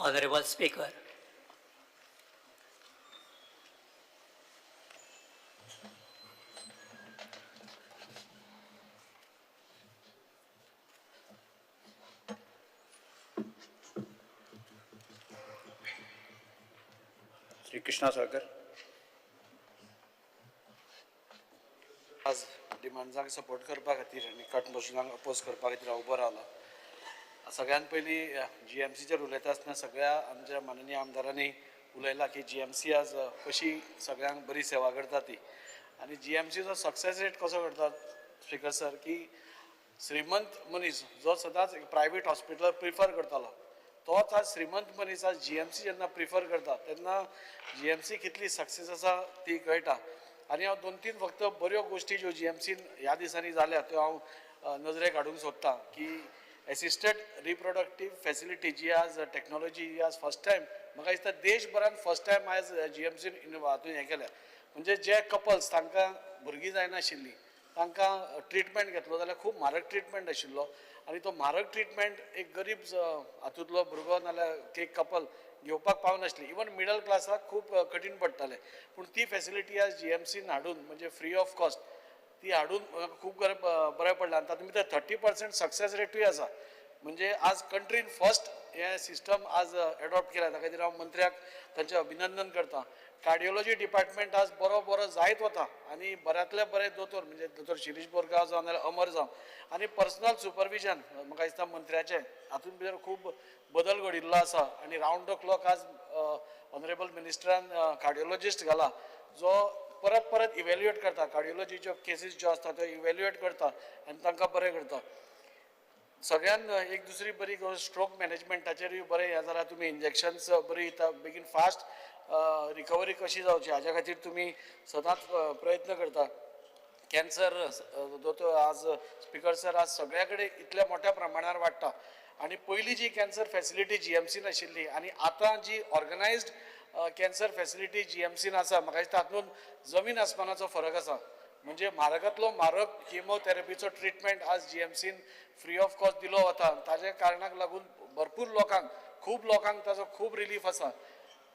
Honorable Speaker. Shri Krishna Salkar. आज डिमांड्सांक support करपा खातीर आनी कट मोशनाक अपोज करपा खातीर हांव उबो रावला. सगळ्यान पयलीं जी एम सीचेर उलयता आसतना सगळ्या आमच्या माननीय आमदारांनी उलयला की जी एम सी आज कशी सगळ्यांक बरी सेवा करता ती, आनी जी एम सीचो सक्सेस रेट कसो करता स्पीकर सर, की श्रीमंत मनीस जो सदांच प्रायवेट हॉस्पिटल प्रिफर करतालो तोच आज श्रीमंत मनीस आज जी एम सी जेन्ना प्रिफर करता तेन्ना जी एम सी कितली सक्सेस आसा ती कळटा. आनी हांव दोन तीन फक्त बऱ्यो गोश्टी ज्यो जी एम सीन ह्या दिसांनी जाल्या त्यो हांव नजरेक हाडूंक सोदतां की एसिस्टेड रिप्रोडक्टीव फॅसिलिटी जी आज टॅक्नोलॉजी ही आज फर्स्ट टायम म्हाका दिसता देशभरान फर्स्ट टायम आयज जी एम सीन हातून हें केल्या. म्हणजे जे कपल्स तांकां भुरगीं जायनाशिल्लीं तांकां ट्रिटमेंट घेतलो जाल्यार खूब म्हारग ट्रिटमेंट आशिल्लो आनी तो म्हारग ट्रिटमेंट एक गरीब हातूंतलो भुरगो नाल्यार एक कपल घेवपाक पावनासली, इवन मिडल क्लासाक खूब कठीण पडटालें. पूण ती फॅसिलिटी आज जी एम सीन हाडून म्हणजे फ्री ऑफ कॉस्ट ती हाडून खूब बरें पडलें. आनी तातूंत भितर 30% सक्सेस रेटूय आसा. म्हणजे आज कंट्रीन फर्स्ट हें सिस्टम आज एडॉप्ट केला, ताका खातीर हांव मंत्र्याक तांचें अभिनंदन करता. कार्डियोलॉजी डिपार्टमेंट आज बरो बरो जायत वता आनी बऱ्यांतले बरे दोतोर म्हणजे दोतोर शिरीष बोरगांव जावं नाल्यार अमर जावं आनी पर्सनल सुपरविजन म्हाका दिसता मंत्र्याचें हातूंत भितर खूब बदल घडिल्लो आसा. आनी रावंड the clock आज ऑनरेबल मिनिस्टरान कार्डियोलॉजिस्ट घाला जो परत परत इव्हेल्युएट करता, कार्डियोलॉजीच्यो केसीस ज्यो आसता त्यो इव्हेल्युएट करता आनी तांकां बरें करता. सगळ्यान एक दुसरी बरी गोश्ट स्ट्रोक मॅनेजमेंटाचेरूय बरें हें जाल्यार तुमी इंजेक्शन्स बरी दिता, बेगीन फास्ट रिकवरी कशी जावची हाज्या खातीर तुमी सदांच प्रयत्न करता. कॅन्सर दोतोर आज स्पीकर सर आज सगळ्या कडेन इतल्या मोठ्या प्रमाणार वाडटा आनी पयलीं जी कॅन्सर फॅसिलिटी जी एम सीन आशिल्ली आनी आतां जी organised cancer facility G M scene आसा म्हाका दिसता तातूंत जमीन आसमानाचो फरक आसा. म्हणजे म्हारगांतलो म्हारग किमोथेरपीचो ट्रिटमेंट आज G M scene free of cost दिलो वता, ताज्या कारणाक लागून भरपूर लोकांक खूब लोकांक ताजो खूब रिलीफ आसा.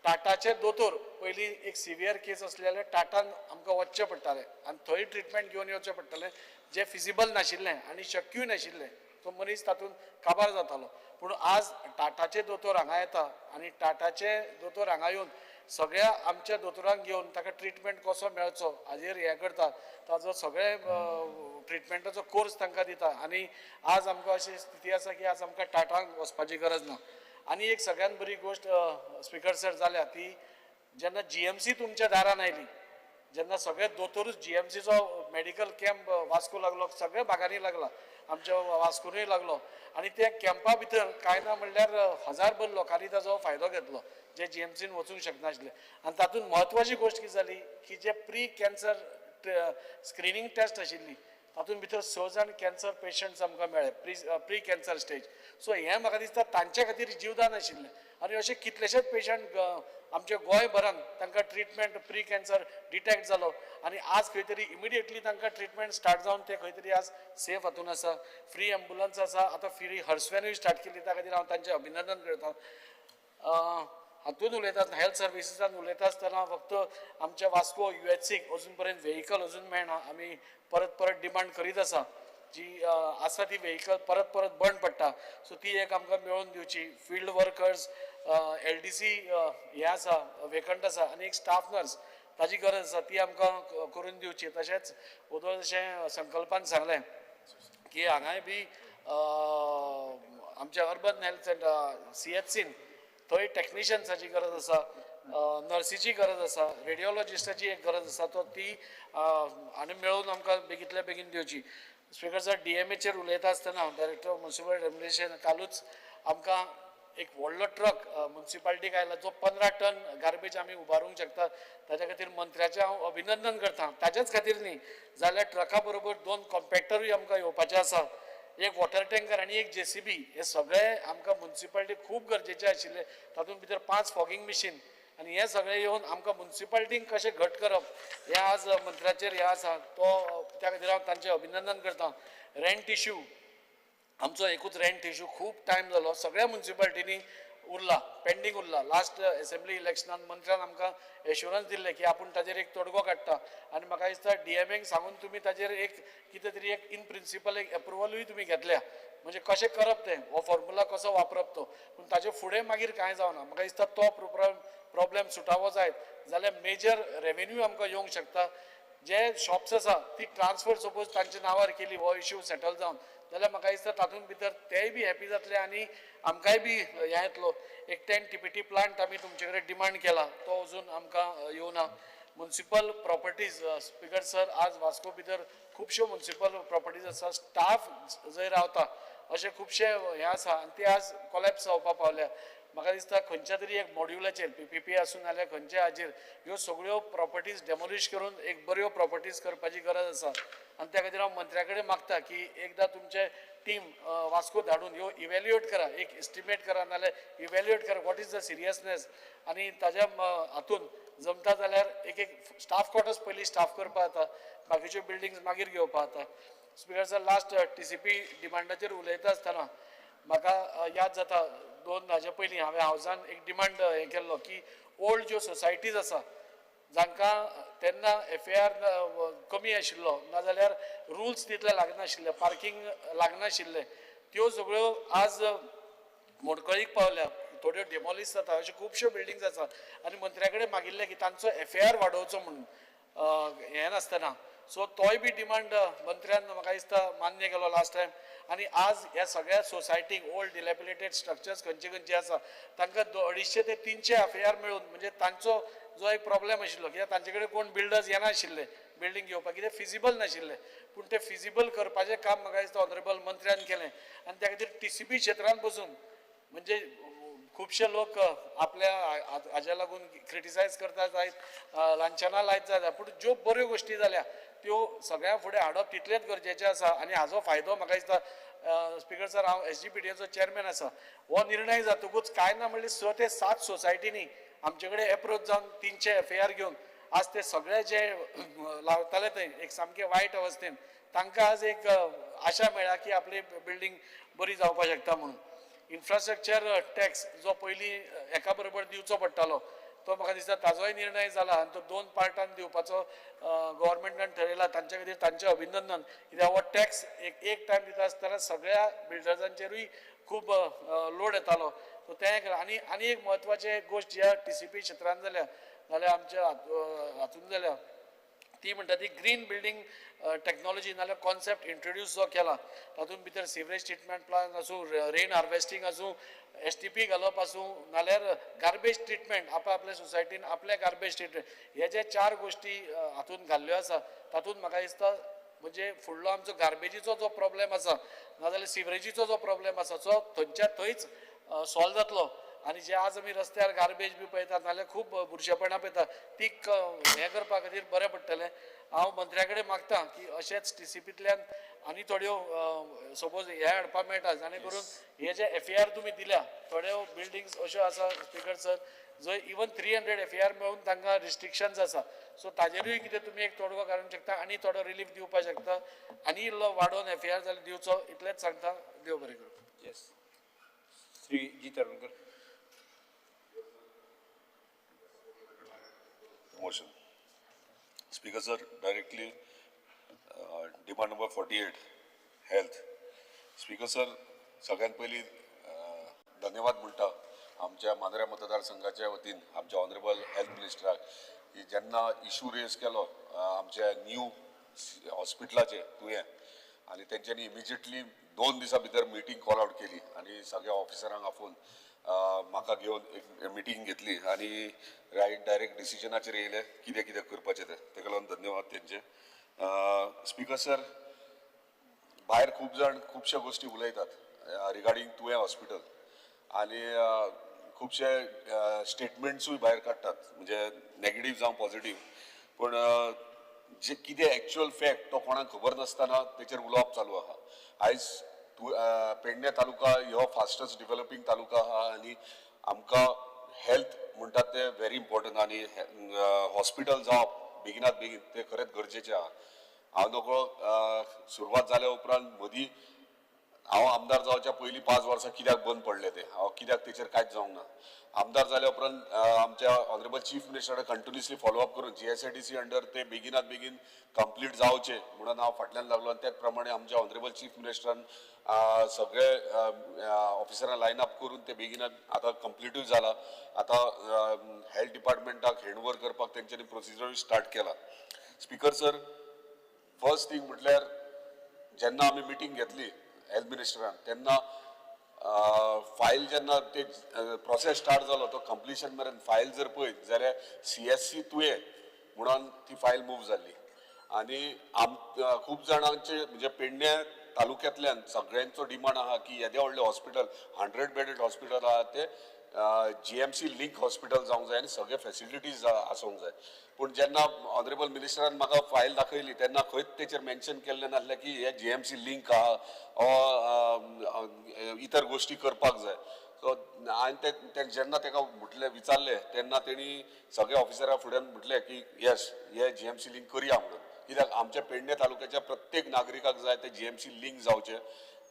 टाटाचे दोतोर पयलीं एक सिवियर केस आसली जाल्यार टाटान आमकां वचचें पडटालें आनी थंय ट्रिटमेंट घेवन येवचें पडटालें जें फिजिबल नाशिल्लें आनी शक्यूय नाशिल्लें, तो मनीस तातूंत काबार जातालो. पूण आज टाटाचे दोतोर हांगा येता आनी टाटाचे दोतोर हांगा येवन सगळ्या आमच्या दोतोरांक घेवन ताका ट्रिटमेंट कसो मेळचो हाजेर हें करता, ताजो सगळे ट्रिटमेंटाचो कोर्स तांकां दिता. आनी आज आमकां अशी स्थिती आसा की आज आमकां टाटांक वचपाची गरज ना. आनी एक सगळ्यान बरी गोश्ट स्पीकर सर जाल्या ती जेन्ना जी एम सी तुमच्या दारान आयली, जेन्ना सगळे दोतोरूच जी एम सीचो मेडिकल कॅम्प वास्को लागलो, सगळ्या भागांनी लागला, आमच्या वास्कोनूय लागलो आनी त्या कॅम्पा भितर कांय ना म्हणल्यार हजारभर लोकांनी ताजो फायदो घेतलो जे जी एम सीन वचूंक शकनाशिल्ले. आनी तातूंत म्हत्वाची गोश्ट कितें जाली की जे प्री कॅन्सर स्क्रिनींग टेस्ट आशिल्ली तातूंत भितर 6 जाण कॅन्सर पेशंट्स आमकां मेळ्ळे प्री कॅन्सर स्टेज. सो हें म्हाका दिसता तांचे खातीर जीवदान आशिल्लें. आनी अशे कितलेशेच पेशंट आमच्या गोंयभरान तांकां ट्रिटमेंट प्री कॅन्सर डिटेक्ट जालो आनी आज खंय तरी इमिडिएटली तांकां ट्रिटमेंट स्टार्ट जावन ते खंय तरी आज सेफ हातून आसा. फ्री एम्बुलन्स आसा, आतां फ्री हर्सवॅनूय स्टार्ट केली, त्या खातीर हांव तांचें अभिनंदन करता. हातून उलयता आसतना हेल्थ सर्विसीसान उलयता आसतना फक्त आमच्या वास्को यू एच सीक अजून पर्यंत व्हेकल अजून मेळना, आमी परत परत डिमांड करीत आसा, जी आसा ती व्हेकल परत परत बंद पडटा, सो ती एक आमकां मेळोवन दिवची. Field workers L D C हें आसा वेकंट आसा आनी एक स्टाफ नर्स ताजी गरज आसा, ती आमकां करून दिवची. तशेंच वोदोळ जशें संकल्पान सांगलें की हांगाय बी आमच्या urban health centre C H scene थंय टॅक्निशियन्साची गरज आसा, नर्सीची गरज आसा, रेडियोलॉजिस्टाची एक गरज आसा, तो ती आनी मेळोवन आमकां बेगींतल्या बेगीन दिवची. स्पीकर सर डी एम एचेर उलयता आसतना डायरेक्टर ऑफ म्युनिसिपल एडमिनिस्ट्रेशन कालूच आमकां एक व्हडलो ट्रक म्युनिसिपालिटीक आयला जो 15 टन गार्बेज आमी उबारूंक शकता, ताच्या खातीर मंत्र्याचें हांव अभिनंदन करता. ताच्याच खातीर न्ही जाल्यार ट्रका बरोबर 2 कॉम्पॅक्टरूय आमकां येवपाचे आसा, एक वॉटर टँकर आनी एक जे सी बी, हे सगळे आमकां म्युनिसिपालिटी खूब गरजेचे आशिल्ले. तातूंत भितर 5 फॉगिंग मशीन आनी हे सगळे येवन आमकां म्युनिसिपालिटींक कशें घट करप हें आज मंत्र्याचेर हें आसा, तो त्या खातीर हांव तांचें अभिनंदन करता. रेंट इश्यू आमचो एकूच रेंट इश्यू खूब टायम जालो, सगळ्या म्युनिसिपालिटींनी उरला, पेंडींग उरला. लास्ट एसेंब्ली इलेक्शनान मंत्र्यान आमकां एश्युरन्स दिल्लें की आपूण ताजेर एक तोडगो काडटा आनी म्हाका दिसता डीएमएक सांगून तुमी ताजेर एक कितें तरी एक इन प्रिंसिपल एक एप्रुवलूय तुमी घेतल्या, म्हणजे कशें करप तें, हो फॉर्मुला कसो वापरप तो. पूण ताजे फुडें मागीर कांय जावना. म्हाका दिसता तो प्रॉब्लेम सुटावो जायत जाल्यार मेजर रेवेन्यू आमकां येवंक शकता. जे शॉप्स आसा ती ट्रान्सफर सपोज तांच्या नांवार केली, हो इश्यू सेटल जावन जाल्यार म्हाका दिसता तातूंत भितर तेय बी हॅपी जातले आनी आमकांय बी हें येतलो. एक 10 TPT plant आमी तुमचे कडेन डिमांड केला, तो अजून आमकां येवना. मुन्सिपल प्रॉपर्टीज, स्पिकर सर, आज वास्को भितर खुबश्यो मुन्सिपल प्रॉपर्टीज आसा, स्टाफ जंय रावता अशे खुबशे हें आसा आनी ते आज कोलॅप्स जावपाक पावल्या. म्हाका दिसता खंयच्या तरी एक मॉड्युलाचेर PPP आसूं नाल्यार खंयच्या हाजेर ह्यो सगळ्यो प्रॉपर्टीज डेमोलिश करून एक बऱ्यो प्रॉपर्टीज करपाची गरज आसा. आनी त्या खातीर हांव मंत्र्या कडेन मागता की एकदां तुमचे टीम वास्को धाडून ह्यो इवेल्युएट करा, एक एस्टिमेट करा नाल्यार इवेल्युएट करा what is the seriousness, आनी ताज्या हातून जमता जाल्यार एक एक स्टाफ क्वॉर्टर्स पयलीं स्टाफ करपा जाता, बाकीच्यो बिल्डिंग्स मागीर घेवपा जाता. स्पिकर सर, लास्ट TCP डिमांडाचेर उलयता आसतना म्हाका याद जाता 2 हाजे पयलीं हांवें हावजान एक डिमांड हें केल्लो की ओल्ड ज्यो सोसायटीज आसा जांकां तेन्ना FAR कमी आशिल्लो नाजाल्यार रुल्स तितले लागनाशिल्ले, पार्कींग लागनाशिल्लें, त्यो सगळ्यो आज मोडकळीक पावल्या, थोड्यो डेमोलिश जाता, अश्यो खुबश्यो बिल्डिंग्स आसा. आनी मंत्र्या कडेन मागिल्लें की तांचो FAR वाडोवचो म्हणून हें नासतना, सो तोय बी डिमांड मंत्र्यान म्हाका दिसता मान्य केलो लास्ट टायम. आनी आज ह्या सगळ्या सोसायटीक ओल्ड डिलेपिलेटेड स्ट्रक्चर्स खंयचे खंयचे आसा तांकां 250 ते 300 FAR मेळून म्हणजे तांचो जो एक प्रॉब्लेम आशिल्लो कित्याक तांचे कडेन कोण बिल्डर्स येनाशिल्ले बिल्डींग घेवपाक, कित्याक फिजिबल नाशिल्लें, पूण तें फिजिबल करपाचें काम म्हाका दिसता ऑनरेबल मंत्र्यान केलें. आनी त्या खातीर TCP क्षेत्रान बसून म्हणजे खुबशे लोक आपल्या हाज्या लागून क्रिटिसायज करता जायत, लांछनां लायत जायत, पूण ज्यो बऱ्यो गोश्टी जाल्या त्यो सगळ्यां फुडें हाडप तितलेंच गरजेचें आसा. आनी हाजो फायदो म्हाका दिसता स्पिकर सर, हांव SGPDAचो चॅरमॅन आसा, हो निर्णय जातकूच कांय ना म्हणल्यार 6 ते 7 सोसायटींनी आमचे कडेन एप्रोच जावन 300 FAR घेवन आज ते सगळे जे लावताले थंय एक सामके वायट अवस्थेन तांकां आज एक आशा मेळ्ळा की आपली बिल्डींग बरी जावपाक शकता म्हणून. इन्फ्रास्ट्रक्चर टॅक्स जो पयलीं एका बरोबर दिवचो पडटालो तो म्हाका दिसता ताजोय निर्णय जाला आनी तो 2 पार्टान दिवपाचो गव्हर्मेंटान ठरयला. तांचे खातीर तांचें अभिनंदन, कित्याक हो टॅक्स एक टायम दिता आसतना सगळ्या बिल्डर्सांचेरूय खूब लोड येतालो, सो तें एक. आनी आनी एक म्हत्वाची गोश्ट ज्या TCP क्षेत्रान जाल्या नाल्यार आमच्या हातून जाल्या ती म्हणटा ती ग्रीन बिल्डींग टॅक्नोलॉजी नाल्यार कॉन्सेप्ट इंट्रोड्यूस जो केला तातूंत भितर सिवरेज ट्रिटमेंट प्लांट आसूं, रेन हार्वेस्टींग आसूं, STP घालप आसूं, नाल्यार गार्बेज ट्रिटमेंट आपल्या सोसायटीन आपलें गार्बेज ट्रिटमेंट, हे जे 4 गोश्टी हातूंत घाल्ल्यो आसा तातूंत म्हाका दिसता म्हणजे फुडलो आमचो गार्बेजीचो जो प्रॉब्लेम आसा नाजाल्यार सिवरेजीचो जो प्रॉब्लेम आसा तो थंयच्या थंयच सॉल्व जातलो. आनी जे आज आमी रस्त्यार गार्बेज बी पळयतात नाल्यार खूब बुरशेपणां पळयता ती हें करपा खातीर बरें पडटलें. हांव मंत्र्या कडेन मागता की अशेंच TCPंतल्यान आनी थोड्यो सपोज हें हाडपाक मेळटा जाणे करून हे जे FAR तुमी दिल्या थोड्यो बिल्डिंग्स अश्यो आसा स्पिकर सर जंय इवन 300 FAR मेळून तांकां रिस्ट्रिक्शन्स आसा, सो ताजेरूय कितें तुमी एक तोडगो काडूंक शकता आनी थोडो रिलीफ दिवपाक शकता आनी इल्लो वाडोवन FAR जाल्यार दिवचो, इतलेंच सांगता. देव बरें करूं. Yes, Shri G Tarulkar. Motion. Speaker sir, directly demand number 48, health. Speaker sir, सगळ्यात पयलीं धन्यवाद म्हणटा आमच्या मांद्र्या मतदारसंघाच्या वतीन आमच्या ऑनरेबल हेल्थ मिनिस्टराक की जेन्ना इशू रेज केलो आमच्या न्यू हॉस्पिटलाचे तुयें, आनी तेंच्यांनी इमिजिएटली 2 दिसां भितर मिटींग कॉल आवट केली आनी सगळ्या ऑफिसरांक आपोवन म्हाका घेवन एक मिटींग घेतली आनी रायट डायरेक्ट डिसिजनाचेर येयले कितें कितें करपाचें तें, तेका लागून धन्यवाद तेंचे. स्पिकर सर, भायर खूब जाण खुबश्यो गोश्टी उलयतात रिगार्डींग तुयें हॉस्पिटल आनी खुबशे स्टेटमेंट्सूय भायर काडटात, म्हणजे नेगेटीव जावं पॉझिटीव, पूण जे कितें एक्चुअल फॅक्ट तो कोणाक खबर नासतना तेचेर उलोवप चालू आहा. आयज पेडणे तालुका हो फास्टस्ट डिवेलपींग तालुका आहा आनी आमकां हेल्थ म्हणटात तें व्हेरी इम्पॉर्टंट आनी हॉस्पिटल जावप बेगिनात बेगीन तें खरेंच गरजेचें आहा. हांव नकळो सुरवात जाल्या उपरांत मदीं हांव आमदार जावच्या पयलीं 5 वर्सां कित्याक बंद पडले ते, हांव कित्याक तेचेर कांयच जावंक ना. आमदार जाल्या उपरांत आमच्या ऑनरेबल चीफ मिनिस्टरा कंटिन्युअसली फॉलोअप करून जीएसआयडीसी अंडर ते बेगिनात बेगीन कंप्लीट जावचे म्हणून हांव फाटल्यान लागलो आनी त्याच प्रमाणे आमच्या ऑनरेबल चीफ मिनिस्टरान सगळे ऑफिसरां लायन अप करून ते बेगिनात आतां कंप्लिटूय जाला. आतां हेल्थ डिपार्टमेंटाक हँड करपाक तेंच्यांनी प्रोसिजरूय स्टार्ट केला. स्पीकर सर, फर्स्ट थिंग म्हटल्यार जेन्ना आमी मिटींग घेतली हेल्थ मिनिस्टरान, तेन्ना फायल जेन्ना ते प्रोसेस स्टार्ट जालो तो कंप्लिशन मेरेन फायल जर पळयत जाल्यार सीएचसी तुयें म्हणून ती फायल मूव जाल्ली आनी आम खूब जाणांचे, म्हणजे पेडणे तालुक्यांतल्यान सगळ्यांचो डिमांड आहा की येदें व्हडलें हॉस्पिटल, 100 बेडेड हॉस्पिटल आहा, ते जीएमसी लिंक हॉस्पिटल जावंक जाय आनी सगळे फेसिलिटीज आसूंक जाय. पूण जेन्ना ऑनरेबल मिनिस्टरान म्हाका फायल दाखयली तेन्ना खंयच तेचेर मेन्शन केल्लें नासलें की हे जीएमसी लिंक आहा वा इतर गोश्टी करपाक जाय. सो हांवें ते जेन्ना ताका म्हटलें, विचारलें, तेन्ना तेणी सगळ्या ऑफिसरा फुड्यान म्हटलें की येस, हे जीएमसी लिंक करया म्हणून, कित्याक आमच्या पेडणे तालुक्याच्या प्रत्येक नागरिकाक जाय ते जीएमसी लिंक जावचें,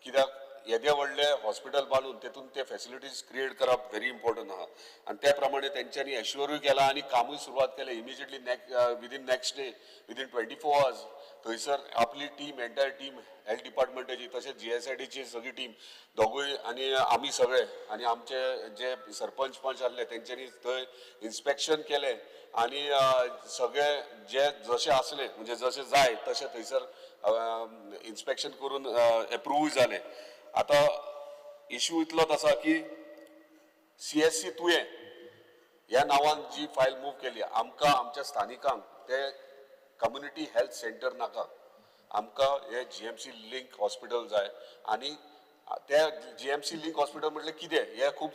कित्याक येदें व्हडलें हॉस्पिटल बांदून तेतून ते फेसिलिटीज क्रिएट करप व्हेरी इम्पॉर्टंट आहा. आनी त्या प्रमाणे तेंच्यांनी एश्युअरूय केला आनी कामूय सुरवात केलें. Immediately within next day, within 24 hours थंयसर आपली टीम, एंटायर टीम हेल्थ डिपार्टमेंटाची, तशेंच जीएसआयडीची सगळी टीम, दोगूय आनी आमी सगळे आनी आमचे जे सरपंच पंच आसले तेंच्यांनी थंय इन्स्पेक्शन केलें आनी सगळे जे जशे आसले, म्हणजे जशे जाय तशें थंयसर इन्स्पेक्शन करून एप्रुवूय जालें. आतां इशू इतलोच आसा की सीएचसी तुयें ह्या नांवान जी फायल मूव केली, आमकां आमच्या स्थानिकांक ते कम्युनिटी हेल्थ सेंटर नाका. आमकां हे जीएमसी लिंक हॉस्पिटल जाय. आनी ते जीएमसी लिंक हॉस्पिटल म्हटलें कितें हे खूब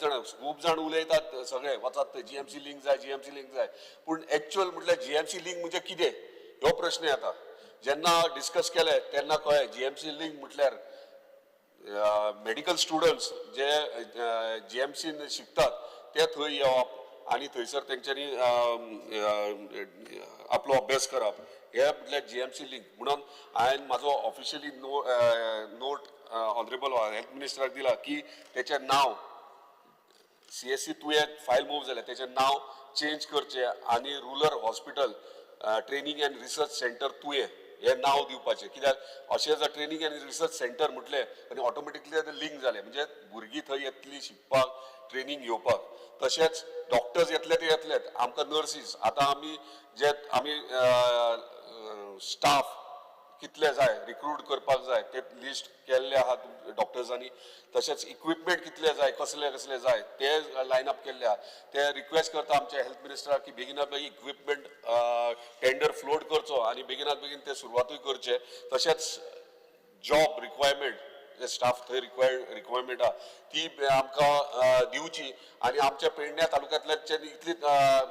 जाण उलयतात, सगळे वचात थंय, जीएमसी लिंक जाय, जीएमसी लिंक जाय. पूण एक्चुअल म्हटल्यार जीएमसी लिंक म्हणजे कितें हो प्रश्न येता. जेन्ना डिस्कस केले तेन्ना कळ्ळें, जीएमसी लिंक म्हटल्यार मेडिकल स्टुडंट्स जे जीएमसीन शिकतात ते थंय येवप आनी थंयसर तेंच्यांनी आपलो अभ्यास करप, हे म्हटल्यार जीएमसी लिंक. म्हणून हांवें म्हाजो ऑफिशियली नोट ऑनरेबल हेल्थ मिनिस्टराक दिला की तेचें नांव, सीएचसी तुयें फायल मूव जालें, तेचें नांव चेंज करचें आनी Rural Hospital Training and Research Centre तुयें हें नांव दिवपाचें. कित्याक अशें जर ट्रेनींग आनी रिसर्च सेंटर म्हटलें आनी ऑटोमॅटिकली तें लिंक जालें, म्हणजे भुरगीं थंय येतलीं शिकपाक, ट्रेनींग घेवपाक, तशेंच डॉक्टर्स येतले ते येतलेच, आमकां नर्सीस, आतां आमी जे आमी स्टाफ कितले जाय रिक्रूट करपाक जाय ते लिस्ट केल्ले आहा डॉक्टर्सांनी. तशेंच इक्विपमेंट कितले जाय, कसले कसले जाय ते लायन अप केल्ले आहा. ते रिक्वेस्ट करता आमच्या हेल्थ मिनिस्टराक की बेगिनात बेगीन इक्विपमेंट टेंडर फ्लोट करचो आनी बेगिनात बेगीन ते सुरवातूय करचे. तशेंच जॉब रिक्वायरमेंट, जे स्टाफ थंय रिक्वायरमेंट आहा ती आमकां दिवची. आनी आमच्या पेडण्या तालुक्यांतल्यान इतली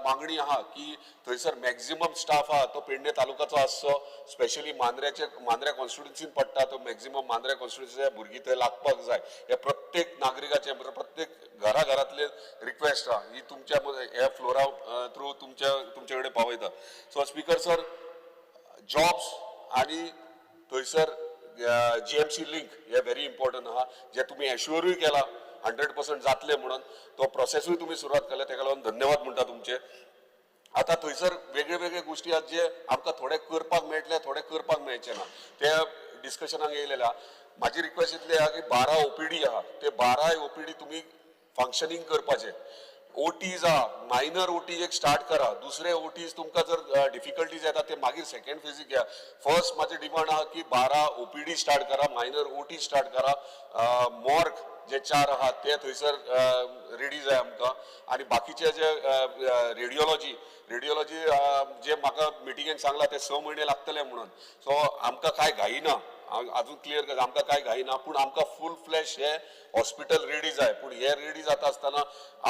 मागणी आहा की थंयसर मॅक्झिमम स्टाफ आहा तो पेडणे तालुक्याचो आसचो. स्पेशली मांद्र्याचे, मांद्र्या कॉन्स्टिट्युन्सीन पडटा तो मॅक्झिमम मांद्र्या कॉन्स्टिट्युन्सीच्या भुरगीं थंय लागपाक जाय. हे प्रत्येक नागरिकाचे, म्हणजे प्रत्येक घरा घरातले रिक्वेस्ट आहा ही तुमच्या ह्या फ्लोरा थ्रू तुमच्या कडेन पावयता. सो स्पीकर सर, जॉब्स आनी थंयसर जीएमसी लिंक हे व्हेरी इम्पॉर्टंट आहा, जे तुमी एश्युअरूय केला 100% जातले म्हणून. तो प्रोसेसूय तुमी सुरवात केल्या, तेका लागून धन्यवाद म्हणटा तुमचे. आतां थंयसर वेगळे वेगळे गोश्टी आहात जे आमकां थोडे करपाक मेळटले, थोडे करपाक मेळचे ना, ते डिस्कशनाक येयलेले आहा. म्हाजी रिक्वेस्ट इतली आहा की 12 ओपीडी आहा, ते 12 ओपीडी तुमी फंक्शनींग करपाचे. ओटीज आहा, मायनर ओटी एक स्टार्ट करा. दुसरे ओटीज तुमकां जर डिफिकल्टीज येता ते मागीर सेकंड फेजीक घ्या. फर्स्ट म्हाजी डिमांड आहा की 12 ओपीडी स्टार्ट करा, मायनर ओटी स्टार्ट करा. मॉर्ग जे चार आहात ते थंयसर रेडी जाय आमकां. आनी बाकीचे जे रेडिओलॉजी जे म्हाका मिटिंगेक सांगला ते 6 म्हयने लागतले म्हणून. सो आमकां कांय घाई ना, अजून क्लियर कर, आमकां कांय घाई ना, पूण आमकां फूल फ्लॅश हे हॉस्पिटल रेडी जाय. पूण हे रेडी जाता आसतना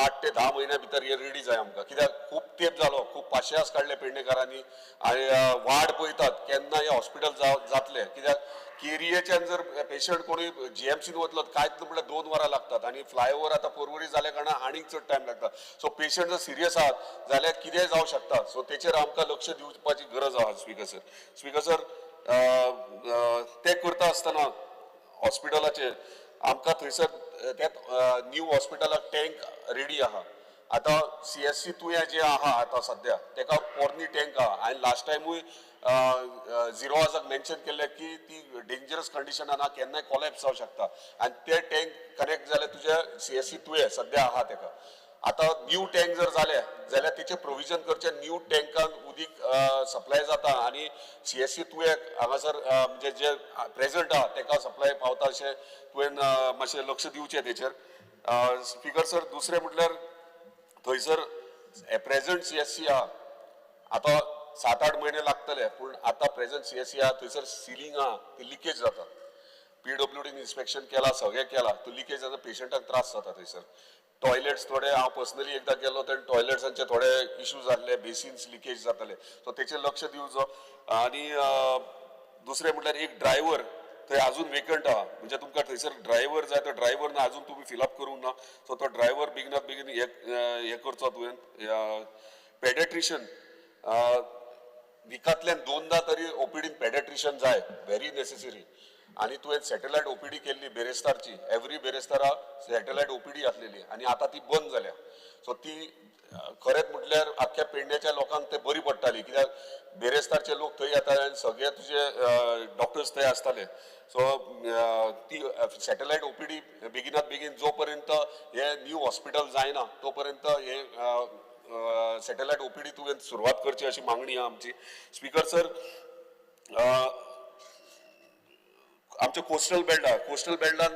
8 ते 10 म्हयन्या भितर हे रेडी जाय आमकां, कित्याक खूब तेंप जालो, खूब पाशियेंस काडले पेडणेकारांनी आनी वाट पळयतात केन्ना हे हॉस्पिटल जातलें. कित्याक केरियेच्यान जर पेशंट कोणूय जीएमसीन वतलो, कांयच म्हळ्यार 2 वरां लागतात आनी फ्लायओवर आतां पोरवरी जाल्या कारणान आनीक चड टायम लागता. सो पेशंट जर सिरियस आहात जाल्यार कितेंय जावं शकता. सो तेचेर आमकां लक्ष दिवपाची गरज आहा स्पीकर सर. स्पीकर सर, ते करता आसतना हॉस्पिटलाचे आमकां थंयसर त्यात न्यू हॉस्पिटलाक टँक रेडी आहा. आतां सीएससी तुया जे आहा आतां सद्या तेका पोरनी टँक आहा आनी लास्ट टायमूय झिरो आजाक मेन्शन केल्लें की ती डेंजरस कंडिशनान आहा, केन्नाय कोलॅप्स जावंक शकता आनी ते टँक कनेक्ट जाल्यार तुज्या सीएससी तुयें सद्या आहा तेका आतां न्यू टँक जर जाले जाल्यार तेचें प्रोविजन करचें. न्यू टँकान उदीक सप्लाय जाता आनी सीएससी तुयें हांगासर म्हणजे जे प्रेजंट आहा तेका सप्लाय पावता अशें तुवें मातशें लक्ष दिवचें तेचेर. स्पिकर सर, दुसरें म्हटल्यार थंयसर प्रेजंट सीएससी आहा, आतां 7-8 म्हयने लागतले, पूण आतां प्रेजंट सीएससी आहा थंयसर सिलींग आहा ती लिकेज जाता. पीडब्ल्यूडीन इन्स्पेक्शन केलां, सगळें केलां, तो लिकेज जाता, पेशंटाक त्रास जाता थंयसर. टॉयलेट्स थोडे हांव पर्सनली एकदां गेलो तेन्ना टॉयलेट्सांचे थोडे इशूज आहले, बेसिन्स लिकेज जाताले, सो तेचेर लक्ष दिवचो. आनी दुसरें म्हटल्यार एक ड्रायव्हर थंय आजून वेकंट आहा, म्हणजे तुमकां थंयसर ड्रायव्हर जाय तो ड्रायव्हर ना, आजून तुमी फिलअप करूंक ना, सो तो ड्रायव्हर बेगिनात बेगीन हे करचो तुवें. पेडेट्रिशन विकांतल्यान 2दा तरी ओपीडीन पेडेट्रिशन जाय, व्हेरी नेसेसरी. आनी तुवें सॅटेलायट ओपीडी केल्ली बेरेस्तारची, एवरी बेरेस्तारा सॅटेलायट ओपीडी आसलेली आनी आतां ती बंद जाल्या. सो ती खरेंच म्हटल्यार आख्ख्या पेडण्याच्या लोकांक ते बरी पडटाली, कित्याक बेरेस्तारचे लोक थंय येताले आनी सगळे तुजे डॉक्टर्स थंय आसताले. सो ती सॅटेलायट ओपीडी बेगिनात बेगीन, जो पर्यंत हे न्यू हॉस्पिटल जायना तो पर्यंत हे सॅटेलायट ओपीडी तुवें सुरवात करची अशी मागणी आहा आमची. स्पिकर सर, आमचे कोस्टल बेल्ट आहा, कोस्टल बेल्टान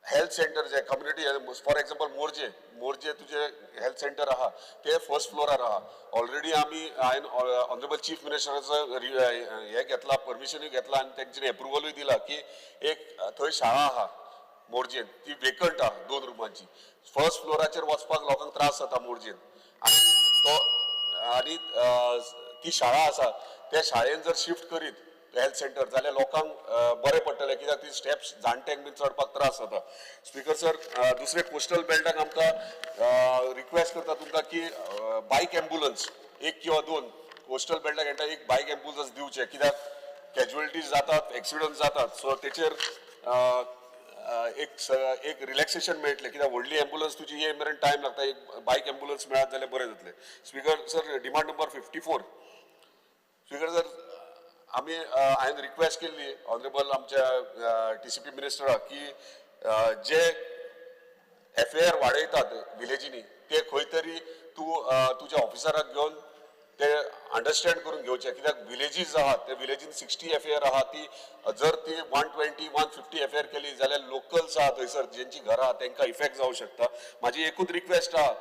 हेल्थ सेंटर जे community, for example Morje, Morje तुजे हेल्थ सेंटर आहा ते फर्स्ट फ्लोरार आहा. ऑलरेडी आमी हांवें ऑनरेबल चीफ मिनिस्टराचो हे घेतला, परमिशनूय घेतला आनी तेंच्यानी एप्रुवलूय दिला की एक थंय शाळा आहा मोरजेन, ती वेकंट आहा 2 रुमांची. फर्स्ट फ्लोराचेर वचपाक लोकांक त्रास जाता मोरजेन, आनी तो आनी ती शाळा आसा त्या शाळेन जर शिफ्ट करीत हेल्थ सेंटर जाल्यार लोकांक बरें पडटलें, कित्याक ती स्टेप्स जाणट्यांक बीन चडपाक त्रास जाता. स्पिकर सर, दुसरे कोस्टल बेल्टाक आमकां रिक्वेस्ट करता तुमकां की बायक एम्बुलन्स 1 किंवा 2 कोस्टल बेल्टाक येता, एक बायक एम्बुलन्स दिवचें, कित्याक कॅज्युअलिटीज जातात, एक्सिडंट जातात, सो तेचेर एक रिलॅक्सेशन मेळटलें, कित्याक व्हडली एम्बुलन्स तुजी ये मेरेन टायम लागता, एक बायक एम्बुलन्स मेळत जाल्यार बरें जातलें. Speaker sir, demand number 54. Speaker sir, आमी हांवें रिक्वेस्ट केल्ली ऑनरेबल आमच्या टीसीपी मिनिस्टराक की जे एफआयआर वाडयतात विलेजींनी ते खंय तरी तूं तुज्या ऑफिसराक घेवन ते अंडरस्टँड करून घेवचे, कित्याक विलेजीस आहात ते विलेजीन 60 एफआयआर आहा, ती जर ती 120 150 एफआयआर केली जाल्यार लोकल्स आहा थंयसर जेंची घरां आहा तेंकां इफेक्ट जावं शकता. म्हाजी एकूच रिक्वेस्ट आहा,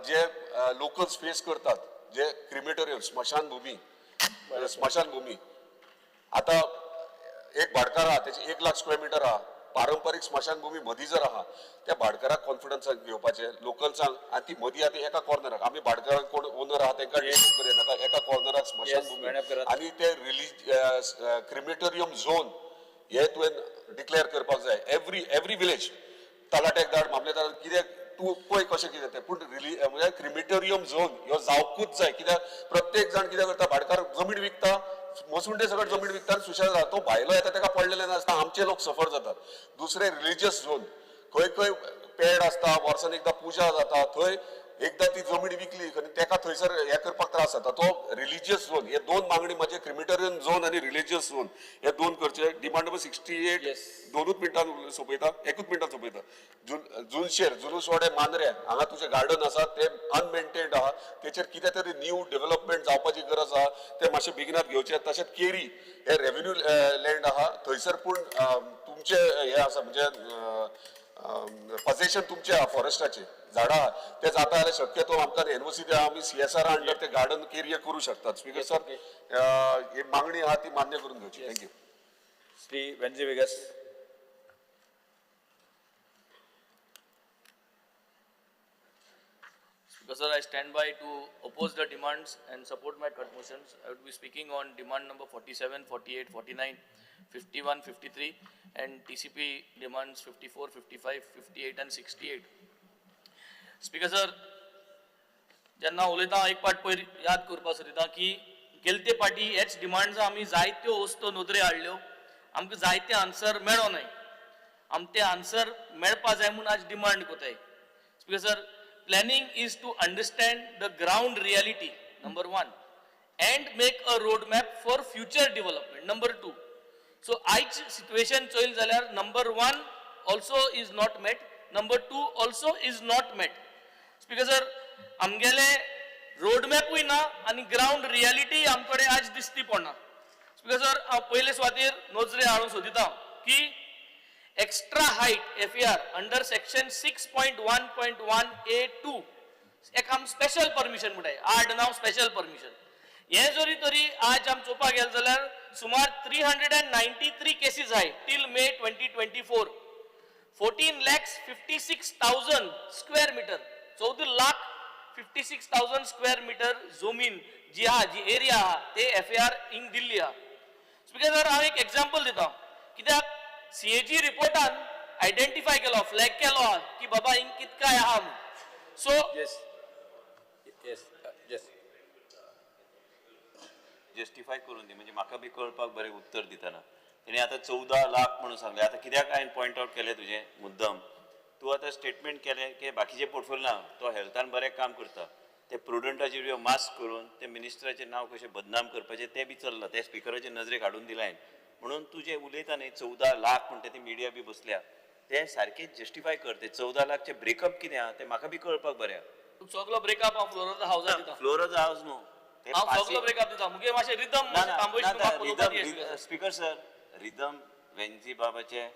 जे लोकल्स फेस करतात जे क्रिमेटोरियम स्मशानभुमी, स्मशानभुमी आतां एक भाटकार आहा तेचे 1 लाख स्क्वेअर मिटर आहा, पारंपारीक स्मशानभुमी मदीं जर आहा त्या भाटकाराक कॉन्फिडन्सान घेवपाचें लोकल्सांक, आनी ती मदीं आतां एका कॉर्नराक आमी भाटकारांक कोण ओनर आहा तेंकां डिस्टर्ब करिनाका, एका कॉर्नराक स्मशानभुमी आनी ते क्रिमेटोरियम झोन हे तुवें डिक्लेअर करपाक जाय. एवरी विलेज तलाट्याक धाड, मामलेदार कित्याक तूं पळय कशें कितें तें, पूण म्हणजे क्रिमेटोरियम झोन ह्यो जावकूच जाय, कित्याक प्रत्येक जाण कितें करता, भाटकार जमीन विकता, मसुंडे सगळें जमीन विकता आनी सुशेगाद रावता, तो भायलो येता तेका पडलेलें नासता, आमचे लोक सफर जातात. दुसरें रिलिजियस झोन, खंय खंय पेड आसता, वर्सान एकदां पुजा जाता, थंय एकदां ती जमीन विकली आनी तेका थंयसर हें करपाक त्रास जाता, तो रिलिजियस झोन. हे 2 मागणी म्हाजे, क्रिमेटोरियम झोन आनी रिलिजियस झोन हे 2 करचे. डिमांड नंबर 68 2 मिनटां सोंपयता, 1 मिनटान सोंपयता. जुनशेर जुलूसवाडे मांद्रे हांगा तुजें गार्डन आसा तें अनमेंटेन्ड आहा, तेचेर कितें तरी न्यू डेव्हलपमेंट जावपाची गरज आहा, तें मातशें बेगिनात घेवचें. तशेंच केरी हे रेवेन्यू लँड आहा थंयसर, पूण तुमचें हें आसा म्हणजे पजेशन तुमचें आहा फॉरेस्टाचें झाडां आहा तें जाता जाल्यार शक्यतो आमकां एनओसी द्या, आमी सीएसआर अंडर ते गार्डन एरिया करूं शकतात. स्पिकर सर, ही मागणी आहा ती मान्य करून घेवची. Thank you. Shri Venzy Viegas. Speaker sir, I stand by to oppose the demands and support my cut motions. I would be speaking on demand number 47, 48, 49, 51, 53 and TCP demands 54, 55, 58 and 68. Speaker sir, जेन्ना उलयता एक पाट पयर याद करपा सोदिता की गेलते पाटी हेच डिमांड्स आमी जायत्यो वस्तू नदरे हाडल्यो आमकां जायते आन्सर मेळोनाय. आमकां ते आन्सर मेळपा जाय म्हूण आज डिमांड कोताय. Speaker sir, planning is to understand the ground reality, number one, and make a road map for future development, number two. So आयज सिट्युएशन चोयल जाल्यार number one also is not met, number two also is not met. Speaker sir, आमगेले road मॅपूय ना आनी ground reality आमकडे आज दिसती पडना. Speaker sir, हांव पयले सुवातेर नजरे हाडूंक सोदिता की extra height FAR under section 6.1.1 A2 एक आम स्पेशल परमिशन म्हणटाय, आड नाव स्पेशल परमिशन. हें जरी तरी आज आम चोवपाक गेले जाल्यार सुमार 393 केसीस आहाय till May 2024, 14,56,000 square meter, 14,56,000 square meter जमीन जी आहा, जी एरिया आहा, ते एफ ए आर हिंग दिल्ली आहा. स्पीकर सर, हांव एक एग्जाम्पल दिता, कित्याक सीएजी रिपोर्टान आयडेंटिफाय केलो, फ्लॅग केलो आहा की बाबा हिंग कितकाय आहा म्हूण. So Yes yes yes justify करून दी, म्हणजे म्हाका बी कळपाक बरें उत्तर दितना. तेणी आतां 14 लाख म्हणून सांगलें, आतां कित्याक हांवें पॉयंट आवट केलें तुजें मुद्दम, तूं आतां स्टेटमेंट केलें की बाकीचे पोर्टफोलियो ना, तो हेल्थान बरें काम करता, ते प्रुडंटाचेर मास्क करून ते मिनिस्टराचें नांव कशें बदनाम करपाचें तें बी चल्लां, तें स्पिकराचे नजरेक हाडून दिलां हांवें. म्हणून तूं जें उलयता न्ही 14 लाख म्हणटा, ती मिडिया बी बसल्या, तें सारकें जस्टिफाय कर. ते 14 लाखचें ब्रेकअप कितें आहा तें म्हाका बी कळपाक बरें आहा. सगलो ब्रेकअप हांव फ्लोर ऑफ the हावजार दिता. फ्लोर ऑफ the house न्हू ते हांव passing- सगलो ब्रेकअप दिता. मुगे मातशें रिदम ना, मातशें ना, थांबय. ना, म्हाका उलोवपाक रिदम दी. स्पीकर सर, रिदम वेन्झी बाबाचे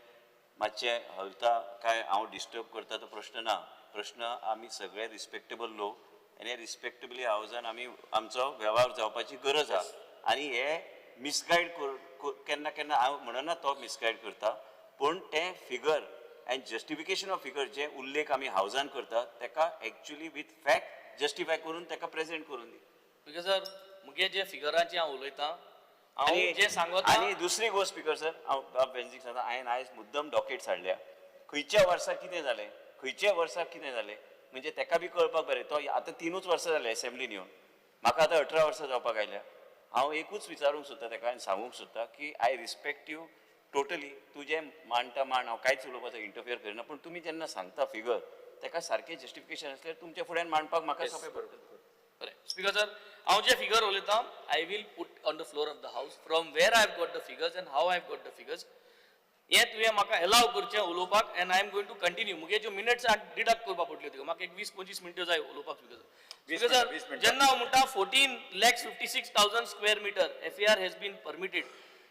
मातशे हलता काय हांव डिस्टर्ब करता तो प्रश्न ना. प्रश्न आमी सगळे रिस्पेक्टेबल लोक आनी रिस्पेक्टेबली हावजान आमी आमचो वेव्हार जावपाची गरज आहा. आनी हे मिसगायड कर केन्ना केन्ना, हांव म्हणना तो मिसगायड करता, पूण तें figure and justification of figure जे उल्लेख आमी हावजान करता तेका एक्चुली विथ फॅक्ट जस्टिफाय करून तेका प्रेजेंट करून दी. स्पीकर सर, मुगे जे फिगरांचे हांव उलयतां, हांव आणि जें सांगता. आणि दुसरी गोश्ट स्पीकर सर, हांव बाब वेन्झीक सांगता, हांवें आयज मुद्दम डॉकेट्स हाडल्या, खंयच्या वर्सा कितें जालें, खंयच्या वर्सा कितें जालें, म्हणजे तेका बी कळपाक बरें. तो आतां तिनूच वर्सां जालें एसेंब्लीन येवन, म्हाका आतां 18 वर्सां जावपाक आयल्या. हांव एकूच विचारूंक सोदता तेका आनी सांगूंक सोदता की I respect you totally, तूं जें मांडटा मांड, हांव कांयच उलोवपाचो इंटरफियर करिना, पूण तुमी जेन्ना सांगता फिगर तेका सारकें जस्टिफिकेशन आसल्यार तुमच्या फुड्यान मांडपाक म्हाका सोंपें पडटलें. बरें स्पीकर सर, हांव जे फिगर उलयतां, I will put on the floor of the house from where I have got the figures and how I have got the figures. हें तुवें म्हाका एलाव करचें उलोवपाक and I am going to continue. मुगे ज्यो minutes deduct करपा पडल्यो त्यो म्हाका एक 20-25 मिनट्यो जाय उलोवपाक. स्पीकर सर, स्पीकर मिनटां, वीस सर, मिनटां. जेन्ना हांव म्हणटा 14,56,000 square meter FAR has been permitted,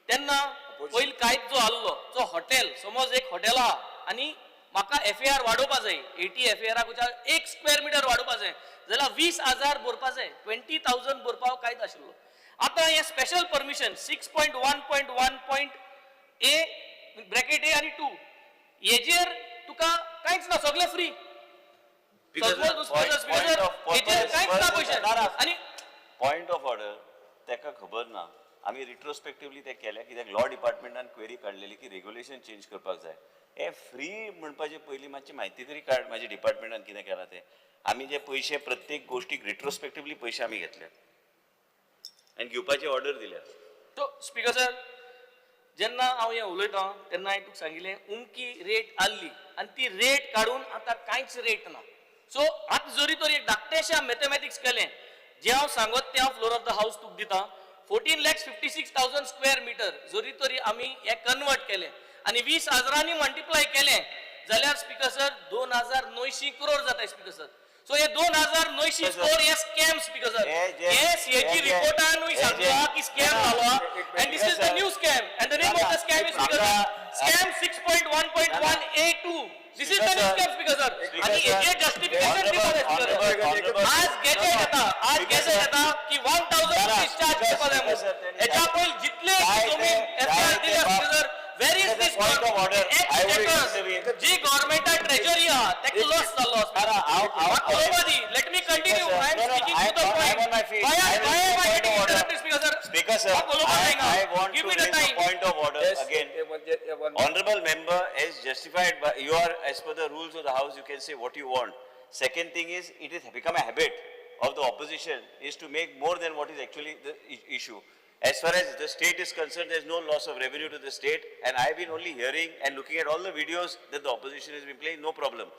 तेन्ना पयलीं कायदो जो आहलो जो हॉटेल, समज एक हॉटेल आहा आनी म्हाका एफ ए आर वाडोवपा जाय, 80 एफ ए आराक एक स्क्वेअर मिटर वाडोवपा जाय जाल्यार 20,000 भरपा जाय, 20,000 भरपा कायदो आशिल्लो. आतां हें special permission 6.1.1 point A bracket A आनी टू हेजेर तुका कांयच ना, सगळें फ्री. हेजेर कांयच ना पयशे आनी पॉयंट ऑफ ऑर्डर, तेका खबर ना आमी रिट्रोस्पेक्टिवली ते केले कित्याक लॉ डिपार्टमेंटान क्वेरी काडलेली की रेग्युलेशन चेंज करपाक जाय. हे फ्री म्हणपाचे पयलीं मातशी म्हायती तरी काड म्हाजे डिपार्टमेंटान कितें केलां तें. आमी जे पयशे प्रत्येक गोश्टीक रिट्रोस्पेक्टिवली पयशे आमी घेतले आनी घेवपाची ऑर्डर दिल्या. सो स्पीकर सर, जेन्ना हांव हें उलयतां तेन्ना हांवें तुका सांगिल्लें उमकी रेट आहली आनी ती रेट काडून आतां कांयच रेट ना. सो आतां जरी तर एक धाकटेशें मॅथमॅटिक्स केलें, जें हांव सांगत तें हांव फ्लोर ऑफ the house तुका दिता. 14,56,000 square meter जरी तरी आमी हें कन्वर्ट केलें आनी 20 हजारांनी मल्टिप्लाय केलें जाल्यार स्पीकर सर, 2900 करोड जाता. स्पीकर सर, सो हे 2900 करोड हे स्कॅम. स्पीकर सर, हे सीएजी रिपोर्टानूय सांगला की स्कॅम जालो and this is the new scam and the name of the scam is, speaker sir, scam 6.1.1 A2. This is the new scam, speaker sir. आणि हेजे justification दिवपाक जाय, स्पीकर सर. आज gadget येता, आज गॅजेट येता की 1000 रुपीज चार्ज करपा जाय म्हणून. हेच्या पयलीं जितले जमीन एफआयआर दिल्या, speaker sir, where is this? Point of order, I would- जी गव्हर्नमेंटा ट्रेजरी आहा तेका लॉस जाल्लो. Let me continue, I am No, no, speaking to the I am on my point. feet. Why I are will why am I point of getting order. Interrupted, speaker sir? Speaker sir, I want give to me the raise a time. Point of order Yes, again. One- Honorable member is justified by, you are, as per the rules of the house, you can say what you want. Second thing is, it has become a habit of the opposition is to make more than what is actually the issue. As far as the state is concerned, there is no loss of revenue to the state, and I have been only hearing and looking at all the videos that the opposition has been playing, no problem.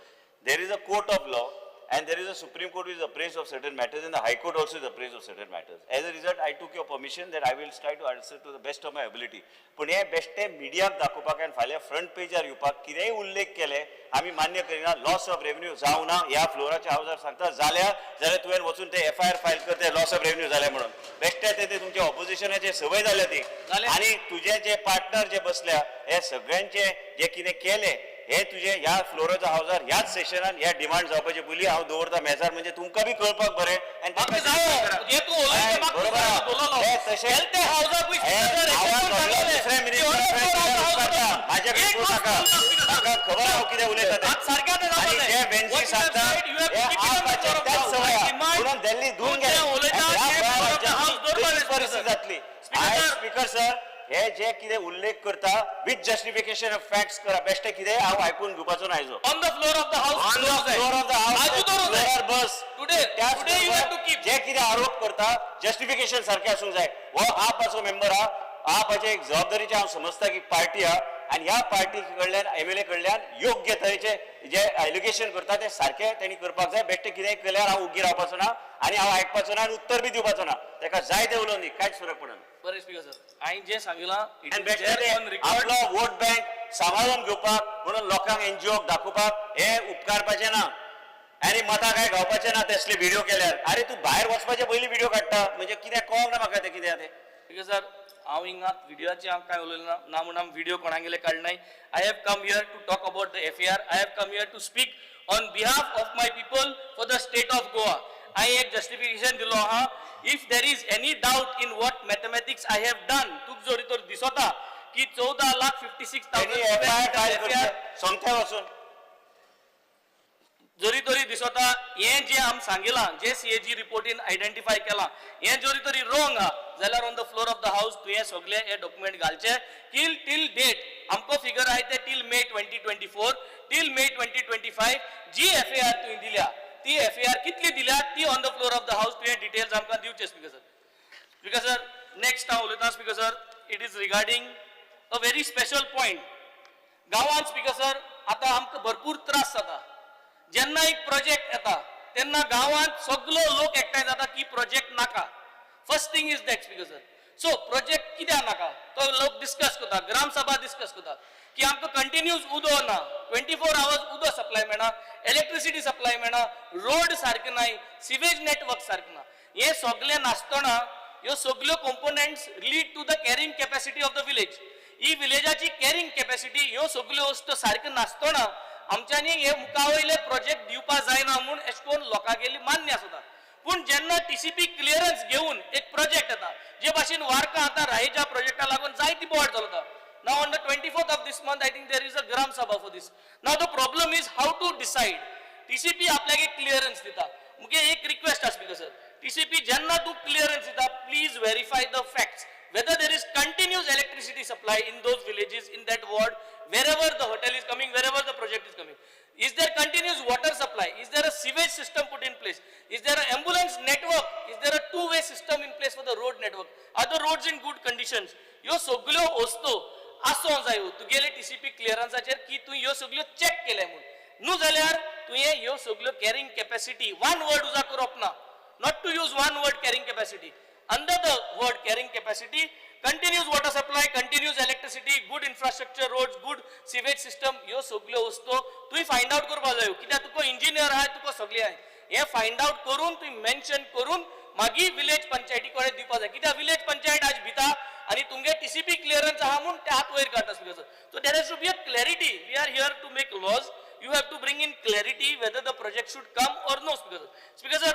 There is a court of law, and there is a Supreme Court which is appraised of certain matters, and the High Court also is appraised of certain matters. As a result, I took your permission that I will try to answer to the best of my ability. पूण हे बेश्टे मिडियाक दाखोवपाक आनी फाल्यां front पेजार येवपाक कितेंय उल्लेख केले आमी मान्य करिना. लॉस ऑफ रेव्हन्यू जावना ह्या फ्लोराच्या हावजार सांगता, जाल्यार जाल्यार तुवें वचून ते एफआयआर फायल कर, ते लॉस ऑफ रेव्हन्यू जाले म्हणून. बेश्टे ते तुमचे ऑपोजिशनाचे संवय जाल्या ती. जालें. आनी तुजे जे पार्टनर जे बसल्या हे सगळ्यांचे जे कितें केलें हे तुजे ह्या फ्लोराच्या हावजार ह्याच सेशनान ह्या डिमांड जावपाचे पयलीं हांव दवरता मेजार, म्हणजे तुमकां बी कळपाक बरें. आनी म्हाका जायो, हे तूं उलयता म्हाका बरोबर जायो, आहा. उलयलो. हे तशें गेले ते हावजाकूय हे स्पीकर सर, आवाज एक व्हडलो सांगलें. दुसऱ्या की on the floor of the house माझ्याकडे एक करू नका. वस्तू ना, स्पीकर सर. म्हाका खबर आहा कितें उलयता तें. आज सारकें आतां आनी जावपाक जे जाय. वेन्सी What you have सांगता said, you have हे to keep it on the आपाचे floor of the त्याच house. सवय आहा. I demand म्हणून दिल्ली धुवून तूं गेले. जें उलयता ह्या तें गोंया floor of the राज्याची house दवरपाक तशीच जाय, परिस्थिती स्पीकर जातली. Speaker I sir. Speaker sir, हे जे कितें उल्लेख करता विथ जस्टिफिकेशन ऑफ फॅक्ट्स करा. बेश्टे कितें हांव आयकून घेवपाचो ना आयजो. On the floor of the house. On the floor of the house. आजू दवरूंक जाय. फ्लोरार बस. Today, त्याच today you have to keep. जे कितें आरोप करता जस्टिफिकेशन सारकें आसूंक जाय. हो आपाचो मेंबर आहा, आपाचे एक जबाबदारीचे हांव समजता की पार्टी आहा आनी ह्या पार्टी कडल्यान एमएलए कडल्यान योग्य तरेचे जे एलिगेशन करता ते सारकें तेणी करपाक जाय. बेश्टें कितेंय केल्यार हांव उग्गी रावपाचो ना आनी हांव आयकपाचो ना आनी उत्तर बी दिवपाचो ना. तेका जाय तें उलोवंदी, कांयच फरक पडना. बरें स्पीकर सर, हांवें जें सांगिलां it आनी is बेश्टें there ते on record. आपलो वोट बँक सांबाळून घेवपाक म्हणून लोकांक एनजीओक दाखोवपाक हे उपकारपाचें ना आनी मतां काय गावपाचें ना तसले व्हिडिओ केल्यार. अरे तूं भायर वचपाचे पयलीं व्हिडिओ काडटा म्हणजे कितें कळोंक ना म्हाका तें कितें आहा तें. स्पीकर सर, हांव हिंगा व्हिडियोचे हांव कांय उलयलें ना, ना म्हूण हांव video कोणागेले काडनाय. I have come here to talk about the FAR. I have come here to speak on behalf of my people for the state of Goa. हांवें एक जस्टिफिकेशन दिलो आहा. If there is any doubt in what mathematics I have done, तुका जरी तर दिसता की चवदा लाख फिफ्टी सिक्स तेणी एफआयआर फायल थावजंड करचें सोमतें वचून. जरी तरी दिसता हें जें आमी सांगिलां, जे सीएजी रिपोर्टीन आयडेंटिफाय केलां, हें जरी तरी रॉंग आहा जाल्यार on the floor of the house तुवें सगळे हे डॉक्युमेंट घालचे. कील टील डेट आमकां फिगर आहाय ते till May 2024, till May 2025 G FAR तुवें दिल्या ती एफएआर कितली दिल्या ती on the floor of the house तुवें डिटेल्स आमकां दिवचे, speaker sir. Speaker sir, next हांव उलयतां, speaker sir, it is regarding a very special point. गांवांत स्पीकर सर आतां आमकां भरपूर त्रास जाता. जेन्ना एक प्रोजेक्ट येता तेन्ना गांवांत सगलो लोक एकठांय जाता की प्रोजेक्ट नाका. First thing is that, speaker sir. So project कित्याक नाका तो लोक डिस्कस करता, ग्रामसभा डिस्कस करता की आमकां कंटिन्यूज उदो ना, 24 आवर्स उदो सप्लाय मेळना, इलेक्ट्रिसिटी सप्लाय मेळना, रोड सारके नाय, सिवेज नेटवर्क सारकें ना. हें सगलें नासतना ह्यो सगल्यो components lead to the carrying capacity of the village. ही विलेजाची कॅरिंग कॅपॅसिटी ह्यो सगल्यो वस्तू सारक्यो नासतना आमच्यांनी हे मुखा वयले प्रोजेक्ट दिवपा जायना म्हूण एश कोन लोकांगेली मान्य आसता. पूण जेन्ना टीसीपी क्लियरन्स घेवन एक प्रोजेक्ट येता, जे भाशेन वार्का आतां राहेजा प्रोजेक्टा लागून जायती बोवाळ चलता. Now on the 24th of this month, I think there is a Gram Sabha for this. Now the problem is how to decide. TCP आपल्याक एक क्लियरन्स दिता. मुगे एक रिक्वेस्ट आसा स्पीकर सर, टीसीपी जेन्ना तूं क्लियरन्स दिता, please verify the facts whether there is continuous electricity supply in those villages, in that ward, wherever the hotel is coming, wherever the project is coming. Is there continuous water supply? Is there a sewage system put in place? Is there an ambulance network? Is there a two-way system in place for the road network? Are the roads in good conditions? ह्यो सगल्यो वस्तू आसूंक जायो तुगेले TCP क्लियरन्साचेर की तूं ह्यो सगल्यो चॅक केले म्हूण. न्हू जाल्यार तुवें ह्यो सगल्यो कॅरिंग कॅपॅसिटी वन वर्ड उजा करप ना, not to use one word carrying capacity. Under the word carrying capacity, continuous water supply, continuous electricity, good infrastructure, roads, good sewage system, ह्यो सगल्यो वस्तू तुवें फायंड आवट करपाक जायो. कित्याक तुका इंजिनियर आहाय, तुका सगळें आहाय, हें फायंड आवट करून तुवें मेन्शन करून मागीर विलेज पंचायती कडेन दिवपा जाय. कित्याक विलेज पंचायत आज भिता आनी तुमगे टीसीपी क्लियरन्स आहा म्हूण ते हात वयर काडटा, speaker sir. So there has to be a clarity. We are here to make laws. You have to bring in clarity whether the project should come or no, speaker sir. Speaker sir,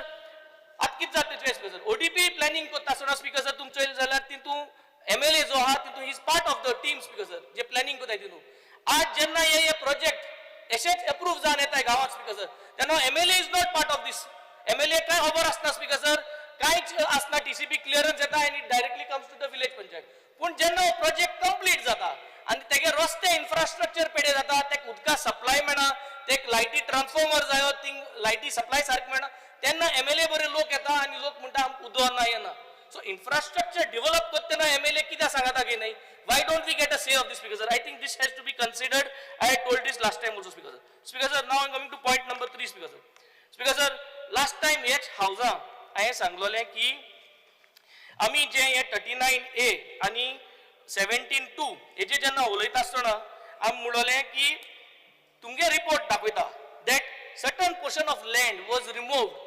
आतां कितें जाता तुवें speaker sir, ODP planning करता आसतना speaker sir तुमचो येयलें जाल्यार तितून एमएलए जो आहा तितून is part of the team, speaker sir, J planning करताय तितून. आज जेन्ना हे हे प्रोजेक्ट एशेच एप्रूव जावन येताय गांवांत स्पीकर सर, तेन्ना MLA is not part of this. MLA काय खबर आसना स्पीकर सर, कांयच आसना. टीसीपी क्लियरन्स येता आनी directly comes to the village panchayat. पूण जेन्ना हो प्रोजेक्ट कंप्लीट जाता आनी तेगे रस्ते इन्फ्रास्ट्रक्चर पेडे जाता, तेका उदका सप्लाय मेळना, तेक लायटी ट्रान्सफॉर्मर जायो, थिंग लायटी सप्लाय सारकी मेळना, तेन्ना एमएलए बरे लोक येता आनी लोक म्हणटा आमकां उदक ना, येना. सो So infrastructure develop करतना एमएलए कित्याक सांगता की नाही? Why don't we get a say of this, Speaker sir? I think this has to be considered. I had told this last time also, Speaker sir. Speaker sir, now I am coming to point number 3, Speaker sir. Speaker sir, last time हेच हावजा हांवें सांगलोलें की आमी जे हे 39A आनी 17(2) हेजे जेन्ना उलयता आसतना आमी म्हणलें की तुमगे रिपोर्ट दाखयता that certain portion of land was removed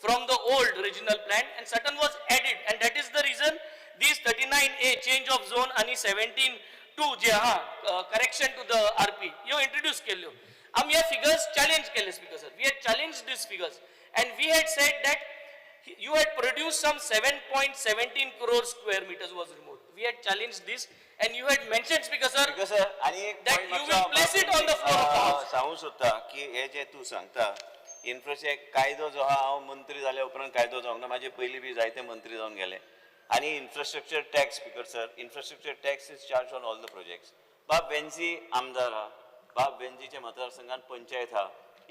from the old regional plan and certain was added, and that is the reason these 39A change of zone आणि 17(2) जे आहा correction to the RP ह्यो introduce केल्ल्यो. आमी हे figures challenge केले, Speaker sir. We had challenge these figures and we had said that you had produced some 7.17 crore square meters was removed. We had challenged this and you had mentioned, Speaker sir, Speaker sir, आनी एक that point you will place it on the floor of the house. सांगू सोदता की हे जे तूं सांगता infrastructure कायदो जो आहा, हांव मंत्री जाल्या उपरांत कायदो जावंक ना, म्हाजे पयलीं बी जायते मंत्री जावन गेले. आनी infrastructure tax, Speaker sir, infrastructure tax is charge on all the projects. बाब वेन्झी आमदार आहा, बाब वेन्झीच्या मतदारसंघात पंचायत आहा,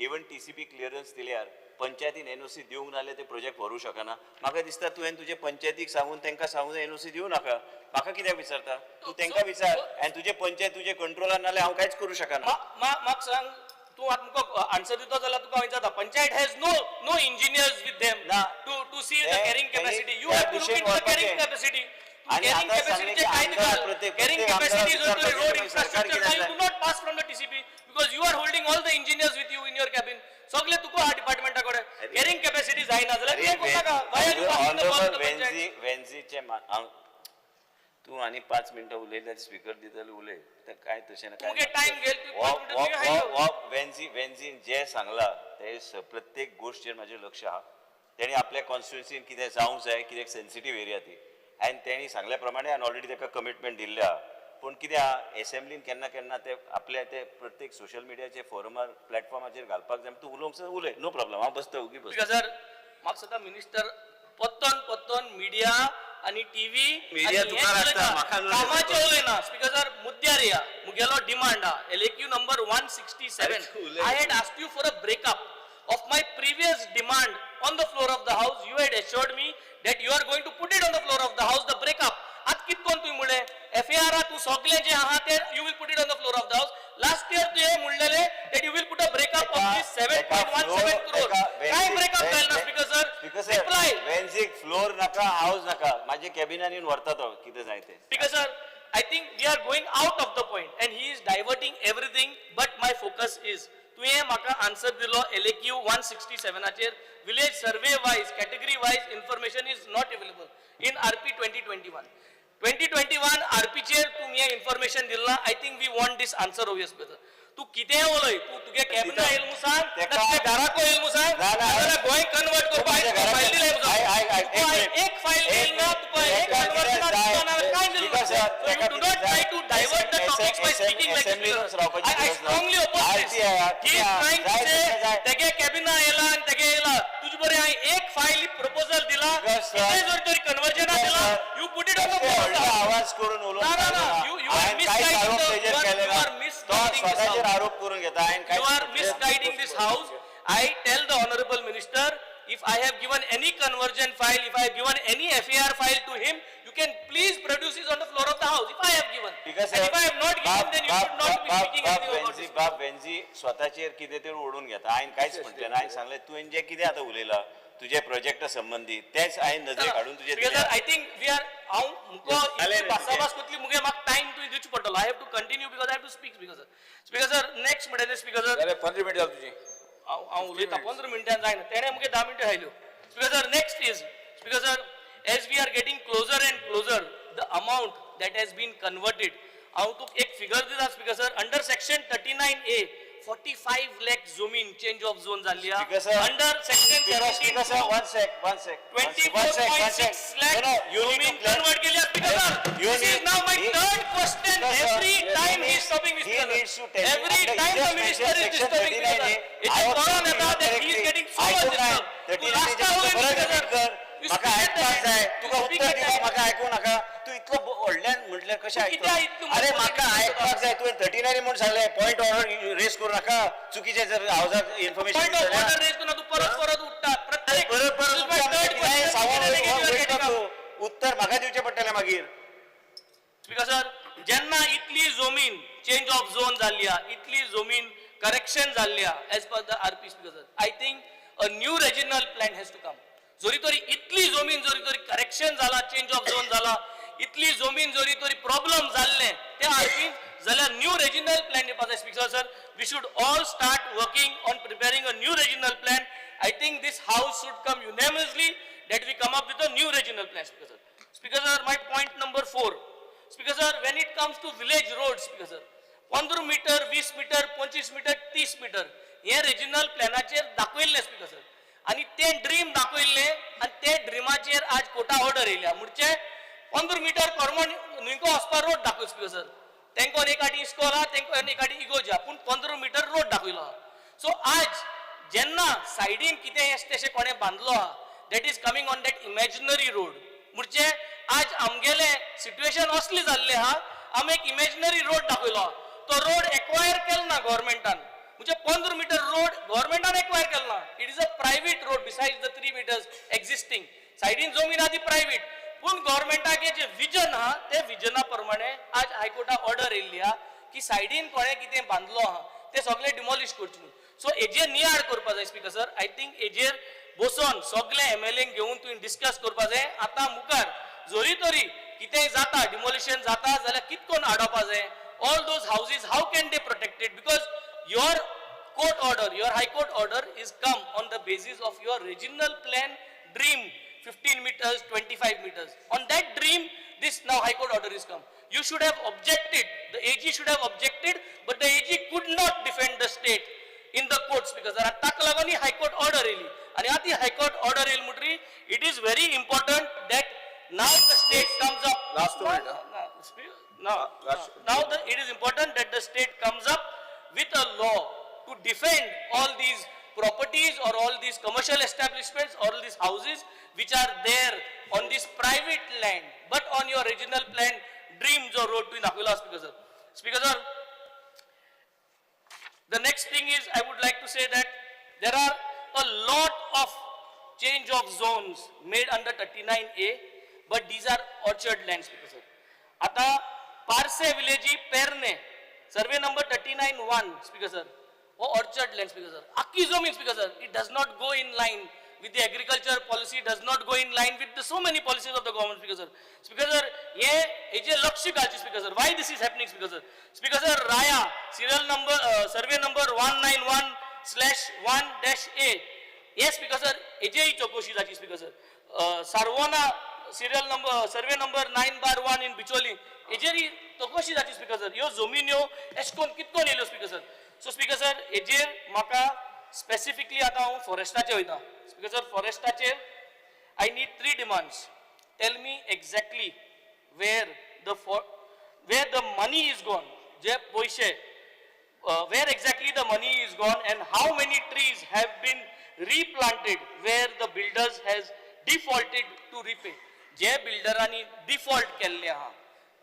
इवन TCP clearance दिल्यार पंचायतीन एनओसी दिवंक ना जाल्यार ते प्रोजेक्ट व्हरूंक शकना. म्हाका दिसता तुवें तुजे पंचायतीक सांगून तांकां सांगून एनओसी दिवं नाका. म्हाका कित्याक विचारता तूं? तांकां विचार. आनी तुजे पंचायत तुजे कंट्रोलान नाल्यार हांव कांयच करूं शकना. म्हाका सांग तूं आतां तुका आन्सर दितो जाल्यार तुका हांव विचारता, panchayat has no engineers with them ना. To see the carrying capacity. You have to look into the carrying capacity. आणि कॅरिंग आता सांगले कॅपॅसिटीचे की काय आमदार प्रत्येक कॅरिंग प्रत्येक कॅपॅसिटी आमदाराक जर रोड विचारपाचें सरकार इन्फ्रास्ट्रक्चर कितें you जाय? Do not pass from the TCP because you are holding all the engineers with you in your cabin. सगळे तुका हा डिपार्टमेंटा कडेन कॅरिंग कॅपॅसिटी जायना जाल्यार तुवें करूं नाका. Why are you passing the ball to honourable the panchayat? Venzy, वेन्झीचे तूं आनी 5 मिनटां उलयल्यार स्पिकर दितले, उलय. तर काय तशें ना. तुमगे टायम घेल, तूं 5 मिनटां तुवें हाडलो. वेन्झी वेन्झीन जें सांगलां ते प्रत्येक गोश्टीचेर म्हाजें लक्ष आहा. तेणी आपल्या कॉन्स्टिट्युन्सीन कितें जावंक जाय, कित्याक सेन्सिटीव एरिया ती, आनी तेणी सांगल्या प्रमाणे हांवें ऑलरेडी ताका कमिटमेंट दिल्लें आहा. पूण कितें आहा, एसेंब्लीन केन्ना केन्ना ते आपल्या ते प्रत्येक सोशल मिडियाचे फोरमार प्लॅटफॉर्माचेर घालपाक जाय. तूं उलोवंक जाय उलय, नो प्रॉब्लम, हांव बसता उगी बसता. सर, म्हाका सदां मिनिस्टर पत्तन पत्तन मिडिया आनी टीव्ही Media तुका लागता, म्हाका न्हू. कामाचें उलयना. स्पीकर सर, मुद्द्यार या. मुगेलो डिमांड आहा LAQ number 167. अरे तूं उलय. I had asked you for a breakup of my previous demand on the floor of the house. You had assured me that you are going to put it on the floor of the house, the breakup. आतां कित कोन तुवें म्हणलें FAR तूं सगळें जें आहा तें you will put it on the floor of the house. Last year तुवें म्हणलेलें that you will put a breakup of this 7.17 crore. काय ब्रेकअप जायना, speaker sir? Speaker sir, reply. वेन्झीक फ्लोर नाका, हाऊस नाका, माझे कॅबिनान येवन व्हरता तो कितें जाय तें. Because sir, I think we are going out of the point and he is diverting everything, but my focus is तुवें म्हाका आन्सर दिलो LAQ 167 चेर village survey wise, category wise information is not available in RP 2021. 2021 आरपीचेर तुवें information दिला. I think we want this answer obvious. तूं कितेंय उलय, तूं तुगे कॅबिना येयल म्हूण सांग, तेका- तुगे घराको येयल म्हूण सांग, ना, ना. नाजाल्यार गोंय कन्वर्ट करपाक तुज्या घराक- फायल दिल्या म्हूण सांग. आयक, आयक, तुका एक मिनिट. एक फायल एक दिली ना, तुका मिनिट. एक तेका कन्वर्ट कितें ना, जाय? तुका ना, काय दिलें स्पीकर ना. सर, So तेका you do not कितें try जाय? to divert the topics by speaking like this. असेंब्लीनूच रावपाची I गरज ना. strongly oppose this. RTI आहा, He is trying to जाय say तशें जाय. तेगे कॅबिना येयला आनी तेगे येयला. तुजे बरें हांवें एक फायल प्रपोजल दिला, स्पीकर सर, कितें जर तरी कन्वर्जना स्पीकर दिला, sir, you put it on the ते floor. व्हडलो आवाज करून उलोवंक ना, ना, ना. जायना. You are हांवें कांयच misguiding आरोप the- तेजेर you are- केले you ना. are तो misguiding this स्वताचेर house. आरोप करून घेता. हांवें You कांयच are misguiding this house. I tell the honorable minister, if I have given any conversion file, if I have given any FAR file to him, you can please produce it on the floor of the house, if I have given. Because, And if I have not given, then you should not be speaking anything about this. बाब वेन्झी स्वताचेर कितें तरी ओडून घेता. हांवें कांयच म्हटलें ना. हांवें सांगलें तुवें जें कितें आतां उलयलां तुजे प्रोजेक्टा संबंदी तेंच हांवें नदरेक हाडून तुजें Because दिलें. sir, I think we are, हांव मुको जालें रे तुजें. भासाभास कोतली मुगे म्हाका टायम तुवें दिवचो पडटलो. I have to continue because I have to speak, Speaker sir. Speaker sir, next म्हणटा स्पीकर सर, जाल्यार 15 मिनटां जाली तुजी. हांव हांव उलयतां, 15 मिनटां जायना, तेणें मुगे 10 मिनटां खायल्यो. Speaker sir, next is, Speaker sir, as we are getting closer and closer the amount that has been converted, हांव तुका एक फिगर दिता Speaker sir. Under section 39A 45 lakh जमीन चेंज ऑफ झोन जाल्ली Speaker sir, under section Speaker, Speaker sir, one sec, one sec. One sec, one sec, one sec. 24.6 lakh No, no, you need to जमीन clar- convert केली. Speaker sir, You this is need- now my he- third question. Speaker sir, Every yes, time he he is stopping me, he Speaker needs sir. to tell you. Every Under- time he the just minister mentioned is section disturbing me, 39A. sir. It I is hope gone you येता that he is correctly. getting so I much don't disturbed. know. तूं लास्टा उलय, परत Speaker repeat sir. कर. You म्हाका speak at आयकपाक the जाय. end. तुका You speak उत्तर at the दिवपाक end. म्हाका आयकूं नाका. तूं इतलो व्हडल्यान म्हटल्यार कशें तूं कित्याक आयकतलो? इतलो अरे मोठो म्हाका उलयता? आयकपाक जाय. तुवें 39 म्हूण सांगलें. पॉयंट ऑर्डर रेस करूं नाका. चुकीचें जर हावजाक information Point of order raise करून तूं परत परत उठता. प्रत्येक परत परत This is my third question. सांगून Again and again you are वयता getting तूं. up. उत्तर म्हाका दिवचें पडटलें मागीर. स्पीकर सर, जेन्ना इतली जमीन चेंज ऑफ झोन जाल्ली आहा, इतली जमीन करेक्शन जाल्ली आहा as per the RP, Speaker sir, I think a new regional plan has to come. जरी तरी इतली जमीन जरी तरी करेक्शन जाला, चेंज ऑफ झोन जाला, इतली जमीन जरी तरी प्रॉब्लम जाल्ले ते आरपी जाल्यार न्यू रिजनल प्लॅन येवपा जाय. Speaker sir, we should all start working on preparing a new regional plan. I think this house should come unanimously that we come up with a new regional plan, Speaker sir. Speaker sir, my point number 4. Speaker sir, when it comes to village roads, Speaker sir, 15 meter, 20 meter, 25 meter, 30 meter हे regional प्लॅनाचेर दाखयल्लें speaker sir, आनी तें dream दाखयल्लें आनी ते ड्रिमाचेर आज Carta order येयल्या. म्हणजे 15 मिटर करमण न्हंयको वचपा रोड दाखय स्पीकर सर, तेंकोन एक आटी इस्कोल आहा, तेंकोन एक आटी इगोज आहा, पूण 15 मिटर रोड दाखयलो आहा. सो आज जेन्ना सायडीन कितें तशें कोणें बांदलो आहा, that is coming on that imaginary road. म्हणजे आज आमगेलें सिट्युएशन असली जाल्लें आहा, आमी एक इमेजिनरी रोड दाखयलो आहा, तो रोड एक्वायर केलो ना गव्हर्मेंटान. म्हणजे 15 मिटर रोड गव्हर्मेंटान एक्वायर केलो ना, it is a private road. Besides the 3 meters existing सायडीन जमीन आहा ती प्रायव्हेट, पूण गव्हर्मेंटागे जे विजन आहा ते विजना प्रमाणे आज हायकोर्टा ऑर्डर येयल्ली आहा की सायडीन कोणें कितें बांदलो आहा ते सगळें डिमॉलिश करचें म्हणून. सो हेजेर नियाळ करपा जाय स्पीकर सर. I think हेजेर बसोन सगळे एमएलएंक घेवन तुवें डिस्कस करपा जाय. आतां मुखार जरी तरी कितेंय जाता, डिमॉलिशन जाता जाल्यार कितकोन आडोवपा जाय. All those houses, how can they protected? Because your court order, your high court order is come on the basis of your regional plan dream, 15 meters, 25 meters. On that dream, this now high court order is come. You should have objected, the AG should have objected, but the AG could not defend the state in the courts because ताका लागून ही high court order येयली. आनी आतां ही high court order येयली म्हणटरी it is very important that now the state comes up. Last 2 minute, huh? Now, now it is important that the state comes up with a law to defend all these properties or all these commercial establishments or all these houses which are there on this private land, but on your regional plan dream जो road तुवें दाखयलो, Speaker sir. Speaker sir, the next thing is I would like to say that there are a lot of change of zones made under 39A, but these are orchard lands, Speaker sir. आता पार्से विलेजी पेरणे survey number 39(1), Speaker sir, हो orchard land speaker sir. आखी जमीन, Speaker sir, it does not go in line with the agriculture policy, does not go in line with the so many policies of the government, Speaker sir. Speaker sir, हे हेजे लक्ष घालचें, Speaker sir, why this is happening, Speaker sir. Speaker sir, Raya serial number, survey number 191/1-A, hey speaker sir, हेजेय चौकशी जाची speaker sir. Sarvona serial number, survey number 9/1 in Bicholim, हेजेरय चौकशी जाची speaker sir. ह्यो जमिन्यो एश कोन कितकोन येयल्यो speaker sir? So speaker sir, हेजेर म्हाका स्पेसिफिकली आतां हांव फॉरेस्टाचेर वयता स्पीकर सर. फॉरेस्टाचेर I need three demands. Tell me exactly where the money is gone, जे पयशे, where exactly the money is gone and how many trees have been replanted where the builders has defaulted to repay. जे बिल्डरांनी default केल्ले आहा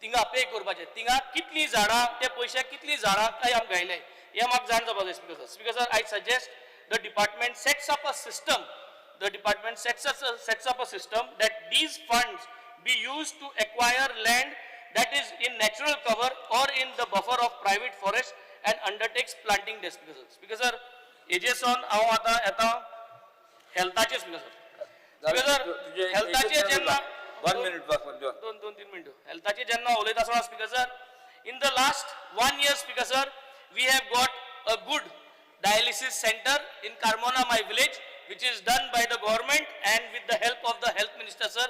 थिंगा pay करपाचे, थिंगा कितलीं झाडां, ते पयशे कितलीं झाडां काय आमकां घायले हें म्हाका जाण जावपाक जाय, Speaker sir. Speaker sir, I suggest the department sets up a system, the department sets up a system that these funds be used to acquire land that is in natural cover or in the buffer of private forest and undertakes planting there, Speaker sir. Speaker sir, हेजे सोन हांव आतां येता हेल्थाचेर, speaker sir. Speaker sir, हेल्थाचेर जेन्ना one minute बस. दोन दोन तीन मिनटं. हेल्थाचेर जेन्ना उलयता आसतना, Speaker sir, in the last one year, Speaker sir, we have got a good dialysis center in Carmona, my village, which is done by the government and with the help of the health minister, sir.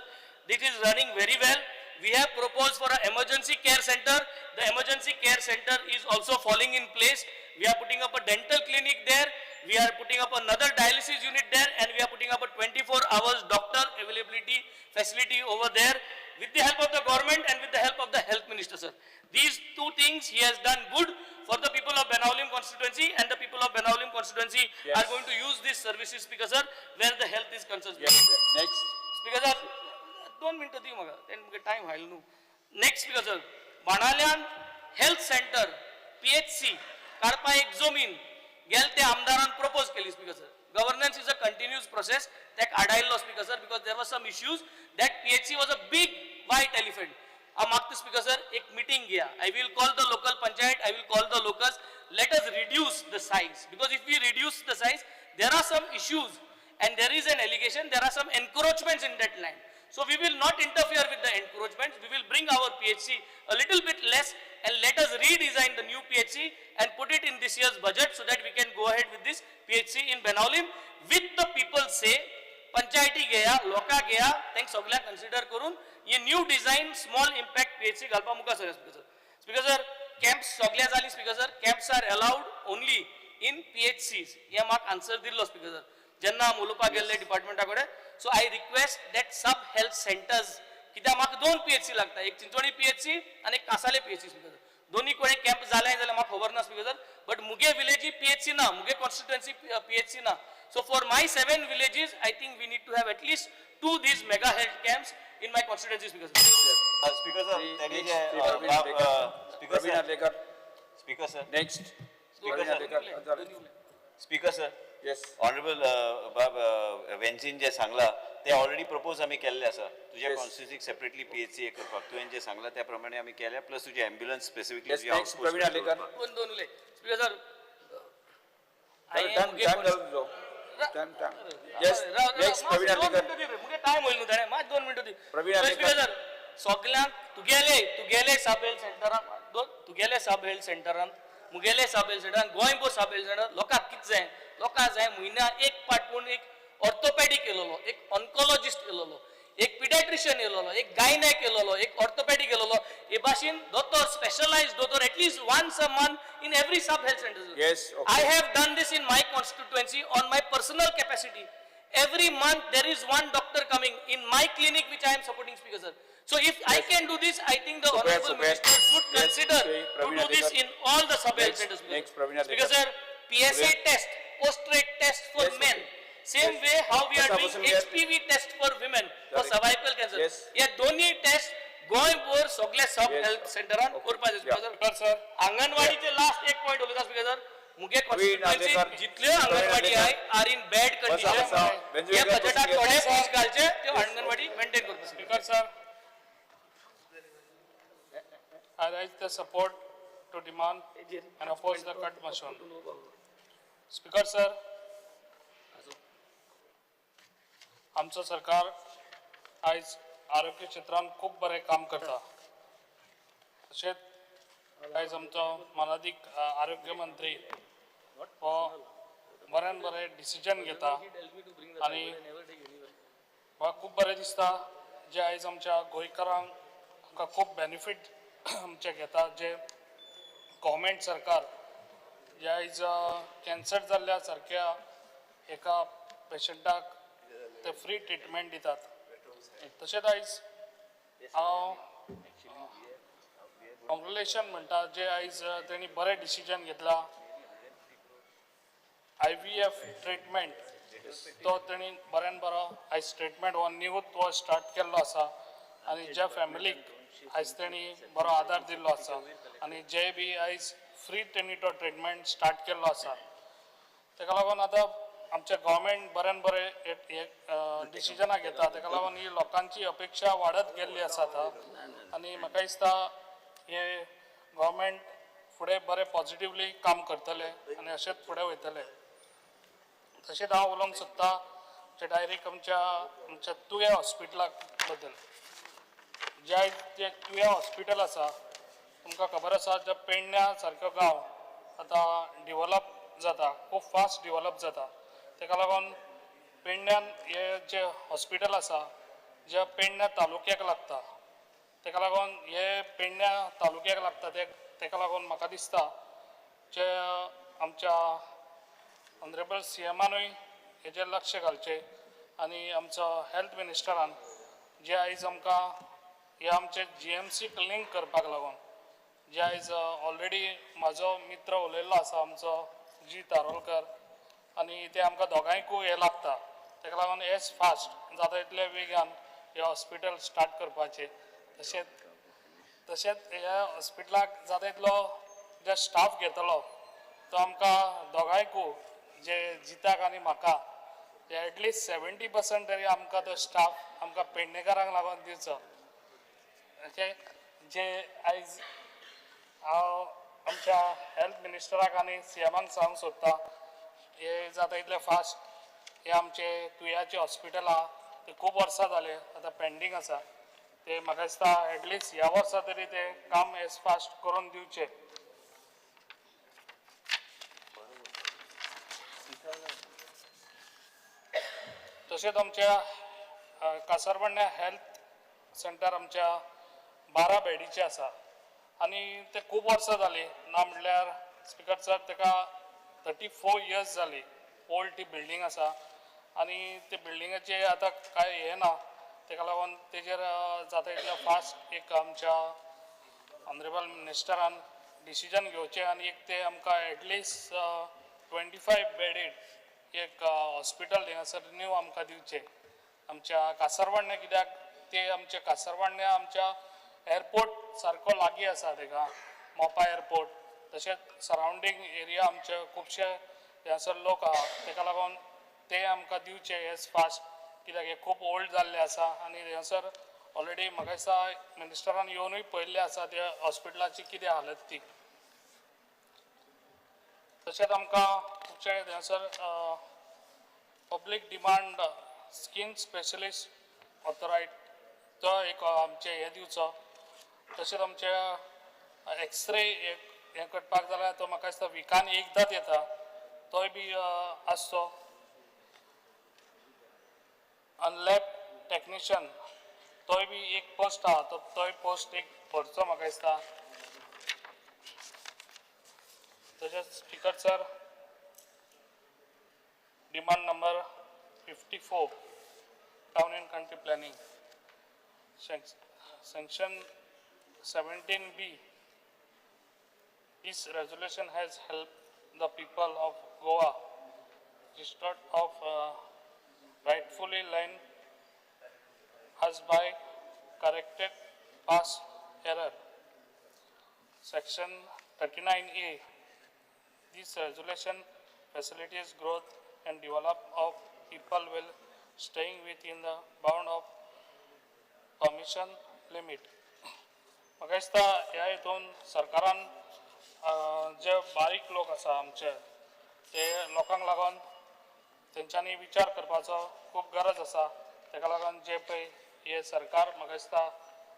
This is running very well. We have proposed for an emergency care center. The emergency care center is also falling in place. We are putting up a dental clinic there. We are putting up another dialysis unit there, and we are putting up a 24 hours doctor availability facility over there with the help of the government and with the help of the health minister, sir. These two things he has done good for the people of Benaulim constituency, and the people of Benaulim constituency are going to use these services, Speaker sir, where the health is concerned. Yes, next. Speaker sir, 2 मिनटां दी म्हाका, तेणें म्हाका time हायल न्हू. Next speaker sir, बाणाल्यान health centre PHC काडपा एक जमीन गेल ते आमदारान प्रपोज केली, speaker sir. Governance is a continuous process. तेका आडायल्लो, Speaker sir, because there was some issues that PHC was a big white elephant. हांव मागता, स्पीकर सर, एक मिटींग घेया. I will call the local panchayat, I will call the locals. Let us reduce the size, because if we reduce the size, there are some issues and there is an allegation, there are some encroachments in that land. So we will not interfere with the encroachments. We will bring our PHC a little bit less and let us redesign the new PHC and put it in this year's budget so that we can go ahead with this PHC in Benaulim with the people say. पंचायती घेया, लोकां घेया, तांकां सगळ्यांक consider करून हे new design, small impact PHC घालपा मुखार sir. Speaker sir, Speaker sir, camps सगळे जाली. Speaker sir, camps are allowed only in PHCs हे म्हाका आन्सर दिल्लो, स्पीकर सर, जेन्ना आमी उलोवपाक गेल्ले डिपार्टमेंटा कडेन. So I request that sub health centers, कित्याक म्हाका दोन पीएचसी लागता, एक चिंचोणी पीएचसी आनी एक कासाले पीएचसी. स्पीकर सर, दोन्ही कडेन कॅम्प जाले जाल्यार म्हाका खबर ना, स्पीकर सर, बट मुगे विलेजी पीएचसी ना, मुगे कॉन्स्टिट्युएन्सी पीएचसी ना. So for my seven villages, I think we need to have at least two these mega health camps in my constituency, Speaker sir. Speaker sir, त्यांनी जे Praveen Arlekar. Speaker Praveen sir, Arlekar. Speaker sir, next. Speaker sir. Speaker sir, yes. Honourable बाब वेन्झीन जे सांगला ते already propose आमी केल्ले आसा तुज्या कॉन्स्टिट्युन्सीक separately PHC हे करपाक. तुवें जे सांगला त्या प्रमाणे आमी केल्या, प्लस तुजी ambulance specifically. Yes, next, Praveen Arlekar. दोन दोन उलय, स्पीकर सर. टायम टायम जालो तुजो, टायम टायम. येस, नेक्स्ट, प्रवीण आर्लेकर. मुगे टायम होईल न्हू ताणें, मात 2 मिनटां दी. प्रवीण आर्लेकर. स्पीकर सर, सगल्यांक तुगेले तुगेले सब हेल्थ सेंटरान दोन, तुगेले सब हेल्थ सेंटरान, मुगेले सब हेल्थ सेंटरान, गोंयभर सब हेल्थ सेंटर लोकांक कितें जाय? लोकांक जाय म्हयन्या एक पाट पूण एक ऑर्थोपॅडीक येयलोलो, एक ऑन्कोलॉजिस्ट येयलोलो, एक पिडियाट्रिशियन येयलोलो, एक गायनॅक येयलोलो, एक ऑर्थोपॅडीक येयलोलो. हे भाशेन दोतोर, स्पेशलायज्ड दोतोर at least once a month in every sub health center. Yes, okay. I have done this in my constituency on my personal capacity. Every month there is one doctor coming in my clinic which I am supporting, Speaker sir. So if I can do this, I think the Super, honorable super. minister should Yes, consider okay, to Praveen do this Arlekar. In all the sub health Next, centers. Speaker next, sir. Praveen Speaker Arlekar. sir, PSA test, post-rate test for Yes, men. Okay. Same Yes. way how we are Basa, doing बसून घे. HPV test for women for Correct. Cervical cancer. Yes. हे दोन्ही test गोंयभर सगळ्या सब Yes. Health सेंटरान Okay. करपाचे. Yeah. Speaker sir, आंगणवाडीचे लास्ट एक पॉइंट उलयता, स्पीकर सर. मुगे प्रवीण कॉन्स्टिट्युएन्सी आर्लेकर. जितल्यो आंगणवाडी प्रवीण आहाय आर इन बॅड बसा, कंडिशन. बसा. हे बेंजू बजेटाक बसून घे. थोडे पयशे घालचे, त्यो आंगणवाडी मेंटेन करपाक. Speaker sir, I raise the support to demand and oppose the cut motion. Speaker sir, आमचो सरकार आयज आरोग्य क्षेत्रांत खूब बरें काम करता. तशेंच आयज आमचो मानादीक आरोग्य मंत्री हो बऱ्यान बरें डिसिजन घेता आनी म्हाका खूब बरें दिसता जे आयज आमच्या गोंयकारांक आमकां खूब बेनिफीट आमचे घेता, जे गव्हर्मेंट सरकार जे आयज कॅन्सर जाल्ल्या सारक्या एका पेशंटाक ते फ्री ट्रिटमेंट दितात. तशेंच आयज हांव कॉंग्रेच्युलेशन म्हणटा जे आयज तेणी बरें डिसिजन घेतला, आयव्हीएफ ट्रिटमेंट तो तेणी बऱ्यान बरो आयज ट्रिटमेंट हो न्यू तो स्टार्ट केल्लो आसा आनी ज्या फॅमिलीक आयज तेणी बरो आदार दिल्लो आसा आनी जे बी आयज फ्री तेणी तो ट्रिटमेंट स्टार्ट केल्लो आसा. तेका लागून आतां आमचें गव्हर्मेंट बऱ्यान बरें हे डिसिजनां घेता. तेका लागून ही लोकांची अपेक्षा वाडत गेल्ली आसा आतां आनी म्हाका दिसता हे गव्हर्मेंट फुडें बरें पॉजिटिवली काम करतले आनी अशेंच फुडें वयतले. तशेंच हांव उलोवंक सोदता जे डायरेक्ट आमच्या आमच्या तुया हॉस्पिटला बद्दल. जे आयज जें तुया हॉस्पिटल आसा, तुमकां खबर आसा, जे पेडण्या सारको गांव आतां डिवलप जाता, खूब फास्ट डिवलप जाता. तेका लागून पेडण्यान हे जे हॉस्पिटल आसा जे पेडण्या तालुक्याक लागता, तेका लागून हे पेडण्या तालुक्याक लागता ते तेका लागून म्हाका दिसता जे आमच्या ऑनरेबल सी एमानूय हेजेर लक्ष घालचें आनी आमचो हेल्थ मिनिस्टरान जे आयज आमकां हे आमचे जीएमसीक लिंक करपाक लागून जे आयज ऑलरेडी म्हाजो मित्र उलयल्लो आसा आमचो जी तारोलकर आनी ते आमकां दोगांयकूय हें लागता. तेका लागून एज फास्ट जाता तितले वेगान हें हॉस्पिटल स्टार्ट करपाचें. तशेंच तशेंच ह्या हॉस्पिटलाक जाता तितलो जे स्टाफ घेतलो तो आमकां दोगांयकूय जे जिताक आनी म्हाका एटलिस्ट 70% तरी आमकां तो स्टाफ आमकां पेडणेकारांक लागून दिवचो. ओके, जे आयज हांव आमच्या हेल्थ मिनिस्टराक आनी सीएमाक सांगूंक सोदता, हे जाता इतले फास्ट हे आमचे तुयाचे हॉस्पिटल आहा ते खूब वर्सां जाले आतां पेंडींग आसा, ते म्हाका दिसता एटलिस्ट ह्या वर्सा तरी ते काम एज फास्ट करून दिवचें. तशेंच आमच्या कासारबंड्या हेल्थ सेंटर आमच्या 12 बेडीचें आसा आनी ते खूब वर्सां जालीं, ना म्हणल्यार स्पिकर सर ताका 34 इयर्स जाली ओल्ड ती बिल्डींग आसा आनी ते बिल्डिंगाचे आतां कांय हें ना, ताका लागून तेजेर जाता इतल्या फास्ट एक आमच्या ऑनरेबल मिनिस्टरान डिसिजन घेवचें आनी एक ते आमकां एटलिस्ट 25 बेडीड एक हॉस्पिटल थिंगासर न्यू आमकां दिवचें आमच्या कासारवाडण्या, कित्याक ते आमच्या कासारवाडण्या आमच्या एअरपोर्ट सारको लागीं आसा तेका, मोपा एअरपोर्ट, तशेंच सरावंडींग एरिया आमचे खुबशे थंयसर लोक आहा, तेका लागून ते आमकां दिवचे एज फास्ट, कित्याक हे खूब ओल्ड जाल्ले आसा आनी थंयसर ऑलरेडी म्हाका दिसता मिनिस्टरान येवनूय पळयल्लें आसा त्या हॉस्पिटलाची कितें हालत ती. तशेंच आमकां खुबशे थंयसर public demand skin specialist authorised तो एक आमचे हे दिवचो. तशेंच आमचे एक्सरे हें करपाक जाल्यार तो म्हाका दिसता विकान एकदांच येता, तोय बी आसचो. आनी लॅब टॅक्निशियन तोय बी एक पोस्ट आहा, तोय पोस्ट एक भरचो म्हाका दिसता. तशेंच speaker sir, demand number 54, town and country planning, sanction 17B. This resolution has helped the people of Goa district of rightfully land as by corrected past error. Section 39A. This resolution facilitates growth and development of people while staying within the bound of permission limit. म्हाका दिसता ह्या हितून सरकारान जे बारीक लोक आसा आमचे ते लोकांक लागून तेंच्यांनी विचार करपाचो खूब गरज आसा. तेका लागून जे पळय हे सरकार म्हाका दिसता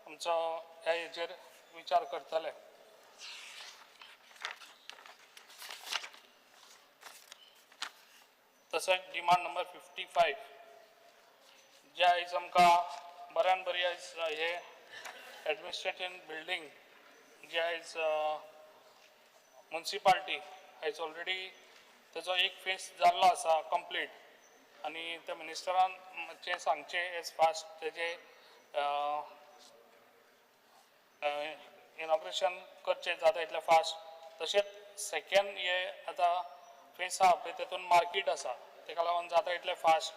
आमचो ह्या हेजेर विचार करतले. तशेंच डिमांड नंबर 55, जे आयज आमकां बऱ्यान बरी आयज हे एडमिनिस्ट्रेटीव बिल्डींग जे आयज मुन्सिपाल्टी आयज ऑलरेडी तेजो एक फेस जाल्लो आसा कंप्लीट आनी त्या मिनिस्टरान मातशें सांगचें एज फास्ट तेजें इनॉग्रेशन करचें जाता इतलें फास्ट. तशेंच सेकेंड हे आतां फेस आहा पळय तेतून मार्केट आसा, तेका लागून जाता इतलें फास्ट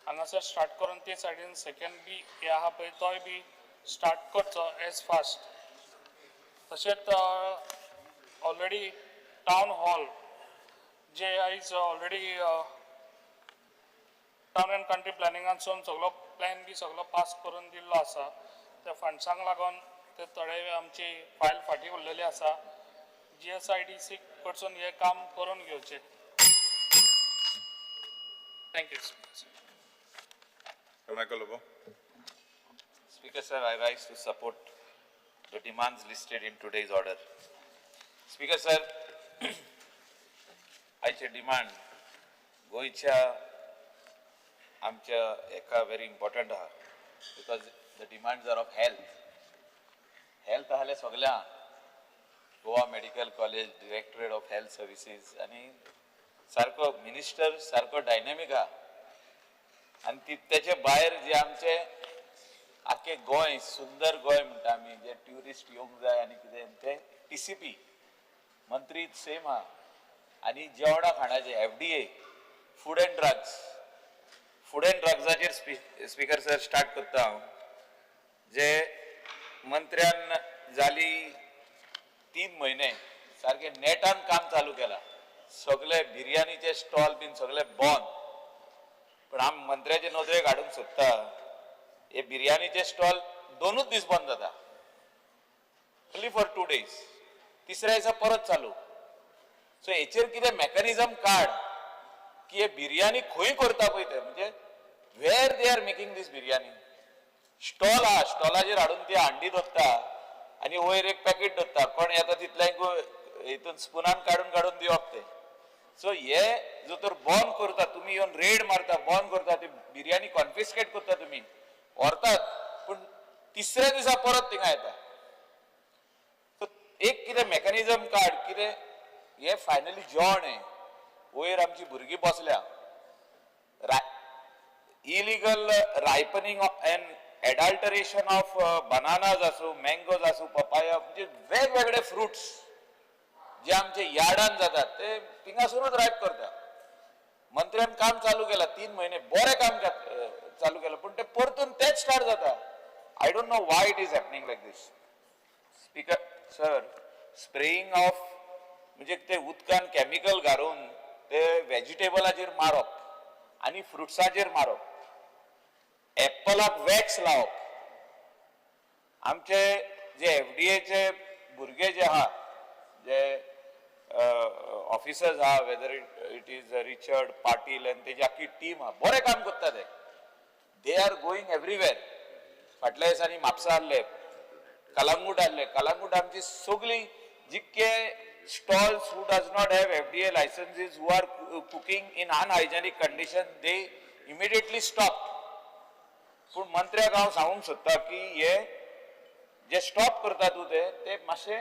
हांगासर स्टार्ट करून ते सायडीन सेकेंड बी हे आहा पळय तोय बी स्टार्ट करचो एज फास्ट. तशेंच ऑलरेडी टावन हॉल जे आयज ऑलरेडी टावन एंड कंट्री प्लॅनिंगांतसून सगलो प्लॅन बी सगलो पास करून दिल्लो आसा, त्या फंड्सांक लागून ते थोडे आमची फायल फाटीं उरलेली आसा. GSIDC कडसून हें काम करून घेवचें. Thank you. Michael Lobo. Speaker sir, I rise to support the demands listed in today's order. Speaker sir, आयचे डिमांड गोंयच्या आमच्या एका व्हेरी इम्पॉर्टंट आहा, because the demands are of health. Health आसल्यार सगळ्या Goa medical college, directorate of health services आनी सारको minister सारको डायनेमीक आहा. आनी ती तेचे भायर जे आमचे आख्खे गोंय सुंदर गोंय म्हणटा आमी, जे ट्युरिस्ट येवंक जाय आनी कितें ते TCP मंत्री सेम आहा. आनी जेवणा खाणाचे FDA, food and drugs, food and ड्रग्साचेर speaker sir start करता हांव. जे मंत्र्यान जाली 3 म्हयने सारके नेटान काम चालू केला. सगळे बिर्याणीचे स्टॉल बीन सगळे बंद. पण आमी मंत्र्याचे नदरेक हाडूंक सोदता, हे बिर्याणीचे स्टॉल 2 दीस बंद जाता, ओन्ली फॉर 2 डेज, तिसऱ्या दिसा परत चालू. सो हेचेर कितें मॅकॅनिजम काड की हे बिर्याणी खंय करता पळय ते, म्हणजे where they are making this biryani. Stall आहा, स्टॉलाचेर हाडून ती हांडी दवरता आनी वयर एक पॅकेट दवरता, कोण येता तितल्यांक हितून स्पुनान काडून काडून दिवप ते. सो हे जो तर बंद करता तुमी, येवन रेड मारता, बंद करता, ती बिर्याणी कॉन्फिस्केट करता तुमी, व्हरतात, पूण तिसऱ्या दिसा परत थिंगा येता. सो एक कितें मॅकॅनिजम काड कितें हे फायनली जेवण हें वयर आमची भुरगीं बसल्या. Illegal ripening and adulteration of bananas आसूं, मँगोज आसूं, पपाया, म्हणजे वेगवेगळे फ्रुट्स जे आमचे यार्डान जातात ते थिंगासरूच रायप करता. मंत्र्यान काम चालू केला 3 म्हयने, बरें काम चालू केलां, पूण ते परतून तेच स्टार्ट जाता. I don't know why it is happening like this. Speaker sir, spraying of म्हणजे ते उदकान केमिकल घालून ते वेजिटेबलाचेर मारप आनी फ्रुट्साचेर मारप, एप्पलाक वॅक्स लावप. आमचे जे एफडीएचे भुरगे जे आहा, जे ऑफिसर्स आहा, whether it is Richard Patil आनी तेजी आख्खी टीम आहा, बरें काम करता ते. They are going everywhere. फाटल्या दिसांनी म्हापसा आहले, कलांगूट आहले. कलांगूट आमची सगळी जितके stalls who does not have FDA licenses, who are cooking in unhygienic condition, they immediately stop. पूण मंत्र्याक हांव सांगूंक सोदता की हे जे स्टॉप करता तूं ते मातशे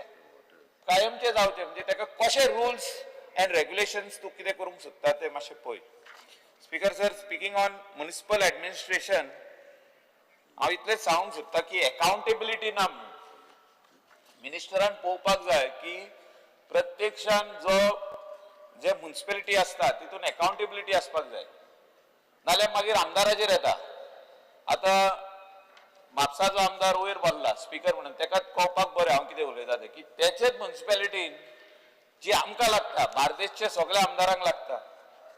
कायमचे जावचे, म्हणजे ताका कशे रुल्स एंड रेग्युलेशन्स तूं कितें करूंक सोदता ते मातशें पळय. Speaker sir, speaking on municipal administration, हांव इतलेंच सांगूंक सोदता की एकाउंटेबिलिटी ना म्हणून मिनिस्टरान पळोवपाक जाय की प्रत्यक्षान जो जे म्युनिसिपॅलिटी आसता तितून एकाउंटेबिलिटी आसपाक जाय, नाल्यार मागीर आमदाराचेर येता. आतां म्हापसाचो आमदार वयर बसला स्पिकर म्हणून, ताका कळपाक बरें हांव कितें उलयता तें, की तेचेच म्युनिसिपॅलिटीन जी आमकां लागता, बार्देसच्या सगळ्या आमदारांक लागता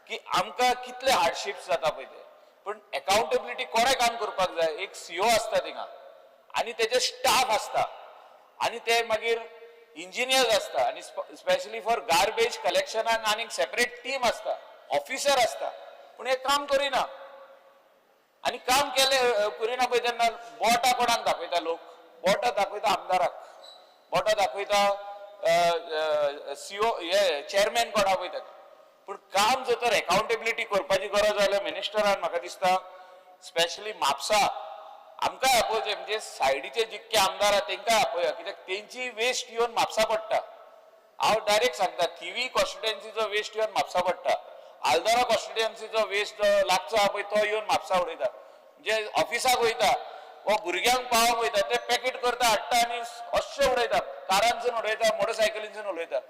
की आमकां कितले हार्डशिप्स जाता पळय ते, पूण एकाउंटेबिलिटी कोणें काम करपाक जाय. एक सीओ आसता थिंगा आनी तेजे स्टाफ आसता आनी ते मागीर इंजिनियर्स आसता आनी स्पेशली फॉर गार्बेज कलेक्शनाक आनीक सेपरेट टीम आसता, ऑफिसर आसता, पूण हे काम करिना. आनी काम केले करिना पळय तेन्ना बोटां कोणाक दाखयता लोक, बोटां दाखयता आमदाराक, बोटां दाखयता सीओ हे चेअरमॅन कोणा पळय ताका. पूण काम जर तर एकाउंटेबिलिटी करपाची गरज जाल्यार मिनिस्टरान म्हाका दिसता स्पेशली म्हापसा आमकां आपोवचें, म्हणजे सायडीचे जितके आमदार आहा तेंकां आपोवया, कित्याक तेंची वेस्ट येवन म्हापसा पडटा. हांव डायरेक्ट सांगता, थिवी कॉन्स्टिट्युएन्सीचो वेस्ट येवन म्हापसा पडटा, आल्दोरा कॉन्स्टिट्युएन्सीचो वेस्ट लागचो आहा पळय तो येवन म्हापसा उडयता. म्हणजे ऑफिसाक वयता वा भुरग्यांक पावोवंक वयता ते पॅकेट करता, हाडटा आनी अशें उडयता, कारांसून उडयता, मोटरसायकलींसून उडयता.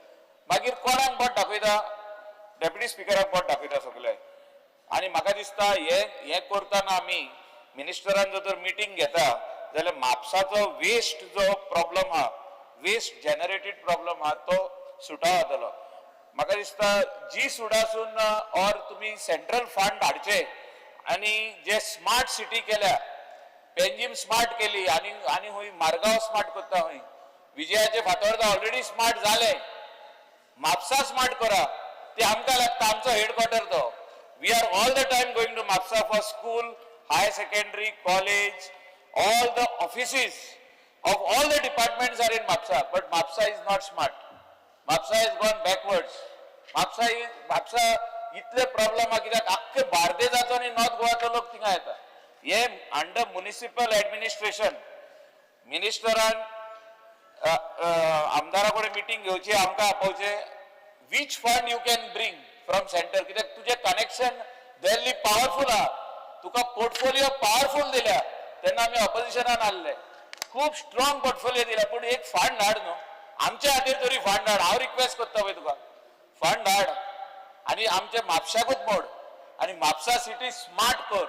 मागीर कोणाक बोट दाखयता? डेप्युटी स्पिकराक बोट दाखयता सगळे. आनी म्हाका दिसता हे हे करतना आमी मिनिस्टरान जर तर मिटींग घेता जाल्यार म्हापसाचो वेस्ट जो प्रॉब्लम आहा, वेस्ट जनरेटेड प्रॉब्लम आहा, तो सुटाव जातलो. म्हाका दिसता जी सुडासून ऑर तुमी सेंट्रल फंड हाडचे आनी जे स्मार्ट सिटी केल्या, पेंजीम स्मार्ट केली आनी आनी खंय मारगांव स्मार्ट करता, खंय विजयाचे फातोर्डा ऑलरेडी स्मार्ट जाले, म्हापसा स्मार्ट करा. ते आमकां लागता, आमचो हेडक्वॉर्टर तो. We are all the time going to Mapusa for school, higher secondary, college, all the offices of all the departments are in Mapusa, but Mapusa is not smart. Mapusa has gone backwards. Mapusa is Mapusa इतले problem आहा कित्याक आख्खे बार्देजाचो आनी north गोवाचो लोक थिंगा येता. हे under municipal administration मिनिस्टरान आमदारा कडेन मिटींग घेवची, आमकां आपोवचे, which fund you can bring from centre, कित्याक तुजें कनेक्शन दिल्ली पावरफूल आहा, तुका पोर्टफोलिओ पावरफूल दिल्या तेन्ना आमी ऑपोजिशनान आहले, खूब स्ट्रॉंग पोर्टफोलिओ दिल्या, पूण एक फंड हाड न्हू आमच्या खातीर तरी, फंड हाड. हांव रिक्वेस्ट करता पळय तुका, फंड हाड आनी आमच्या म्हापशाकूच मोड आनी म्हापसा सिटी स्मार्ट कर.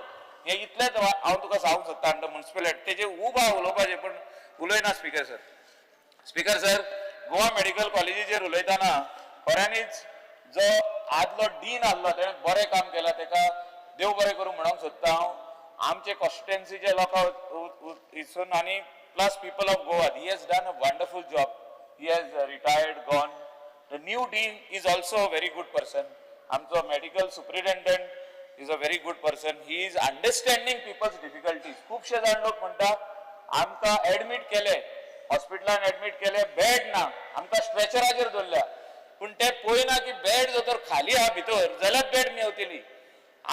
हे इतलेंच हांव तुका सांगूंक सोदता. अंडर म्युनिसिपॅलिटी तेजे उब आहा उलोवपाचें, पूण उलयना speaker sir. Speaker sir, Goa medical कॉलेजीचेर उलयतना खऱ्यांनीच जो आदलो डीन आसलो तेणें बरें काम केलां, तेका देव बरें करूं म्हणूंक सोदता हांव. आमचे कॉन्स्टिट्युएन्सीचे लोकां हिसून आनी plus people of Goa, he has done a wonderful job. He has retired, gone. The new dean is also a very good person. आमचो medical superintendent is a very good person. He is understanding people's difficulties. खुबशे जाण लोक म्हणटा आमकां admit केले, हॉस्पिटलान admit केले, bed ना, आमकां स्ट्रेचराचेर दवरल्या, पूण ते पळयना की बेड जर तर खाली आहा भितर जाल्यार बेड मेवतली.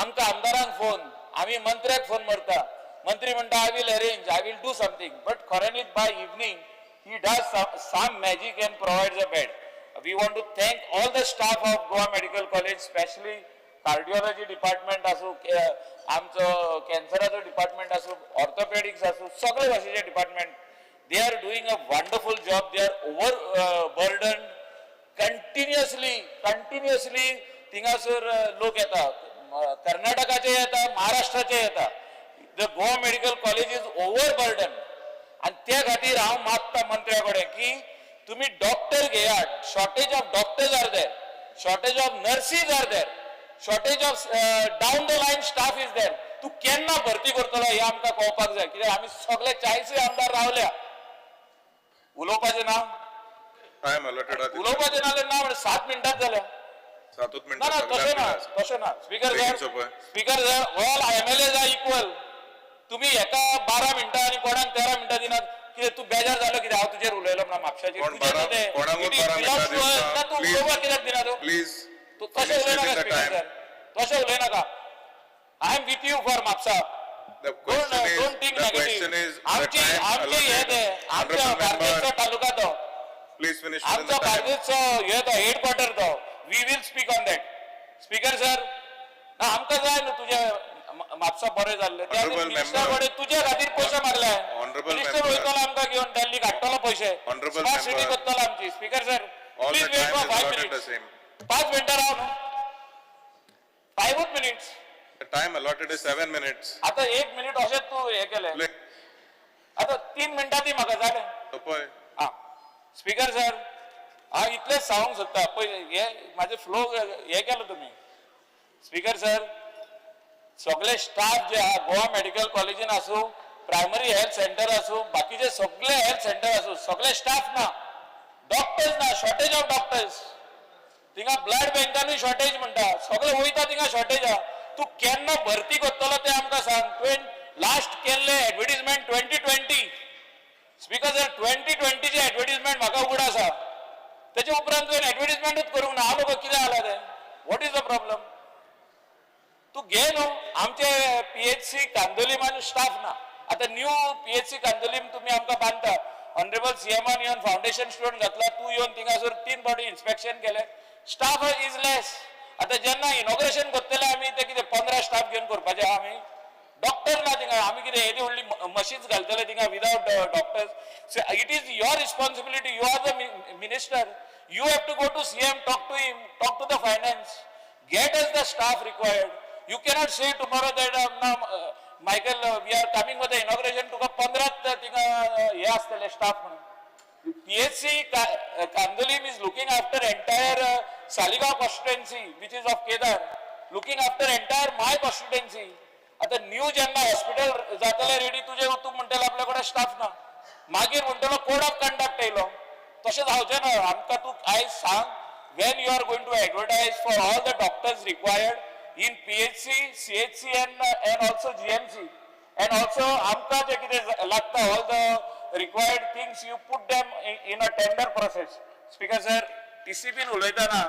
आमकां आमदारांक फोन, आमी मंत्र्याक फोन मारता, मंत्री म्हणटा I will arrange, I will do something, but खऱ्यांनीच by evening he does some magic and provides a bed. We want to thank all the staff of Goa Medical College, specially cardiology department आसूं, आमचो कॅन्सराचो department आसूं, orthopaedics आसूं, सगळे भाशेचे department. They are doing a wonderful job. They are over burden continuously, continuously. थिंगासर लोक येता, कर्नाटकाचे येता, महाराष्ट्राचे येता. The Goa Medical College is over burden आनी त्या खातीर हांव मागता मंत्र्या कडेन की तुमी डॉक्टर घेयात. Shortage of doctors are there, shortage of nurses are there, shortage of down the line staff is there. तूं केन्ना भरती करतलो हें आमकां कळपाक जाय, कित्याक आमी सगळे 40 आमदार रावल्या. उलोवपाचें ना. Time allotted. उलोवपाचें ना जाल्यार ना म्हणजे 7 मिनटां जाल्या. सातूच ना ना. मिनटां. तशें ना, तशें ना, स्पीकर बेगीन sir. सोंपय. Speaker sir, all MLA are equal. तुम्ही एका 12 मिनटां आनी कोणाक 13 मिनटां दिनात. कितें तूं बेजार जालो कितें हांव तुजेर उलयलो म्हणून म्हापशाचेर? कोण कोणाकूच 12 मिनटां दिवना. तूं उलोवपाक कित्याक दिना तूं? प्लीज. तूं तशें उलयनाका स्पीकर सर, तशें उलयनाका. I am with you for Mapusa. The question is, don't think the question negative. is, the आमची time आमची हे allotted. ते आमच्या Honorable बार्देसचो member, taluka तो please finish within आमचो the time. बार्देसचो हे तो हेडक्वॉर्टर तो. We will speak on that, speaker sir. ना, आमकां जाय न्हू तुजे म्हापसा बरें जाल्लें त्या Honorable मिनिस्टर member. कडेन तुजे खातीर पयशे मागले. Honorable minister member. वयतलो आमकां घेवन दिल्लीक, हाडटलो पयशे, Honorable smart city member. करतलो आमची. Speaker sir, All please the wait time for is 5 allotted the minutes. same. 5 मिनटां राव न्हू, फायवूच minutes. The time allotted is 7 minutes. आतां एक मिनीट अशेंच तूं हें केलें. Please, आतां 3 मिनटां दी म्हाका, जालें. सोंपय. आं स्पीकर सर, हांव इतलेंच सांगूंक सोदता. पळय, हे म्हाजे फ्लो हे केलो तुमी. स्पीकर सर, सगळे स्टाफ जे आहा, गोवा मेडिकल कॉलेजीन आसूं, प्रायमरी हेल्थ सेंटर आसूं, बाकीचे सगळे हेल्थ सेंटर आसूं, सगळे स्टाफ ना, डॉक्टर्स ना, शॉर्टेज ऑफ डॉक्टर्स. थिंगा ब्लड बँकानूय शॉर्टेज म्हणटा, सगळे वयता थिंगा शॉर्टेज आहा. तूं केन्ना भरती करतलो तें आमकां सांग. तुवें लास्ट केल्ले एडवर्टीजमेंट 2020, स्पीकर सर. 2020चे एडवर्टीजमेंट म्हाका उगडास आसा. तेचे उपरांत तुवें एडवर्टीजमेंटूच करूंक ना. हांव लोक कितें जाला तें? What is the problem? तूं घे न्हू. आमचे पीएचसी कांदोलीमान स्टाफ ना. आतां न्यू पीएचसी कांदोलीम तुमी आमकां बांदता. ऑनरेबल सीएमान येवन फावंडेशन स्टोन घातला. तूं येवन थिंगासर तीन फावटी इन्स्पेक्शन केलें. Staff is less. आतां जेन्ना इनॉग्रेशन करतले आमी, ते कितें 15 स्टाफ घेवन करपाचे आहा आमी? डॉक्टर ना थिंगा. आमी कितें येदी व्हडली मशीन्स घालतले थिंगा without doctors? It is your responsibility. You are the minister. You have to go to CM, talk to him, talk to the finance, get us the staff required. You cannot say tomorrow that now, Michael, we are coming for the inauguration, तुका 15 थिंगा हे आसतले staff म्हणून. PHC Candolim is looking after entire Saligao constituency, which is of Kedar, looking after entire my constituency. आता new जेन्ना hospital जातले ready तुजे, तूं म्हणटले आपल्या कडेन स्टाफ ना. मागीर म्हणटलो कोड ऑफ कंडक्ट येयलो. तशें जावचें ना. आमकां तूं आयज सांग when you are going to advertise for all the doctors required in PHC, CHC and also GMC. And also आमकां जें कितें लागता, all the required things, you put them in a tender process. Speaker sir, टीसीपीन उलयतना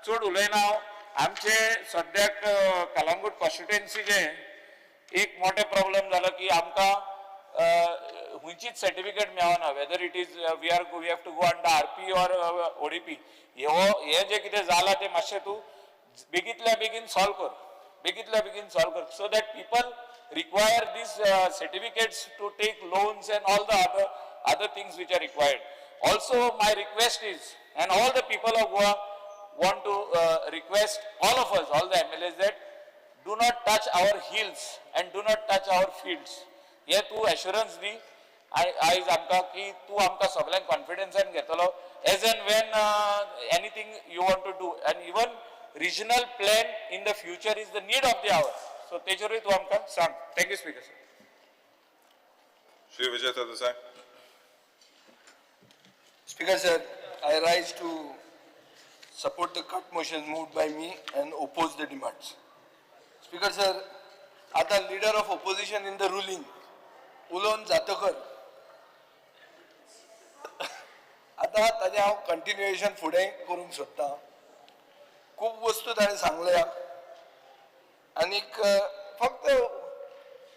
चड उलयना हांव. आमचे सद्याक कलंगूट कॉन्स्टिट्युएन्सीचे एक मोठे प्रॉब्लेम जालो की आमकां खंयचीच सर्टिफिकेट मेळना, whether it is we have to go under RP or ODP. हो हे जे कितें जालां तें मातशें तूं बेगीतल्या बेगीन सॉल्व कर, बेगीतल्या बेगीन सॉल्व कर, so that people require these certificates to take loans and all the other things which are required. Also, my request is, and all the people of Goa want to request all of us, all the MLAs, that do not touch our hills and do not touch our fields. हे तूं assurance दी आयज आमकां की तूं आमकां सगल्यांक कॉन्फिडन्सान घेतलो as and when anything you want to do and even regional plan in the future is the need of the hour. So तेजेरूय तूं आमकां सांग. Thank you speaker sir. Shri Vijay Sardesai. Speaker sir, I rise to support the cut motion moved by me and oppose the demands. Speaker sir, आता leader of opposition in the ruling उलोवन जातकर आतां ताजें हांव continuation फुडें करूंक सोदतां. खूब वस्तू ताणें सांगल्या आनीक फक्त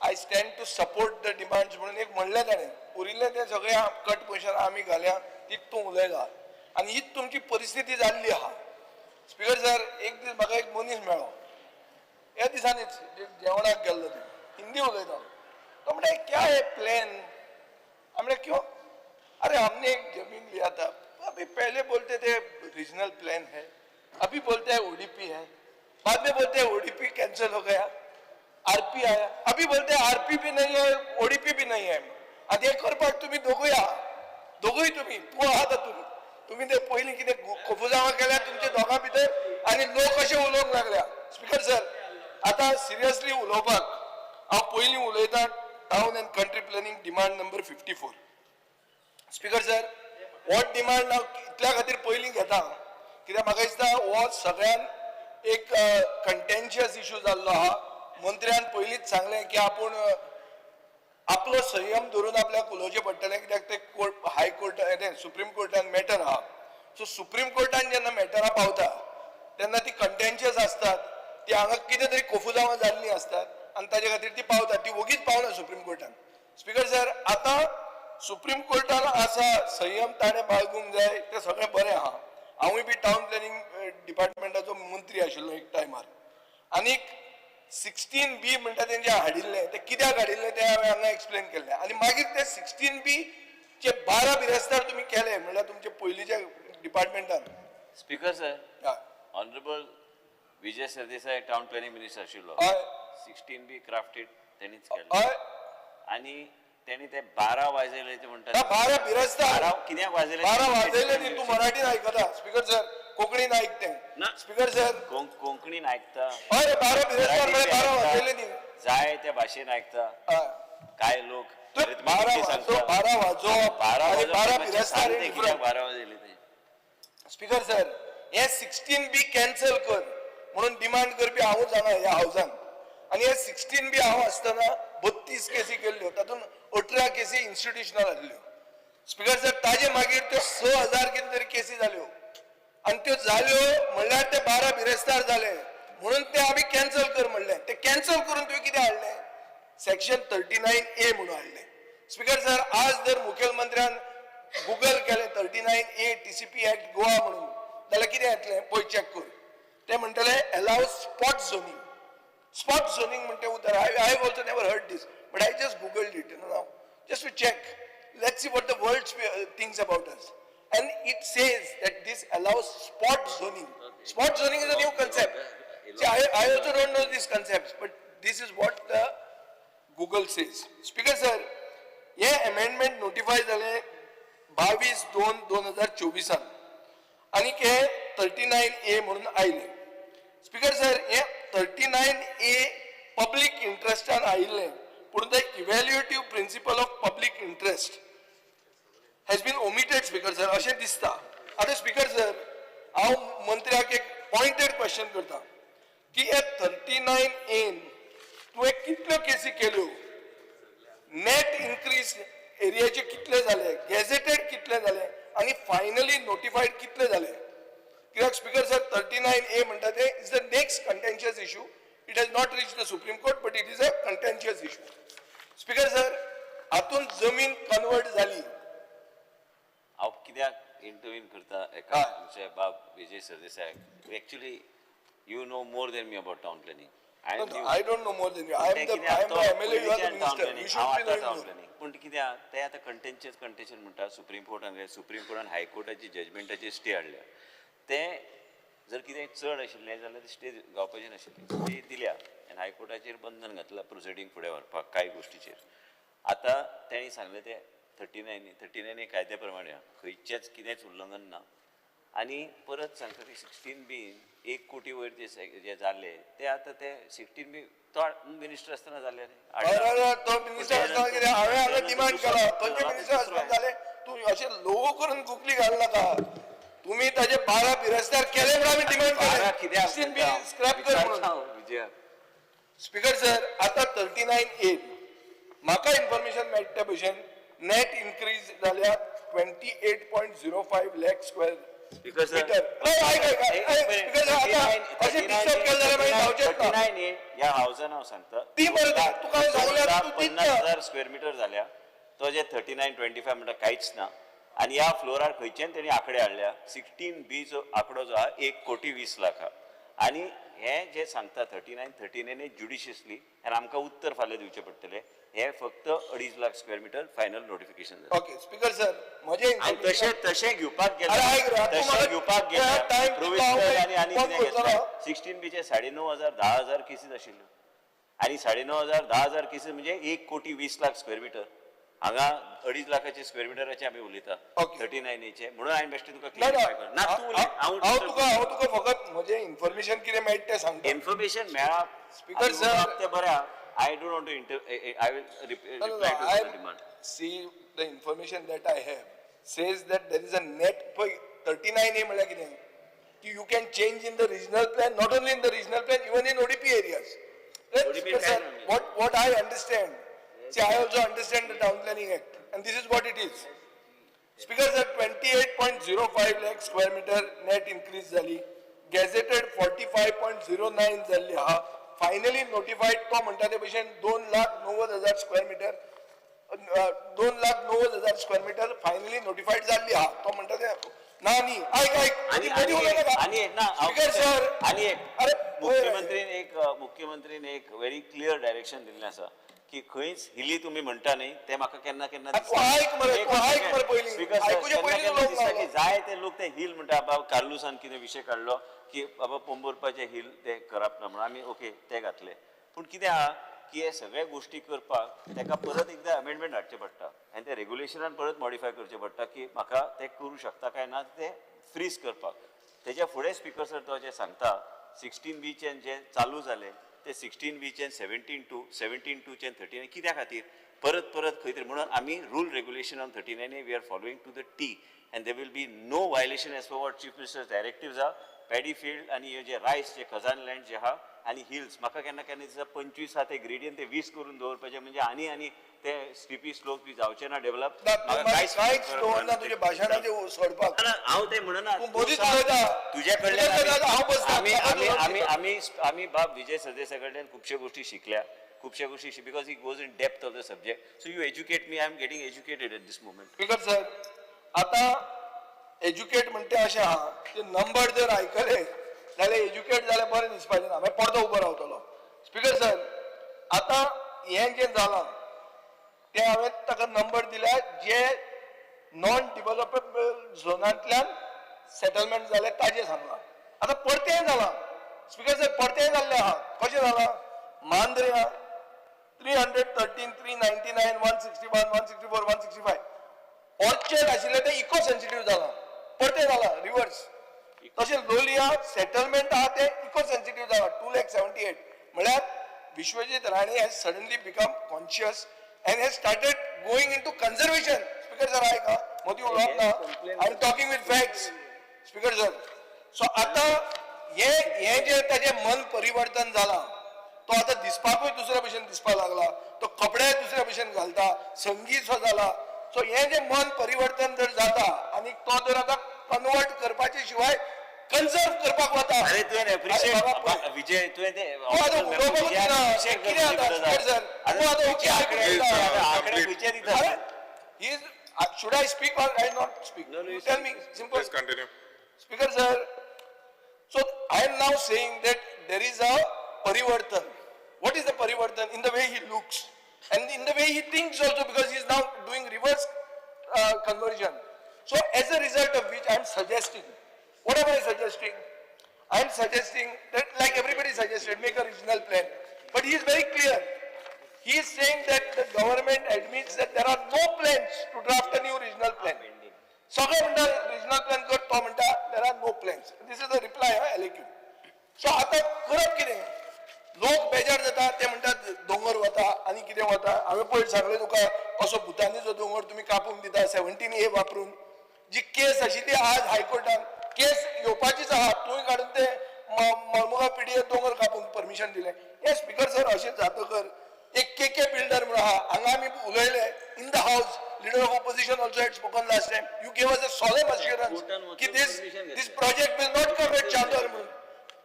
I stand to support the demands म्हणून एक म्हणलें ताणें. उरिल्लें तें सगळें कट मोशन आमी घाल्या तीच तूं उलयला आनी हीच तुमची परिस्थिती जाल्ली आहा. स्पीकर सर, एक दीस म्हाका एक मनीस मेळ्ळो, ह्या दिसांनीच जेवणाक गेल्लो, ते हिंदी उलयता. तो म्हणटा क्या है प्लॅन? म्हणलें क्यों? अरे हमने एक जमीन लिया था, अभी पहले बोलते थे रीजनल प्लान है, अभी बोलते हैं ओडीपी है, बाद में बोलते हैं ओडीपी कैंसिल हो गया, आरपी आया, अभी बोलते हैं आरपी भी नहीं है, ओडीपी भी नहीं है. आनी हें करपाक तुमी दोगूय आहा, दोगूय तुमी, तूं आहा तातूंत. तुमी ते पयलीं कितें कोफुजांवां केल्या तुमच्या दोगां भितर आनी लोक अशे उलोवंक लागल्या. स्पीकर सर, आतां सिरियसली उलोवपाक हांव पयलीं उलयतां town and country planning demand number 54. Speaker sir, हो डिमांड हांव इतल्या खातीर पयलीं घेता कित्याक म्हाका दिसता हो सगळ्यान एक कंटेन्शियस इशू जाल्लो आहा. मंत्र्यान पयलींच सांगलें की आपूण आपलो संयम धरून आपल्याक उलोवचें पडटलें कित्याक ते कोर्ट, हायकोर्ट, तें सुप्रीम कोर्टान मॅटर आहा. सो सुप्रीम कोर्टान जेन्ना मॅटरां पावता तेन्ना ती कंटेन्शियस आसतात, ती हांगा कितें तरी कोफुजांवां जाल्लीं आसतात आनी ताजे खातीर ती पावता, ती वगीच पावना सुप्रीम कोर्टान. स्पीकर सर, आतां सुप्रीम कोर्टान आसा संयम ताणें बाळगूंक जाय, तें सगळें बरें आहा. हांवूय बी टावन प्लॅनिंग डिपार्टमेंटाचो मंत्री आशिल्लो एक टायमार. आनीक 16B म्हणटा तेंचे हाडिल्लें, तें कित्याक हाडिल्लें तें हांवें हांगा एक्सप्लेन केल्लें. आनी मागीर ते 16B चे 12 बिरेस्तार तुमी केले म्हणल्यार तुमचे पयलींच्या डिपार्टमेंटान. Speaker sir, हय. Honourable Vijay Sardesai town planning minister आशिल्लो. हय. 16B crafted तेणीच केल्लें. हय. आनी तेणी ते 12 वाजयले ते म्हणटात. ना, 12 बिरेस्तार. 12 कित्याक वाजयले? 12 वाजयले न्ही, तूं मराठीन आयकता स्पीकर सर, कोंकणीन आयक तें. ना. स्पीकर सर, कोंकणीन आयकता. हय रे, 12 बिरेस्तार म्हळ्यार 12 वाजयले न्ही. जाय त्या भाशेन आयकता. हय. काय लोक तूं arithmetic 12 ची वाजो, सांगता. 12 वाजोवप 12 आनी वाजोवप 12 मातशें बिरेस्तार सांग हे ते डिफरंट. कित्याक 12 वाजयले ते. स्पीकर सर, हे 16B cancel कर म्हणून डिमांड करपी हांवूच हांगा ह्या हावजान. आनी हे 16B हांव आसतना 32 केसी केल्ल्यो, तातूंत 18 केसी इन्स्टिट्युशनल आसल्यो. स्पीकर सर, ताजे मागीर त्यो 6000 कितें तरी केसी जाल्यो आनी त्यो जाल्यो म्हणल्यार ते 12 बिरेस्तार जाले म्हणून ते आमी कॅन्सल कर म्हणलें. ते कॅन्सल करून तुवें कितें हाडलें? सेक्शन 39A म्हणून हाडलें. स्पीकर सर, आज जर मुखेलमंत्र्यान गुगल केलें 39A TCP act Goa म्हणून जाल्यार कितें येतलें पळय चॅक कर. ते म्हणटले allow spot zoning. Spot zoning म्हणटे उतर I also never heard this, but I just googled it you know now just to check. Let's see what the world thinks about us. And it says that this allows spot zoning. Spot zoning is a new concept. See, I also don't know these concepts, but this is what the Google says. Speaker sir, hey amendment notify जालें 22/2/2024 आनी हे 39A म्हणून आयलें. Speaker sir, हे 39A public इंट्रस्टान आयिल्लें, पूण the evaluative principle of public interest has been omitted. Speaker sir, अशें दिसता. आतां स्पीकर सर, हांव मंत्र्याक एक पॉयंटेड क्वेश्चन करता की हे 39Aन तुवें कितल्यो केसी केल्यो, नेट इन्क्रीज एरियाचे कितले जाले, गॅझेटेड कितले जाले आनी फायनली नोटिफायड कितले जाले? कित्याक स्पीकर सर, 39A म्हणटा ते is the next contentious issue. It has not reach the Supreme Court, but it is a contentious issue. Speaker sir, हातूंत जमीन कन्वर्ट जाली. हांव कित्याक इंटरव्हीन करता एका हय. आमचे बाब Vijay Sardesai. Actually you know more than me about town planning. I No, no, I don't know more than you. I am the MLA, you are the minister. You should be knowing more. पूण कित्याक ते आतां कंटेन्शियस contention म्हणटा supreme कोर्टान गेले, supreme कोर्टान हायकोर्टाची जजमेंटाची stay हाडल्या. ते जर कितें चड आशिल्लें जाल्यार स्टे गावपाचें नाशिल्ली. स्टे दिल्या आनी हायकोर्टाचेर बंधन घातलां प्रोसिडींग फुडें व्हरपाक कांय गोश्टीचेर. आतां तेणी सांगलें तें 39 कायद्या प्रमाणे खंयचेंच कितेंच उल्लंघन ना. आनी परत सांगता की 16 बीन 1 कोटी वयर जे जे जाल्ले ते आतां ते 16 बी तो मिनिस्टर आसतना जाल्ले रे. हय हय हय, तो मिनिस्टर आसतना कितें हांवें हांगा डिमांड केला, खंयचे मिनिस्टर आसतना जालें? तूं अशें लोवो करून गुगली घाल नाका. तुमी ताजे 12 बिरस्तार केले म्हणून आमी डिमांड बारा केलें, कित्याक 16 बी स्क्रॅप कर म्हणून. विजया. स्पीकर सर, आता 39A म्हाका इन्फॉर्मेशन मेळटा त्या भशेन नेट इन्क्रीज जाल्या 28.05 lakh square speaker sir, meter. आयक आयक आयक, स्पीकर सर, आता अशें डिस्टर्ब केलें जाल्यार मागीर जावचेंच ना. 39A ह्या हावसान हांव सांगता, ती मरे तुका हांवें सांगल्यार तूं तीच पन्नास हजार स्क्वेअर मिटर जाल्या. तो जे 39.25 म्हणटा कांयच ना. आनी ह्या फ्लोरार खंयच्यान तेणी आंकडे हाडल्या? 16 बी जो आंकडो जो आहा 1 कोटी 20 लाख आहा. आनी हे जे सांगता 39 39 ज्युडिशियसली, आनी आमकां उत्तर फाल्यां दिवचें पडटलें. हे फक्त 2.5 lakh square metre final notification जालें. ओके स्पीकर सर, म्हजें आनी तशें तशें घेवपाक अरे ऐक रे, गेल्यार, तूं तशें म्हाका घेवपाक तुज्या गेल्यार time दिता, हांव प्रोविजनल आनी आनी फोन कितें करतलो. घेतलें, 16 बीचे 9,500 10,000 केसीस आशिल्ल्यो आनी 9,500 10,000 केसीस म्हणजे 1 कोटी 20 लाख स्क्वेअर मिटर. हांगा 2.5 लाखाचे स्क्वेअर मिटराचे आमी उलयता. 39 एचे म्हणून हांवें बेश्टें तुका ना ना, क्लियरिफाय कर ना, तूं उलय. हांव हांव हांव तुका फकत म्हजें इन्फॉर्मेशन कितें मेळटा तें सांगता. इन्फॉर्मेशन मेळ्ळा Speaker sir. तें बरें आहा. I don't want to inter I will No, no, reply no. To I the demand. See, the information that I have says that there is a net 39A म्हणल्यार कितें की you can change in the regional plan, not only in the regional plan, even in ODP areas. Then, ODP Speaker काय sir, ना? what I understand, see, I also understand the Town Planning Act, and this is what it is. Speaker sir, 28.05 lakh square meter net increase जाली, gazetted 45.09 जाल्ली आहा, finally notified तो म्हणटा ते भशेन 2,90,000 square metre, 2,90,000 square metre finally notified जाल्ली आहा. तो म्हणटा ते ना न्ही, आयक आयक, आणि मदीं उलोवं नाका. आणि एक ना स्पीकर सर, आणि एक अरे मुख्यमंत्रीन एक व्हेरी क्लियर डायरेक्शन दिल्लें आसा की खंयच हिली तुमी म्हणटा न्ही ते म्हाका केन्ना केन्ना तूं आयक मरे, तूं आयक मरे पयलीं. स्पीकर सर, आयकुचे केन्ना पयलीं केन्ना उलोवंक दिसता की लागलो. जाय ते लोक ते हिल म्हणटा. बाबा कार्लुसान कितें विशय काडलो की बाबा पोंबुर्पाचे हिल ते करप ना म्हणून आमी ओके ते घातले. पूण कितें आहा की हे सगळे गोश्टी करपाक ताका परत एकदां अमेंडमेंट हाडचें पडटा आनी ते रेगुलेशनान परत मॉडिफाय करचें पडटा की म्हाका ते करूं शकता काय ना ते फ्रीज करपाक. तेच्या फुडें स्पीकर सर, तो जे सांगता 16 बीचे जे चालू जाले ते 16 बीचे 17(2), 17(2)चे 39 कित्या खातीर परत परत खंय तरी म्हणून आमी rule regulation on 39 we are following to the T and there will be no violation as per what Chief Minister directives आहा. पॅडी फिल्ड आनी हे जे रायस जे खजान लँड जे आहा आनी हिल्स, म्हाका केन्ना केन्ना दिसता 25 आहा ते ग्रेडियंट ते 20 करून दवरपाचे, म्हणजे आनी आनी ते स्लिपी स्लोप बी जावचे ना डेव्हलप. ना, तूं मागीर कांयच दवरना तुज्या भाशणाचें सोडपाक. ना, हांव ते म्हणना. तूं मदींच उलयता. तुज्या तुज्या कडल्यान हांव बसता. आमी म्हाका आमी उलोवंक आमी दिता. आमी आमी बाब विजय सरदेसाय कडल्यान खुबश्यो गोश्टी शिकल्या, खुबश्या गोश्टी, because he goes in depth of the subject, so you educate me. I am getting educated at this moment. Speaker sir, आता एज्युकेट म्हणटे अशें आहा ते नंबर जर आयकले जाल्यार एज्युकेट जाल्यार बरें दिसपाचें ना, मागीर परतो उबो रावतलो. स्पीकर सर, आतां हें जें जालां तें हांवें ताका नंबर दिल्या जे नॉन डिवलपेबल झोनांतल्यान सेटलमेंट जालें ताजें सांगलां. आतां परतेंय जालां स्पीकर सर, परतेंय जाल्लें आहा. कशें जालां? मांद्र्यां 313, 399, 161, 164, 165 orchard आशिल्लें तें इको सेन्सिटीव जालां, परतें जालां रिवर्स. तशें लोलया सेटलमेंट आहा तें इको सेन्सिटीव जालां, 2 लॅक 78. म्हळ्यार Vishwajit Rane has suddenly become conscious and has started going into conservation. Speaker sir, आयक आं, मदीं उलोवप ना. I am talking with facts, Speaker sir. So आतां हे हे जे ताजें मन परिवर्तन जालां, तो आतां दिसपाकूय दुसऱ्या भशेन दिसपाक लागला, तो कपडेय दुसऱ्या भशेन घालता, संगीत सो जाला. सो हें जें मन परिवर्तन जर जाता आनी तो जर आतां कन्वर्ट करपाचे शिवाय कन्जर्व करपाक वता. अरे तुवें अरे बाबा, एप्रिशिएट विजय, तुवें ते तूं आतां उलोवपाकूच दिना. कितें आतां स्पीकर सर, तूं आतां ओके आयकून घेता. आंकडे खंयचे दिता? अरे, he is, should I speak or I not speak? No, no, you tell me, simple. Please continue. Speaker sir, so I am now saying that there is a parivartan. What is the parivartan? In the way he looks and in the way he thinks also, because he is now doing reverse conversion. So as a result of which I am suggesting, what am I suggesting? I am suggesting that, like everybody suggested, make a regional plan. But he is very clear. He is saying that the government admits that there are no plans to draft a new regional plan. सगळे म्हणटा regional plan कर, तो म्हणटा there are पयर सांगलें तुका कसो भुतानीचो दोंगर तुमी कापूंक दिता 17A वापरून. जी केस आशिल्ली आज हायकोर्टान केस येवपाचीच आहा, तुवें काडून ते मलमुगांव पीडीए दोंगर कापूंक परमिशन दिलें. हे स्पीकर सर अशें जातकर एक के के बिल्डर म्हणून आहा, हांगा आमी उलयले in the house, leader of opposition also had spoken last time, you gave us a solemn assurance की this project will not come at Chandor म्हणून.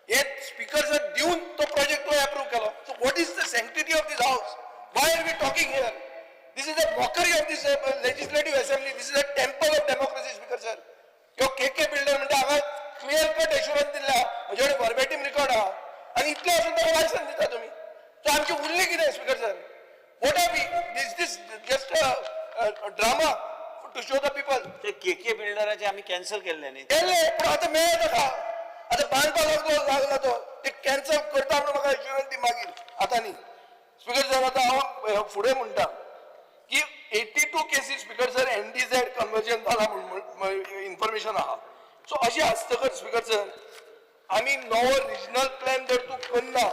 हे स्पीकर सर दिवन तो प्रोजेक्ट तो अप्रूव्ह केलो. So what is the sanctity of this house? Why are we talking here? This is a mockery of this legislative assembly. This is a temple of democracy, speaker sir. ह्यो K K builder म्हणटा हांगा clear cut assurance दिल्ले आहा, म्हजे कडेन वर्बेटीम record आहा, आनी इतलें आसून ताका लायसन्स दिता तुमी. सो आमची उरली कितें speaker sir? What are we? This just drama to show the people. ते के के बिल्डराचे आमी कॅन्सल केल्ले न्ही. केल्ले, पूण आतां मेळ्ळें ताका, आतां बांदपाक लागलो लागला तो, ते कॅन्सल करता म्हणून म्हाका एश्युरन्स दी मागीर आतां न्ही. स्पीकर सर आतां हांव फुडें म्हणटा की 82 cases speaker sir NDZ conversion जाला म्हूण इन्फॉर्मेशन आहा. सो अशें आसतकच स्पीकर सर आमी नवो रिजनल प्लॅन जर तूं करना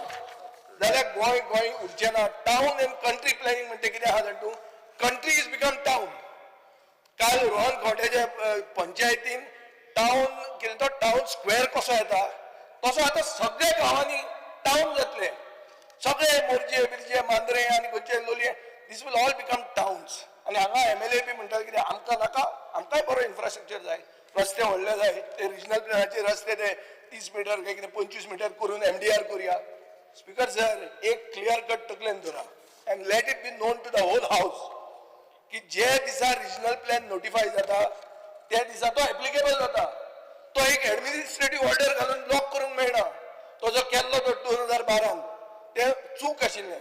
जाल्यार गोंय गोंय उरचें ना. टावन एंड कंट्री प्लॅनिंग म्हणटा कितें आहा जाणा तूं? Country is become town. काल रोहन खंवट्याच्या पंचायतीन टावन कितें तो टावन स्क्वेअर कसो येता तसो आतां सगळ्या गांवांनी टावन जातले. सगळे मोरजे बिरजे मांद्रे आनी खंयचे लोलये, this will all become towns. आनी हांगा एमएलए बी म्हणटाले कितें आमकां नाका, आमकांय बरो इन्फ्रास्ट्रक्चर जाय, रस्ते व्हडले जाय, ते रिजनल प्लॅनाचे रस्ते ते 30 मिटर काय कितें 25 मिटर करून एमडीआर करुया. स्पीकर सर एक क्लियर कट तकलेन धरा and let it be known to the whole house की जे दिसा रिजनल प्लॅन नोटिफाय जाता त्या दिसा तो एप्लिकेबल जाता. तो एक एडमिनिस्ट्रेटीव ऑर्डर घालून ब्लॉक करूंक मेळना. तो जो केल्लो तो 2012 ते चूक आशिल्लें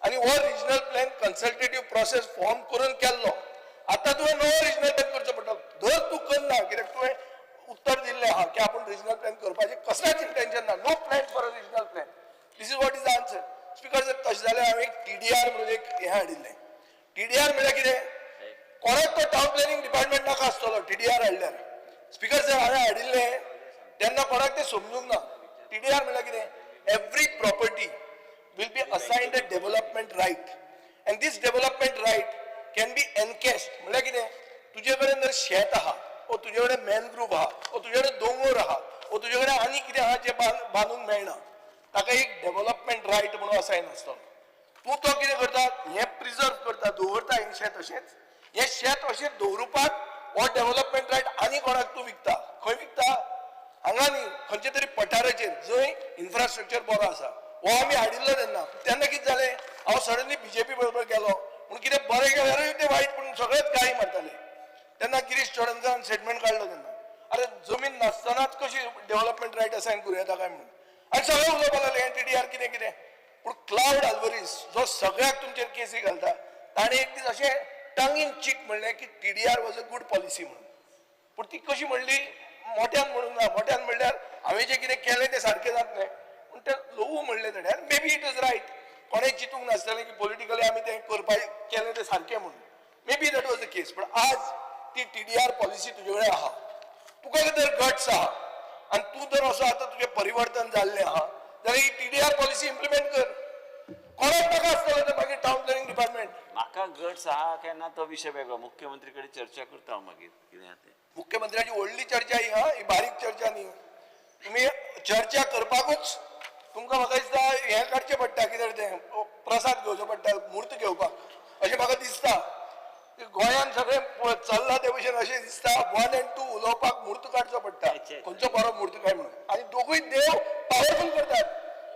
आनी हो regional plan consultative process form करून केल्लो. आतां तुवें नवो रिजनल प्लॅन करचो पडटलो. धर तूं करना, कित्याक तुवें उत्तर दिल्लें आहा की आपूण रिजनल प्लॅन करपाचें कसलेंच इंटेन्शन ना, no plan for a regional plan. This is what is the answer. Speaker sir तशें जाल्यार हांवें एक टीडीआर म्हणून एक हें हाडिल्लें. टीडीआर म्हळ्यार कितें? कोणाक तो टावन प्लॅनिंग डिपार्टमेंट नाका आसतलो टीडीआर हाडल्यार. स्पीकर सर हांवें हाडिल्लें तेन्ना कोणाक तें समजूंक ना. टीडीआर म्हळ्यार कितें? Every property will be assigned a development right and this development right can be encashed. म्हळ्यार कितें? तुजे कडेन जर शेत आहा वो तुजे कडेन मॅनग्रूव आहा वो तुजे कडेन दोंगोर आहा वो तुजे कडेन आनी कितें आहा जें बांदूंक मेळना, ताका एक डेव्हलपमेंट रायट म्हणून असायन आसतलो. तूं तो कितें करता, हें प्रिजर्व करता, दवरता हें शेत अशेंच, हें शेत अशें दवरुपाक हो डेव्हलपमेंट रायट आनी कोणाक तूं विकता. खंय विकता? हांगा न्ही, खंयच्या तरी पठाराचेर जंय इन्फ्रास्ट्रक्चर बरो आसा. हो आमी हाडिल्लो तेन्ना. तेन्ना कितें जालें, हांव सडनली बीजेपी बरोबर गेलो पूण कितें बरें केल्यारूय तें वायट पूण सगळेच गाळी मारताले. तेन्ना गिरीश चोडणकारान स्टेटमेंट काडलो तेन्ना, अरे जमीन नासतनाच कशी डेव्हलपमेंट रायट असायन करूं येता काय म्हणून, आनी सगळे उलोवपाक लागले एन टीडीआर कितें कितें. पूण क्लावड आल्वरीस जो सगळ्याक तुमचेर केसी घालता ताणें एक दीस अशें टंग इन चीक म्हणलें की TDR was a good policy म्हणून. पूण ती कशी म्हणली, मोठ्यान म्हणूंक ना. मोठ्यान म्हणल्यार हांवें जें कितें केलें तें सारकें जातलें, पूण तें ल्हवू म्हणलें ताणें आनी may be it is right. कोणें चिंतूंक नासतलें की पॉलिटिकली आमी तें करपाक केलें तें सारकें म्हणून. May be that was the case. पूण आज ती टीडीआर पॉलिसी तुजे कडेन आहा, तुका जर गट्स आहा आनी तूं जर असो आतां तुजें परिवर्तन जाल्लें आहा जाल्यार ही टीडीआर पॉलिसी इम्प्लिमेंट कर. कोणाक नाका आसतलो तें मागीर टावन प्लॅनिंग डिपार्टमेंट. म्हाका गट्स आहा काय ना तो विशय वेगळो. मुख्यमंत्री कडेन चर्चा करता हांव मागीर कितें आहा तें. मुख्यमंत्र्याची व्हडली चर्चा ही हा, ही बारीक चर्चा न्ही. तुमी चर्चा करपाकूच तुमकां म्हाका दिसता हें काडचें पडटा, कितें तें प्रसाद घेवचो पडटा म्हूर्त घेवपाक, अशें म्हाका दिसता. गोंयांत सगळें चल्लां ते भशेन अशें दिसता. 1 आनी 2 उलोवपाक म्हूर्त काडचो पडटा, खंयचो बरो म्हूर्त काय म्हणून. आनी दोगूय देव पावरफूल करतात.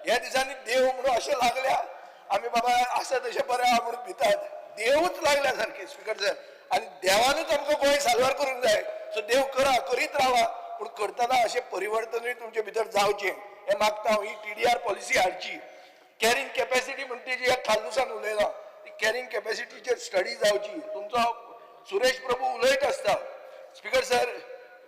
ह्या दिसांनी देव म्हणून अशें लागल्या आमी बाबा आसा तशें बरें आहा म्हणून भितात. देवूच लागल्या सारके स्पीकर सर, आनी देवानूच आमकां गोंय साल्वार करूंक जाय. सो देव करा, करीत रावा, पूण करतना अशें परिवर्तनूय तुमचे भितर जावचें हें मागता हांव. ही टीडीआर पॉलिसी हाडची. कॅरिंग कॅपॅसिटी म्हणटी जी खालूसान उलयला ती कॅरिंग कॅपॅसिटीचेर स्टडी जावची. तुमचो सुरेश प्रभू उलयत आसता. Speaker sir,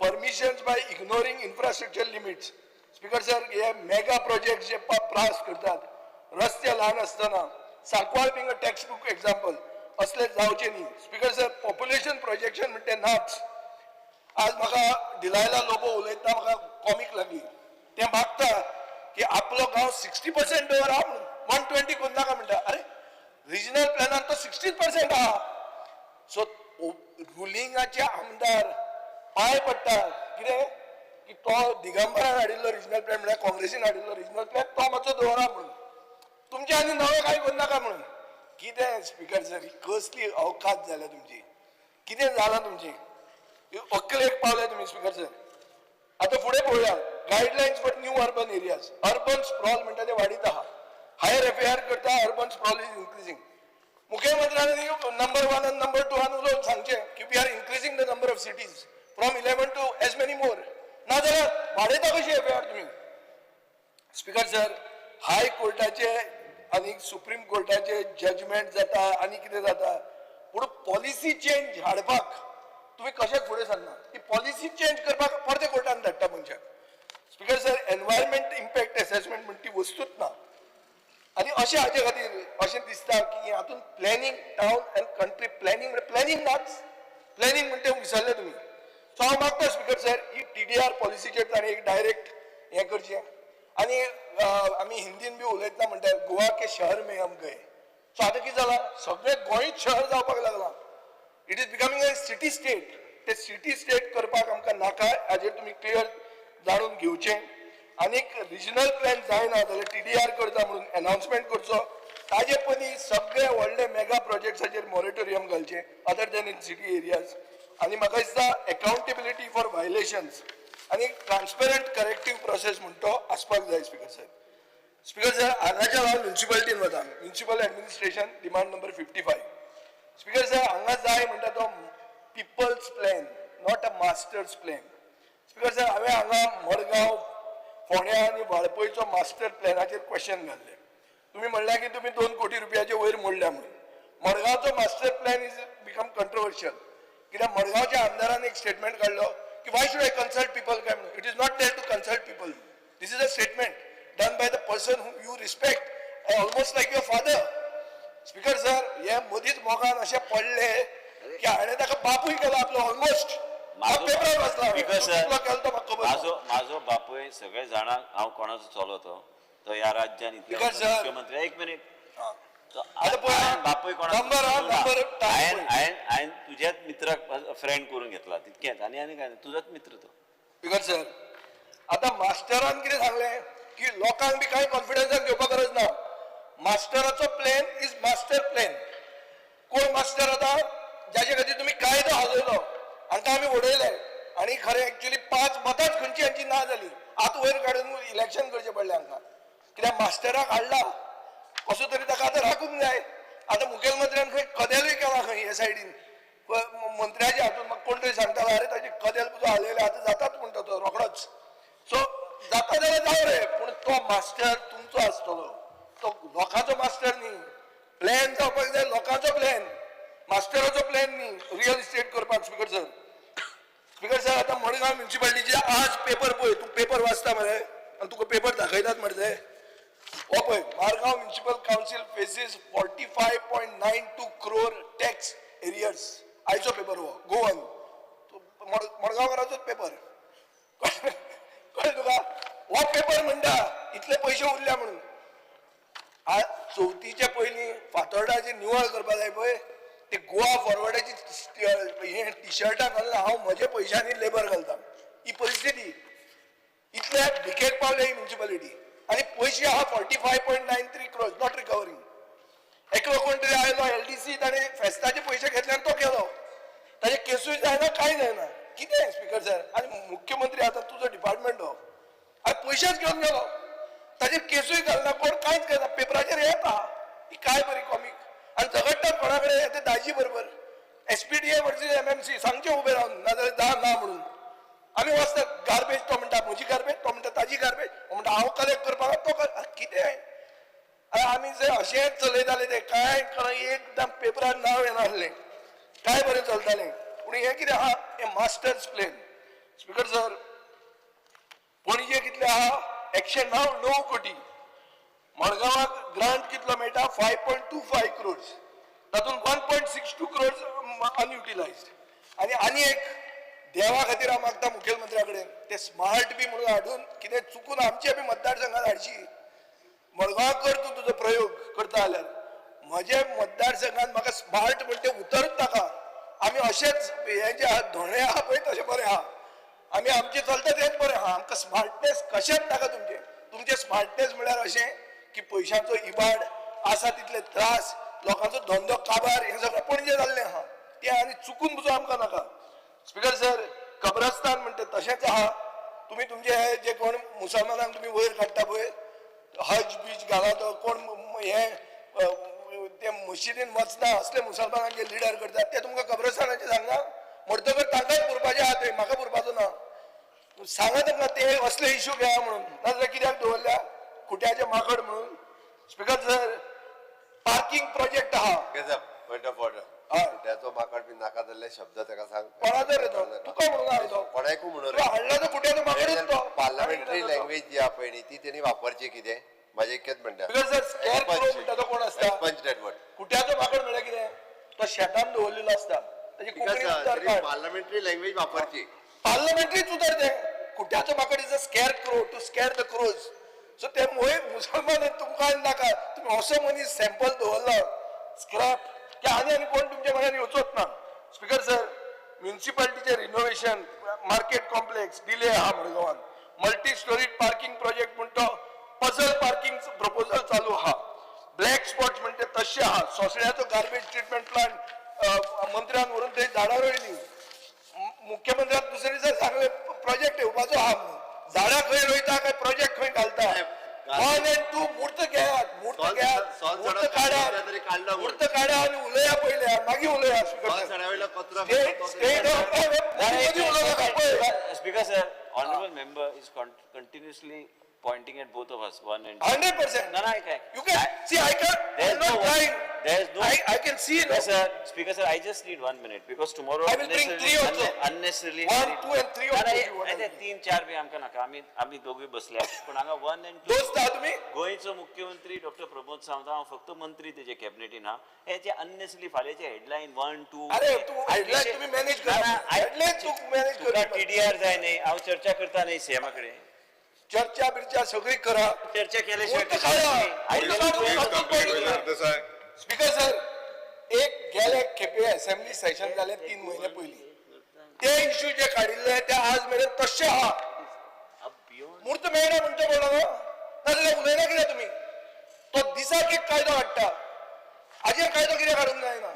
permissions by ignoring infrastructure limits. Speaker sir, हे मेगा प्रोजेक्ट जे प्रास करतात रस्ते ल्हान आसतना, Sancoale being a text book example, असले जावचे न्ही. स्पीकर सर, पॉप्युलेशन प्रोजेक्शन म्हणटे नाच. आज म्हाका डिलायला लोबो उलयतना म्हाका कॉमीक लागली. ते मागता की आपलो गांव 60% दवरा म्हणून, 120 करूं नाका म्हणटा. अरे रिजनल प्लॅनान तो 16% आहा. सो रुलिंगाचे आमदार पांय पडटा कितें की तो दिगंबरान हाडिल्लो रिजनल प्लॅन, म्हळ्यार काँग्रेसीन हाडिल्लो रिजनल प्लॅन तो मातसो दवरा म्हणून, तुमचे आनी नवें कांय करनाका म्हणून. कितें स्पिकर सर, ही कसली अवकात जाल्या तुमची, कितें जालां तुमची, अक्कलेक पावले तुमी स्पिकर सर. आतां फुडें पळोवया, guidelines for new urban areas. Urban sprawl म्हणटा ते वाडीत आहा, हायर एफ करता, अर्बन स्प्रॉल is increasing. मुख्यमंत्र्यांनी नंबर 1 आनी नंबर 2 आन उलोवन सांगचें की we are increasing the number of cities from 11 to as many more, नाजाल्यार वाडयता कशी एफ तुमी. स्पिकर सर, हाय कोर्टाचे आनी सुप्रीम कोर्टाचे जजमेंट जाता आनी कितें जाता, पूण पॉलिसी चेंज हाडपाक तुमी कशेंच फुडें सरना. ती पॉलिसी चेंज करपाक परते कोर्टान धाडटा मनशाक. Speaker sir, environment impact assessment म्हण ती वस्तूच ना. आनी अशें हाजे खातीर अशें दिसता की हातूंत planning, town and country planning म्हणजे प्लॅनिंग नाच, प्लॅनिंग म्हणटा तें विसरले तुमी. सो हांव मागता स्पिकर सर, ही टीडीआर पॉलिसीचेर ताणें एक डायरेक्ट हें करचें. आनी आमी हिंदीन बी उलयतना म्हणटा गोवा के शहर में हम गए. सो आतां कितें जालां, सगळें गोंयच शहर जावपाक लागलां. It is becoming a city state. ते सिटी स्टेट करपाक आमकां नाका, हाजेर तुमी क्लियर जाणून घेवचें. आनीक रिजनल प्लॅन जायना जाल्यार टीडीआर करता म्हणून एनाउन्समेंट करचो. ताजे पयलीं सगळे व्हडले मेगा प्रोजेक्ट्साचेर मॉरेटोरियम घालचें other than in city areas. आनी म्हाका दिसता एकाउंटेबिलिटी फॉर व्हायलेशन्स आनी ट्रान्सपरंट करेक्टीव प्रोसेस म्हण तो आसपाक जाय स्पिकर साहेब. स्पिकर सर, हांगाच्यान हांव म्युन्सिपालिटीन वता. Municipal administration demand number 55. Speaker sir, हांगा जाय म्हणटा तो people's plan, not a master's plan. Speaker sir, हांवें हांगा मडगांव, फोंड्या आनी वाळपयचो मास्टर प्लॅनाचेर क्वेश्चन घाल्लें. तुमी म्हणल्या की तुमी 2 कोटी रुपयाचे वयर मोडल्या म्हणून. मडगांवचो master plan is become controversial, कित्याक मडगांवच्या आमदारान एक स्टेटमेंट काडलो की why should I consult people काय म्हणून. It is not there to consult people. This is a statement done by the person who you respect almost like your father. Speaker sir, हे मदींच मोगान अशें पडले की हाणें ताका बापूय केलो आपलो ऑलमोस्ट. पेपरार वाचला हांवें. Because तो कितलो केलो तो म्हाका खबर ना. म्हाजो बापूय सगळे जाणांक हांव कोणाचो चलो तो तो ह्या राज्यान इतले Because, sir, मुख्यमंत्री. एक मिनीट, आतां पळय, हांवें बापूय कोणाचो नंबर हा, चलो ना. नंबर टायम पळय. हांवें तुज्याच मित्राक फ्रेंड करून घेतला तितकेंच, आनी आनी काय ना, तुजोच मित्र तो. Because sir, आतां मास्टरान कितें सांगलें की लोकांक बी कांय कॉन्फिडन्सान घेवपाक गरज ना. मास्टराचो प्लॅन is master plan. कोण मास्टर आतां जाचे खातीर तुमी कायदो हालयलो, हांकां आमी उडयले आनी खरें एक्चुली 5 मतांच खंयची हांची ना जाली. आतां वयर काडून इलेक्शन करचें पडलें हांकां, कित्याक मास्टराक हाडला कसो तरी ताका आतां राखूंक जाय. आतां मुखेलमंत्र्यान खंय कदेलूय केलां खंय हे सायडीन मंत्र्याच्या हातून. म्हाका कोण तरी सांगतालो, अरे ताजी कदेल तुजो हालयलें आतां जाताच म्हणटा तो रोखडोच. सो जाता जाल्यार जावं रे, पूण तो मास्टर तुमचो आसतलो, तो लोकांचो मास्टर न्ही. प्लॅन जावपाक जाय लोकांचो प्लॅन, मास्टराचो प्लॅन न्ही रियल इस्टेट करपाक. स्पिकर सर, स्पिकर सर, आतां मडगांव म्युन्सिपालिटीचे आज पेपर पळय, तूं पेपर वाचता मरे आनी तुका पेपर दाखयतात मरे ते. हो पळय, Margao municipal council faces 45.92 crore tax arrears. आयचो पेपर हो, गोवन मडगांवकाराचोच पेपर, कळ्ळें तुका. हो पेपर म्हणटा इतले पयशे उरल्या म्हणून. आज चवथीच्या पयलीं फातोर्डाची निवळ करपाक जाय पळय, ते गोवा फॉरवर्डाची हे टिशर्टां घालून हांव म्हज्या पयशांनी लेबर घालता. ही परिस्थिती इतल्या भिकेक पावल्या ही म्युन्सिपालिटी. आनी पयशे आहा 45.93 crores not recovering. एकलो कोण तरी आयलो एलडीसी, ताणें फेस्ताचे पयशे घेतले आनी तो गेलो. ताजे केसूय जायना, कांय जायना. कितें स्पिकर सर? आनी मुख्यमंत्री आतां तुजो डिपार्टमेंट हो, आनी पयशेच घेवन गेलो, ताजेर केसूय घालना कोण, कांयच करना. पेपराचेर येता ही काय बरी कॉमीक. आनी झगडटात कोणा कडेन ते दाजी बरोबर. एसपीडीए वर्सीस एमएमसी सांगचें उबें रावन, नाजाल्यार दा ना म्हणून. आमी वचतात गार्बेज, तो म्हणटा म्हजी गार्बेज, तो म्हणटा ताजी गार्बेज, तो म्हणटा हांव कलेक्ट करपाक, तो कितें. आनी आमी जे अशेंच चलयताले ते कांय कळना, एकदम पेपरार नांव येनासलें, काय बरें चलतालें. पूण हें कितें आहा हें masters plan. Speaker sir, Panaji कितले आहा 109 कोटी. मडगांवाक ग्रांट कितलो मेळटा 5.25 क्रोर्स, तातूंत 1.62 क्रोर्स अनयुटिलायज्ड. आनी आनी एक देवा खातीर हांव मागता मुखेलमंत्र्या कडेन, ते स्मार्ट बी म्हणून हाडून कितें चुकून आमचे बी मतदारसंघात हाडशी. मडगांवाक कर तूं तुजो प्रयोग करता जाल्यार, म्हजे मतदारसंघात म्हाका स्मार्ट म्हणटे उतरूच नाका. आमी अशेंच हे जे आहा धोणे आहा पळय तशें बरें आहा, आमी आमचें चलता तेंच बरें आहा. आमकां स्मार्टनेस कशेंच नाका तुमचें. तुमचें स्मार्टनेस म्हळ्यार अशें की पयशांचो इबाड आसा तितले त्रास, लोकांचो धंदो काबार, हें सगळें पणजे जाल्लें आहा तें आनी चुकून पसून आमकां नाका. स्पिकर सर, कब्रस्तान म्हणटा तशेंच आहा. तुमी तुमचे हे जे कोण मुसलमानांक तुमी वयर काडटा पळय, हज बीज घाला तो कोण हे ते मशिदीन वचना असले मुसलमानांक जे लिडर करतात ते तुमकां कब्रस्तानाचें सांगना. म्हणटकच तांकांच पुरपाचें आहा थंय, म्हाका पुरपाचो ना. सांगा तांकां ते असले इशू घेया म्हणून, नाजाल्यार कित्याक दवरल्या खुट्याचे माकड म्हणून. स्पिकर सर, पार्किंग प्रोजेक्ट आहा. Point of order. हय. त्याचो माकड बी नाका जाल्ले शब्द ताका सांग. कोणाचो रे तो? तुका म्हणून हाडलो तो. कोणाकूय म्हणून तुका हाडला तो खुट्याचो माकडूच तो. पार्लमेंटरी लँग्वेज जी आहा पळय न्ही ती तेणी वापरची कितें म्हाजें इतकेंच म्हणटा. Because sir, scarecrow म्हणटा तो कोण आसता? पंच that word. खुट्याचो माकड म्हळ्यार कितें? तो शेतान दवरलेलो आसता. ताची कोंकणी उतर काड. Parliamentary language वापरची. पार्लमेंटरीच उतर तें. खुट्याचो माकड is a scarecrow to scare the crows. So ते मोय मुसलमान तुमकां आनी नाका. तुमी असो मनीस सॅम्पल दवरला स्क्रॅप की आनी आनी कोण तुमच्या मनान येवचोच ना. स्पिकर सर, म्युनिसिपालिटीचें रिनोवेशन, मार्केट कॉम्प्लेक्स डिले आहा मडगांवान. मल्टी स्टोरी पार्किंग प्रोजेक्ट म्हण तो पझल पार्किंग प्रपोजल चालू आहा. ब्लॅक स्पॉट्स म्हणटे तशें आहा. सोसण्याचो गार्बेज ट्रिटमेंट प्लांट मंत्र्यान व्हरून थंय झाडां रोयली. मुख्यमंत्र्यान दुसरे दिसा सांगले प्रोजेक्ट येवपाचो आहा म्हणून. झाडां खंय रोयता काय प्रोजेक्ट खंय घालता? 1 and 2 मूर्त घेयात, मूर्त घेयात, मूर्त काडात, मूर्त काडा आनी उलया पयले, मागीर उलया. Speaker sir, honourable member is continuously pointing at both of us, 1 and 2. 100%. No, no, I can. You can see, I can. There is I'm not no trying. There is no. I can see. Speaker sir, Speaker sir, I just need 1 minute because tomorrow. I will bring 3 also. Unnecessarily. 1, 2 and 3 also. 3, 4 बी आमकां नाका. आमी आमी दोगूय बसल्या पूण हांगा 1 and 2. दोस्त आहा तुमी. गोंयचो मुख्यमंत्री डॉक्टर प्रमोद सावंत, हांव फक्त मंत्री तेजे कॅबिनेटीन हा. हे जे अननेसरी फाल्यांचे हेडलायन 1, 2. अरे तूं हेडलायन तुमी मॅनेज करा. हेडलायन तूं मॅनेज तुका कर. टीडीआर जाय न्ही. हांव चर्चा करता न्ही सीएमा कडेन. चर्चा बिर्चा सगळी करा. चर्चा केल्याशिवाय मूर्त काडा. स्पीकर सर, एक गेले खेपे असेंब्ली सेशन जाले 3 म्हयने पयलीं ते इश्यू जे काडिल्ले ते आज मेरेन तशे आहा. मूर्त मेळना म्हणचे पडलो न्हू, नाजाल्यार उलयना कित्याक तुमी? तो दिसाक एक कायदो हाडटा, हाजेर कायदो कित्याक हाडूंक जायना?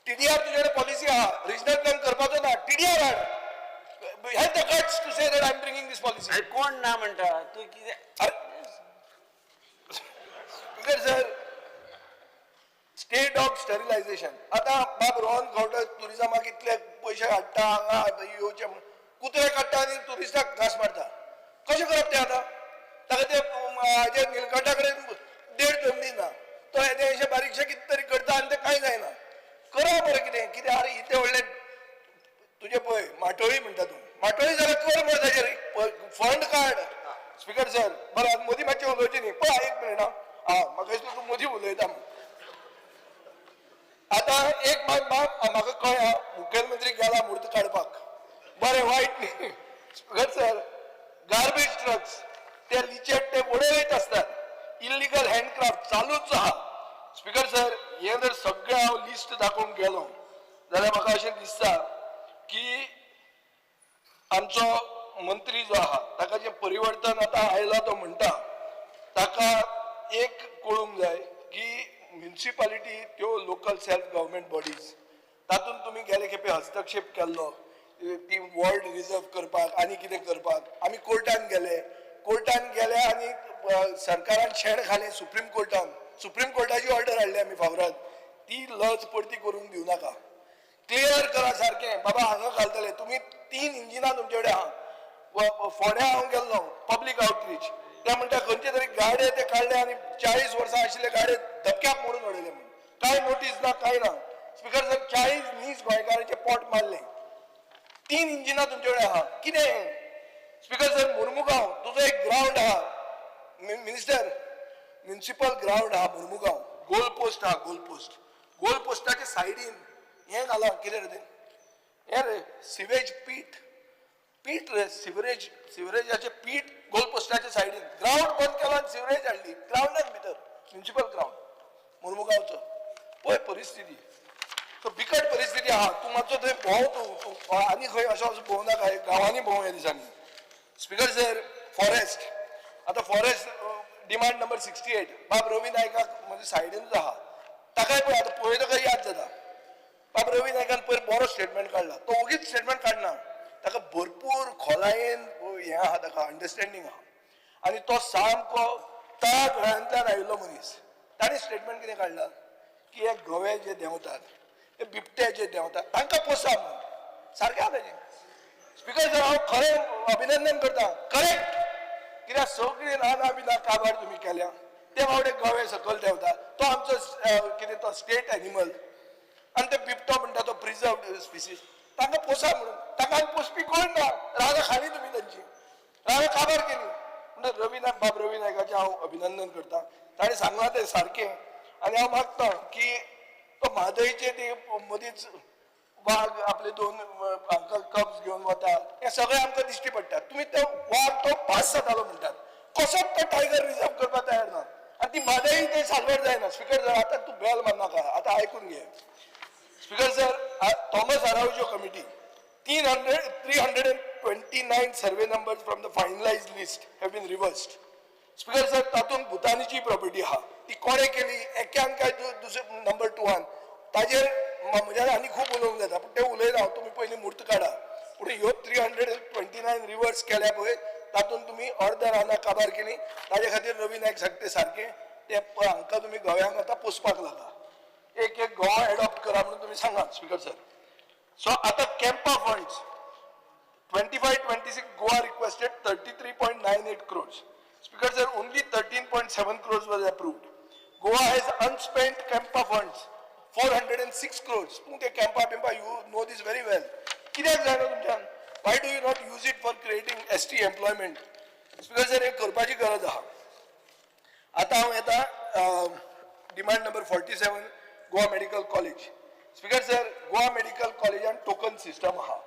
टीडीआर तुजे कडेन पॉलिसी आहा, रिजनल प्लॅन करपाचो ना, टीडीआर हाड. Have the guts to say that I am bringing this policy. अरे कोण ना म्हणटा तूं कितें? Speaker sir, stray dog sterilisation. आतां बाब रोहन खंवटे टुरिजमाक इतले पयशे हाडटा, हांगा येवचे म्हूण कुत्रे काडटा आनी टुरिस्टाक घांस मारता. कशें करप तें आतां? ताका ते हाजे निलकंठा कडेन देड जमनी ना, तो हें अशें बारीकशें कितें तरी करता आनी तें कांय जायना. करा मरे कितें कितें. आरे इतलें व्हडलें तुजें पळय माटोळी म्हणटा तूं, माटोळी जाल्यार कर मरे ताजेर फंड काड. स्पिकर सर, बरें मदीं मातशें उलोवचें न्ही, पळय एक मिनट. आं, म्हाका दिसता तूं मदीं उलयता. आतां एक मात म्हाका कळ्ळा, मुखेलमंत्री गेला मूर्त काडपाक, बरें वायट न्ही. स्पिकर सर, गार्बेज ट्रक्स ते लिचेट ते उडयत आसतात, इल्लिगल हँडक्राफ्ट चालूच आहा. स्पिकर सर, हें जर सगळें हांव लिस्ट दाखोवंक गेलो जाल्यार म्हाका अशें दिसता की आमचो मंत्री जो आहा ताका जें परिवर्तन आतां आयलां तो म्हणटा, ताका एक कळूंक जाय की म्युनिसिपालिटी त्यो लोकल सेल्फ गव्हर्मेंट बॉडीज, तातूंत तुमी गेले खेपे हस्तक्षेप केल्लो ती वॉर्ड रिजर्व करपाक आनी कितें करपाक. आमी कोर्टान गेले, कोर्टान गेले आनी सरकारान शेण घालें सुप्रीम कोर्टान. सुप्रीम कोर्टाची ऑर्डर हाडली आमी फावराद, ती लज परती करूंक दिवं नाका. क्लियर करा सारकें, बाबा हांगा घालतले तुमी. 3 इंजिनां तुमचे कडेन आहा. फोंड्या हांव गेल्लो पब्लीक आउटरीच, ते म्हणटा खंयचे तरी गाडे ते काडले आनी 40 वर्सां आशिल्ले गाडे धपक्याक मोडून उडयले म्हूण, कांय नोटीस ना कांय ना. स्पिकर सर, 40 नीज गोंयकारांचे पोट मारले. 3 इंजिनां तुमचे कडेन आहा, कितें? स्पिकर सर, मुर्मुगांव तुजो एक ग्रावंड आहा, मिनिस्टर, म्युनिसिपल ग्रावंड आहा मुर्मुगांव, गोल पोस्ट आहा, गोल पोस्ट, गोल पोस्टाच्या सायडीन हें घालां कितें रे तें, हें रे सिवेज पीट, पीट रे, सिवरेज, सिवरेजाचें पीट गोल पोस्टाच्या सायडीन. ग्रावंड बंद केला आनी सिवरेज हाडली ग्रावंडान भितर, म्युनिसिपल ग्रावंड. मुर्मुगांवचो. पळय परिस्थिती, सो बिकट परिस्थिती आहा. तूं मातसो थंय भोंव, तूं आनी खंय असो असो भोंव नाका, गांवांनी भोंव ह्या दिसांनी. स्पीकर सर, फॉरेस्ट, आतां फॉरेस्ट डिमांड नंबर 68, बाब रवी नायकाक म्हज्या सायडीनूच आहा, ताकाय पळय आतां पळयतकच याद जाता. बाब रवी नायकान पयर बरो स्टेटमेंट काडला, तो ओगीच स्टेटमेंट काडना, ताका भरपूर खोलायेन हें आहा, ताका अंडरस्टँडींग आहा आनी तो सामको तळागळांतल्यान आयिल्लो मनीस. ताणें स्टेटमेंट कितें काडला की हे गवे जे देंवतात, हे बिबटे जे देंवतात, तांकां पोसा म्हणून. सारकें आहा तेजें. स्पीकर सर, हांव खरें अभिनंदन करता, करेक्ट. कित्याक सगळीं रानां बिनां काबार तुमी केल्या, ते बावडे गवे सकयल देंवता, तो आमचो कितें तो स्टेट एनिमल, आनी ते बिबटो म्हणटा तो प्रिजर्वड स्पिसीस, तांकां पोसा म्हणून. तांकां आनी पोसपी कोण ना, रानां खाली तुमी तांची, रानां काबार केली. म्हणटा रवी नायक, बाब रवी नायकाचें हांव अभिनंदन करता, ताणें सांगलां तें सारकें. आनी हांव मागता की तो म्हादयचे ते मदींच वाग आपले दोन हांकां कप्स घेवन वता, हें सगळें आमकां दिश्टी पडटा. तुमी तो वाग तो पास जातालो म्हणटात, कसोच तो टायगर रिजर्व करपाक तयार ना आनी ती म्हादय ते साल्वार जायना. स्पीकर सर, आतां तूं बेल मारनाका, आतां आयकून घे. Speaker sir, Thomas Araujo committee, 329 survey numbers from the finalised list have been reversed. Speaker sir, तातूंत भुतानीची प्रॉपर्टी आहा, ती कोणें केली एक्यान काय दुसरे नंबर 2 ताजेर म्हज्यान आनी खूब उलोवंक जाता, पूण तें उलयना हांव, तुमी पयलीं म्हूर्त काडा. पूण ह्यो 329 रिवर्स केल्या पळय, तातूंत तुमी अर्द रानां काबार केली, ताजे खातीर रवी नायक सांगता सारकें, ते हांकां तुमी गोव्यांक आतां पोसपाक लागा, एक एक गोवा एडॉप्ट करा म्हणून तुमी सांगात. स्पीकर सर, सो आतां CAMPA funds 25-26 Goa requested 33.98 crores. Speaker sir, only 13.7 crores was approved. Goa has unspent CAMPA funds 406 crores. तूं ते CAMPA बिम्पा, you know this very well. कित्याक जायना तुमच्यान? Why do you not use it for creating ST employment? Speaker sir, हें करपाची गरज आहा. आतां हांव येता demand number 47, Goa medical college. Speaker sir, Goa medical कॉलेजान टोकन सिस्टम आहा.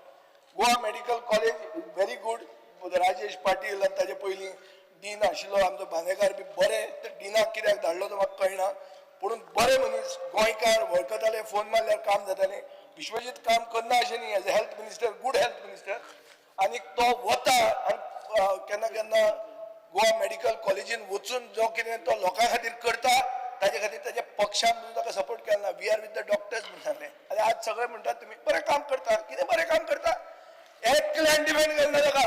Goa medical college very good, Rajesh Patil आनी ताजे पयलीं डीन आशिल्लो आमचो बांदेकार बी बरे, ते डिनाक कित्याक धाडलो तो म्हाका कळना, पूण बरे मनीस, गोंयकार, वळखताले, फोन मारल्यार काम जातालें. विश्वजीत काम करना अशें न्ही, as a health minister, good health minister. आनी तो वता आनी केन्ना केन्ना गोवा मेडिकल कॉलेजीन वचून जो कितें तो लोकां खातीर करता, ताजे खातीर ताच्या पक्षान म्हणून ताका सपोर्ट केला ना. We are with the doctors म्हणून सांगलें. आनी आज सगळे म्हणटात तुमी बरें काम करता, कितें बरें काम करता? एकल्यान डिफेंड करना ताका,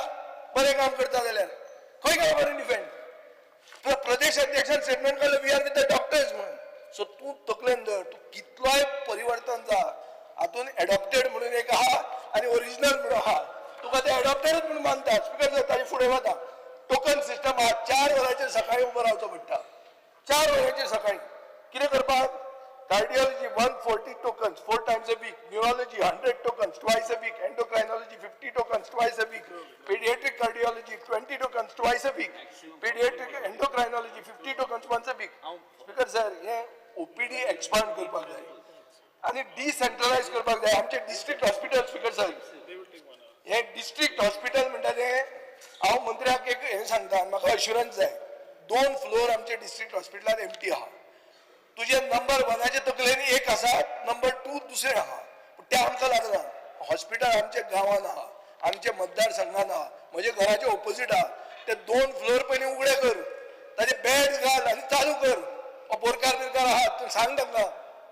बरें काम करता जाल्यार खंय गेलो बरें डिफेंड? प्रदेश अध्यक्षान स्टेटमेंट काडलें we are with the doctors म्हणून. सो तूं तकलेन धर, तूं कितलोय परिवर्तन जा, हातून एडॉप्टेड म्हणून एक आहा आनी ओरिजिनल म्हणून आहा, तुका ते एडॉप्टेडूच म्हणून मानता. स्पीकर सर, ताजे फुडें वता. टोकन सिस्टम आहा, 4 वरांचेर सकाळीं उबो रावचो पडटा, 4 वरांचेर सकाळीं कितें करपाक? Cardiology 140 tokens 4 times a week, neurology 100 tokens twice a week, endocrinology 50 tokens twice a week, paediatric cardiology 20 tokens twice a week, paediatric endocrinology 50 tokens once a week. Speaker sir, हें ओपीडी एक्सपांड करपाक जाय आनी डिसेंट्रलायज करपाक जाय आमचे district hospital. Speaker sir, हें district hospital म्हणटा तें हांव मंत्र्याक एक हें सांगता आनी म्हाका अश्युरन्स जाय, 2 फ्लोर आमचे डिस्ट्रिक्ट हॉस्पिटलान एमटी आहा. तुजे नंबर 1 तकलेन एक आसा, नंबर 2 दुसरें आहा, पूण तें आमकां लागना. हॉस्पिटल आमच्या गांवान आहा, आमच्या मतदारसंघान आहा, म्हज्या घराचे ओपोजीट आहा. ते 2 फ्लोर पयलीं उगडे कर, ताजे बेड घाल आनी चालू कर. बोरकार बिरकार आहा तूं सांग तांकां,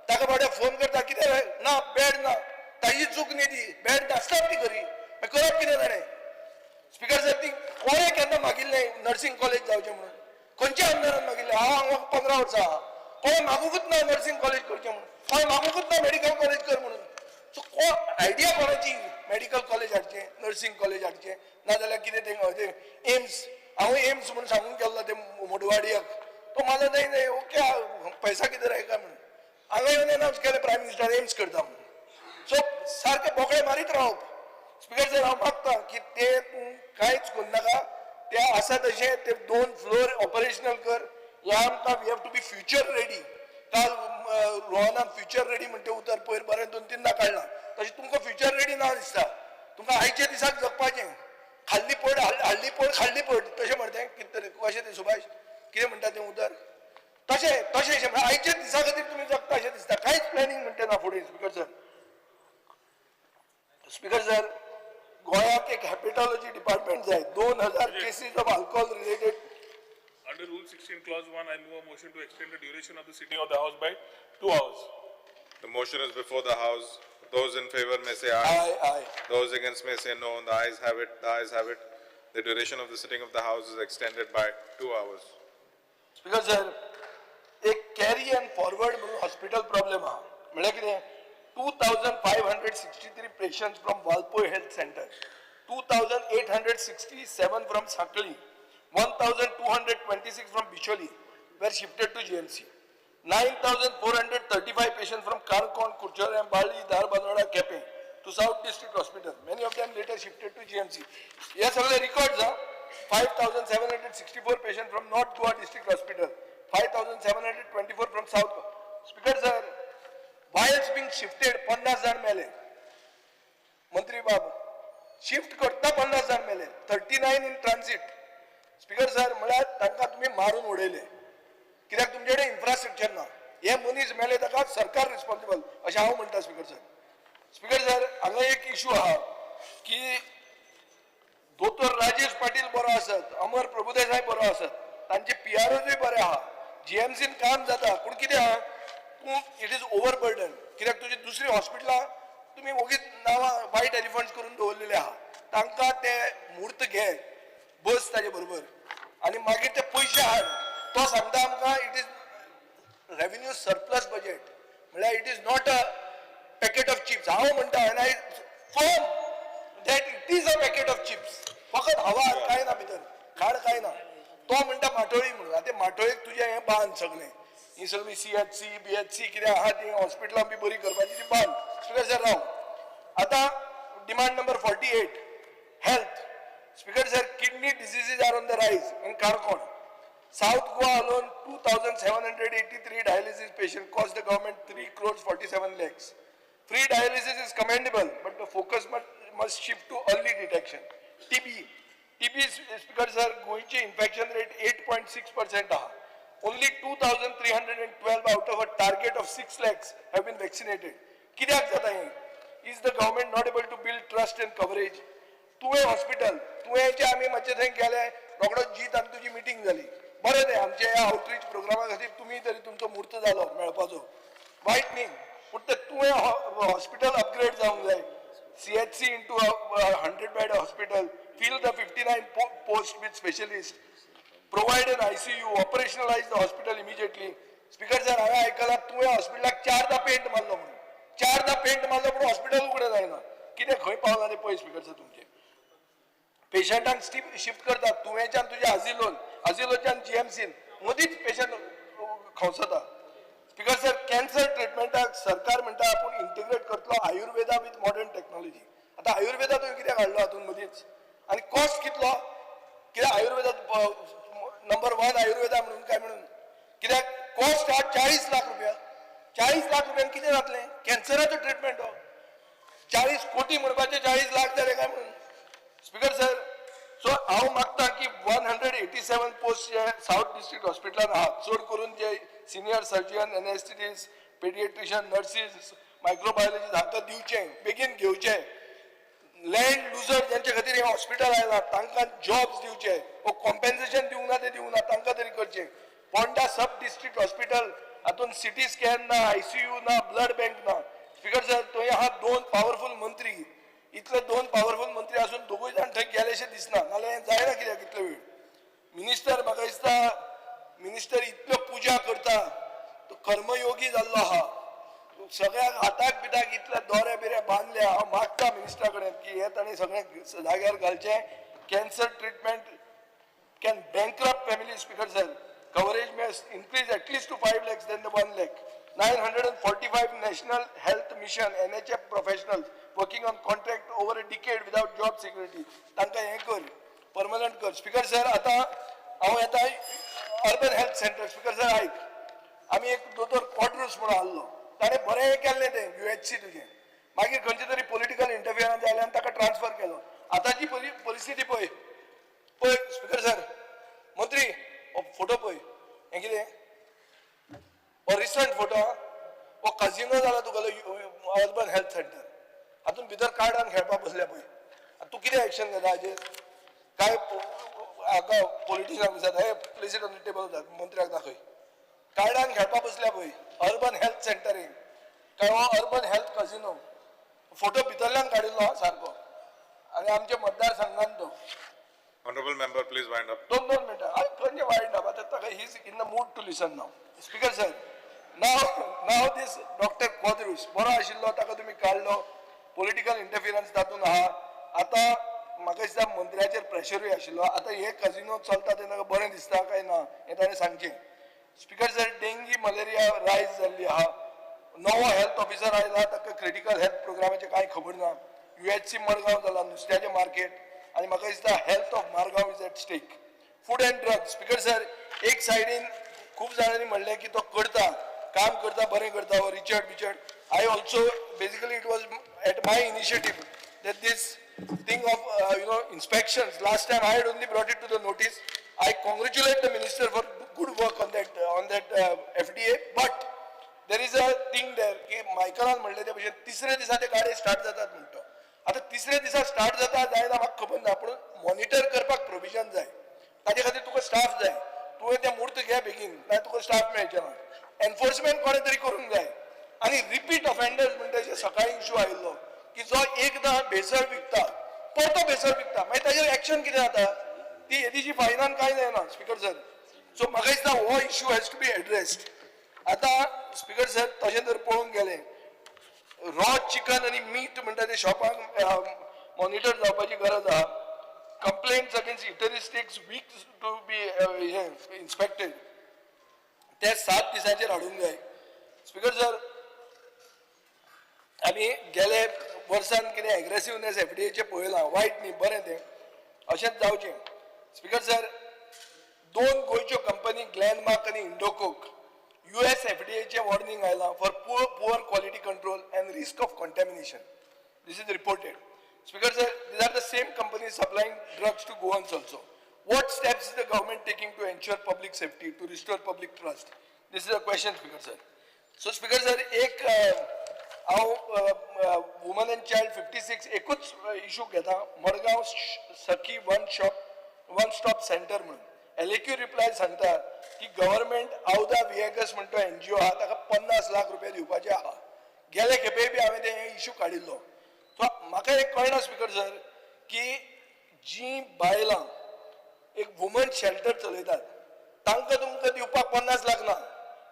ताका बाबड्या फोन करता कितें रे ना बेड ना, ताजी चूक न्ही ती, बेड नासतात ती खरी, मागीर करप कितें ताणें? स्पीकर सर, ती कोणें केन्ना मागिल्लें नर्सिंग कॉलेज जावचें म्हणून? खंयच्या आमदारान मागिल्लें? हांव हांगा 15 वर्सां आहा, कोणें मागुंकूच ना नर्सिंग कॉलेज करचें म्हणून, कोणें मागुंकूच ना मेडिकल कॉलेज कर म्हणून. सो कोण आयडिया कोणाची मेडिकल कॉलेज हाडचें, नर्सिंग कॉलेज हाडचें, नाजाल्यार कितें तें एम्स. हांव एम्स म्हणून सांगून गेल्लो ते मोडवाडियाक, तो मला नाही नाही ओके पैसा कितें राय म्हणून हांगा येवन अनावन्स केलें प्रायम मिनिस्टर एम्स करता म्हणून. सो सारके बोकळे मारीत रावप. स्पीकर सर, हांव मागता की ते तूं कांयच करनाका, ते आसा तशें ते 2 फ्लोर ऑपरेशनल कर. ह्या आमकां we have to be future ready. काल रोहनान फ्युचर रेडी म्हणटे उतर पयर बरें 2-3 काडलां, तशें तुमकां फ्युचर रेडी ना दिसता. तुमकां आयच्या दिसाक जगपाचें, खाल्ली पड हाडली पड खाल्ली पड तशें म्हणटा कितें तरी कशें तें सुभाष कितें म्हणटा तें उतर. तशें तशें म्हळ्यार आयच्या दिसा खातीर तुमी जगता अशें दिसता. कांयच प्लॅनिंग म्हणटा ना फुडें. स्पिकर सर, स्पिकर सर, गोंयाक एक हेपेटॉलॉजी डिपार्टमेंट जाय. 2000 cases of alcohol related. Under Rule 16, Clause 1, I move a motion to extend the duration of the sitting of the House by 2 hours. The motion is before the House. Those in favor may say aye. Aye, aye. Those against may say no. The ayes have it. The ayes have it. The duration of the sitting of the House is extended by 2 hours. Speaker sir, एक carry and forward म्हणून hospital problem आहा. म्हळ्यार कितें, 2563 patients from Valpoi health centre, 2867 from Sanquelim, 1226 from Bicholim were shifted to GMC. 9435 patients from Canacona, Curchorem, Balli, Dharbandora, Quepem to South District Hospital. Many of them later shifted to GMC. हे सगळे records हा. 5764 patient from North Goa District Hospital, 5724 from South Goa. Speaker sir, whiles being shifted 50 जाण मेले. मंत्री बाब, shift करता 50 जाण मेले, 39 इन ट्रान्सीट. स्पीकर सर, म्हळ्यार तांकां तुमी मारून उडयले कित्याक तुमचे कडेन इन्फ्रास्ट्रक्चर ना. हे मनीस मेले ताका सरकार रिस्पॉन्सिबल अशें हांव म्हणटा. स्पीकर सर, स्पीकर सर, हांगा एक इशू आहा की दोतोर राजेश पाटील बरो आसत, अमर प्रभुदेसाय बरो आसत, तांचे पीआरओजूय बरे आहा, जीएमसीन काम जाता, पूण कितें आहा, तूं it is over burden कित्याक तुजी दुसरी हॉस्पिटलां तुमी ओगीच नांवां वायट एलिफंट्स करून दवरलेले आहा. तांकां ते म्हूर्त घे, बस ताजे बरोबर आनी मागीर ते पयशे हाड. तो सांगता आमकां it is revenue surplus budget, म्हळ्यार it is not a packet of chips. हांव म्हणटा, and I firm that it is a packet of chips. फकत हवा, कांय ना भितर, खाड कांय ना. तो म्हणटा माटोळी म्हणून. आतां माटोळेक तुजें हें बांद सगळें, ही सगळी CHC BHC कितें आहा ती हॉस्पिटलां बी बरी करपाची ती बांद. स्पिकर सर, राव. आतां demand number 48, health. Speaker sir, kidney diseases are on the rise in Canacona. South Goa alone, 2,783 dialysis patients cost the government 3 crores 47 lakhs. Free dialysis is commendable, but the focus must shift to early detection. TB. TB, Speaker sir, गोंयची infection rate 8.6% आहा. Only 2,312 out of a target of 6 lakhs have been vaccinated. कित्याक जाता हें? Is the government not able to build trust and coverage? तुवें hospital, तुवेंचे आमी मातशें थंय गेले, रोखडो जीत आनी तुजी मिटींग जाली. बरें तें, आमच्या ह्या आउटरीच प्रोग्रामा खातीर तुमी तरी तुमचो म्हूर्त जालो मेळपाचो, वायट न्ही, पूण तें तुवें हॉस्पिटल अपग्रेड जावंक जाय. CHC into 100 bed hospital, fill the 59 post with specialist, provide an ICU, operationalize the hospital immediately. Speaker sir, हांवें आयकलां तुवें हॉस्पिटलाक 4दा पेंट मारलो म्हणून. 4दा पेंट मारलो पूण हॉस्पिटल उगडें जायना. कितें खंय पावलां तें पळय. स्पिकर सर, तुमचें पेशंटांक शिफ्ट करतात तुवेंच्यान तुज्या आजिलोन, आजिलोच्यान जीएमसीन, मदींच पेशंट खंवसता. स्पिकर सर, कॅन्सर ट्रिटमेंटाक सरकार म्हणटा आपूण इंटिग्रेट करतलो आयुर्वेदा विथ मॉडर्न टॅक्नॉलॉजी. आतां आयुर्वेदा तुवें कित्याक हाडलो हातूंत मदींच आनी कॉस्ट कितलो? कित्याक आयुर्वेदा नंबर 1 आयुर्वेदा म्हणून काय म्हणून कित्याक कॉस्ट आहा 40 लाख रुपया. 40 लाख रुपयान कितें जातलें? कॅन्सराचो ट्रिटमेंट हो. 40 कोटी म्हणपाचे 40 लाख जाले काय म्हणून. स्पिकर सर, सो हांव मागता की 187 पोस्ट जे सावथ डिस्ट्रिक्ट हॉस्पिटलान आहा, चड करून जे senior surgeon, anaesthetist, paediatrician, nurses, microbiologist हांकां दिवचें, बेगीन घेवचें. लँड लुजर ज्यांचे खातीर हें हॉस्पिटल आयलां तांकां जॉब्स दिवचे, वो कॉम्पेन्सेशन दिवंक ना तें दिवंक ना, तांकां तरी करचें. पोंडा सब डिस्ट्रिक्ट हॉस्पिटल हातून सिटी स्कॅन ना, आयसीयू ना, ब्लड बँक ना. स्पिकर सर, थंय आहा 2 पावरफूल मंत्री. इतले 2 पावरफूल मंत्री आसून दोगूय जाण थंय गेलेशे दिसना, नाल्यार हें जायना कित्याक इतलो वेळ. मिनिस्टर म्हाका दिसता मिनिस्टर इतल्यो पुजा करता, तो कर्मयोगी जाल्लो आहा, सगळ्याक हाताक बिताक इतले दोरे बिरे बांदले. हांव मागता मिनिस्टरा कडेन की हे ताणें सगळें जाग्यार घालचें. Cancer treatment can bankrupt family. Speaker sir, coverage must increase at least to 5 lakhs than the 1 lakh. 945 National Health Mission NHF professionals working on contract over a decade without job security. तांकां हें कर, permanent कर. Speaker sir, आतां हांव येता urban health centre. Speaker sir, आयक, आमी एक दोतोर क्वाड्रूस म्हणून आहलो, ताणें बरें केल्लें तें UHC तुजें. मागीर खंयचे तरी पॉलिटिकल इंटरफियरन्स जालें आनी ताका ट्रान्सफर केलो. आतांची परिस्थिती पळय पळय. स्पिकर सर, मंत्री, हो फोटो पळय, हें कितें? काजिनो जाला तुगेलो अर्बन हेल्थ सेंटर. हातून भितर कार्डान खेळपाक बसल्या पळय. तूं कितें एक्शन घेता हाजेर? काय हाका पॉलिटिशनाक विचारता, hey place it on the table, मंत्र्याक दाखय. कार्डान खेळपाक बसल्या पळय अर्बन हेल्थ सेंटरीक. काय हो अर्बन हेल्थ काजिनो फोटो भितरल्यान काडिल्लो सारको आनी आमच्या मतदारसंघान तो. Honorable member, please wind up. दोन दोन मिनटां. आरे खंयचे वायट ना आतां ताका, he is in the mood to listen now. Speaker sir, now this doctor Quadros बरो आशिल्लो, ताका तुमी काडलो. पॉलिटिकल इंटरफिरन्स तातूंत आहा. आतां म्हाका दिसता मंत्र्याचेर प्रेशरूय आशिल्लो. आतां हे कजिनो चलता तें ताका बरें दिसता काय ना हें ताणें सांगचें. Speaker sir, dengue malaria rise जाल्ली आहा. नवो हेल्थ ऑफिसर आयला, ताका क्रिटिकल हेल्थ प्रोग्रामाचें कांय खबर ना. UHC Madgaon जाला नुस्त्याचें मार्केट आनी म्हाका दिसता health of Margao is at stake. Food and drug, speaker sir, एक सायडीन खूब जाणांनी म्हणलें की तो करता, काम करता, बरें करता हो Richard Bichard. I also basically it was at my initiative that this thing of inspections last time I had only brought it to the notice. I congratulate the minister for good work on that FDA, but there is a thing there की मायकलान म्हणलें ते भशेन तिसऱ्या दिसा ते गाडये start जातात म्हणटा. आतां तिसऱ्या दिसा स्टार्ट जाता जायना म्हाका खबर ना, पूण मॉनिटर करपाक प्रोविजन जाय. ताजे खातीर तुका स्टाफ जाय. तुवें तें मूर्त घे बेगीन, नाल्यार तुका स्टाफ मेळचें ना. एनफोर्समेंट कोणें तरी करूंक जाय. आनी रिपीट ऑफेंडर्स म्हणटा, जे सकाळी इशू आयिल्लो की जो एकदां भेसळ विकता परतो भेसळ विकता, मागीर ताजेर एक्शन कितें जाता? ती येदीशी फायनान कांय जायना स्पीकर सर. सो म्हाका दिसता हो issue has to be addressed. आतां स्पीकर सर, तशें जर पळोवंक गेलें, रॉ चिकन आनी मीट म्हणटा ते शॉपांक मॉनिटर जावपाची गरज आहा. Complaints against eateries weeks to be hey inspected, ते 7 दिसांचेर हाडूंक जाय. स्पीकर सर, आमी गेले वर्सान कितें एग्रेसिवनेस एफडीएचें पळयलां, वायट न्ही, बरें तें, अशेंच जावचें. स्पीकर सर, 2 गोंयच्यो कंपनी ग्लॅनमार्क आनी इंडोकोक US एफडीएचें वॉर्निंग आयलां for poor quality control and risk of contamination. This is reported. Speaker sir, these are the same companies supplying drugs to Goans also. What steps is the government taking to ensure public safety, to restore public trust? This is a question, Speaker sir. So Speaker sir, एक हांव woman and child 56 एकूच issue घेता. मडगांव सखी one stop centre म्हणून LAQ reply सांगता की government Awada विएगस म्हणतो NGO आहा, ताका 50 लाख रुपया दिवपाचे आहा. गेले खेपे बी हांवें ते इशू काडिल्लो. सो म्हाका एक कळना स्पीकर सर की जी बायलां एक वुमन शेल्टर चलयतात तांकां तुमकां दिवपाक 50 लाख ना,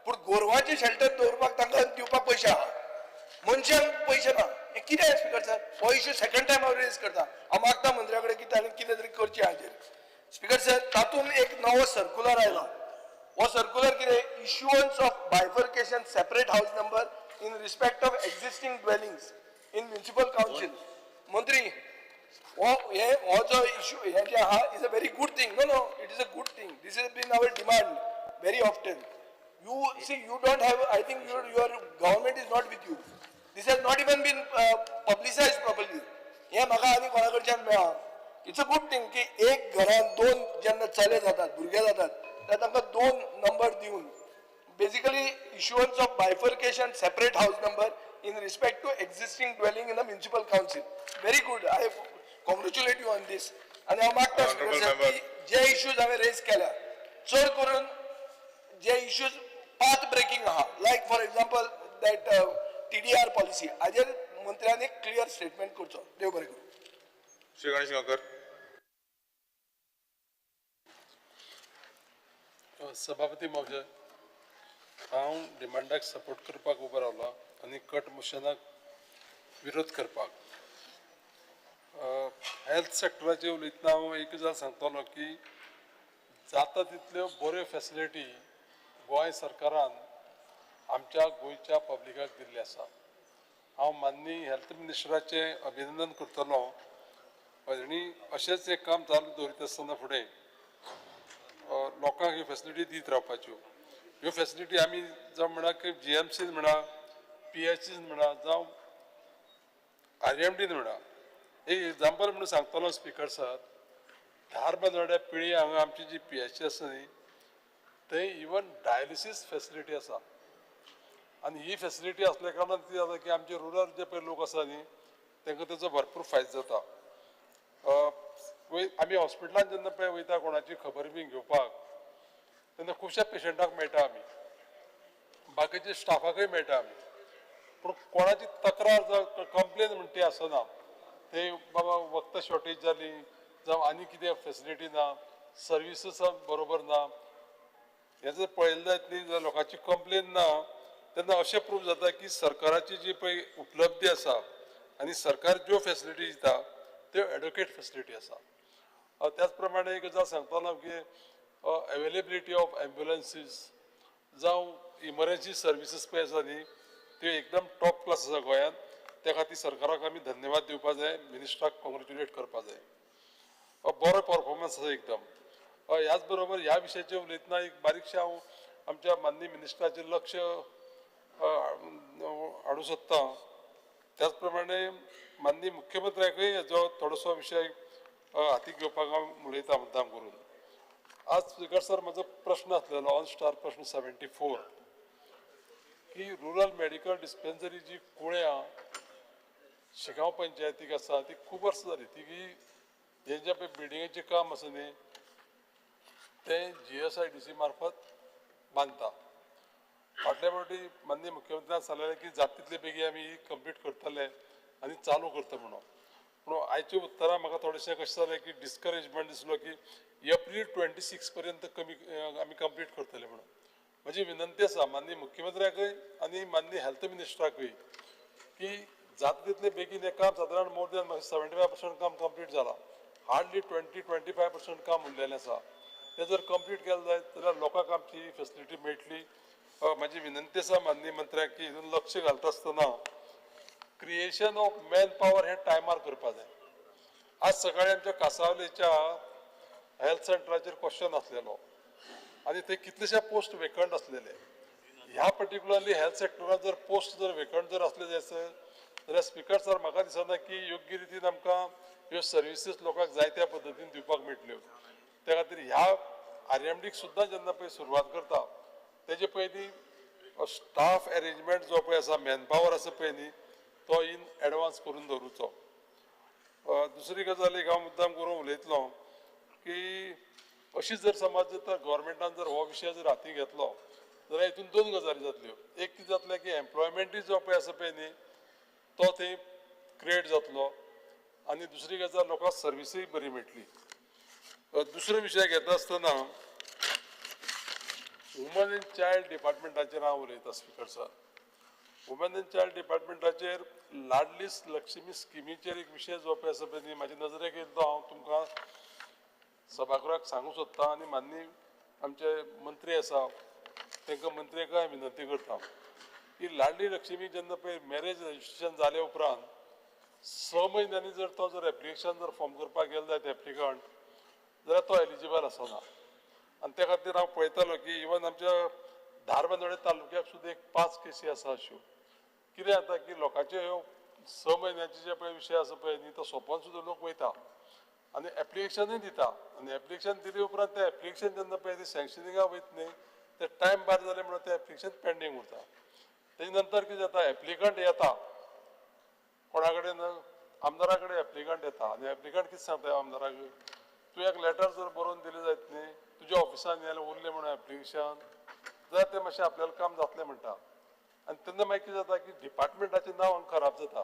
पूण गोरवांचें शेल्टर दवरपाक तांकां दिवपाक पयशे आहा, मनशांक पयशे ना. हें कितें स्पीकर सर? हो इशू सेकंड टायम हांव रेज करता. हांव मागता मंत्र्या कडेन की ताणें कितें तरी करचें हाजेर. स्पीकर सर, तातूंत एक नवो सर्कुलर आयला. हो सर्कुलर कितें, issuance of bifurcation separate house number in respect of existing dwellings in municipal council. मंत्री, हो हे हो जो इशू हे जे आहा is a very good thing. No no, it is a good thing. This is been our demand very often. You see, you don't have, I think your government is not with you. This has not even been publicised properly. हें म्हाका आनी कोणा कडच्यान मेळ्ळां. It's a good thing की एक घरान 2 जेन्ना चले जातात, भुरगे जातात, तेन्ना तांकां 2 नंबर दिवन basically issuance of bifurcation separate house number in respect to existing dwelling in the municipal council. Very good, I congratulate you on this. आनी हांव मागता स्पीकर सर की जे इश्यूज हांवें रेज केल्या, चड करून जे इश्यूज पाथ ब्रेकिंग आहा, like for example that TDR policy, हाजेर मंत्र्यान एक क्लियर स्टेटमेंट करचो. देव बरें करूं. Shri Ganesh Gaonkar. सभापती महोदय, हांव डिमांडाक सपोर्ट करपाक उबो रावला आनी कट मोशनाक विरोध करपाक. हेल्थ सेक्टराचेर उलयतना हांव एक गजाल सांगतलो की जाता तितल्यो बऱ्यो फेसिलिटी गोंय सरकारान आमच्या गोंयच्या पब्लिकाक दिल्ली आसा. हांव माननीय हेल्थ मिनिस्टराचें अभिनंदन करतलो आनी अशेंच एक काम चालू दवरित आसतना फुडें लोकांक ह्यो फेसिलिटी दीत रावपाच्यो. ह्यो फेसिलिटी आमी जावं म्हणा की GMCन म्हणा, PHCन म्हणा, जावं RMDन म्हणा. एक एग्जाम्पल म्हणून सांगतलो स्पीकर सर, धारबांदोड्या पिळी हांगा आमची जी PHC आसा न्ही, थंय इवन डायलिसीस फेसिलिटी आसा. आनी ही फेसिलिटी आसल्या कारणान कितें जाता की आमचे रुरल जे पळय लोक आसा न्ही तांकां तेचो भरपूर फायदो जाता. आमी हॉस्पिटलान जेन्ना पळय वयता कोणाची खबर बी घेवपाक तेन्ना खुबश्या पेशंटाक मेळटा आमी, बाकीच्या स्टाफाकय मेळटा आमी, पूण कोणाची तक्रार जावं कंप्लेन म्हणटा ती आसना. ते बाबा वखदां शॉर्टेज जाली जावं आनी कितें फेसिलिटी ना, सर्विसीस बरोबर ना, हें जर पळयलें जायत न्ही जाल्यार लोकांची कंप्लेन ना तेन्ना अशें प्रूव जाता की सरकाराची जी पळय उपलब्धी आसा आनी सरकार ज्यो फेसिलिटी दिता त्यो एडुकेट फेसिलिटी आसा. त्याच प्रमाणे एक गजाल सांगतालो की अवेलेबिलिटी ऑफ एम्बुलन्सीस जावं इमर्जन्सी सर्विसीस पळय आसा न्ही त्यो एकदम टॉप क्लास आसा गोंयांत. त्या खातीर सरकाराक आमी धन्यवाद दिवपा जाय, मिनिस्टराक कॉंग्रेच्युलेट करपा जाय. बरो परफॉर्मन्स आसा एकदम. ह्याच बरोबर ह्या विशयाचेर उलयतना एक बारीकशें हांव आमच्या माननीय मिनिस्टराचेर लक्ष हाडूंक सोदतां. त्याच प्रमाणे माननीय मुख्यमंत्र्याकय हेजो थोडोसो विशय हातीक घेवपाक हांव उलयतां मुद्दाम करून. आज स्पिकर सर म्हजो प्रश्न आसलेलो ऑन स्टार प्रश्न 74 की रुरल मेडिकल डिस्पेन्सरी जी कुळ्यां शिगांव पंचायतीक आसा ती खूब वर्सां जाली ती हें जें पळय बिल्डिंगेचें काम आसा न्ही तें GSIDC मार्फत बांदता. फाटल्या फावटी माननीय मुख्यमंत्र्यान सांगलेलें की जाता तितले बेगीन आमी ही कंप्लीट करतले आनी चालू करता म्हणून. पूण आयच्या उत्तरां म्हाका थोडेशें कशें जालें की डिस्करेजमेंट दिसलो की एप्रील 26 पर्यंत कमी आमी कंप्लीट करतले म्हणून. म्हजी विनंती आसा माननीय मुख्यमंत्र्याकय आनी माननीय हेल्थ मिनिस्टराकय की जाता तितले बेगीन हें काम सादारण मोर दॅन 75% काम कंप्लीट जालां, हार्डली 20-25% काम उरलेलें आसा. तें जर कंप्लीट केलें जायत जाल्यार लोकांक आमची फेसिलिटी मेळटली. म्हजी विनंती आसा माननीय मंत्र्याक की हितून लक्ष घालता आसतना क्रिएशन ऑफ मॅन पावर हें टायमार करपा जाय. आज सकाळी आमच्या कासावलेच्या हेल्थ सेंटराचेर क्वेश्चन आसलेलो आनी थंय कितलेशे पोस्ट वेकंट आसलेले. ह्या पर्टिक्युलरली हेल्थ सेक्टरान जर पोस्ट जर वेकंट जर आसले जायत जाल्यार स्पिकर सर म्हाका दिसना की योग्य रितीन आमकां ह्यो सर्विसीस लोकांक जाय त्या पद्दतीन दिवपाक मेळटल्यो. त्या खातीर ह्या RMDक सुद्दां जेन्ना पळय सुरवात करता तेजे पयलीं स्टाफ एरेंजमेंट जो पळय आसा मॅनपावर आसा पळय न्ही तो इन एडवान्स करून दवरुचो. दुसरी गजाल एक हांव मुद्दाम करून उलयतलो की अशी जर समज जर गव्हर्मेंटान जर हो विशय जर हाती घेतलो जाल्यार हितून दोन गजाली जातल्यो. एक कितें जातलें की एम्प्लॉयमेंटूय जो पळय आसा पळय न्ही तो थंय क्रिएट जातलो आनी दुसरी गजाल लोकांक सर्विसूय बरी मेळटली. दुसरो विशय घेता आसतना वुमन एंड चायल्ड डिपार्टमेंटाचेर हांव उलयतां speaker sir. Women and child डिपार्टमेंटाचेर Ladli Lakshmi स्किमीचेर एक विशय जो पळय आसा पळय न्ही म्हाजे नजरेक येयलो तो हांव तुमकां सभागृहाक सांगूंक सोदतां आनी माननीय आमचे मंत्री आसा तांकां मंत्र्याक हांव विनंती करता की लाडली लक्ष्मी जेन्ना पळय मॅरेज रजिस्ट्रेशन जाले उपरांत 6 म्हयन्यांनी जर तो जर एप्लिकेशन जर फॉर्म करपाक गेलो जायत एप्लिकंट जाल्यार तो एलिजिबल आसना. आनी त्या खातीर हांव पळयतालो की इवन आमच्या धारबांदोडें तालुक्याक सुद्दां एक 5 केसी आसा अश्यो. कितें जाता की लोकांच्यो ह्यो 6 म्हयन्याचे जे पळय विशय आसा पळय न्ही तो सोंपोन सुद्दां लोक वयता आनी एप्लिकेशनूय दिता आनी एप्लिकेशन दिले उपरांत तें एप्लिकेशन जेन्ना पळय तें सँक्शनिंगाक वयता न्ही तें टायम बार जालें म्हणून तें एप्लिकेशन पेंडींग उरता. तेजे नंतर कितें जाता एप्लिकंट येता कोणा कडेन आमदारा कडेन एप्लिकंट येता आनी एप्लिकंट कितें सांगता आमदाराक तूं एक लेटर जर बरोवन दिलें जायत न्ही तुज्या ऑफिसान जाल्यार उरलें म्हणून एप्लिकेशन जाल्यार तें मातशें आपल्याला काम जातलें म्हणटा. आनी तेन्ना मागीर कितें जाता की डिपार्टमेंटाचें नांव हांगा खराब जाता.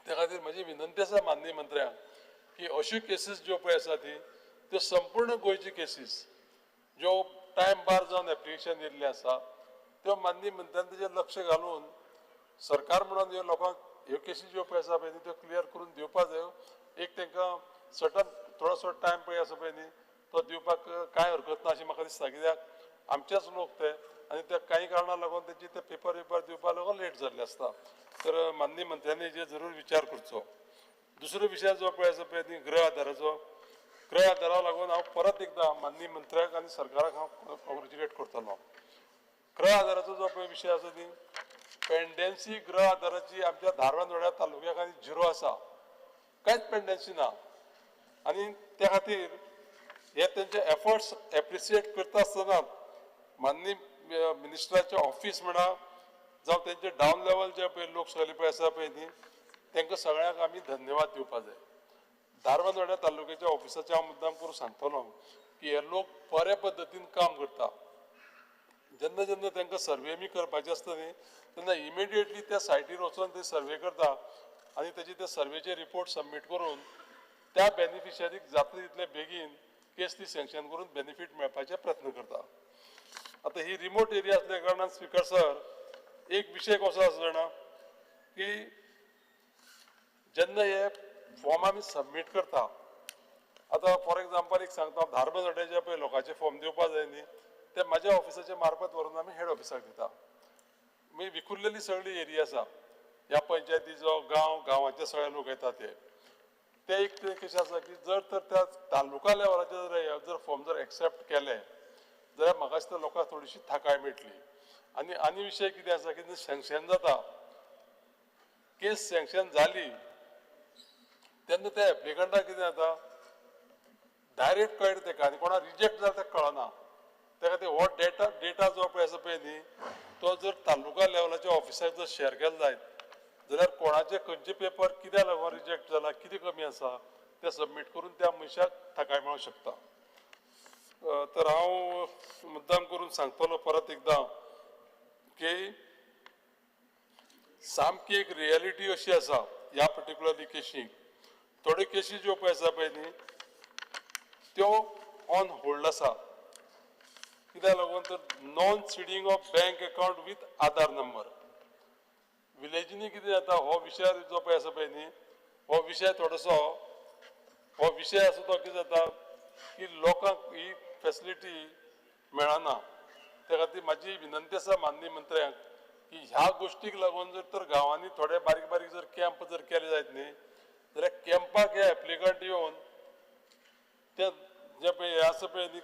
त्या खातीर म्हजी विनंती आसा माननीय मंत्र्यांक की अश्यो केसीस ज्यो पळय आसा ती त्यो संपूर्ण गोंयच्यो केसीस ज्यो टायम बार जावन एप्लिकेशन येयल्लें आसा त्यो माननीय मंत्र्यान तेजेर लक्ष घालून सरकार म्हणून ह्यो लोकांक ह्यो केसी ज्यो पळय आसा पळय न्ही त्यो क्लियर करून दिवपा जायो. एक तांकां सर्टन थोडोसो टायम पळय आसा पळय न्ही तो दिवपाक कांय हरकत ना अशें म्हाका दिसता. कित्याक आमचेच लोक ते आनी त्या कांय कारणां लागून तेजी ते पेपर बिपर दिवपाक लागून लेट जाल्ले आसता. तर माननीय मंत्र्यांनी हेजेर जरूर विचार करचो. दुसरो विशय जो पळय आसा पळय न्ही गृह आदाराचो. गृह आदारा लागून हांव परत एकदां माननीय मंत्र्याक आनी सरकाराक हांव कॉंग्रेच्युलेट करतलो. गृह आदाराचो जो पळय विशय आसा न्ही पेंडेन्सी गृह आदाराची आमच्या धारबांदोड्या तालुक्याक आनी झिरो आसा, कांयच पेंडेन्सी ना. आनी त्या खातीर हे तेंचे एफर्ट्स एप्रिसिएट करता आसतना माननीय मिनिस्टराचें ऑफीस म्हणा जावं तेंचे डावन लेवल जे पळय लोक सगळे पळय आसा पळय न्ही, तांकां सगळ्यांक आमी धन्यवाद दिवपा जाय. धारबांदोड्या तालुक्याच्या ऑफिसाचे हांव मुद्दाम करून सांगतलो की हे लोक बऱ्या पद्दतीन काम करता. जेन्ना जेन्ना तांकां सर्वे बी करपाचे आसता न्ही, तेन्ना इमिडिएटली त्या सायटीर वचून ते सर्वे करता आनी तेजे ते सर्वेचे रिपोर्ट सबमीट करून त्या बेनिफिशरीक जाता तितले बेगीन केस ती सँक्शन करून बेनिफीट मेळपाचे प्रयत्न करता. आतां ही रिमोट एरिया आसल्या कारणान स्पीकर सर एक विशय कसो आसा जाणा की जेन्ना हे फॉर्म आमी सबमीट करता, आतां फॉर एग्जाम्पल एक सांगता, धारबांदोड्याचे पळय लोकांचे फॉर्म दिवपा जाय न्ही, ते म्हाज्या ऑफिसाचे मार्फत व्हरून आमी हेड ऑफिसाक दिता. मागीर विखुरलेली सगळी एरिया आसा, ह्या पंचायतीचो गांव, गांवाचे सगळे लोक येता. ते ते एक ते कशें आसा की जर तर त्या तालुका लेवलाचेर जर फॉर्म जर एक्सेप्ट केले जाल्यार म्हाका दिसता लोकांक थोडीशी थाकाय मेळटली. आनी आनी विशय कितें आसा की सँक्शन जाता, केस सँक्शन जाली तेन्ना त्या एप्लिकंटाक कितें जाता, डायरेक्ट कळटा तेका आनी कोणा रिजेक्ट जाता तेका कळना. त्या खातीर हो डेटा जो पळय आसा पळय न्ही, तो जर तालुका लेवलाच्या ऑफिसाक जर शेअर केलो जायत जाल्यार कोणाचे खंयचे पेपर कित्याक लागून रिजेक्ट जाला, कितें कमी आसा तें सबमीट करून त्या मनशाक थाकाय मेळूंक शकता. तर हांव मुद्दाम करून सांगतलो परत एकदां की सामकी एक रियलिटी अशी आसा ह्या पर्टिक्युलरली केशीक. थोड्यो केशी ज्यो पळय आसा पळय न्ही, त्यो ऑन होल्ड आसा. कित्याक लागून तर non seeding of bank account with Aadhaar number. विलेजींनी कितें जाता, हो विशय जो पळय आसा पळय न्ही, हो विशय थोडोसो, हो विशय आसा तो कितें जाता की लोकांक ही फेसिलिटी मेळना. त्या खातीर म्हाजी विनंती आसा माननीय मंत्र्यांक की ह्या गोश्टीक लागून जर तर गांवांनी थोडे बारीक बारीक जर कॅम्प जर केले जायत न्ही, जाल्यार कॅम्पाक हे एप्लिकंट येवन ते जे पळय हें आसा पळय न्ही,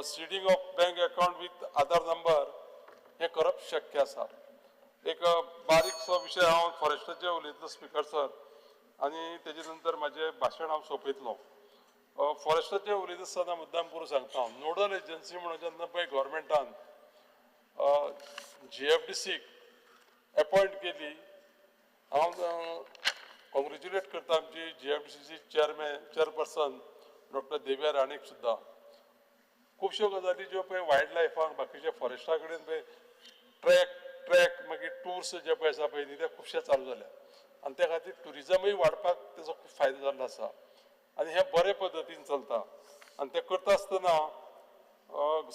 seeding of bank account with Aadhaar number हें करप शक्य आसा. एक बारीकसो विशय हांव फॉरेस्टाचेर उलयतलो स्पीकर सर, आनी तेजे नंतर म्हाजें भाशण हांव सोंपयतलो. फॉरेस्टाचेर उलयता आसतना मुद्दाम करून सांगता हांव, नोडल एजन्सी म्हणून जेन्ना पळय गव्हर्मेंटान GFDCक एपॉयंट केली, हांव कॉंग्रेच्युलेट करता आमची GFDCची चेअरपर्सन डॉक्टर देव्या राणेक सुद्दां. खुबश्यो गजाली ज्यो पळय वायल्ड लायफाक बाकीच्या फॉरेस्टा कडेन पळय ट्रॅक मागीर टूर्स जे पळय आसा पळय न्ही, ते खुबशे चालू जाल्या आनी त्या खातीर ट्युरिजमूय वाडपाक तेजो खूब फायदो जाल्लो आसा आनी हें बरे पद्दतीन चलता. आनी तें करता आसतना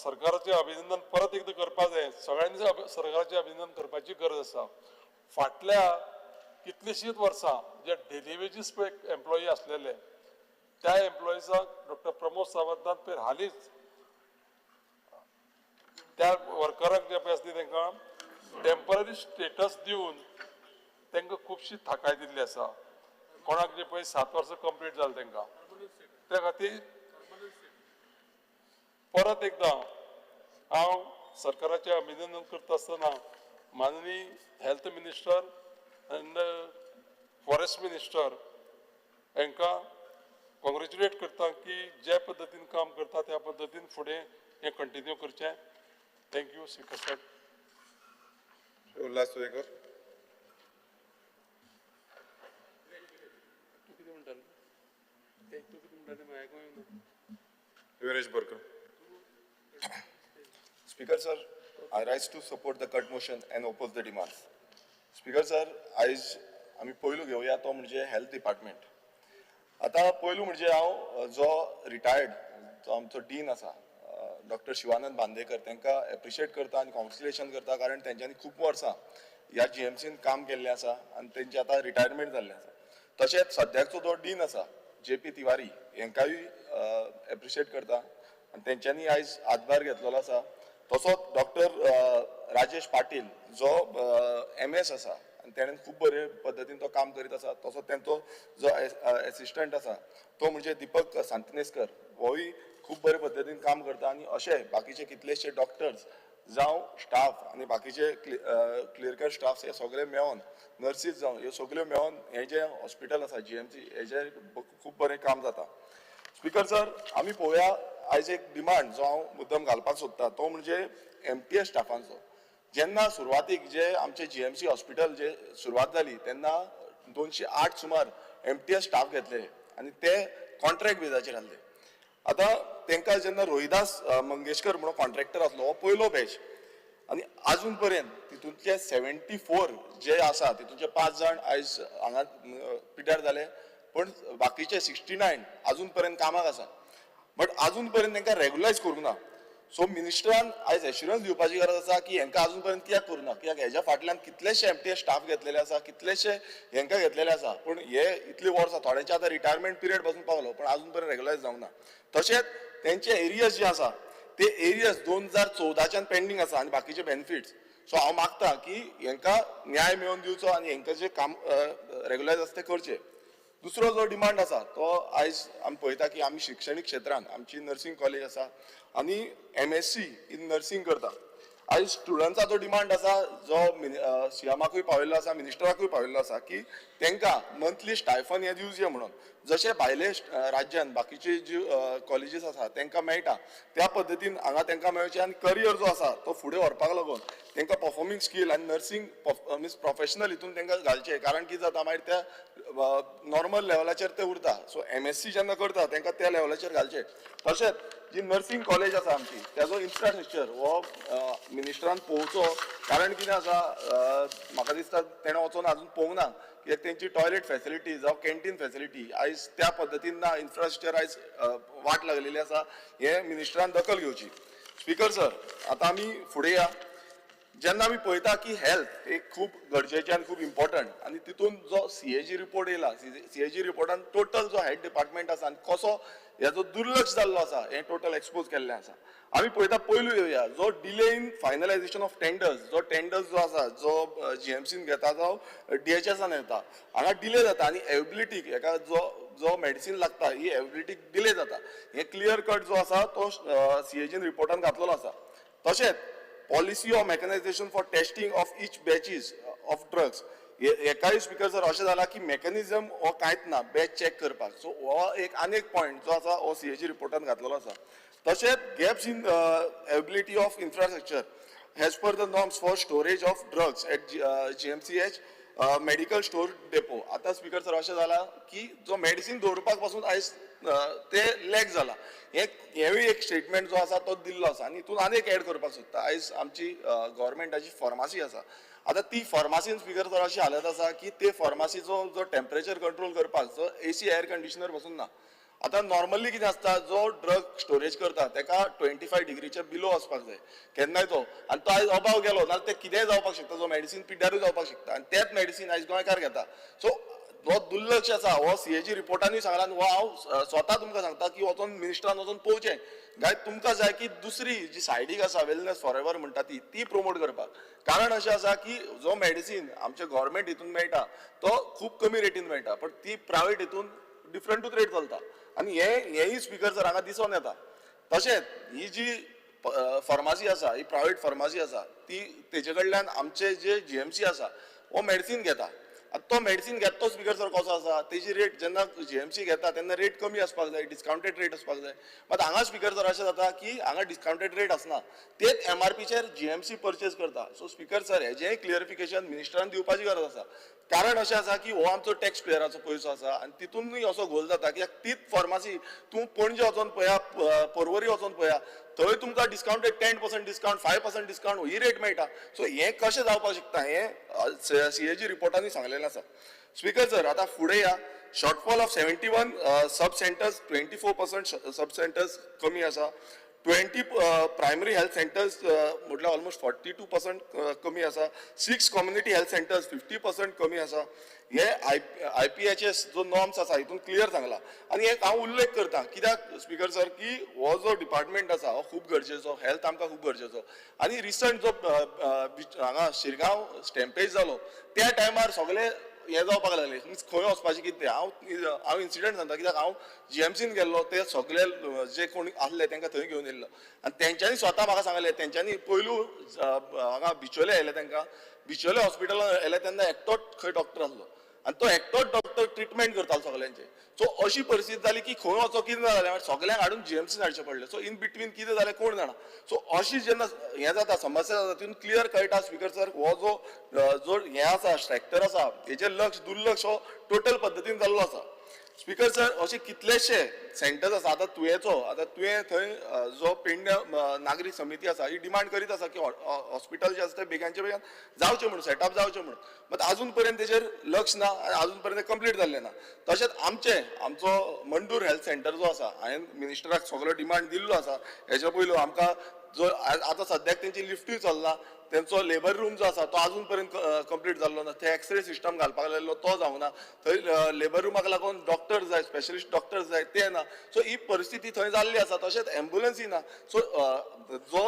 सरकाराचें अभिनंदन परत एकदां करपा जाय, सगळ्यांनी सरकाराचें अभिनंदन करपाची गरज आसा. फाटल्या कितलींशींच वर्सां जे डेली वेजीस पळय एम्प्लॉई आसलेले त्या एम्प्लॉइजाक डॉक्टर प्रमोद सावंतान पळय हालींच त्या वर्करांक जे पळय आसली तांकां टेम्पररी स्टेटस दिवन तांकां खुबशी थाकाय दिल्ली आसा. कोणाक जे पळय 7 वर्सां कंप्लीट जालें तांकां. त्या खातीर परत एकदां हांव सरकाराचें अभिनंदन करता आसतना माननीय health minister and forest minister हांकां कॉंग्रेच्युलेट करता की जे पद्दतीन काम करता त्या पद्दतीन फुडें हें कंटिन्यू करचें. Thank you speaker sir. Ulhas Tuyenkar. तूं कितें म्हणटालो? तूं कितें म्हणटालें म्हाका आयकूंक येवना. Viresh Borkar. Speaker sir, I rise to support the cut motion and oppose the demands. Speaker sir, आयज आमी पयलू घेवया तो म्हणजे हेल्थ डिपार्टमेंट. आतां पयलू म्हणजे हांव जो रिटायर्ड जो आमचो डीन आसा डॉक्टर शिवानंद बांदेकर तांकां एप्रिशिएट करता आनी कॉंग्रेच्युलेशन करता, कारण तेंच्यांनी खूब वर्सां ह्या GMCन काम केल्लें आसा आनी तेंचें आतां रिटायरमेंट जाल्लें आसा. तशेंच सद्याचो जो डीन आसा JP Tiwari हांकांय एप्रिशिएट करता आनी तेंच्यांनी आयज हातभार घेतलेलो आसा. तसोच डॉक्टर राजेश पाटील जो MS आसा आनी तेणें खूब बरे पद्दतीन तो काम करीत आसा. तसोच तेंचो जो एसिस्टंट आसा तो म्हणजे दीपक सांतिनेस्कर होय खूब बरे पद्दतीन काम करता. आनी अशे बाकीचे कितलेशे डॉक्टर्स जावं स्टाफ आनी बाकीचे क्लियरकल स्टाफ हे सगळे मेळोन नर्सीस जावं ह्यो सगळ्यो मेळोन हें जें हॉस्पिटल आसा GMC हेजें खूब बरें काम जाता. स्पीकर सर, आमी पळोवया आयज एक डिमांड जो हांव मुद्दम घालपाक सोदता तो म्हणजे MTS स्टाफांचो. जेन्ना सुरवातीक जे आमचे जीएमसी हॉस्पिटल जे सुरवात जाली तेन्ना 208 सुमार एमटीएस स्टाफ घेतले आनी ते कॉन्ट्रॅक्ट बेजाचेर आसले. आतां तांकां जेन्ना रोहिदास मंगेशकर म्हणून कॉन्ट्रॅक्टर आसलो हो पयलो बॅच आनी आजून पर्यंत तितूंतले 74 जे आसा तितूंतले 5 जाण आयज हांगा पिड्ड्यार जाले, पण बाकीचे 69 आजून पर्यंत कामाक आसा, बट आजून पर्यंत तांकां रेगुलायज करूंक ना. सो मिनिस्टरान आयज एश्युरन्स दिवपाची गरज आसा की हेंकां आजून पर्यंत कित्याक करूं ना, कित्याक हेज्या फाटल्यान कितलेशे एमटीएस स्टाफ घेतलेले आसा, कितलेशे हेंकां घेतलेले आसा, पूण हे इतली वर्सां थोड्यांचे आतां रिटायरमेंट पिरियड पासून पावलो पण आजून पर्यंत रेगुलायज जावंक ना. तशेंच तेंचे एरियज जे आसा ते एरियज 2014च्यान पेंडींग आसा आनी बाकीचे बेनिफिट्स. सो हांव मागता की हेंकां न्याय मेळोवन दिवचो आनी हेंकां जे काम रेगुलायज आसा तें करचें. दुसरो जो डिमांड आसा तो आयज आमी पळयता की आमी शिक्षणीक क्षेत्रान आमची नर्सींग कॉलेज आसा आनी एमएससी इन नर्सींग करता. आयज स्टुडंट्साचो डिमांड आसा जो सीएमाकूय पावयल्लो आसा, मिनिस्टराकूय पावयल्लो आसा की तांकां मंथली स्टायफन हें दिवचें म्हणून, जशें भायले राज्यान बाकीचे जी कॉलेजीस आसा तांकां मेळटा त्या पद्दतीन हांगा तांकां मेळचें आनी करियर जो आसा तो फुडें व्हरपाक लागून तांकां परफॉर्मींग स्कील आनी नर्सींग मिन्स प्रोफेशनल हितून तांकां घालचें, कारण कितें जाता मागीर त्या नॉर्मल लेवलाचेर ते उरता. सो एमएससी जेन्ना करता तांकां त्या लेवलाचेर घालचें. तशेंच जी नर्सींग कॉलेज आसा आमची तेजो इन्फ्रास्ट्रक्चर हो मिनिस्टरान पळोवचो, कारण कितें आसा म्हाका दिसता तेणें वचोन आजून पळोवंक ना कित्याक तेंची टॉयलेट फेसिलिटी जावं कॅन्टीन फेसिलिटी आयज त्या पद्दतीन ना, इन्फ्रास्ट्रक्चर आयज वाट लागलेली आसा, हें मिनिस्टरान दखल घेवची. स्पीकर सर, आतां आमी फुडें या. जेन्ना आमी पळयता की हेल्थ एक खूब गरजेचें आनी खूब इम्पॉर्टंट आनी तितून जो सीएजी रिपोर्ट येयला, सीएजी रिपोर्टान टोटल जो हेल्थ डिपार्टमेंट आसा आनी कसो हेजो दुर्लक्ष जाल्लो आसा हें टोटल एक्सपोज केल्लें आसा. आमी पळयता पयलू येवया जो delay in finalization of tenders, जो टेंडर्स जो आसा जो जीएमसीन घेता जावं डीएचएसान घेता हांगा डिले जाता आनी एवेबिलिटीक हेका जो जो मेडिसीन लागता ही एवेबिलिटीक डिले जाता, हें क्लियर कट जो आसा तो सीएजीन रिपोर्टान घातलेलो आसा. तशेंच policy of mechanization for testing of each batches of drugs, हेकाय स्पीकर सर अशें जालां की मेकॅनिजम हो कांयच ना बॅच चॅक करपाक. सो हो एक आनी एक पॉयंट जो आसा हो सीएजी रिपोर्टान घातलेलो आसा. तशेंच gaps in availability of infrastructure as per the norms for storage of drugs at GMCH medical store depot. आतां स्पीकर सर अशें जालां की जो मेडिसीन दवरपाक पासून आयज ते लॅक जाला, हेंवूय एक स्टेटमेंट जो आसा तो दिल्लो आसा. आनी हितून आनी एक एड करपाक सोदता, आयज आमची गव्हर्मेंटाची फार्मासी आसा, आतां ती फार्मासीन स्पीकर सर अशी हालत आसा की ते फार्मासीचो जो टेम्परेचर कंट्रोल करपाक जो एसी एयर कंडिशनर पसून ना. आतां नॉर्मली कितें आसता जो ड्रग स्टोरेज करता तेका 25 डिग्रीच्या बिलो वचपाक जाय केन्नाय तो, आनी तो आयज अबाव गेलो नाल्यार तें कितेंय जावपाक शकता, जो मेडिसीन पिड्ड्यारूय जावपाक शकता आनी तेंच मेडिसीन आयज गोंयकार घेता. सो हो दुर्लक्ष आसा हो सीएजी रिपोर्टानूय सांगला आनी हो हांव स्वता तुमकां सांगता की वचोन मिनिस्टरान वचोन पळोवचें काय तुमकां जाय की दुसरी जी सायडीक आसा वेलनेस फॉर एवर म्हणटा ती ती प्रोमोट करपाक, कारण अशें आसा की जो मेडिसीन आमच्या गव्हर्मेंट हितून मेळटा तो खूब कमी रेटीन मेळटा, पण ती प्रायवेट हितून डिफरंटूच रेट चलता आनी हेंय स्पीकर सर हांगा दिसून येता. तशेंच ही जी फार्मासी आसा ही प्रायवेट फार्मासी आसा ती तेजे कडल्यान आमचे जे जीएमसी आसा हो मेडिसीन घेता, आतां तो मेडिसीन घेता तो स्पीकर सर कसो आसा तेजी रेट जेन्ना जीएमसी घेता तेन्ना रेट कमी आसपाक जाय, डिस्कावंटेड रेट आसपाक जाय, मात हांगा स्पीकर सर अशें जाता की हांगा डिस्कावंटेड रेट आसना, तेच एमआरपीचेर जीएमसी परचेज करता. सो स्पीकर सर हेजेंय क्लियरिफिकेशन मिनिस्टरान दिवपाची गरज आसा, कारण अशें आसा की हो आमचो टॅक्स पेयराचो पयसो आसा आनी तितूनय असो घोल जाता की तीच फार्मासी तूं पणजे वचोन पळया, पर्वरी वचोन पळया, थंय तुमकां discounted 10% discount, 5% discount ही रेट मेळटा. सो हें कशें जावपाक शकता हें सीएजी रिपोर्टांनी सांगलेलें आसा. स्पीकर सर आतां फुडें या, shortfall of 71 sub centres, 24% sub centres कमी आसा, 20 प्रायमरी हेल्थ सेंटर्स म्हटल्यार ऑलमोस्ट 42% कमी आसा, 6 कम्युनिटी हेल्थ सेंटर्स 50% कमी आसा. हे आयपीएचएस जो नॉर्म्स आसा हितून क्लियर सांगला आनी एक हांव उल्लेख करता कित्याक स्पीकर सर की हो जो डिपार्टमेंट आसा हो खूब गरजेचो, हेल्थ आमकां खूब गरजेचो. आनी रिसंट जो हांगा शिरगांव स्टॅम्पेज जालो त्या टायमार सगळे हें जावपाक लागलें, मीन्स खंय वचपाचें कितें. हांव इन्सिडंट सांगता कित्याक हांव जीएमसीन गेल्लो, ते सगळे जे कोण आसले तांकां थंय घेवन येयल्लो आनी तेंच्यांनी स्वता म्हाका सांगलें, तेंच्यांनी पयलू हांगा बिचोले आयले, तांकां बिचोले हॉस्पिटलान आयले तेन्ना एकटोच खंय डॉक्टर आसलो. आनी तो एकटोच डॉक्टर ट्रिटमेंट करतालो सगल्यांचे. सो अशी परिस्थिती जाली की खंय वचो कितें जालें, सगल्यांक हाडून जीएमसीन हाडचें पडलें. सो इन बिटवीन कितें जालें कोण जाणा. सो अशी जेन्ना हें जाता, समस्या जाता, तितून क्लियर कळटा स्पीकर सर, हो जो जो हें आसा सेक्टर आसा हेचेर लक्ष दुर्लक्ष हो टोटल पद्दतीन जाल्लो आसा. स्पीकर सर, अशे कितलेशे सेंटर्स आसा. आतां तुयेचो, आतां तुयें थंय जो पेडण्या नागरीक समिती आसा ही डिमांड करीत आसा की हॉस्पिटल जे आसा ते बेगानचे बेगान जावचें म्हणून, सेटअप जावचें म्हणून, बट आजून पर्यंत तेजेर लक्ष ना आनी आजून पर्यंत कंप्लीट जाल्लें ना. तशेंच आमचें आमचो मंडूर हेल्थ सेंटर जो आसा, हांवें मिनिस्टराक सगलो डिमांड दिल्लो आसा हेच्या पयलू. आमकां जो आतां सद्याक तेंची लिफ्टूय चलना, तेंचो लेबर रूम जो आसा तो आजून पर्यंत कंप्लीट जाल्लो ना, थंय एक्सरे सिस्टम घालपाक लायल्लो तो जावना, थंय लेबर रुमाक लागून डॉक्टर जाय, स्पेशलिस्ट डॉक्टर जाय, ते ना. सो ही परिस्थिती थंय जाल्ली आसा. तशेंच एम्बुलन्सूय ना. सो जो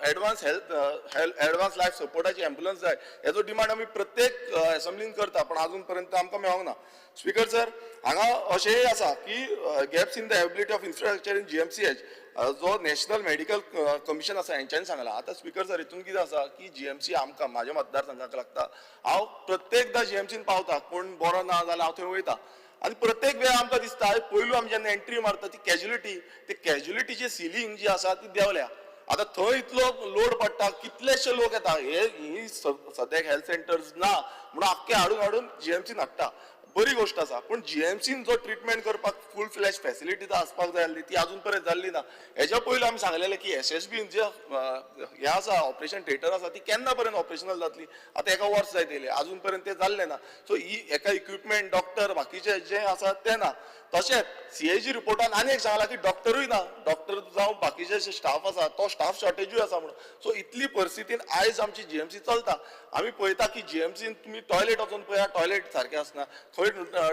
एडवान्स हेल्थ एडवान्स लायफ सपोर्टाची एम्बुलन्स जाय, हेजो डिमांड आमी प्रत्येक एसेंब्लीन करता, पण आजून पर्यंत आमकां मेळोंक ना. स्पीकर सर, हांगा अशेंय आसा की gaps in the ability of infrastructure in GMCH, जो नॅशनल मेडिकल कमिशन आसा हेंच्यांनी सांगलां. आतां स्पीकर सर, हितून कितें आसा की जीएमसी आमकां म्हाज्या मतदारसंघाक लागता, हांव प्रत्येकदां जीएमसीन पावता, कोण बरो ना जाल्यार हांव थंय वयता आनी प्रत्येक वेळा आमकां दिसता पयलू आमी जेन्ना एंट्री मारता ती कॅज्युलिटी, ती कॅज्युलिटीची सिलींग जी आसा ती देंवल्या. आतां थंय इतलो लोड पडटा, कितलेशे लोक येता, हे ही सद्याक हेल्थ सेंटर्स ना म्हणून आख्खे हाडून हाडून जीएमसीन हाडटा, बरी गोश्ट आसा, पूण जीएमसीन जो ट्रिटमेंट करपाक फूल फ्लॅश फॅसिलिटी आसपाक जाय आसली ती आजून पर्यंत जाल्ली ना. हेज्या पयलू आमी सांगलेलें की एसएसबीन जे हें आसा ऑपरेशन थिएटर आसा ती केन्ना पर्यंत ऑपरेशनल जातली, आतां एका वर्स जायत येयलें, आजून पर्यंत तें जाल्लें ना. सो ही एका इक्विपमेंट डॉक्टर बाकीचे जे आसा ते ना. तशेंच सीएजी रिपोर्टान आनी एक सांगलां की डॉक्टरूय ना, डॉक्टर जावं बाकीचे जे स्टाफ आसा तो स्टाफ शॉर्टेजूय आसा म्हणून. सो इतली परिस्थितीन आयज आमची जीएमसी चलता. आमी पळयता की जीएमसीन तुमी टॉयलेट वचून पळया, टॉयलेट सारकें आसना, खंय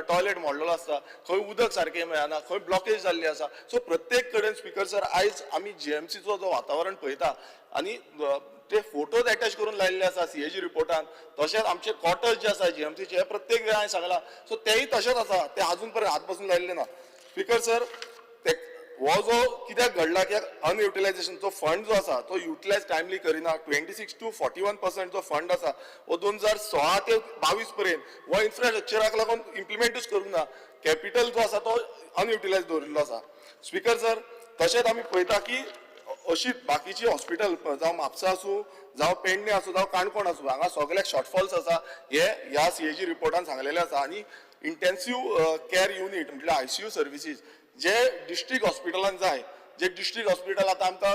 टॉयलेट मोडलेलो आसता, खंय उदक सारकें मेळना, खंय ब्लॉकेज जाल्ली आसा. सो प्रत्येक कडेन स्पीकर सर आयज आमी जीएमसीचो जो वातावरण पळयता आनी ते फोटोज एटॅच करून लायिल्ले आसा सीएजी रिपोर्टान, तशेंच आमचे क्वॉर्टर्स जे आसा जीएमसीचे हे प्रत्येक वेळा हांवें सांगलां, सो तेय तशेंच आसा, ते आजून पर्यंत हात बसून लायिल्ले ना. स्पीकर सर, ते हो जो कित्याक घडला की अनयुटिलायझेशन, जो फंड जो आसा तो युटिलायज टायमली करिना. 26 to 41% जो फंड आसा हो 2016 ते 22 पर्यंत हो इन्फ्रास्ट्रक्चराक लागून इम्प्लिमेंटूच करूंक ना, कॅपिटल जो आसा तो अनयुटिलायज दवरिल्लो आसा. स्पीकर सर, तशेंच आमी पळयता की अशी बाकीची हॉस्पिटल जावं म्हापसा आसूं, जावं पेडणे आसूं, जावं काणकोण आसूं, हांगा सगळ्याक शॉर्टफॉल्स आसा हे ह्या सीएजी रिपोर्टान सांगलेलें आसा. आनी इंटेन्सीव केअर युनीट म्हटल्यार आयसीयू सर्विसीस जे डिस्ट्रिक्ट हॉस्पिटलान जाय, जे डिस्ट्रिक्ट हॉस्पिटल आतां आमकां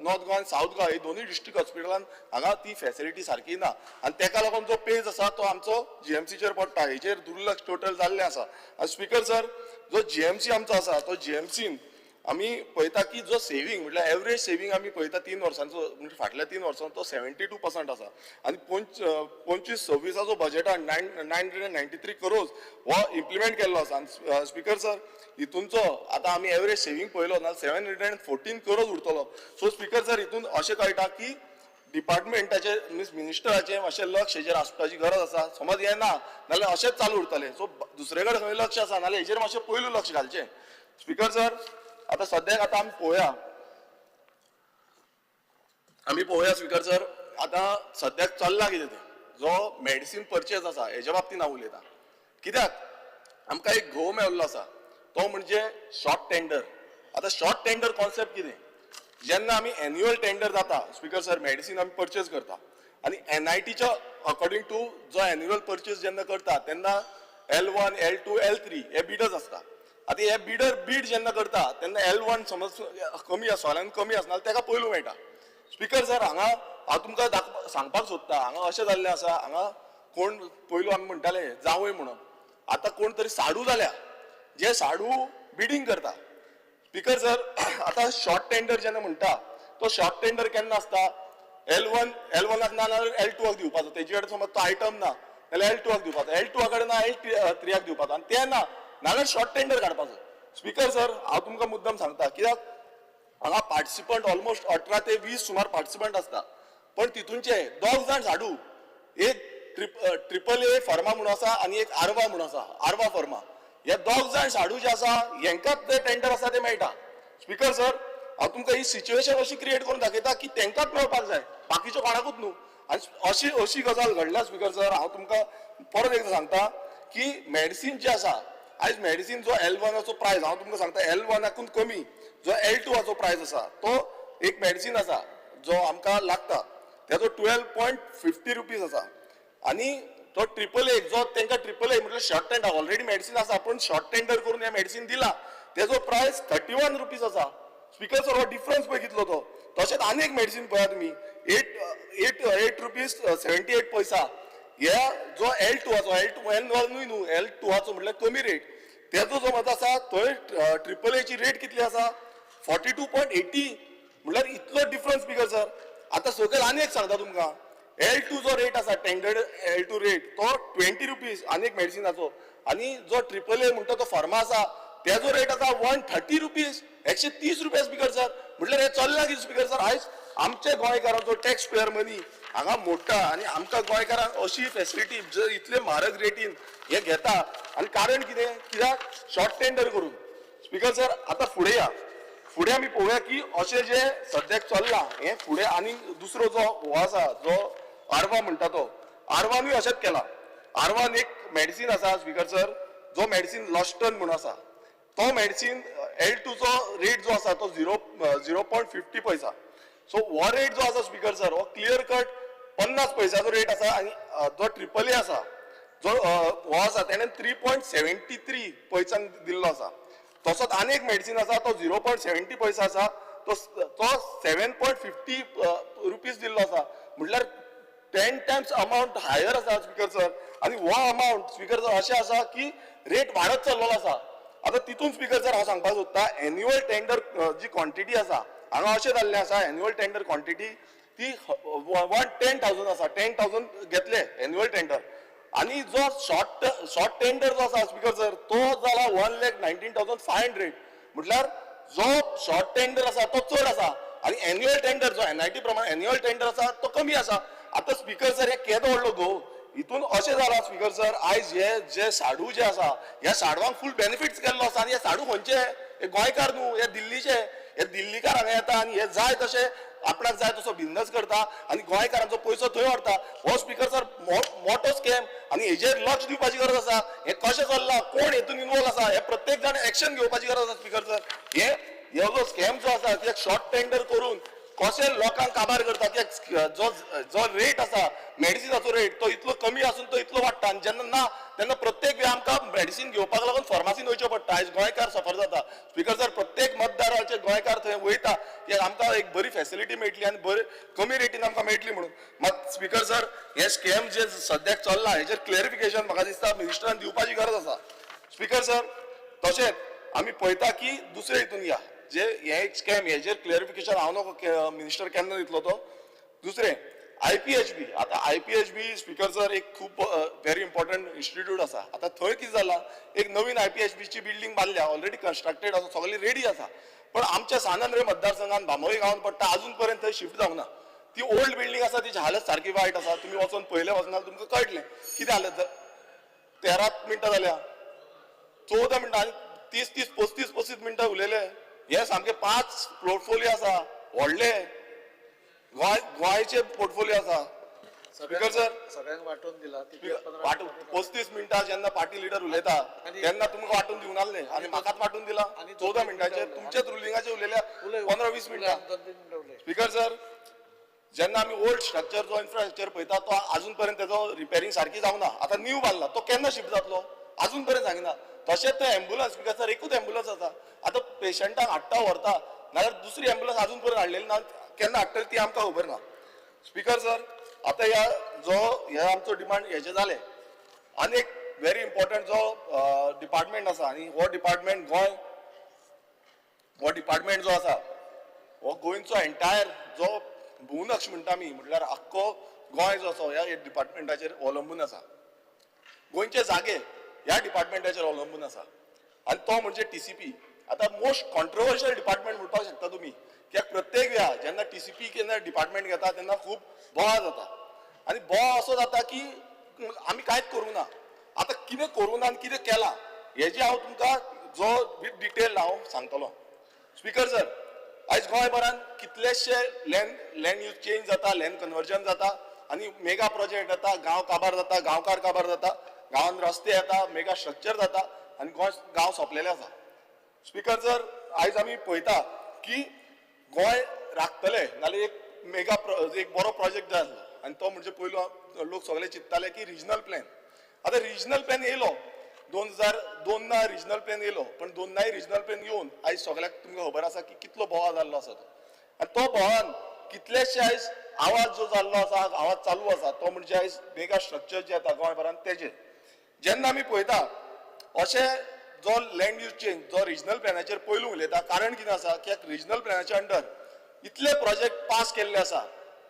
नॉर्थ गोवा आनी सावथ गोवा ही दोनूय डिस्ट्रिक्ट हॉस्पिटलान हांगा ती फॅसिलिटी सारकी ना आनी तेका लागून जो पेज आसा तो आमचो जीएमसीचेर पडटा, हेचेर दुर्लक्ष टोटल जाल्लें आसा. आनी स्पीकर सर, जो जीएमसी आमचो आसा तो जीएमसीन आमी पळयता की जो सेवींग म्हटल्यार एवरेज सेवींग आमी पळयता 3 वर्सांचो, म्हणजे फाटल्या 3 वर्सांचो तो 72% आसा आनी 25-26 बजेटान 993 करोज हो इम्प्लिमेंट केल्लो आसा. आनी स्पीकर सर, हितूनचो आतां आमी एवरेज सेवींग पळयलो ना 714 करोज उरतलो. सो स्पीकर सर, हितून अशें कळटा की डिपार्टमेंटाचे मिन्स मिनिस्टराचें मातशें लक्ष हेजेर आसपाची गरज आसा. समज हें ना जाल्यार अशेंच चालू उरतलें. सो दुसरे कडेन खंय लक्ष आसा नाल्यार हेजेर मातशें पयलू लक्ष घालचें. स्पीकर सर, आतां सद्याक आतां आमी पळोवया स्पीकर सर, आतां सद्याक चल्लां कितें तें, जो मेडिसीन परचेज आसा हेज्या बाबतीन हांव उलयतां. कित्याक आमकां एक घोव मेळिल्लो आसा तो म्हणजे शॉर्ट टेंडर. आतां शॉर्ट टेंडर कॉन्सेप्ट कितें, जेन्ना आमी एन्युअल टेंडर जाता स्पीकर सर, मेडिसीन आमी परचेज करता आनी एनआयटीच्या अकॉर्डिंग टू जो एन्युअल परचेज जेन्ना करता तेन्ना L1, L2, L3 हे बिडर्स आसता. आतां हे बिडर बीड जेन्ना करता तेन्ना L1 समज कमी आसा आनी कमी आसना तेका पयलू मेळटा. स्पीकर सर, हांगा हांव तुमकां सांगपाक सोदता, हांगा अशें जाल्लें आसा, हांगा कोण पयलू आमी म्हणटाले जावय म्हणून, आतां कोण तरी साडू जाल्या जे साडू बिडींग करता. स्पीकर सर, आतां शॉर्ट टेंडर जेन्ना म्हणटा तो शॉर्ट टेंडर केन्ना आसता, L1 ना जाल्यार L2 दिवपाचो, तेजे कडेन समज तो आयटम ना जाल्यार L2 दिवपाचो, L2 कडेन ना L3 दिवपाचो आनी ते ना नाल्यार शॉर्ट टेंडर काडपाचो. स्पीकर सर, हांव तुमकां मुद्दम सांगता कित्याक हांगा पार्टिसिपंट ऑलमोस्ट 18 ते 20 सुमार पार्टिसिपंट आसता, पण तितूनचे 2 जाण झाडू, एक ट्रिपल ए फर्मा म्हणून आसा आनी एक आरवा म्हणून आसा, आरवा फर्मा, हे 2 जाण साडू जे आसा हेंकाच ते टेंडर आसा ते मेळटा. स्पीकर सर, हांव तुमकां ही सिच्युएशन अशी क्रिएट करून दाखयता की तेंकाच मेळपाक जाय, बाकीच्यो कोणाकूच न्हू. आनी अशी अशी गजाल घडल्या स्पीकर सर, हांव तुमकां परत एकदां सांगता की मेडिसीन जे आसा आयज मेडिसीन जो L1आचो प्रायस हांव तुमकां सांगता, L1आकून कमी जो L2आचो प्रायस आसा तो एक मेडिसीन आसा जो आमकां लागता तेजो 12.50 रुपीज आसा. आनी तो ट्रिपल ए जो तांकां ट्रिपल ए म्हटल्यार शॉर्ट टेंडर ऑलरेडी मेडिसीन आसा पूण शॉर्ट टेंडर करून हें मेडिसीन दिला तेजो प्रायस 31 रुपीज आसा. स्पीकर सर हो डिफरन्स पळय कितलो तो. तशेंच आनी एक मेडिसीन पळयात तुमी 8 रुपीज 78 पैसा हे जो L2आचो L2 L1 न्हय न्हू L2आचो म्हटल्यार कमी रेट तेजो जो मत आसा थंय ट्रिपल एची रेट कितली आसा 42.80 म्हटल्यार इतलो डिफरन्स स्पीकर सर. आतां सकयल आनी एक सांगता तुमकां L2 जो रेट आसा टेंडर्ड L2 rate तो 20 रुपीज आनी एक मेडिसिनाचो आनी जो ट्रिपल ए म्हणटा तो फार्मा आसा तेजो रेट आसा 130 रुपीज 130 रुपया स्पीकर सर. म्हटल्यार हें चल्लां कितें स्पीकर सर. आयज आमचे गोंयकारांचो टॅक्स पेयर मनी हांगा मोडटा आनी आमकां गोंयकारांक अशी फेसिलिटी जर इतले म्हारग रेटीन हे घेता आनी कारण कितें कित्याक शॉर्ट टेंडर करून. स्पीकर सर आतां फुडें या, फुडें आमी पळोवया की अशें जें सद्याक चल्लां हें फुडें आनी दुसरो जो हो आसा जो आरवा म्हणटा तो आरवानूय अशेंच केलां. आरवान एक मेडिसीन आसा स्पीकर सर जो मेडिसीन लॉस्टन म्हणून आसा तो मेडिसीन L2चो रेट जो आसा तो 0.50 पैसा. सो हो रेट जो आसा स्पीकर सर हो क्लियर कट 50 पैसाचो रेट आसा आनी जो ट्रिपल ए आसा जो हो आसा तेणें 3.73 पैसान दिल्लो आसा. तसोच आनी एक मेडिसीन आसा तो 0.70 पैसा आसा तो 7.50 रुपीज दिल्लो आसा. म्हटल्यार 10 टायम्स अमावंट हायर आसा स्पीकर सर. आनी हो अमावंट स्पीकर सर अशें आसा की रेट वाडत चल्लेलो आसा. आतां तितून स्पीकर सर हांव सांगपाक सोदता एन्युअल टेंडर जी क्वॉन्टिटी आसा हांगा अशें जाल्लें आसा एन्युअल टेंडर क्वॉन्टिटी ती 10,000 आसा 10,000 घेतले एन्युअल टेंडर आनी जो शॉर्ट टेंडर जो आसा स्पीकर सर तो जाला 1,19,500 म्हटल्यार जो शॉर्ट टेंडर आसा तो चड आसा आनी एन्युअल टेंडर जो NIT प्रमाणे एन्युअल टेंडर आसा तो कमी आसा. आतां स्पीकर सर हे केदो व्हडलो घोव हितून अशें जालां स्पीकर सर आयज हे जे साडू जे आसा ह्या साडवांक फूल बेनिफिट्स केल्लो आसा आनी हे साडू खंयचे हे गोंयकार न्हू हे दिल्लीचे हे दिल्लीकार हांगा येता आनी हे जाय तशे आपणाक जाय तसो बिजनस करता आनी गोंयकारांचो पयसो थंय व्हरता. हो स्पीकर सर मोठो स्कॅम आनी हेजेर लक्ष दिवपाची गरज आसा. हें कशें चल्लां कोण हेतून इनवॉल्व आसा हे प्रत्येक जाण एक्शन घेवपाची गरज आसा स्पीकर सर. हे जो स्कॅम जो आसा कित्याक शॉर्ट टेंडर करून कशें लोकांक काबार करता कित्याक जो जो रेट आसा मेडिसिनाचो रेट तो इतलो कमी आसून तो इतलो वाडटा आनी जेन्ना ना तेन्ना प्रत्येक वेळा आमकां मेडिसीन घेवपाक लागून फार्मासीन वयचें पडटा. आयज गोंयकार सफर जाता स्पीकर सर. प्रत्येक मतदाराचे गोंयकार थंय वयता की आमकां एक बरी फेसिलिटी मेळटली आनी बरी कमी रेटीन आमकां मेळटली म्हणून. मात स्पीकर सर हे स्कॅम जे सद्याक चल्लां हेजेर क्लॅरिफिकेशन म्हाका दिसता मिनिस्टरान दिवपाची गरज आसा स्पीकर सर. तशेंच आमी पळयता की दुसरे हितून या जे हे एक स्कॅम हेजेर क्लॅरिफिकेशन हांव नको मिनिस्टर केन्ना दितलो तो. दुसरें IPHB आतां IPHB speaker sir एक खूब व्हेरी इम्पॉर्टंट इन्स्टिट्यूट आसा. आतां थंय कितें जालां एक नवीन IPHBची बिल्डींग बांदल्या ऑलरेडी कन्स्ट्रक्टेड आसा सगळी रेडी आसा पण आमच्या सान आंद्रे मतदारसंघात बांबोळी गांवांत पडटा अजून पर्यंत थंय शिफ्ट जावंक ना. ती ओल्ड बिल्डींग आसा तिची हालत सारकी वायट आसा. तुमी वचोन पयले वचना तुमकां कळटलें कितें हालत. 13 मिनटां जाल्या 14 मिनटां आनी 30 30 35 35 मिनटां उलयले. हे सामके 5 पोर्टफोलियो आसा व्हडले गोंयचे पोर्टफोलियो आसा स्पीकर सर. सगळ्यांक वांटून दिला वांटून 35 मिनटां जेन्ना पार्टी लिडर उलयता तेन्ना तुमकां वांटून दिवंक नासलें आनी म्हाकाच वांटून दिला 14 मिनटांचेर तुमचेच रुलिंगाचेर उलयल्या 15-20 मिनटां. स्पीकर सर जेन्ना आमी ओल्ड स्ट्रक्चर जो इन्फ्रास्ट्रक्चर पळयता तो अजून पर्यंत तेजो रिपेरींग सारकी जावंक ना. आतां न्यू बांदला तो केन्ना शिफ्ट जातलो अजून पर्यंत सांगिना. तशेंच ते एम्बुलन्स स्पीकर सर एकूच एम्बुलन्स आसा आतां पेशंटाक हाडटा व्हरता नाजाल्यार दुसरी एम्बुलन्स अजून पर्यंत हाडलेली ना केन्ना हाडटली ती आमकां खबर ना. स्पीकर सर आतां ह्या जो हे आमचो डिमांड हेजे जाले आनी एक व्हेरी इम्पॉर्टंट जो डिपार्टमेंट आसा आनी हो डिपार्टमेंट गोंय हो डिपार्टमेंट जो आसा हो गोंयचो एंटायर जो भुवनक्ष म्हणटा आमी म्हटल्यार आख्खो गोंय जो आसा ह्या डिपार्टमेंटाचेर अवलंबून आसा. गोंयचे जागे ह्या डिपार्टमेंटाचेर अवलंबून आसा आनी तो म्हणजे TCP. आतां मोस्ट कॉन्ट्रोवर्शियल डिपार्टमेंट म्हणपाक शकता तुमी कित्याक प्रत्येक वेळा जेन्ना TCP केन्ना डिपार्टमेंट घेता तेन्ना खूब बोवाळ जाता आनी बोवाळ असो जाता की आमी कांयच करूंक ना. आतां कितें करूंक ना आनी कितें केलां हेजें हांव तुमकां जो विथ डिटेल हांव सांगतलो. स्पीकर सर आयज गोंयभरान कितलेशे लँड यूज चेंज जाता लँड कन्वर्जन जाता आनी मेगा प्रोजेक्ट जाता गांव काबार जाता गांवकार काबार जाता. गांवांत रस्ते येता, मेगा स्ट्रक्चर जाता आनी गोंय गांव सोंपलेले आसा. स्पीकर सर, आयज आमी पळयता की गोंय राखतले नाल्यार एक मेगा एक बरो प्रोजेक्ट जाय आसलो आनी तो म्हणजे पयलो लोक सगळे चिंत्ताले की रिजनल प्लॅन. आतां रिजनल प्लॅन येयलो 2002 रिजनल प्लॅन येयलो, पण 2000 रिजनल प्लॅन येवन आयज सगळ्याक तुमकां खबर आसा की कितलो बोवाळ जाल्लो आसा तो. आनी तो बोवाळान कितलेशे आयज आवाज जो जाल्लो आसा, आवाज चालू आसा, तो म्हणजे आयज मेगा स्ट्रक्चर जे येता गोंयभरान तेजेर. जेन्ना आमी पळयता अशें जो लँड यूज चेंज जो रिजनल प्लॅनाचेर पयलू उलयता, कारण कितें आसा की रिजनल प्लॅनाच्या अंडर इतले प्रोजेक्ट पास केल्ले आसा,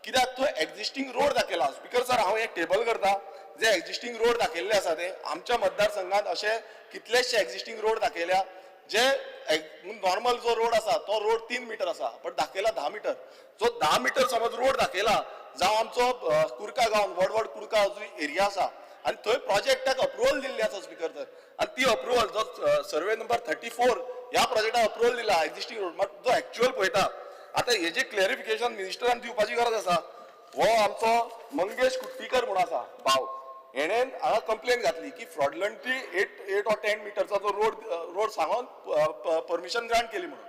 कित्याक थंय एक्झिस्टींग रोड दाखयला. स्पीकर सर, हांव एक टेबल करता जे एक्झिस्टींग रोड दाखयल्ले आसा ते आमच्या मतदारसंघात अशे कितलेशे एक्झिस्टींग रोड दाखयल्या जे नॉर्मल जो रोड आसा तो रोड 3 मिटर आसा, पण दाखयला 10 मिटर. जो 10 मिटर समज रोड दाखयला, जावं आमचो कुर्का गांव, व्हड व्हड कुर्का जो एरिया आसा आनी थंय प्रोजेक्टाक अप्रुवल दिल्ली आसा स्पीकर सर. आनी ती अप्रुवल जो सर्वे नंबर 34 ह्या प्रोजेक्टाक अप्रुवल दिला एक्झिस्टींग रोड, मात जो एक्च्युअल पळयता आतां हेजें क्लॅरिफिकेशन मिनिस्टरान दिवपाची गरज आसा. हो आमचो मंगेश कुट्टीकर म्हूण आसा भाव, हेणेन हांगा कंप्लेन घातली की फ्रॉडलंटली 8 or 10 मिटरचा जो रोड सांगून परमिशन ग्रांट केली म्हणून.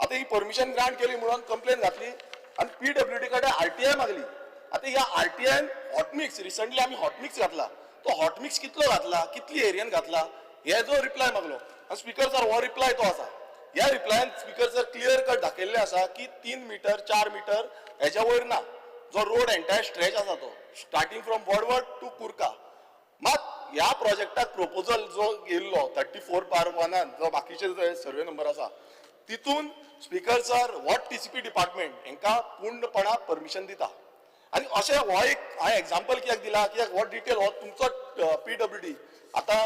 आतां ही परमिशन ग्रांट केली म्हणून कंप्लेन घातली आनी पीडब्ल्यूडी कडेन आरटीआय मागली. आतां ह्या आरटीआयन हॉटमिक्स रिसंटली आमी हॉटमिक्स घातला, तो हॉटमिक्स कितलो घातला, कितली एरियन घातला, हे जो रिप्लाय मागलो. आनी स्पीकर सर, हो रिप्लाय तो आसा, ह्या रिप्लायन स्पीकर सर क्लियर कट दाखयल्लें आसा की 3 मिटर 4 मिटर हेच्या वयर ना जो रोड एंटायर स्ट्रेच आसा तो starting from Wadvad to Curca. मात ह्या प्रोजेक्टाक प्रोपोजल जो येयल्लो 34/1 जो बाकीचे सर्वे नंबर आसा तितून speaker sir what TCP department हेंकां पूर्णपणान परमिशन दिता. आनी अशें हो एक हांवें एग्जाम्पल कित्याक दिला, कित्याक हो डिटेल हो तुमचो पीडब्ल्यूडी आतां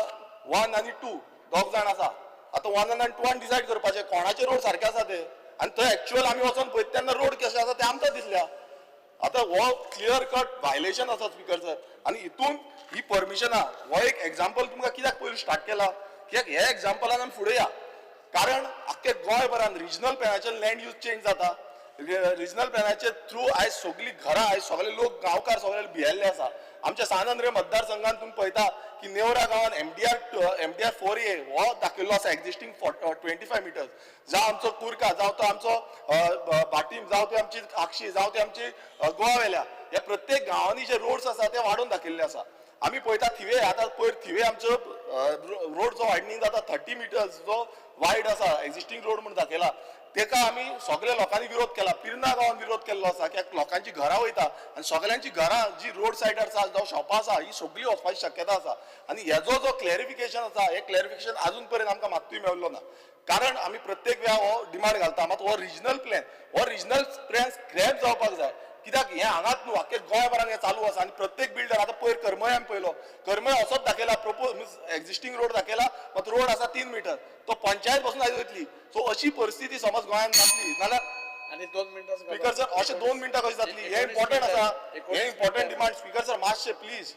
1 आनी 2 दोग जाण आसा, आतां 1 आनी 2 डिसायड करपाचें कोणाचे रोड सारके आसा ते, आनी थंय एक्च्युअल आमी वचोन पळयता तेन्ना रोड कशे आसा ते आमकां दिसल्या. आतां हो क्लियर कट व्हायलेशन आसा स्पीकर सर. आनी हितून ही परमिशनां हो एक एग्जाम्पल तुमकां कित्याक पयलू स्टार्ट केला, कित्याक ह्या एग्जाम्पलान आमी फुडें या, कारण आख्खे गोंयभरान रिजनल प्लॅनाचेर लँड यूज चेंज जाता. रिजनल प्लॅनाचे थ्रू आयज सगळीं घरां, आयज सगळे लोक गांवकार सगळे भियेल्ले आसा. आमच्या सान आंद्रे मतदारसंघात तुमी पळयता की नेवरा गांवान एमडीआर 4A हो दाखयल्लो आसा एक्झिस्टींग 25 मिटर्स, जावं आमचो कुर्का, जावं तो आमचो भाटीम, जावं ती आमची आक्षी, जावं ती आमची गोवा वेल्या, ह्या प्रत्येक गांवांनी जे रोड्स आसा ते वाडोवन दाखयल्ले आसा. आमी पळयता थिवे, आतां पयर थिवे आमचो रोड जो वायडनींग जाता 30 मिटर्स जो वायड आसा एक्झिस्टींग रोड म्हूण दाखयला, तेका आमी सगळ्या लोकांनी विरोध केला. पिर्ना गांवान विरोध केल्लो आसा कित्याक लोकांची घरां वयता आनी सगळ्यांची घरां जी रोड सायडार आसा जावं शॉपां आसा ही सगळी वचपाची शक्यता आसा. आनी हेजो जो क्लॅरिफिकेशन आसा हें क्लॅरिफिकेशन आजून पर्यंत आमकां मात्तूय मेळ्ळो ना, कारण आमी प्रत्येक वेळा हो डिमांड घालता. मात हो रिजनल प्लॅन, हो रिजनल प्लॅन स्क्रॅप जावपाक जाय, कित्याक हें हांगाच न्हू आख्खे गोंयभरान हें चालू आसा. आनी प्रत्येक बिल्डर आतां पयर करमय आमी पळयलो, करमय असोच दाखयला प्रोपोज मिन्स एक्झिस्टींग रोड दाखयला, मात रोड आसा 3 मिटर, तो पंचायत बसून आयज वयतली. सो अशी परिस्थिती समज गोंयांत जातली नाल्यार आनी 2 मिनटां स्पीकर सर अशें 2 मिनटां कशी जातली, हें इम्पॉर्टंट आसा, हें इम्पॉर्टंट डिमांड. स्पीकर सर मातशें प्लीज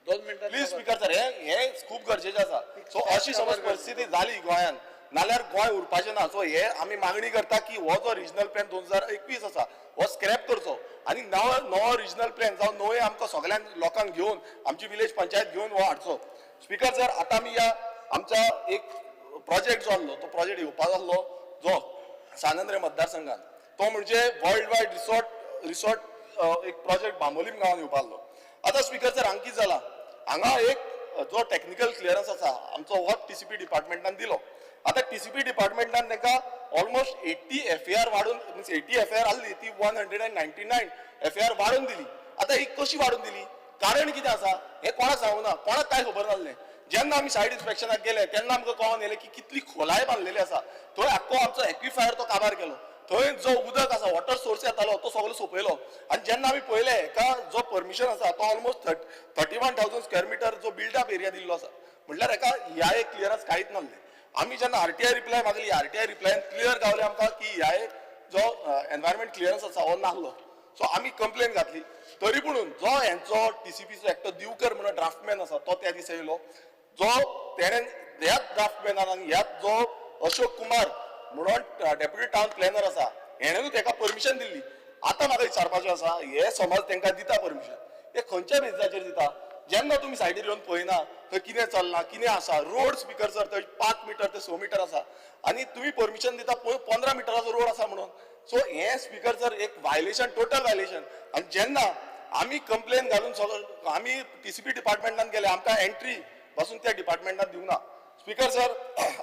2 मिनटां प्लीज स्पीकर सर, हें खूब गरजेचें आसा. सो अशी समज परिस्थिती जाली गोंयांत नाल्यार गोंय उरपाचें ना. सो हे आमी मागणी करता की हो जो रिजनल प्लॅन 2021 आसा हो स्क्रॅप करचो आनी नवो रिजनल प्लॅन जावं नवे आमकां सगळ्यांक लोकांक घेवन आमची विलेज पंचायत घेवन हो हाडचो. स्पीकर सर, आतां आमी ह्या आमच्या एक प्रोजेक्ट जो आहलो तो प्रोजेक्ट येवपाचो आहलो जो सान आंद्रे मतदारसंघात, तो म्हणजे वर्ल्ड वायड रिसॉर्ट एक प्रोजेक्ट बांबोलीम गांवांत येवपा आहलो. आतां स्पीकर सर हांगा कितें जाला, हांगा एक जो टॅक्निकल क्लियरन्स आसा आमचो हो टीसीपी डिपार्टमेंटान दिलो. आतां टीसीपी डिपार्टमेंटान तांकां ऑलमोस्ट 80 एफआर वाडून मिन्स 80 एफआर आहली ती 199 एफआर वाडोवन दिली. आतां ही कशी वाडोवन दिली, कारण कितें आसा हें कोणाक सांगूना, कोणाक कांय खबर नासलें. जेन्ना आमी सायड इन्स्पेक्शनाक गेले तेन्ना आमकां कळोन येयलें की कितली खोलाय बांदलेली आसा. थंय आख्खो आमचो एक्विफायर तो काबार केलो, थंय जो उदक आसा वॉटर सोर्स येतालो तो सगळो सोंपयलो. आनी जेन्ना आमी पळयलें हेका जो परमिशन आसा तो ऑलमोस्ट 31,000 स्क्वेअर मिटर जो बिल्डअप एरिया दिल्लो आसा, म्हणल्यार हेका ह्या एक क्लियरन्स कांयच नासलें. आमी जेन्ना आरटीआय रिप्लाय मागली, आरटीआय रिप्लायन क्लियर गावले आमकां की ह्या जो एनवायरमेंट क्लियरन्स आसा हो नासलो. सो आमी कंप्लेन घातली, तरी पुणून जो हेंचो टीसीपीचो एकटो दिवकर म्हणून ड्राफ्टमॅन आसा तो त्या दिसा येयलो, जो तेणें ह्याच ड्राफ्टमॅनान आनी ह्याच जो अशोक कुमार म्हणून डेप्युटी टावन प्लॅनर आसा हेणेनूच तेका परमिशन दिल्ली. आतां म्हाका विचारपाचें आसा, हे समज तेंकां दिता परमिशन, हे खंयच्या बेजिसाचेर दिता? जेन्ना तुमी सायडीर येवन पळयना थंय कितें चल्लां, कितें आसा. रोड स्पीकर सर थंय 5 मिटर ते 6 मिटर आसा आनी तुमी परमिशन दिता 15 मिटराचो रोड आसा म्हणून. सो हें स्पीकर सर एक व्हायलेशन, टोटल व्हायलेशन. आनी जेन्ना आमी कंप्लेन घालून सगळो आमी टीसीपी डिपार्टमेंटान गेले, आमकां एंट्री पासून त्या डिपार्टमेंटान दिवना ना. स्पीकर सर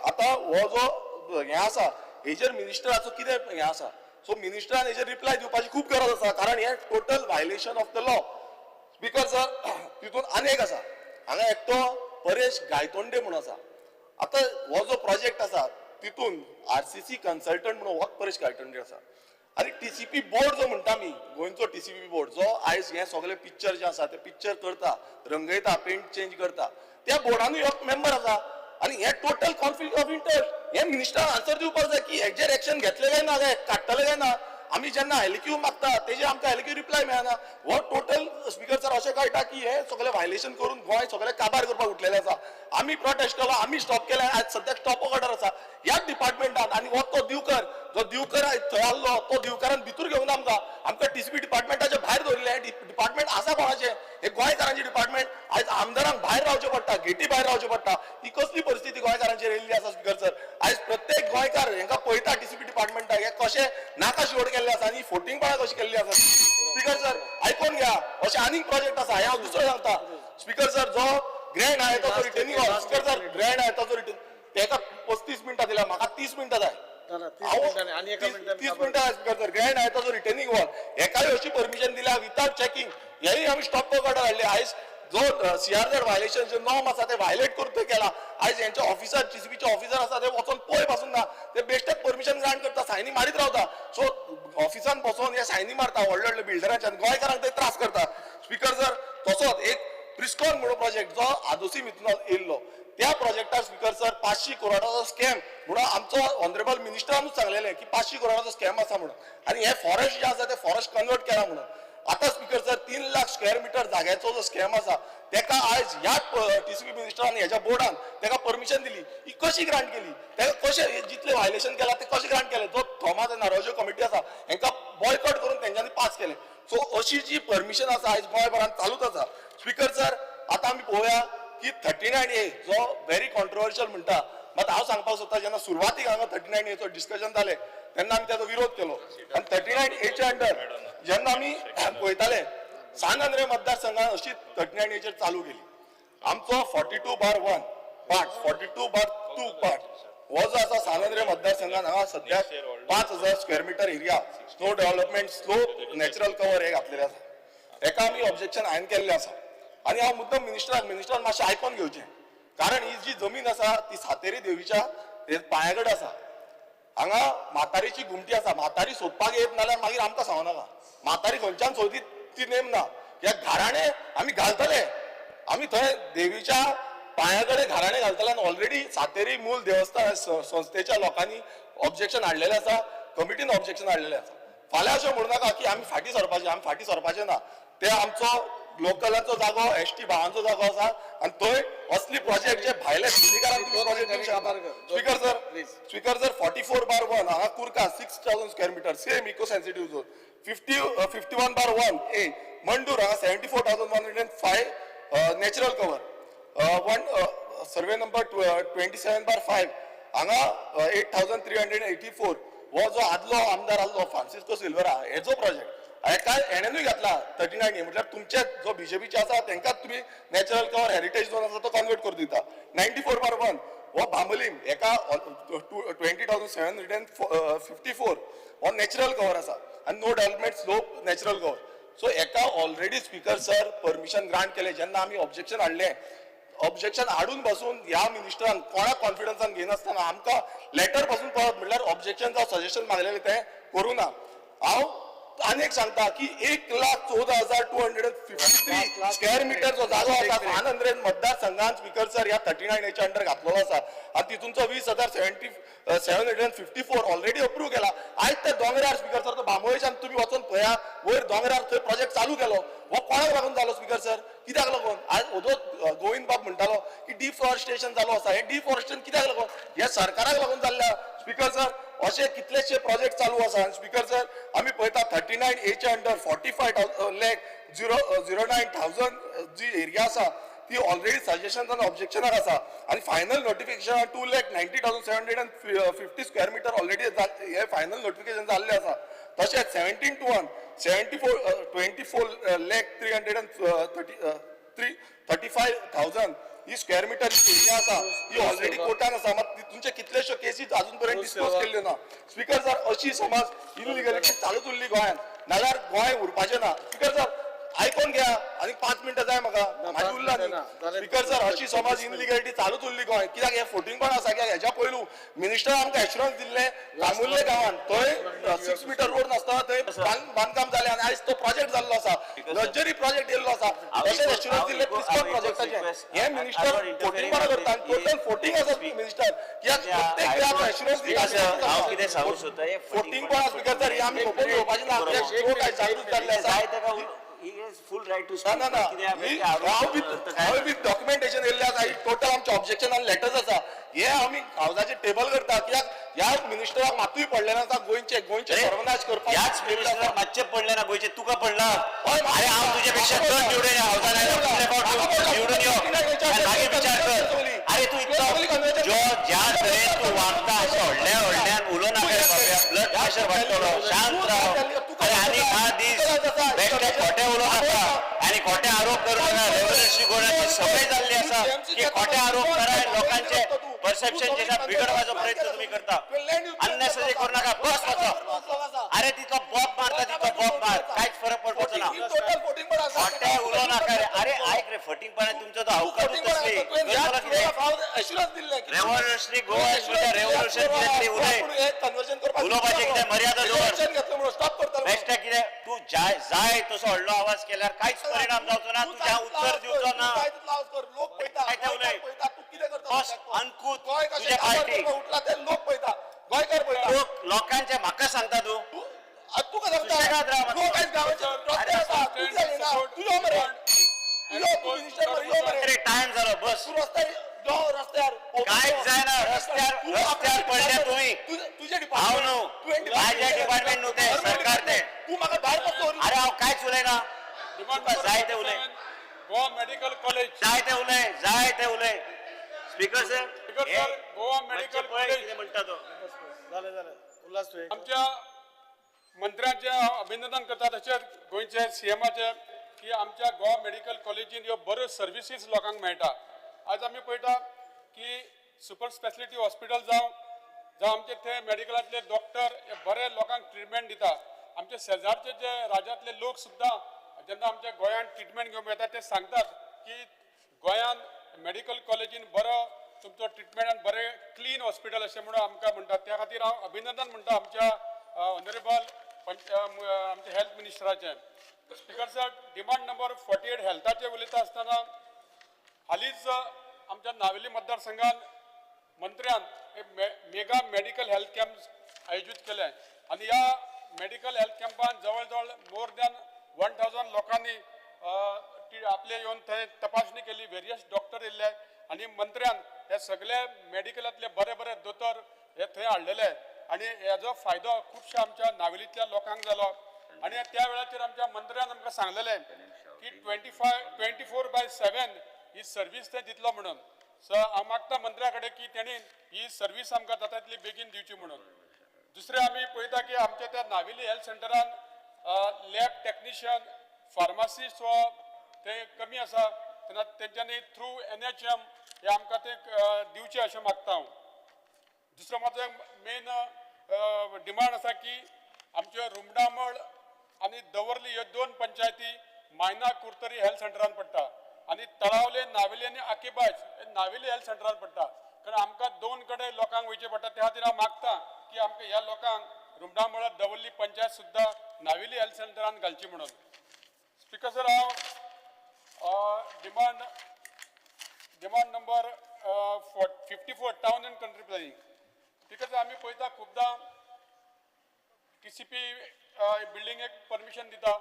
आतां हो जो हें आसा हेजेर मिनिस्टराचो कितें हें आसा, सो मिनिस्टरान हेजेर रिप्लाय दिवपाची खूब गरज आसा, कारण हें total violation of the law. Speaker sir तितून आनी एक आसा, हांगा एकटो परेश गायतोंडे म्हणून आसा. आतां हो जो प्रोजेक्ट आसा तितून आरसीसी कन्सल्टंट म्हणून हो परेश गायतोंडे आसा. आनी टीसीपी बोर्ड जो म्हणटा आमी, गोंयचो टीसीपी बोर्ड जो आयज हें सगळें पिक्चर जें आसा तें पिक्चर करता, रंगयता, पेंट चेंज करता, त्या बोर्डानूय एक मेंबर आसा. आनी हें टोटल कॉन्फ्लिक्ट ऑफ इंटरेस्ट. हें मिनिस्टरान आन्सर दिवपाक जाय की हेजेर एक्शन घेतले काय ना, काय काडटले काय ना. आमी जेन्ना एलक्यू मागता तेजेर आमकां एलक्यू रिप्लाय मेळना. हो टोटल स्पीकर सर अशें कळटा की हे सगळें व्हायलेशन करून गोंय सगळें काबार करपाक उठलेलें आसा. आमी प्रोटेस्ट केलो, आमी स्टॉप केलें, आयज सद्याक स्टॉप ऑर्डर आसा ह्याच डिपार्टमेंटान. आनी हो तो दिवकर, जो दिवकर आयज थंय आहलो तो दिवकरान भितूर घेवन आमकां आमकां टीसीपी डिपार्टमेंटाच्या भायर दवरिल्लें. डिपार्टमेंट आसा कोणाचें? हे गोंयकारांचें डिपार्टमेंट. आयज आमदारांक भायर रावचें पडटा, गेटी भायर रावचें पडटा. ही कसली परिस्थिती गोंयकारांचेर येयल्ली आसा स्पीकर सर? आयज प्रत्येक गोंयकार हेंकां पळयता टीसीपी डिपार्टमेंटाक हे कशें नाका शिवड केल्ले आसा आनी फोटिंगपणां कशी केल्ली आसा. स्पीकर सर आयकोन घ्या, अशें आनीक प्रोजेक्ट आसा. हें हांव दुसरो सांगता स्पीकर सर, जो ग्रँड आहा ताचो returning hall. Speaker sir grand आहा ताचो रिटर्न तेका 35 मिनटां दिल्या, म्हाका 30 मिनटां जाय. 30 मिनटां स्पीकर सर. ग्रँड आहा ताचो रिटर्निंग हॉल हेकाय अशी परमिशन दिल्या विथआउट चॅकिंग. हेय आमी स्टॉप ऑर्डर हाडले. आयज जो सीआरझेड व्हायलेशन जे नॉर्म आसा ते व्हायलेट करून ते केला. आयज हेंचे ऑफिसर, टीसीपीचे ऑफिसर आसा ते वचोन पळय पासून ना, ते बेश्टेच परमिशन ग्रांट करता, सायनी मारीत रावता. सो ऑफिसान बसोन हे सायनी मारता व्हडले व्हडले बिल्डरांच्या, गोंयकारांक ते त्रास करता. स्पीकर सर तसोच एक प्रिस्कॉन म्हणून प्रोजेक्ट जो आदोसी मिथून येयल्लो, त्या प्रोजेक्टार स्पीकर सर 500 करोडाचो स्कॅम म्हणून आमचो ऑनरेबल मिनिस्टरानूच सांगलेलें की 500 करोडाचो स्कॅम आसा म्हणून. आनी हे फॉरेस्ट जे आसा ते फॉरेस्ट कन्वर्ट केला म्हणून. आतां speaker sir 3 lakh square metre जाग्याचो जो स्कॅम आसा तेका आयज ह्याच टीसीपी मिनिस्टरान हेज्या बोर्डान तेका परमिशन दिली. ही कशी ग्रांट केली? तेका कशें जितलें व्हायलेशन केलां तें कशें ग्रांट केलें? जो थॉमास नारोजो कमिटी आसा हेंकां बॉयकॉट करून तेंच्यांनी पास केलें. सो अशी जी परमिशन आसा आयज गोंयभरान चालूच आसा. स्पीकर सर आतां आमी पळोवया की 39A जो व्हेरी कॉन्ट्रोवर्शियल म्हणटा, मात हांव सांगपाक सोदता जेन्ना सुरवातीक हांगा 39Aचो डिस्कशन जालें तेन्ना आमी ताचो विरोध केलो. आनी 39Aच्या अंडर जेन्ना आमी पळयताले सान आंद्रे मतदारसंघात अशी 39Aचेर चालू केली. आमचो 42/1 पार्ट, 42/2 पार्ट हो जो आसा सान आंद्रे मतदारसंघात हांगा सद्याक 5000 square metre area slow development, slow natural cover हे घातलेले आसा. हेका आमी ऑब्जेक्शन हांवें केल्लें आसा. आनी हांव मुद्दम मिनिस्टरान मातशें आयकोन घेवचें, कारण ही जी जमीन आसा ती सातेरी देवीच्या पांया कडेन आसा. हांगा म्हातारीची घुमटी आसा. म्हातारी सोदपाक येत नाल्यार मागीर आमकां सांगू नाका. म्हातारी खंयच्यान सोदीत ती नेम ना. ह्या घराणे आमी घालतले, आमी थंय देवीच्या पांया कडेन घराणे घालतले. आनी ऑलरेडी सातेरी मूल देवस्थान संस्थेच्या लोकांनी ऑब्जेक्शन हाडलेलें आसा, कमिटीन ऑब्जेक्शन हाडलेलें आसा. फाल्यां अशें म्हणू नाका की आमी फाटीं सरपाचें, आमी फाटीं सरपाचें ना. ते आमचो लोकलांचो जागो, एसटी भावांचो जागो आसा आनी थंय असली प्रोजेक्ट जे भायले दिल्लीकारांक तुमी प्रोजेक्ट दिवंक शकना. स्पीकर सर, स्पीकर सर 44/1 हांगा कुर्का 6000 square metre same eco sensitive zone. 51/1 A Mandur हांगा 74,105 natural cover. One survey number 27/5 हांगा 8384 हो जो आदलो आमदार आसलो फ्रांसिस्को सिल्वरा हेजो प्रोजेक्ट हेका हेणेनूय घातला 39A. म्हटल्यार तुमचे जो बीजेपीचे आसा तेंकाच तुमी नॅचरल कवर हेरिटेज झोन आसा तो कन्वर्ट करून दिता. 94/1 हो बांबोलीम हेका 20,754 हो नॅचरल कवर आसा आनी no development slope natural cover. So हेका already speaker sir permission grant केलें. जेन्ना आमी ऑब्जेक्शन हाडलें, ऑब्जेक्शन हाडून बसून ह्या मिनिस्टरान कोणाक कॉन्फिडन्सान घेयनासतना आमकां लेटर पासून परत म्हटल्यार ऑब्जेक्शन जावं सजेशन मागलेलें तें करूं ना. हांव आनी एक सांगता की 1,14,253 स्क्वेअर मिटर जो जागो आसा सान आंद्रे मतदारसंघात स्पीकर सर ह्या 39Aच्या अंडर घातलेलो आसा आनी तितूनचो 20,754 ऑलरेडी अप्रूव केला. आयज त्या दोंगरार स्पीकर सर तो बांबोळेच्यान तुमी वचोन पळया वयर दोंगरार थंय प्रोजेक्ट चालू केलो. हो कोणाक लागून जालो स्पीकर सर? कित्याक लागून? आयज ओदो गोविंद बाब म्हणटालो की डिफॉरेस्टेशन चालू आसा. हें डिफॉरेस्टेशन कित्याक लागून? हे सरकाराक लागून जाल्लें. स्पीकर सर अशे कितलेशे प्रोजेक्ट चालू आसा. आनी स्पीकर सर आमी पळयता 39 39 एच्या अंडर 45 lakh 0 09 thousand जी एरिया आसा ती ऑलरेडी सजेशन आनी ऑब्जेक्शनाक आसा आनी final notification 2,90,750 square meter already हे फायनल नोटिफिकेशन जाल्लें आसा. तशेंच 17 to 1 74 24 lakh 330 3 35,000 he square metre area आसा, ही ऑलरेडी कोर्टान आसा. मात तितूनचे कितलेशो केसीस अजून पर्यंत डिस्पोज केल्ल्यो ना. स्पीकर सर, अशी समज इलिगलिटी चालूच उरली गोंयांत नाल्यार गोंय उरपाचें ना. स्पीकर सर, आयकोन घ्या, आनी 5 मिनटां जाय म्हाका, म्हाजी उरला न्ही. स्पीकर सर, अशी समज इनलिगलिटी चालूच उरली गोंय, कित्याक हे फोटिंगपण आसा, कित्याक हेच्या पयलू मिनिस्टर आमकां एश्युरन्स दिल्ले, तामुल्ले गांवान थंय 6 मिटर रोड नासतना थंय बांदकाम जालें आनी आयज तो प्रोजेक्ट जाल्लो आसा, लक्झरी प्रोजेक्ट येयल्लो आसा. तशेंच एश्युरन्स दिल्ले प्रिस्कॉन प्रोजेक्टाचे. हे मिनिस्टर फोटिंगपणा करता आनी टोटल फोटिंग आसा मिनिस्टर, कित्याक प्रत्येक वेळार एश्युरन्स दिता. हांव कितें सांगूंक सोदता, हे फोटिंगपणा स्पीकर सर, हे आमी खबर घेवपाचें ना, कित्याक लोक आयज जागृत जाल्ले आसा. जाय ताका, फूल रायट टू. ना ना ना, हांव विथ डॉक्युमेंटेशन येयल्ले आसा. टोटल आमचे ऑब्जेक्शन आनी लेटर्स आसा. हे आमी हावजाचेर टेबल करता, कित्याक ह्या मिनिस्टराक मातूय पडलें ना गोंयचे सर्वनाश करपाक. ह्याच मिनिस्टराक मातशें पडलें ना गोंयचें, तुका पडला? हय. अरे, हांव तुजे पेक्षा चड निवडून हावजान आयला. फुडले फावट तूं निवडून यो आनी मागीर विचार कर. अरे, तूं इतलो जो ज्या तरेन तूं वागता, अशें व्हडल्या व्हडल्यान उलोवं नाका रे बाबा, ब्लड प्रेशर वाडटलो. शांत राव. अरे, आनी 10 दीस बेश्टे खोटें उलोवं नाका आनी खोटे आरोप करूं नाका. रेव्होल्युशनरी गोव्याची सवय जाल्ली आसा की खोटे आरोप करा, लोकांचे परसेप्शन जे बिगडपाचो प्रयत्न तुमी करता. अननेसेसरी करू नाका. बस, वचो. अरे, तितलो बॉब मारता तितलो बॉब मार, कांयच फरक पडपाचो ना. टोटल फोटिंगपण आसा. खोटे उलोवं नाका रे. अरे, ऐक रे, फटींगपणा तुमचो तो अवकारूच तसली. एश्युरन्स दिल्ले. रेव्होल्युशनरी गोवा म्हणल्यार रेव्होल्युशन कितें तरी उलय. कन्वर्जन करपाक उलोवपाचें कितें मर्यादा दवर. घेतलो म्हणून स्टॉप करतालो. बेश्टे कितें तूं जाय जाय तसो व्हडलो आवाज केल्यार कांयच परिणाम जावचो ना. तुज्या उत्तर दिवचो ना. लोक पळयता. काय ते उलय. पळयता तूं कितें करता. बस अनकूत गोंय कशें तुजे काबार पार्टी करपाक उठला ते लोक पळयता, गोंयकार पळयता. लोक लोकांचे म्हाका सांगता तूं. तूं कसं सांगता? सुशेगाद राव मातसो. लोक आयज गांवाचे रस्ते आसा, तूं कित्याक येना? तूं यो मरे, तूं यो, तूं मिनिस्टर मरे, यो मरे. अरे, टायम जालो, बस. तूं रस्त्यार यो, रस्त्यार. कांयच जायना. रस्त्यार रस्त्यार पडले तुमी. तुजें हांव न्हू, म्हाजें डिपार्टमेंट न्हू तें, सरकार तें. तूं म्हाका भायर कसो? अरे, हांव कांयच उलयना. तुका जाय ते उलय. Goa medical college. जाय ते उलय, जाय ते उलय. Speaker sir. Speaker sir, Goa medical college. कितें म्हणटा तो. जालें जालें, उल्हास, तुवें आमच्या मंत्र्यांचें हांव अभिनंदन करता, तशेंच गोंयचे सीएमाचे, की आमच्या गोवा मेडिकल कॉलेजीन ह्यो बऱ्यो सर्विसीस लोकांक मेळटा. आज आमी पळयता की सुपर स्पेशलिटी हॉस्पिटल जावं जावं आमचे ते मेडिकलांतले डॉक्टर हे बरे लोकांक ट्रिटमेंट दिता. आमचे शेजारचे जे राज्यांतले लोक सुद्दां जेन्ना आमच्या गोंयांत ट्रिटमेंट घेवंक येता, ते सांगतात की गोंयांत मेडिकल कॉलेजीन बरो तुमचो ट्रिटमेंट आनी बरें क्लीन हॉस्पिटल अशें म्हणून आमकां म्हणटात. त्या खातीर हांव अभिनंदन म्हणटा आमच्या ऑनरेबल आमच्या हेल्थ मिनिस्टराचें. Speaker sir, demand number 48 हेल्थाचेर उलयता आसतना, हालींच आमच्या नावेली मतदारसंघात मंत्र्यान एक मेगा मेडिकल हेल्थ कॅम्प आयोजीत केले आनी ह्या मेडिकल हेल्थ कॅम्पान जवळ जवळ मोर दॅन 1000 लोकांनी ती आपले येवन थंय तपासणी केली. वेरियस डॉक्टर येयल्ले आनी मंत्र्यान हे सगळे मेडिकलांतले बरे बरे दोतोर हे थंय हाडलेले आनी हेजो फायदो खुबश्या आमच्या नावेलींतल्या लोकांक जालो. आनी त्या वेळाचेर आमच्या मंत्र्यान आमकां सांगलेलें की 24/7 ही सर्वीस ते दितलो म्हणून. सो हांव मागता मंत्र्या कडेन की तेणी ही सर्वीस आमकां जाता तितली बेगीन दिवची म्हणून. दुसरें, आमी पळयता की आमच्या त्या नावेली हेल्थ सेंटरान लॅब टॅक्निशियन, फार्मासिस्ट हो ते कमी आसा. तेन्ना तेंच्यांनी थ्रू एनएचएम हे आमकां ते दिवचें अशें मागता हांव. दुसरो म्हाजो मेन डिमांड आसा की आमच्यो रुमडामळ आनी दवर्ली ह्यो दोन पंचायती मायना कुर्तरी हेल्थ सेंटरान पडटा आनी तळावले, नावेली आनी आकिबाज हे नावेली हेल्थ सेंटरान पडटा. कारण आमकां दोन कडेन लोकांक वयचें पडटा. त्या खातीर हांव मागता की आमकां ह्या लोकांक रुमडामळ, दवर्ली पंचायत सुद्दां नावेली हेल्थ सेंटरान घालची म्हणून. स्पिकर सर, हांव demand number 54, town and country planning. Because आमी पळयता, खुबदां टीसीपी बिल्डिंगेक परमिशन दिता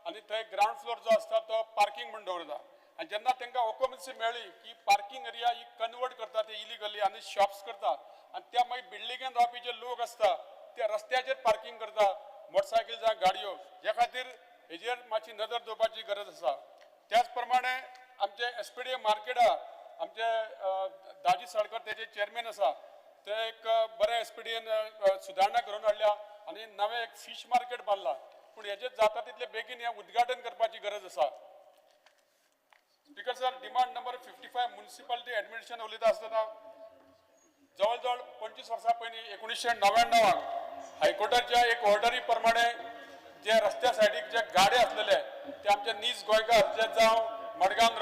आनी थंय ग्रावंड फ्लोर जो आसता तो पार्किंग म्हूण दवरता आनी जेन्ना तांकां ऑक्युपन्सी मेळ्ळी की पार्किंग एरिया ही कन्वर्ट करता ते इलिगली आनी शॉप्स करता आनी त्या मागीर बिल्डिंगेन रावपी जे लोक आसता ते रस्त्याचेर पार्किंग करता, मोटरसायकल जावं गाडयो. ह्या खातीर खातीर हेजेर मातशी नदर दवरपाची गरज आसा. त्याच प्रमाणे आमचे एसपीडी मार्केटा आमचे दाजी साळकर तेजे चेअरमॅन आसा, ते एक बरें एसपीडीएन सुदारणा करून हाडल्या आनी नवें एक फीश मार्केट बांदला, पूण हेजेर जाता तितले बेगीन हें उद्घाटन करपाची गरज आसा. Speaker sir, demand number 55 municipality administration उलयता आसतना जवळ जवळ 25 वर्सां पयलीं 1999 हायकोर्टाच्या एक ऑर्डरी प्रमाणे जे रस्त्या सायडीक जे गाडे आसलेले ते आमचे नीज गोंयकार जे जावं मडगांव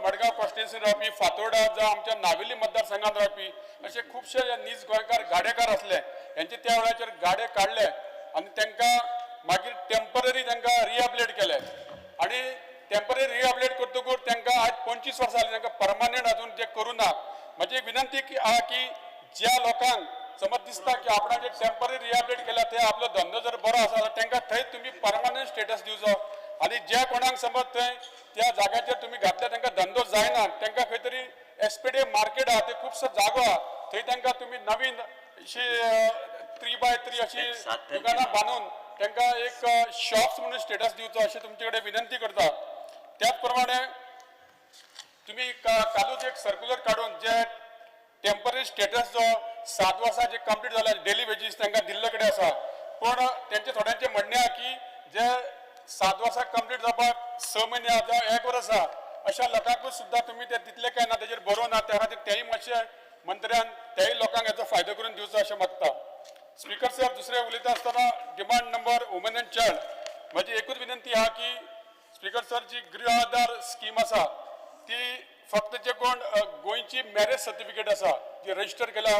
मडगांव कॉन्स्टिट्युन्सी रावपी, फातोर्डा जावं आमच्या नावेली मतदारसंघात रावपी असे खुबशे नीज गोंयकार गाडेकार आसले, हेंचे त्या वेळाचेर गाडे काडले आनी तांकां मागीर टेंपररी तांकां रिहेबिलेट केले आनी टेंपररी रिहेबिलेट करतकूच तांकां आज 25 वर्सां जालीं तांकां परमनंट अजून ते करूं ना. म्हजी एक विनंती आहा की ज्या लोकांक समज दिसता की आपणाक टेंपररी रिहेबिलेट केल्या ते आपलो धंदो जर बरो आसा जाल्यार तांकां थंय तुमी परमनंट स्टेटस दिवचो आनी ज्या कोणाक समज थंय त्या जाग्याचेर तुमी घातल्या तांकां धंदो जायना तांकां खंय तरी एसपीडी मार्केट आहा ते खुबसो जागो आहा थंय तांकां तुमी नवीन अशी 3x3 अशी दुकानां बांदून तांकां एक शॉप्स म्हणून स्टेटस दिवचो अशें तुमचे कडेन विनंती करता. त्याच प्रमाणे तुमी कालूच एक सर्क्युलर काडून जे टेंपररी स्टेटस जो 7 वर्सां जे कंप्लीट जाला डेली वेजीस तांकां दिल्ले कडेन आसा, पूण तेंचे थोड्यांचें म्हणणें आहा की जे 7 वर्सां कंप्लीट जावपाक 6 म्हयने आहा जावं 1 वर्स आसा अशा लोकांकूच सुद्दां तुमी ते दितले काय ना तेजेर बरोवं ना, त्या खातीर तेय मातशें मंत्र्यान तेय लोकांक हेचो फायदो करून दिवचो अशें मागता. स्पीकर सर, दुसरें उलयता आसतना demand number women and child म्हजी एकूच विनंती आहा की स्पीकर सर जी गृह आधार स्कीम आसा ती फक्त जे कोण गोंयची मॅरेज सर्टिफिकेट आसा जी रजिस्टर केल्या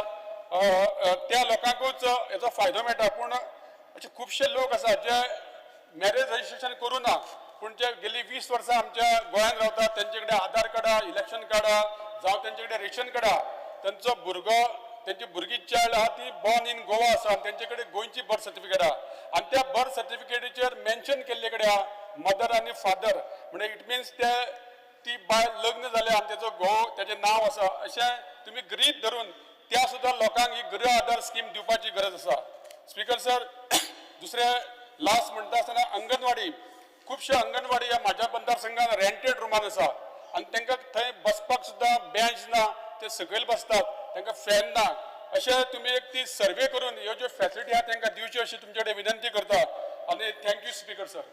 त्या लोकांकूच हेचो फायदो मेळटा, पूण अशे खुबशे लोक आसा जे मॅरेज रजिस्ट्रेशन करूं ना पूण जे गेली 20 वर्सां आमच्या गोंयांत रावतात तेंचे कडेन आधार कार्ड आहा, इलेक्शन कार्ड आहा जावं तेंचे कडेन रेशन कार्ड आहा, तेंचो भुरगो तेंची भुरगीं चायल्ड आहा ती बॉर्न इन गोवा आसा आनी तेंचे कडेन गोंयची बर्थ सर्टिफिकेट आहा आनी त्या बर्थ सर्टिफिकेटीचेर मेन्शन केल्ले कडेन आहा मदर आनी फादर, म्हणजे it mince ते ती बायल लग्न जाल्या आनी तेचो घोव तेजें नांव आसा अशें तुमी गृहीत धरून त्या सुद्दां लोकांक ही गृह आधार स्कीम दिवपाची गरज आसा. स्पीकर सर, दुसरें लास्ट म्हणटा आसतना अंगणवाडी, खुबश्यो अंगणवाडी ह्या म्हाज्या मतदारसंघात रेंटेड रुमान आसा आनी तांकां थंय बसपाक सुद्दां बेंच ना, ते सकयल बसतात, तांकां फॅन ना, अशें तुमी एक ती सर्वे करून ह्यो ज्यो फॅसिलिटी आहा तांकां दिवच्यो अशी तुमचे कडेन विनंती करता आनी thank you speaker sir.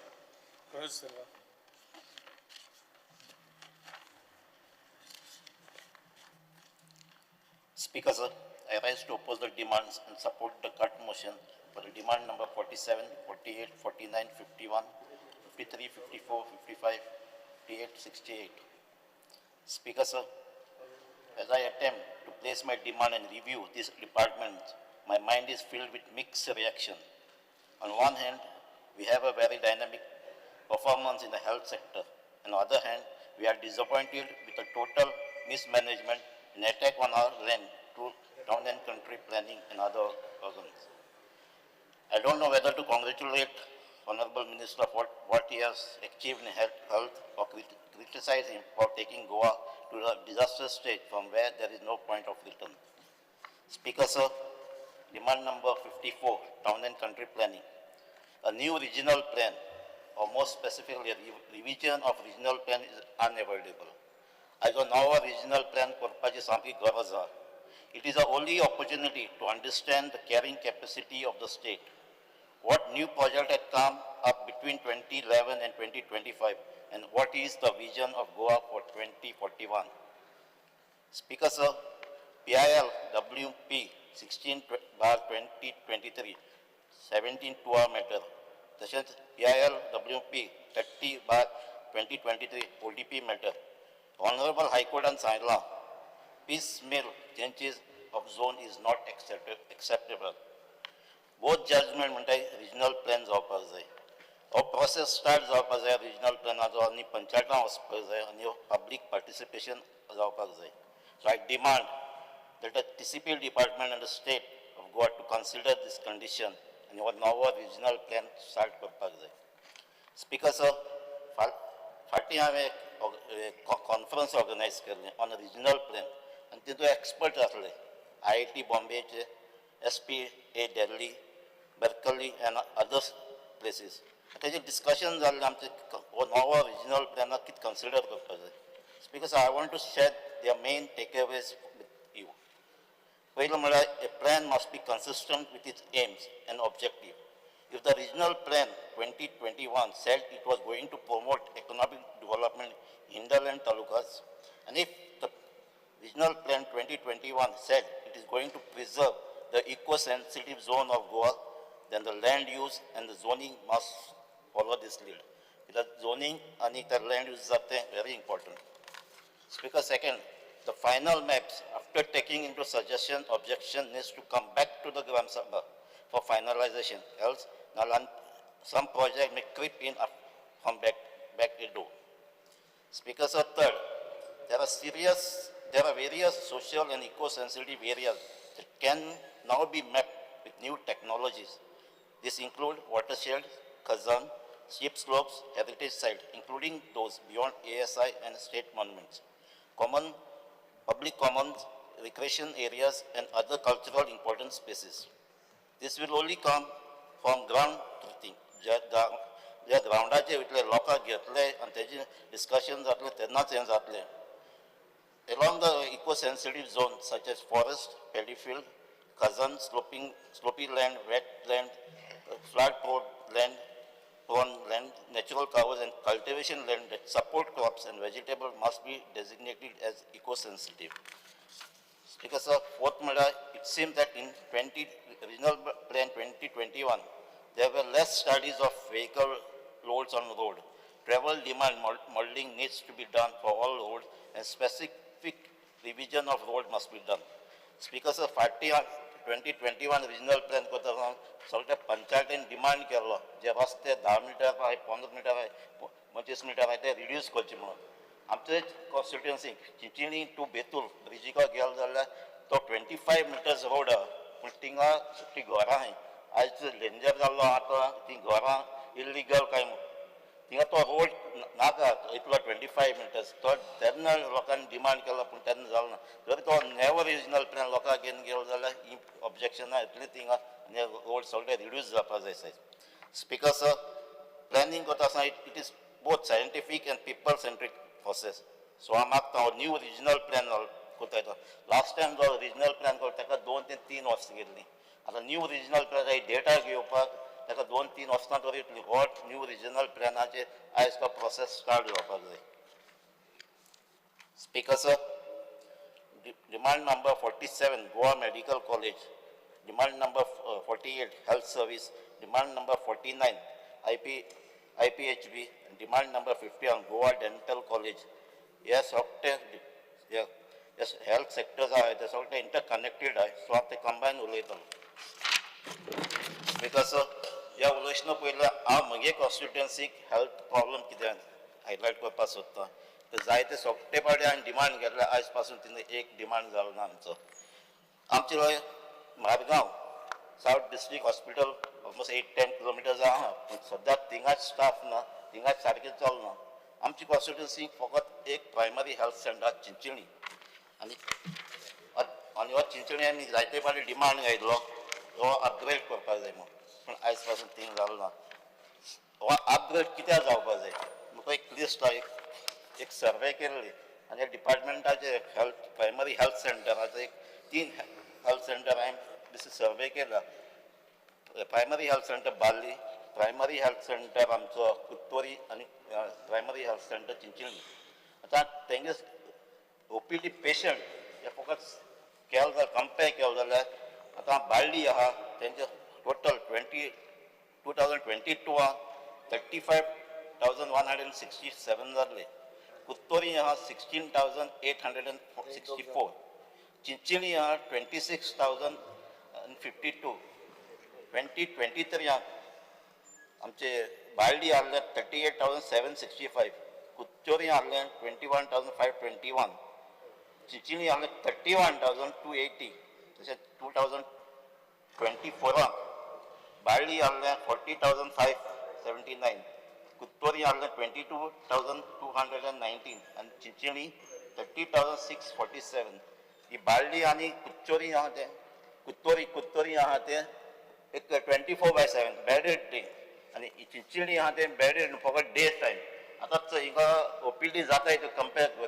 Speaker sir, I rise to oppose the demands and support the cut motion for the demand number 47, 48, 49, 51, 53, 54, 55, 58, 68. Speaker sir, as I attempt to place my demand and review this department, my mind is filled with mixed reaction. On one hand, we have a very dynamic performance in the health sector. On the other hand, we are disappointed with the total mismanagement and attack on our land through town and country planning and other organs. I don't know whether to congratulate Honorable Minister for what he has achieved in health or criticize him for taking Goa to the disaster state from where there is no point of return. Speaker sir, demand number 54, town and country planning. A new regional plan, or more specifically a revision of regional plan is unavoidable. As on our regional plan करपाची सामकी गरज आहा. It is the only opportunity to understand the carrying capacity of the state. What new project had come up between 2011 and 2025, and what is the vision of Goa for 2041? Speaker sir, PIL WP 16/2023, 17 2 matter, तशेंच PIL WP 30/2023 ODP matter. Honorable High Court सांगलां, piecemeal changes of zone is not acceptable. Both judgment म्हणटाय regional plan जावपाक जाय. हो process start जावपाक जाय regional प्लॅनाचो आनी पंचायतां वचपाक जाय आनी पब्लीक पार्टिसिपेशन जावपाक जाय. So I demand that the TCP department and the state of Goa to consider this condition आनी हो नवो रिजनल प्लॅन स्टार्ट करपाक जाय. स्पीकर सर, फाटीं हांवें एक कॉन्फरन्स ऑर्गनायज केल्लें ऑन रिजनल प्लॅन आनी तितूंत एक्सपर्ट आसले IIT बॉम्बेचे, SPA Delhi, Berkeley and other places. तेजेर डिस्कशन जाल्लें आमचें हो नवो रिजनल प्लॅनाक कितें कन्सिडर करपाक जाय. Speaker sir, I want to share their main takeaways with you. पयलें म्हळ्यार a plan must be consistent with its aims and objective. If the regional plan 2021 said it was going to promote economic development in hinterland talukas, and if the regional plan 2021 said it is going to preserve the eco-sensitive zone of Goa, then the land use and the zoning must follow this lead. Because zoning and the land use are very important. Speaker, second, the final maps, after taking into suggestion, objection, needs to come back to the Gram Sabha for finalization. Else, some project may creep in from back the door. Speaker, sir, third, there are various social and eco-sensitive areas that can now be mapped with new technologies. This include watersheds, khazan, steep slopes, heritage sites, including those beyond ASI and state monuments, common public commons, recreation areas, and other cultural important spaces. This will only come from ground truthing. ज्या ग्रावंडाचे इतले लोकांक घेतले आनी तेजे discussion जातलें तेन्नाच हें जातलें. Along the eco-sensitive zone such as forest, paddy field, khazan, slopy land, wet land, flood prone land, natural covers and cultivation land that support crops and vegetables must be designated as eco-sensitive. Because sir, fourth, it seems that in regional plan 2021, there were less studies of vehicle loads on road. Travel demand modeling needs to be done for all roads and specific revision of road must be done. Speaker sir, 2021 regional plan करता सगळे पंचायतीन demand केल्लो जे रस्ते 10 metre आहाय, 15 metre आहाय, 25 metre आहाय ते reduce करचे म्हणून. आमचे कॉन्स्टिट्युएन्सी चिंचिणी टू बेतूल ब्रिजीक गेलो जाल्यार तो 25 मिटर्स रोड आहा, पूण थिंगा ती घरां आहाय. आयज डेंजर जाल्लो आतां ती घरां इल्लिगल काय म्हूण थिंगा तो रोड नाका इतलो 25 मिटर्स तो तेन्ना लोकांनी डिमांड केलो पूण तेन्ना जालो ना. जर तो नेवर रिजनल प्लॅन लोकांक घेवन गेलो जाल्यार ही ऑब्जेक्शनां येतलीं थिंगा आनी रोड सगळे रिड्यूस जावपा जाय. स्पिकर सर, प्लॅनिंग करता आसतना it is both scientific and people centric process. So हांव मागता हो न्यू रिजनल प्लॅन करता येता. लास्ट टायम जो रिजनल प्लॅन करता ताका 2 ते 3 वर्सां गेल्लीं. आतां न्यू रिजनल प्लॅन डेटा घेवपाक ताका 2-3 वर्सां तरी येतली. हो न्यू रिजनल प्लॅनाचेर आयज तो प्रोसेस स्टार्ट जावपाक जाय. Speaker sir, demand number 47 Goa medical college, demand number 48 health service, demand number 49 IPHB, demand number 51 Goa dental college. हे सगळे हेल्थ सेक्टर्स आहाय ते सगळे इंटरकनेक्टेड आहाय. सो हांव ते कंबायन उलयतलो. Because ह्या उलयतना पयलीं हांव म्हगे कॉन्स्टिट्युएन्सीक हेल्थ प्रॉब्लम कितें हायलायट करपाक सोदता. तर जायते सगळे पावटी हांवें डिमांड केल्ले, आयज पासून तितून एक डिमांड जालो ना आमचो. आमचे Margao south district hospital almost 8-10 kilometres आहा, पूण सद्याक थिंगाच स्टाफ ना, थिंगाच सारकें चलना. आमची कॉन्स्टिट्युएन्सी फकत एक प्रायमरी हेल्थ सेंटर चिंचिणी आनी आनी हो चिंचिणी आमी जायते फावटी डिमांड घायलो हो अपग्रेड करपाक जाय म्हणून, पूण आयज पासून थिंग जालो ना. हो अपग्रेड कित्याक जावपाक जाय म्हाका एक लिस्ट आहा, एक सर्वे केल्ली आनी डिपार्टमेंटाचे हेल्थ प्रायमरी हेल्थ सेंटराचो एक 3 हेल्थ सेंटर हांवें बेसीस सर्वे केला. Primary health centre Balli, primary health centre आमचो कुत्तोरी आनी प्रायमरी हेल्थ सेंटर चिंचिणी. आतां तेंगे ओपीडी पेशंट हे फकत केलो जाल्यार कंपेर केलो जाल्यार आतां बाळ्ळी आहा तेंचे टोटल 2022 35,167 जाल्ले. कुत्तोरी आहा 16,864, चिंचिणी आहा 26,052. 2023 आहा आमचे बाळ्ळी आहले 38,765, कुत्तोरी आहले 21,521, चिंचिणी आहले 31,280. तशेंच 2024 बाळ्ळी आहले 40,579, कुत्तोरी आहले 22,219 आनी चिंचिणी 30,647. ही बाळ्ळी आनी कुत्तोरी आहा ते कुत्तोरी आहा ते एक 24/7 बेडेड डे आनी चिंचिणी आहा तें बेडेड फकत डे टायम. आतां हिंगा ओपीडी जाता हितून कंपेर कर,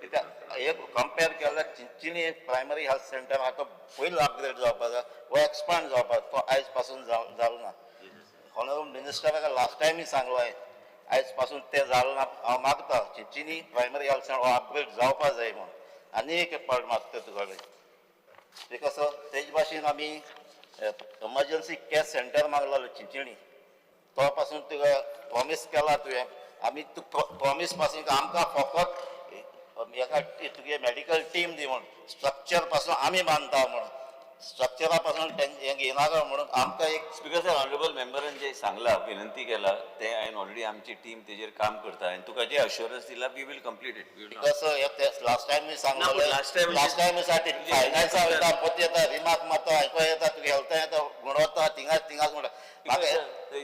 कित्याक एक कंपेर केल्यार चिंचिणी प्रायमरी हेल्थ सेंटर आहा तो पयलो अपग्रेड जावपा जाय वो एक्सपांड जावपा, तो आयज पासून जालो ना. ऑनरेबल मिनिस्टराक लास्ट टायमूय सांगलो हांवें, आयज पासून तें जालें ना. हांव मागता चिंचिणी प्रायमरी हेल्थ सेंटर हो अपग्रेड जावपा जाय म्हणून आनी एक पावट मागता तुका कडेन. Because तेज भाशेन आमी एमर्जन्सी कॅर सेंटर मागलेलो चिंचिणी, तो पासून तुका प्रॉमीस केला तुवें, आमी तूं प्रॉमीस पासून आमकां फकत एका तुगे मेडिकल टीम दी म्हूण, स्ट्रक्चर पासून आमी बांदता म्हणून, स्ट्रक्चरा पासून हें घेयनाका म्हणून आमकां एक. स्पीकर सर, ऑनरेबल मेंबरान जे सांगला, विनंती केला ते हांवें ऑलरेडी आमची टीम तेजेर काम करता आनी तुका जे अश्योरन्स दिला we will complete it. Because last time सांगलें, last time- last time फायनान्सा वयता, पोत येता, रिमार्क मारता, आयको येता, तुगे हेल्था येता, गुणवत्ता थिंगाच थिंगाच म्हणटा. म्हाका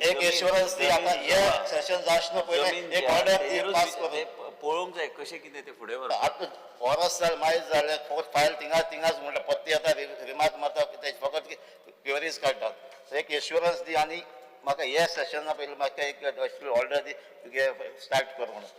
एक एश्योरन्स दी आतां हे सेशन जावचे पयलीं एक ऑर्डर दी पास करून. पळोवंक जाय कशें कितें तें फुडें व्हरपाक. आतां वरस जालें, मायज जालें, फकत फायल थिंगाच थिंगाच म्हणटा, पत्ती येता, रिमार्क मारता, ते फकत क्वेरीज काडटात. एक एश्योरन्स दी आनी म्हाका हे सेशना पयलीं म्हाका एक ऑर्डर दी तुगे स्टार्ट कर म्हणून.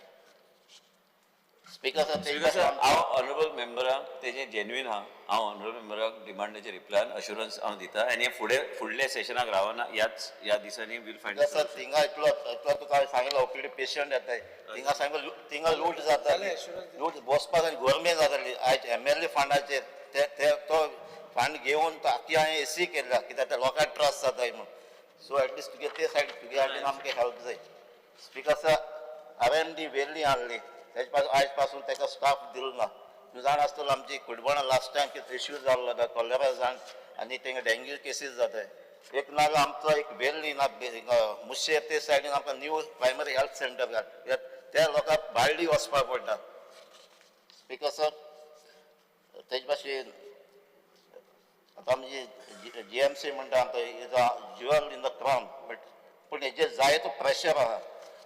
स्पीकर सर, स्पीकर सर, हांव ऑनरेबल मेंबराक तेजें जेन्युइन आहा, हांव ऑनरेबल मेंबराक डिमांडाचे रिप्लायन अश्योरन्स हांव दिता आनी हे फुडें फुडल्या सेशनाक रावना, ह्याच ह्या दिसांनी वील फायंड. सर, थिंगा इतलो इतलो तुका सांगिल्लो ओपीडी पेशंट येताय थिंगा, सांगलो थिंगा लूट जाता, लूट बसपाक आनी गोरमे जाताली. आयज एमएलए फंडाचेर ते ते तो फंड घेवन तो आख्खी हांवें एसी केल्या, कित्याक ते लोकांक ट्रस्ट जाताय म्हूण. सो एटलिस्ट तुगे ते सायड तुगे सायडीन आमकां हेल्प जाय. स्पीकर सर, आरएमडी वेल्ली आहली, तेजे पासून आयज पासून ताका स्टाफ दिलो ना. तूं जाणा आसतलो आमची कुडबणा लास्ट टायम कितें इश्यू जाल्लो तो कॉलेरा जावन आनी तेंगा डेंग्यू केसीस जाताय. एक नाजाल्यार आमचो एक वेल्ली ना मुशेर ते सायडीन आमकां न्यू प्रायमरी हेल्थ सेंटर घाल, कित्याक त्या लोकांक बाळ्ळी वचपाक पडटा. स्पीकर सर, तेजे भाशेन आतां आमची जीएमसी म्हणटा आमकां is a jewel in the crown, but पूण हेजेर जायतो प्रेशर आहा,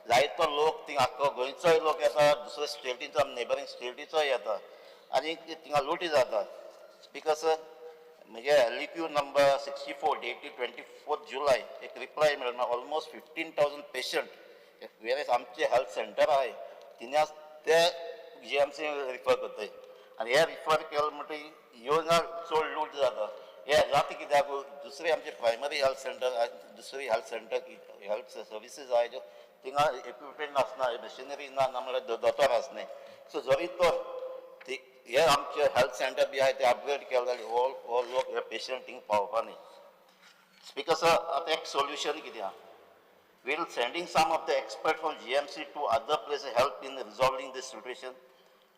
जायतो लोक थिंगा आख्खो गोंयचोय लोक येता, दुसऱ्या स्टेटीचो नेबरींग स्टेटीचोय येता आनी थिंगा लुटी जाता. स्पीकर सर, म्हजे LEQ number 64 dated 24 July एक रिप्लाय मेळना. ऑलमोस्ट 15,000 पेशंट वेरेस आमचे हेल्थ सेंटर आहाय थिंगा ते जीएमसी रिफर करताय आनी हे रिफर केले म्हणटकीर येवना चड लूट जाता. हे जाता कित्याक दुसरे आमचे प्रायमरी हेल्थ सेंटर, दुसरी हेल्थ सेंटर हेल्थ सर्विसीस आहाय ज्यो थिंगा इक्विपमेंट आसना, मशिनरी ना, ना म्हणल्यार दोतोर आसनाय. सो जरी तर ती हे आमचे हेल्थ सेंटर बी आहाय ते अपग्रेड केले जाल्यार हो हो लोक हे पेशंट थिंग पावपा न्ही. स्पीकर सर, आतां एक सोल्युशन कितें आहा? Will sending some of the expert from GMC to other places help in resolving this situation?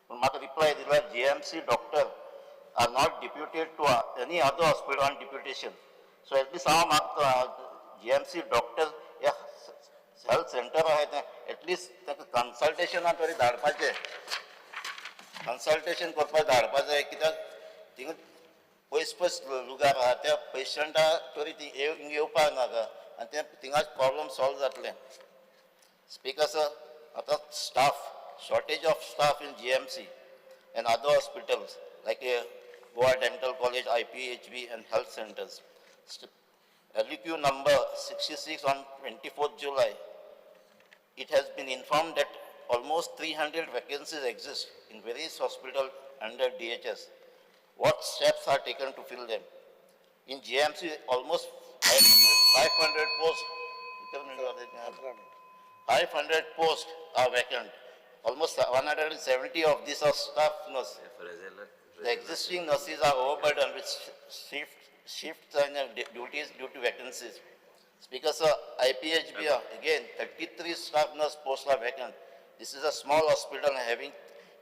पूण म्हाका रिप्लाय दिला, GMC doctor are not deputed to any other hospital on deputation. So at least हांव मागता GMC doctor हे health centre आहाय तें at least ताका कन्सल्टेशना तरी धाडपाचें, कन्सल्टेशन करपाक धाडपा जाय, कित्याक थिंगा पयस पयस लुगार आहा त्या पेशंटा तरी ती हिंगा येवपाक नाका आनी तें थिंगाच प्रॉब्लम सॉल्व जातलें. स्पीकर सर, आतां staff shortage of staff in GMC and other hospitals like Goa Dental College, IPHB and health centers. LEQ number 66 on 24th July, it has been informed that almost 300 vacancies exist in various hospitals under DHS. What steps are taken to fill them? In GMC, almost 500 posts, 500 posts are vacant. Almost 170 of these are staff nurses. The existing nurses are overburdened with shifts and duties due to vacancies. Speaker sir, IPHB, again, 33 staff nurse posts are vacant. This is a small hospital and having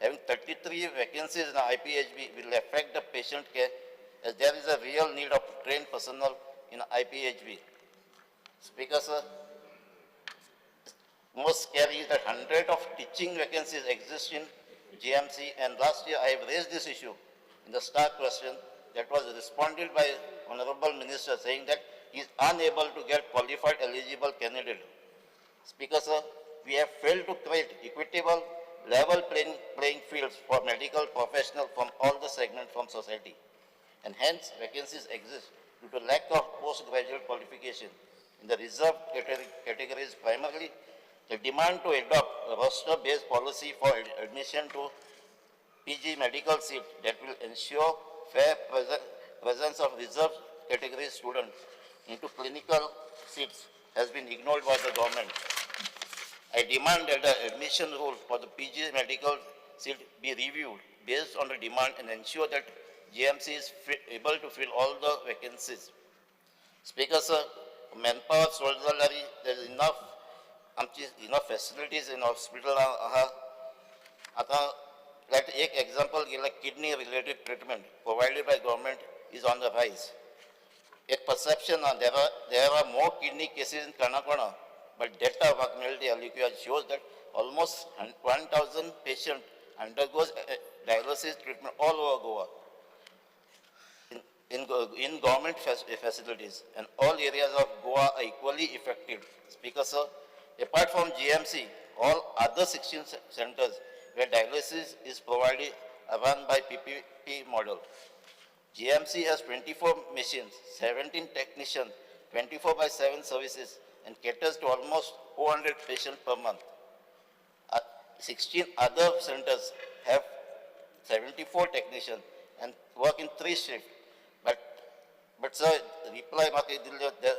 33 vacancies in IPHB will affect the patient care as there is a real need of trained personnel in IPHB. Speaker sir, most scary is that 100 of teaching vacancies exist in GMC, and last year I have raised this issue in the star question that was responded by Honorable Minister saying that he is unable to get qualified eligible candidate. Speaker sir, we have failed to create equitable level playing fields for medical professionals from all the segments from society, and hence vacancies exist due to lack of postgraduate qualification. in the reserved categories. Primarily, the demand to adopt a roster-based policy for admission to PG medical seat that will ensure fair presence of reserved category students into clinical seats has been ignored by the government. I demand that the admission rule for the PG medical seat be reviewed based on the demand and ensure that GMC is able to fill all the vacancies. Speaker sir, manpower soldier, there is enough, enough facilities in hospital. आतां like एक example घेतल्यार kidney related treatment provided by government is on the rise. एक perception there are more kidney cases in Canacona, but data म्हाका मेळ्ळी LUQ shows that almost 1,000 patient undergoes dialysis treatment all over Goa in government facilities, and all areas of Goa are equally affected. Speaker sir, apart from GMC, all other 16 centers where dialysis is provided are run by PPP model. GMC has 24 machines, 17 technicians, 24/7 services, and caters to almost 400 patients per month. 16 other centers have 74 technicians and work in 3 shifts. But sir, reply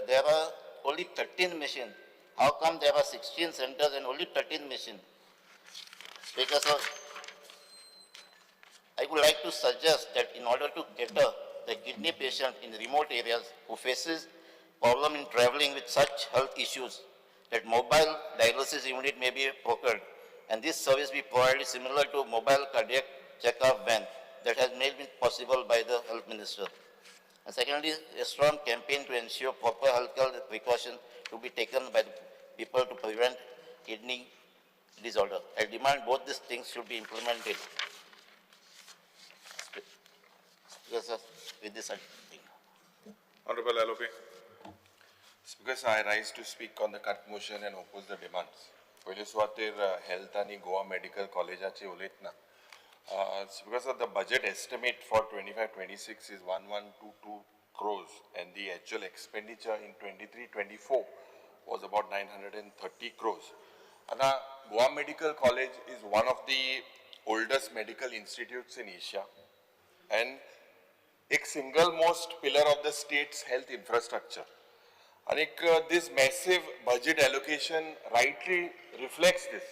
there are only 13 machines. How come there are 16 centers and only 13 machines? Speaker sir, I would like to suggest that in order to cater the kidney patient in remote areas who faces problem in traveling with such health issues, that mobile dialysis unit may be procured, and this service be provided similar to mobile cardiac checkup van that has made it possible by the health minister. And secondly, a strong campaign to ensure proper health precaution to be taken by the people to prevent kidney disorder. I demand both these things should be implemented. Yes, sir. With this, I think. Honorable LOP. Speaker sir, I rise to speak on the cut motion and oppose the demands. पयले सुवातेर health आनी Goa medical कॉलेजाची उलयतना, Speaker sir, the budget estimate for 25-26 is 1122 crores and the actual expenditure in 23-24 was about 930 crores. Ana Goa Medical College is one of the oldest medical institutes in Asia and a single most pillar of the state's health infrastructure. And this massive budget allocation rightly reflects this.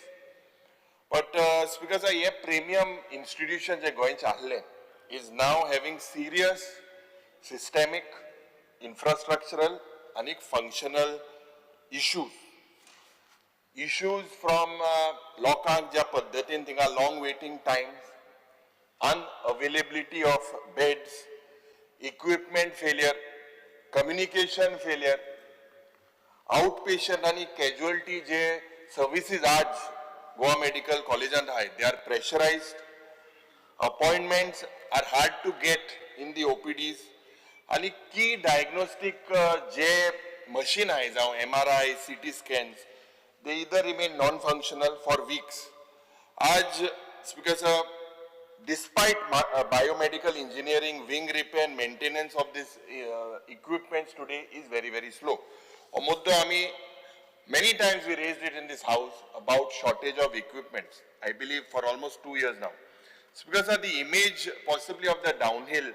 But Speaker sir, a premium institution je goenche ahle is now having serious systemic, infrastructural and functional issues. Issues from lokank jya paddhatin thinga long waiting times, unavailability of beds, equipment failure, communication failure, outpatient and casualty je services aaj Goa Medical College and high, they are pressurized, appointments are hard to get in the OPDs, and key diagnostic je machine hai jaun MRI, CT scans, they either remain non-functional for weeks. Aaj, Speaker sir, despite biomedical engineering, wing repair and maintenance of this equipments today is very, very slow. Many times we raised it in this house about shortage of equipments, I believe for almost 2 years now. Speaker sir, the image possibly of the downhill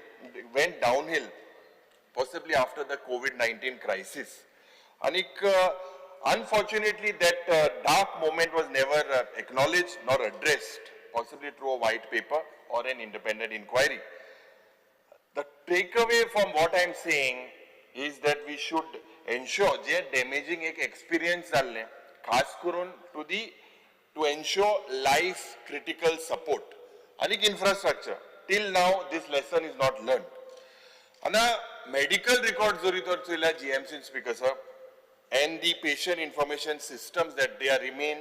went downhill possibly after the COVID-19 crisis. And unfortunately that dark moment was never acknowledged nor addressed, possibly through a white paper or an independent inquiry. The takeaway from what I am saying is that we should ensure J damaging एक experience जाल्लें खास करून to ensure life critical support आनी infrastructure. Till now this lesson is not learned. आनी medical record जरी तर चोयल्यार GMC Speaker sir, and the patient information systems that they are remain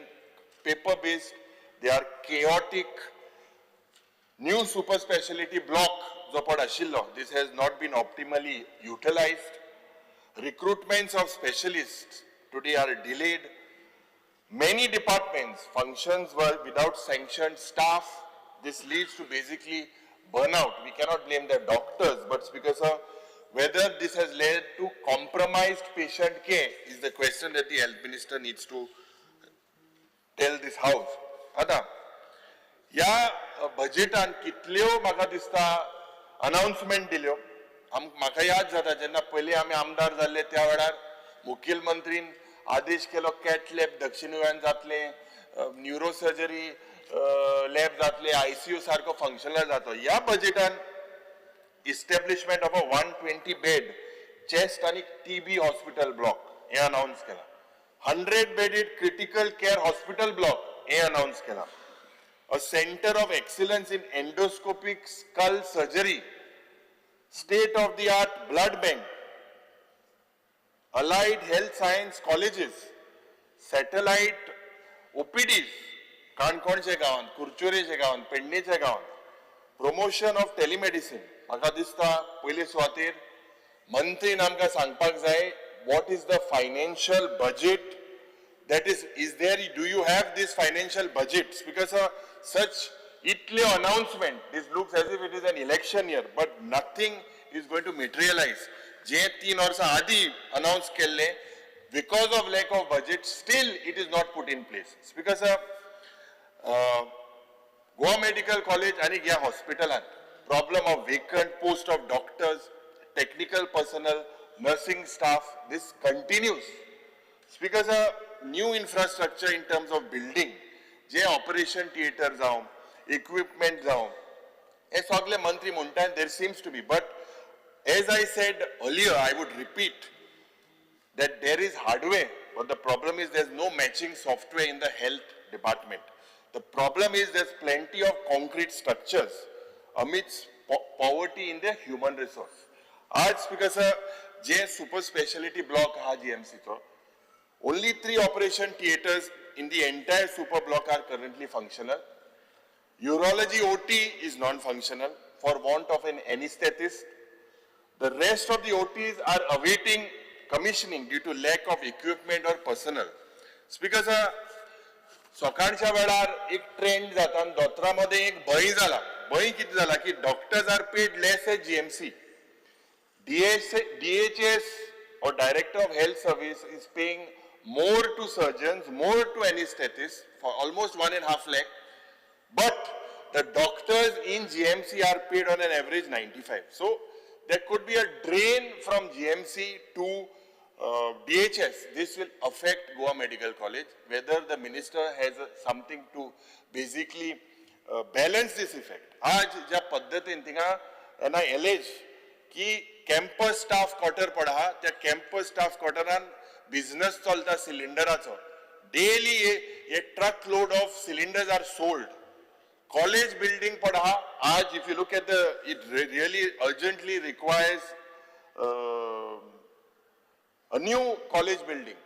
paper based, they are chaotic. New super speciality block जो पड आशिल्लो, this has not been optimally utilized. Recruitments of specialists today are delayed. Many departments functions were without sanctioned staff. This leads to basically burnout. We cannot blame the doctors, but Speaker sir, Whether this has led to compromised patient care is the question that the health minister needs to tell this house. आतां ह्या बजेटान कितल्यो म्हाका दिसता announcement दिल्यो. म्हाका याद जाता जेन्ना पयलीं आमी आमदार जाल्ले त्या वेळार मुखेलमंत्रीन आदेश केलो कॅट लॅब दक्षिण गोंयांत जातलें, न्युरो सर्जरी लॅब जातले, आयसीयू सारको फंक्शनल जातो. ह्या बजेटान establishment of a 120 bed chest आनी टीबी हॉस्पिटल ब्लॉक हें अनाउन्स केलां. 100 bedded critical care hospital block हें अनाउन्स केलां. A center of excellence in endoscopic skull surgery, state of the art blood bank, allied health science colleges, satellite OPDs, काणकोणच्या गांवांत, कुरचोरेच्या गांवांत, पेडणेच्या गांवांत, promotion of telemedicine. म्हाका दिसता पयले सुवातेर मंत्रीन आमकां सांगपाक जाय what is the financial budget that is there. Do you have this financial budgets? Because such इतले announcement, this looks as if it is an election year, but nothing is going to materialize. जे 3 वर्सां आदी announce केल्ले, because of lack of budget still it is not put in place. Because Goa Medical College आनी ह्या हॉस्पिटलान problem of vacant post of doctors, technical personnel, nursing staff, this continues. Speaker sir, new infrastructure in terms of building, J operation theatre जावं, equipment जावं, हे सगळे मंत्री म्हणटा there seems to be, but as I said earlier, I would repeat that there is hardware, but the problem is there's no matching software in the health department. The problem is there's plenty of concrete structures amidst poverty in the human resource. आज Speaker sir, J super speciality block हा GMC चो, only 3 operation theatres in the entire super block are currently functional. Urology OT is non-functional for want of an anesthetist. The rest of the OTs are awaiting commissioning due to lack of equipment or personnel. Speaker sir, सकाळच्या वेळार एक trend जाता आनी दोतोरां मदें एक भंय जाला. भंय कितें जाला की doctors are paid less at GMC. DHS or Director of Health Service is paying more to surgeons, more to anesthetists for almost 1.5 lakh, but the doctors in GMC are paid on an average 95. So there could be a drain from GMC to DHS. This will affect Goa Medical College, whether the minister has something to basically balance this effect. आज ज्या पद्धतीन थिंगा ना alleged की campus staff quarter पडा, त्या campus staff क्वार्टरान business चलता सिलिंडराचो. Daily a truck load of cylinders are sold. College building पडा आज if you look at the it really urgently requires a new college building.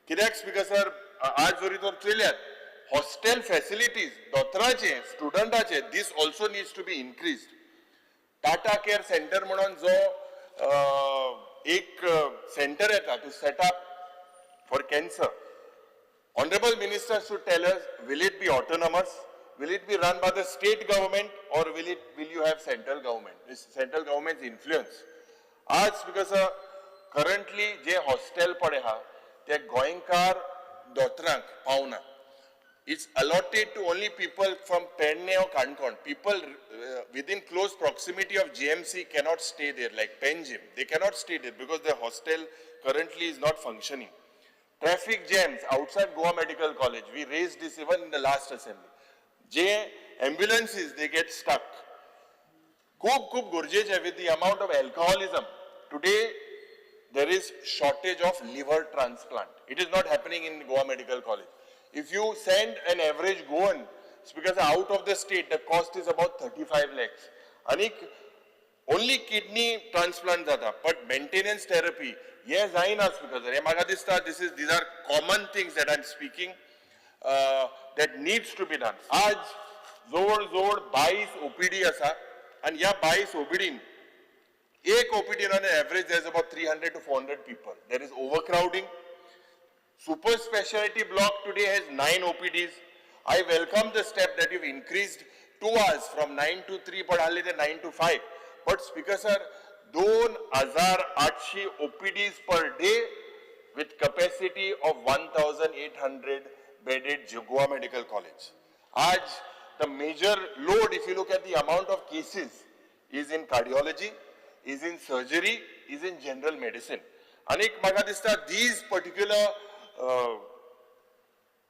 कित्याक स्पीकर सर, आज जरी तर चोयल्यात hostel facilities दोतोराचे स्टुडंटाचे, this also needs to be increased. Tata care centre म्हणून जो एक सेंटर येता to set up for cancer. Honorable Minister should tell us, will it be autonomous? Will it be run by the state government or will you have central government? This central government's influence. आज because currently J hostel पडे हा ते गोंयकार दोतोरांक पावना. It's allotted to only people from Pernem or Canacona. People within close proximity of GMC cannot stay there, like Panjim. They cannot stay there because the hostel currently is not functioning. Traffic jams outside Goa Medical College. We raised this even in the last assembly. J ambulances, they get stuck. खूप खूप गरजेचें with the amount of alcoholism. Today, there is shortage of liver transplant. It is not happening in Goa Medical College. If you send an average Goan, it's because out of the state, the cost is about 35 lakhs. Anik only kidney transplant जाता, but maintenance therapy, हे जायना because हे म्हाका दिसता these are common things that I am speaking that needs to be done. आज जवळ जवळ 22 OPD आसा आनी ह्या 22 OPDन एक OPD on average there is about 300 to 400 people. There is overcrowding. Super specialty block today has 9 OPDs. I welcome the step that you've increased 2 hours from 9 to 3, but only the 9 to 5. But Speaker sir, 2800 OPDs per day with capacity of 1800 bedded Goa Medical College. Aaj the major load, if you look at the amount of cases, is in cardiology, is in surgery, is in general medicine. Anik म्हाका दिसता these particular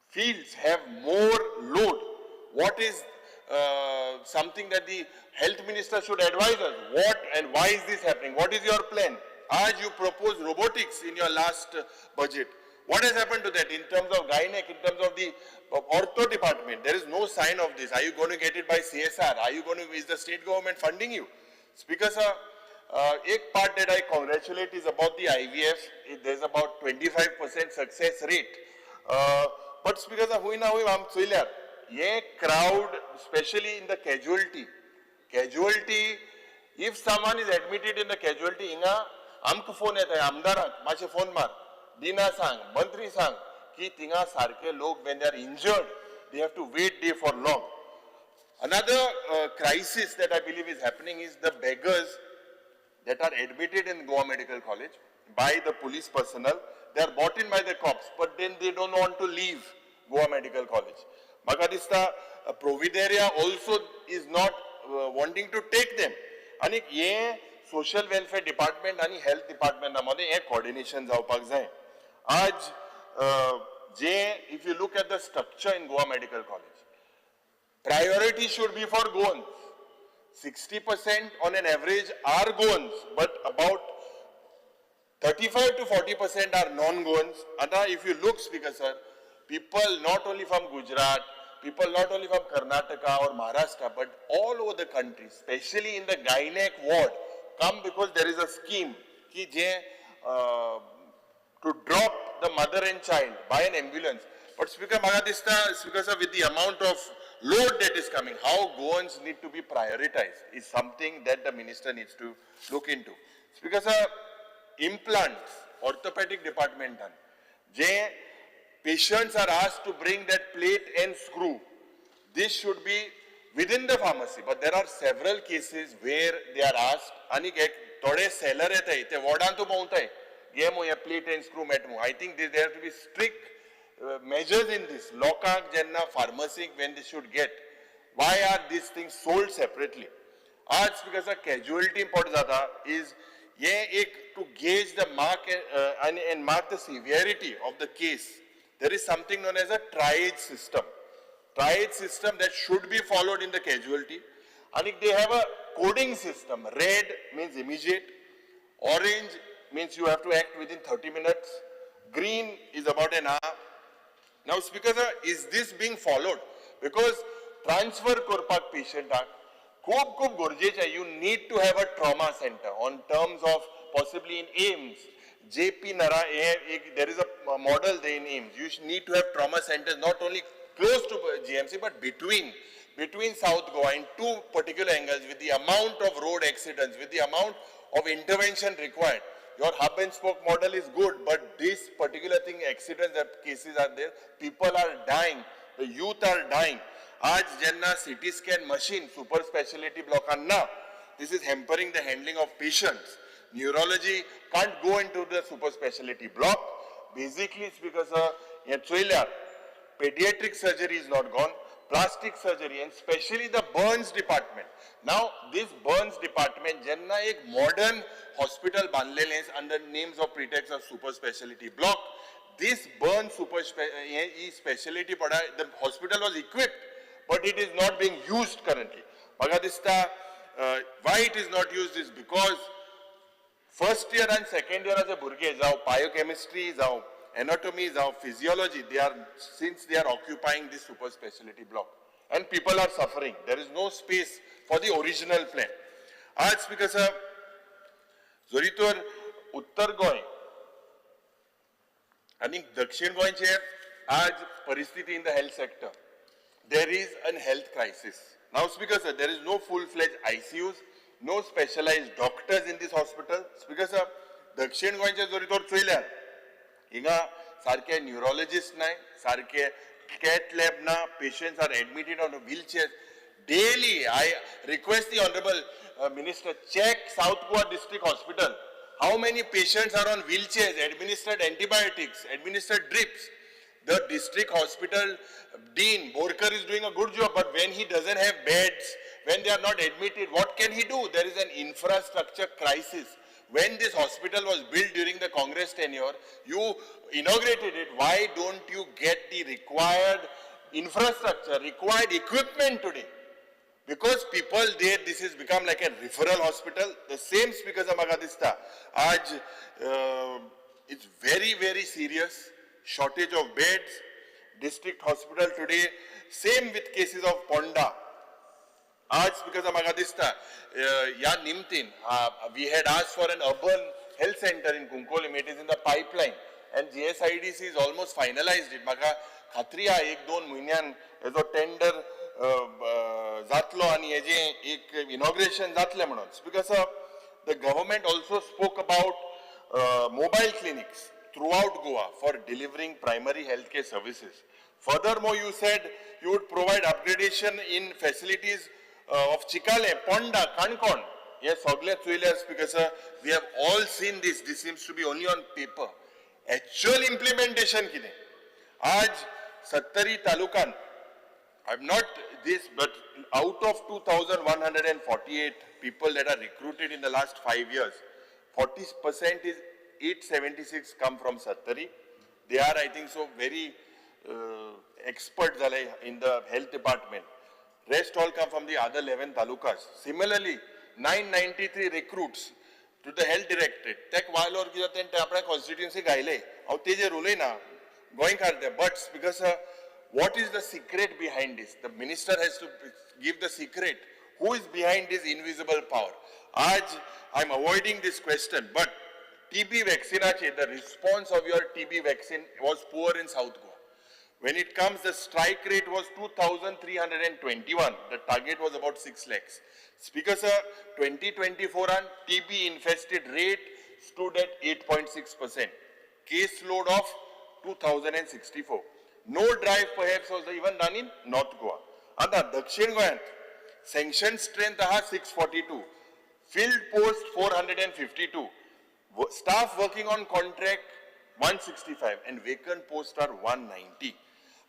fields have more load. What is something that the health minister should advise us? What and why is this happening? What is your plan? As you propose robotics in your last budget, what has happened to that in terms of gynec, in terms of the ortho department? There is no sign of this. Are you going to get it by CSR? Are you going to, is the state government funding you? Speaker sir, ek part that I congratulate is about the IVF. There is about 25% success rate. But speaker sir, hui na hui am choyल्यार ye crowd, especially in the casualty, if someone is admitted in the casualty, hinga आमकां phone येता आमदारांक मातशें phone मार, दिना सांग, मंत्री सांग की थिंगा सारके लोक when they are injured, they have to wait there for long. Another crisis that I believe is happening is the beggars that are admitted in Goa Medical College by the police personnel. They are brought in by the cops, but then they don't want to leave Goa Medical College. Maka dista Provideria also is not wanting to take them. Ani ye social welfare department ani health department मध्ये हे coordination जावपाक जाय. आज जे if you look at the structure in Goa Medical College, priority should be for Goans. 60% on an average are Goans, but about 35 to 40% are non-Goans. Ata if you look, Speaker sir, people not only from Gujarat, people not only from Karnataka or Maharashtra, but all over the country, especially in the gynec ward, come because there is a scheme ki je to drop the mother and child by an ambulance. But Speaker, maka dista, Speaker sir, with the amount of load that is coming, how Goans need to be prioritized is something that the minister needs to look into. Speaker sir, implants, orthopedic department done. Je patients are asked to bring that plate and screw. This should be within the pharmacy, but there are several cases where they are asked, ani ek thode seller yetai, te wardan tu bhontai, ge mo ye plate and screw met mo. I think there have to be strict measures in this. Lokank jenna pharmacy when they should get. Why are these things sold separately? Aaj because a casualty import jata is ye ek to gauge the mark and mark the severity of the case. There is something known as a triage system. Triage system that should be followed in the casualty. And if they have a coding system, red means immediate, orange means you have to act within 30 minutes, green is about an hour. Now, Speaker sir, is this being followed? Because transfer korpak patient khub khub gorjecha, you need to have a trauma center on terms of possibly in AIIMS. JP Nara, there is a model there in AIIMS. You need to have trauma centers not only close to GMC but between South Goa in two particular angles, with the amount of road accidents, with the amount of intervention required. Your hub and spoke model is good, but this particular thing, accidents, that cases are there, people are dying, the youth are dying. Aaj jenna CT scan machine, super specialty block anna, this is hampering the handling of patients. Neurology can't go into the super specialty block. Basically, it's because pediatric surgery is not gone, plastic surgery, and especially the burns department. Now, this burns department, jenna ek modern hospital bandlele under names of pretext of super specialty block. This burn super specialty, the hospital was equipped, but it is not being used currently. Maka dista, why it is not used is because first year and second year as a burge, jao biochemistry, jao anatomy, jao physiology, they are, since they are occupying this super specialty block and people are suffering. There is no space for the original plan. Aaj because जरी तर उत्तर गोंय आनी दक्षिण गोंयचे आज परिस्थिती in the health sector, there is an health crisis. Now, Speaker sir, there is no full-fledged ICUs, no specialized doctors in this hospital. Speaker sir, दक्षिण गोंयचे जरी तर चोयल्यार हिंगा सारके न्यूरोलॉजिस्ट नाय, सारके कॅथ लॅब ना, patients are admitted on wheelchair. Daily, I request the Honorable Minister, check South Goa District Hospital. How many patients are on wheelchairs, administered antibiotics, administered drips? The district hospital dean, Borkar, is doing a good job, but when he doesn't have beds, when they are not admitted, what can he do? There is an infrastructure crisis. When this hospital was built during the Congress tenure, you inaugurated it. Why don't you get the required infrastructure, required equipment today? Because people there, this has become like a referral hospital. The same, Speaker, म्हाका दिसता आज it's very, very serious shortage of beds, district hospital today. Same with cases of Ponda. आज because म्हाका दिसता ह्या निमतीन we had asked for an urban health center in Cuncolim. It is in the pipeline and GSIDC is almost finalized it. म्हाका खात्री आहा, एक दोन म्हयन्यान हेजो टेंडर जातलो आनी हेजें एक इनॉग्रेशन जातलें म्हणून. Because the government also spoke about mobile clinics throughout Goa for delivering primary healthcare services. Furthermore, you said you would provide upgradation in facilities of Chikhale, Ponda, Canacona. हे सगळे चोयले, because we have all seen this. This seems to be only on paper. Actual implementation कितें? आज सत्तरी तालुकान, I'm not this, but out of 2,148 people that are recruited in the last 5 years, 40% is 876 come from Sattari. They are, I think so, very expert जाले in the health department. Rest all come from the other 11 talukas. Similarly, 993 recruits to the health directorate. तेक वायलोर कितें तें आपल्या constituency घायले. हांव तेजेर उलयना, गोंयकार ते, but because what is the secret behind this? The minister has to give the secret. Who is behind this invisible power? आज I am avoiding this question, but TB vaccinache, the response of your TB vaccine was poor in South Goa. When it comes, the strike rate was 2,321. The target was about 6 lakhs. Speaker sir, 2024 on TB infested rate stood at 8.6%. Case load of 2,064. No drive perhaps was even done in North Goa. आता दक्षिण गोंयांत sanction strength आहा 642, filled post 452, staff working on contract 165 and vacant post are 190.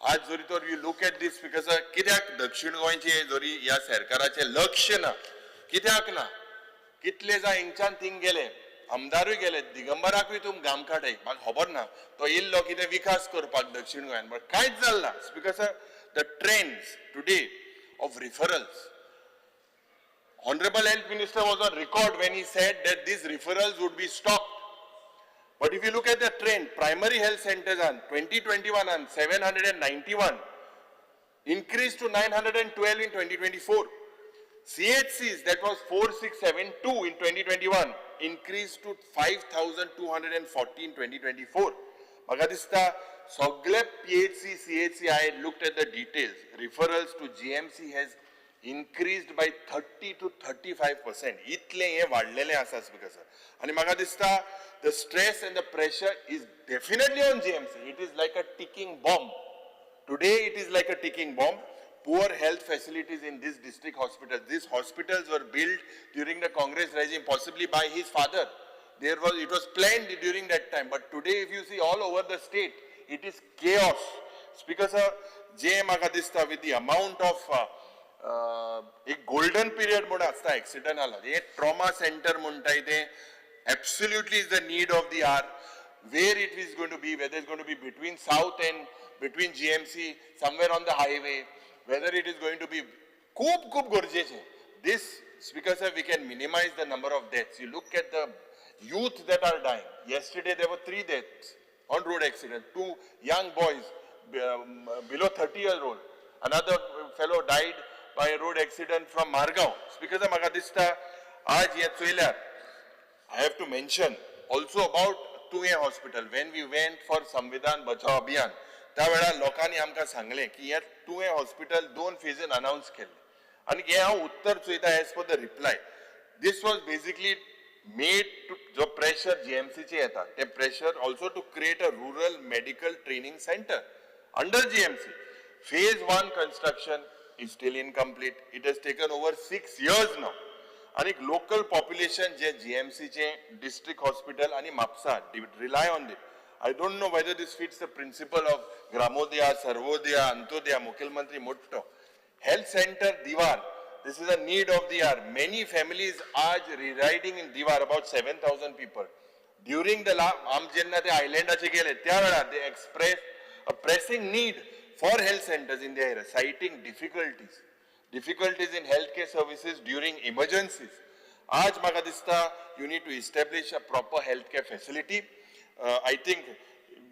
आज जरी तर you look at this, because कित्याक दक्षिण गोंयचे जरी ह्या सरकाराचें लक्ष ना, कित्याक ना? कितले जाण हिंगच्यान थिंग गेले, आमदारूय गेले, दिगंबराकूय तूं गामकाटे, म्हाका खबर ना तो येयल्लो कितें विकास करपाक दक्षिण गोंयान, बट कांयच जालें ना. Because the trends today of referrals, Honorable Health Minister was on record when he said that these referrals would be stopped. But if you look at the trend, primary health centers on 2021 on 791 increased to 912 in 2024. CHCs, that was 4672 in 2021, increased to 5240 in 2024. म्हाका दिसता सगळे PHC, CHC, I looked at the details. Referrals to GMC has increased by 30 to 35%. इतलें हें वाडलेलें आसा, speaker sir. आनी म्हाका दिसता the stress and the pressure is definitely on GMC. It is like a ticking bomb. Today it is like a ticking bomb. Poor health facilities in these district hospitals. These hospitals were built during the Congress regime, possibly by his father. It was planned during that time. But today, if you see all over the state, it is chaos. Speaker sir, जे म्हाका दिसता with the amount of एक golden period म्हणून आसता accident जाला, हे trauma centre म्हणटाय ते absolutely is the need of the hour. Where it is going to be, whether it's going to be between South and between GMC, somewhere on the highway, whether it is going to be खूब खूब गरजेचें. This, Speaker sir, we can minimize the number of deaths. You look at the youth that are dying. Yesterday there were three deaths on road accident. Two young boys below 30 year old. Another fellow died by a road accident from Margao. Speaker sir, म्हाका दिसता आज हे चोयल्यार I have to mention also about Tuem Hospital. When we went for Samvidhan Bachao Abhiyan, त्या वेळार लोकांनी आमकां सांगलें की हे तुयें हॉस्पिटल दोन फेजीन अनावन्स केल्लें आनी हें हांव उत्तर चोयता as per the reply. This was basically made to जो प्रेशर जीएमसीचे येता ते pressure also to create a rural medical training center under GMC. Phase one construction is still incomplete. It has taken over 6 years now. आनी local population जे जीएमसीचे district hospital आनी Mapusa rely on it. I don't know whether this fits the principle of Gramodaya, Sarvodaya, Antyodaya, मुख्यमंत्री मोठो. Health center Diwar, this is a need of the hour. Many families are residing in Diwar, about 7,000 people. During the आम जेन्ना ते आयलँडाचे गेले त्या वेळार they express a pressing need for health centers in the area, citing difficulties in healthcare services during emergencies. आज म्हाका दिसता you need to establish a proper healthcare facility. I think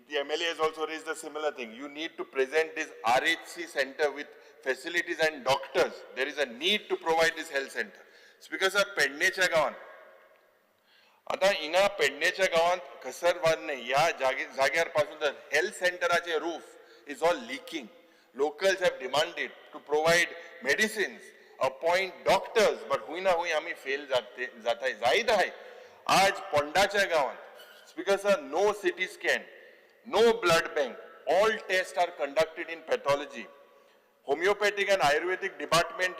the MLA has also raised a similar thing. You need to present this RHC center with facilities and doctors. There is a need to provide this health center. Speaker sir, पेडणेच्या गांवान आता हिंगा पेडणेच्या गांवांत कसरवारने ह्या जाग्यार पासून तर health सेंटराचे roof is all leaking. Locals have demanded to provide medicines, appoint doctors, but हुंय ना हुंय आमी फेल जाते जाताय जायत आहाय. आज पोंडाच्या गांवांत, Speaker sir, no CT scan, no blood bank, all test are conducted in pathology. Homeopathic and Ayurvedic department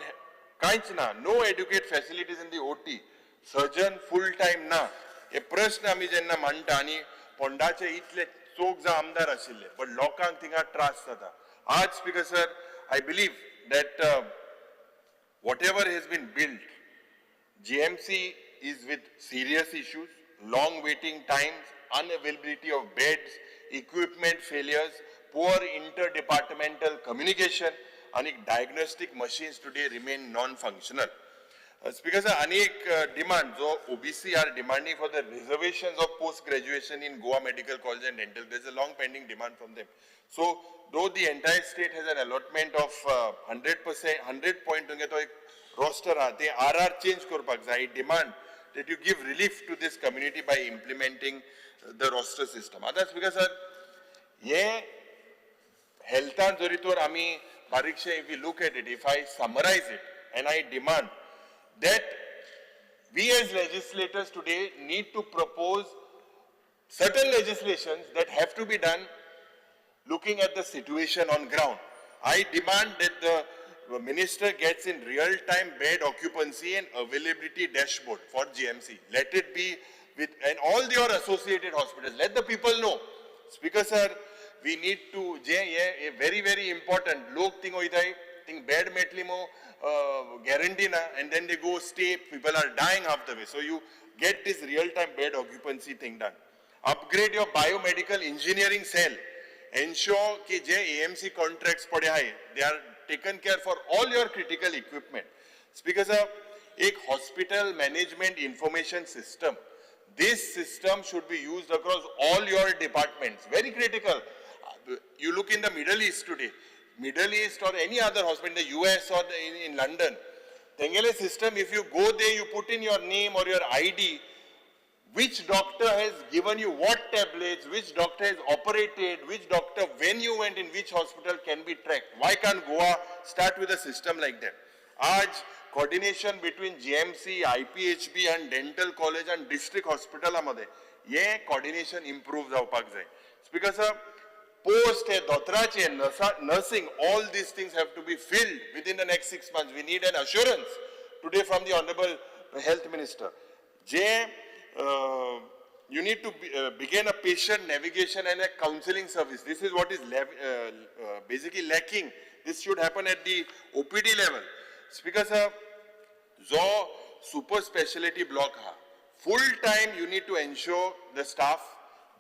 कांयच ना, no adequate facilities in the OT, surgeon full time ना. हे प्रश्न आमी जेन्ना मांडटा आनी पोंडाचे इतले चोग जाण आमदार आशिल्ले, बट लोकांक थिंगा त्रास जाता. आज Speaker sir, I believe that whatever has been built, GMC is with serious issues, long waiting times, unavailability of beds, equipment failures, poor interdepartmental communication, and diagnostic machines today remain non-functional. Speaker sir, आनी एक demand जो OBC are demanding for the reservations of post-graduation in Goa Medical College and Dental. There's a long pending demand from them. So, though the entire state has an allotment of 100%, 100 point तो एक roster आहा, ते RR change करपाक जाय. I demand that you give relief to this community by implementing the roster system. आतां Speaker sir, हे हेल्थान जरी तर आमी बारीकशे if you look at it, if I summarize it, and I demand that we as legislators today need to propose certain legislations that have to be done looking at the situation on ground. I demand that the minister gets in real-time bed occupancy and availability dashboard for GMC. Let it be with, and all your associated hospitals. Let the people know. Speaker sir, we need to, J hey very very important. लोक thing वयताय, thing bed मेळटली मो guarantee na, and then they go stay, people are dying half the way. So you get this real-time bed occupancy thing done. Upgrade your biomedical engineering cell. Ensure की जे AMC contracts पडे आहे, they are taken care for all your critical equipment. Speaker sir, एक hospital management information system. This system should be used across all your departments. Very critical. You look in the Middle East today, Middle East or any other hospital in the US or in London, तेंगेले system, if you go there, you put in your name or your ID, which doctor has given you what tablets, which doctor has operated, which doctor, when you went in which hospital can be tracked. Why can't Goa start with a system like that? आज coordination between GMC, IPHB and dental college and district hospital मध्ये हे coordination improve जावपाक जाय. Speaker sir, post हे दोतोराचे, nursing, all these things have to be filled within the next 6 months. We need an assurance today from the Honorable Health Minister. J you need to begin a patient navigation and a counseling service. This is what is basically lacking. This should happen at the OPD level. Speaker sir, जो super specialty block हा, full time you need to ensure the staff,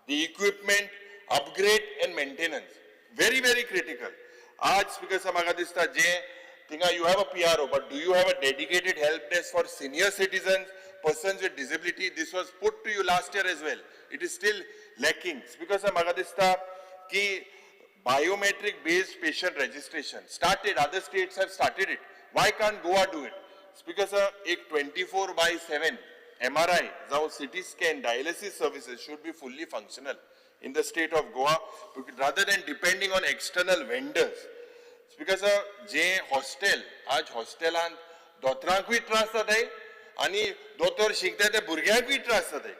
the equipment, upgrade and maintenance. Very, very critical. आज Speaker sir, म्हाका दिसता जे थिंगा you have a PRO, but do you have a dedicated help desk for senior citizens, persons with disability? This was put to you last year as well. It is still lacking. Speaker sir, म्हाका दिसता की biometric based patient registration started, other states have started it. Why can't Goa do it? Speaker sir, एक 24/7 MRI जावं CT scan, dialysis services should be fully functional in the state of Goa rather than depending on external vendors. Speaker sir, J hostel, आज हॉस्टेलांत दोतोरांकूय त्रास जाताय आनी दोतोर शिकता त्या भुरग्यांकूय त्रास जाताय.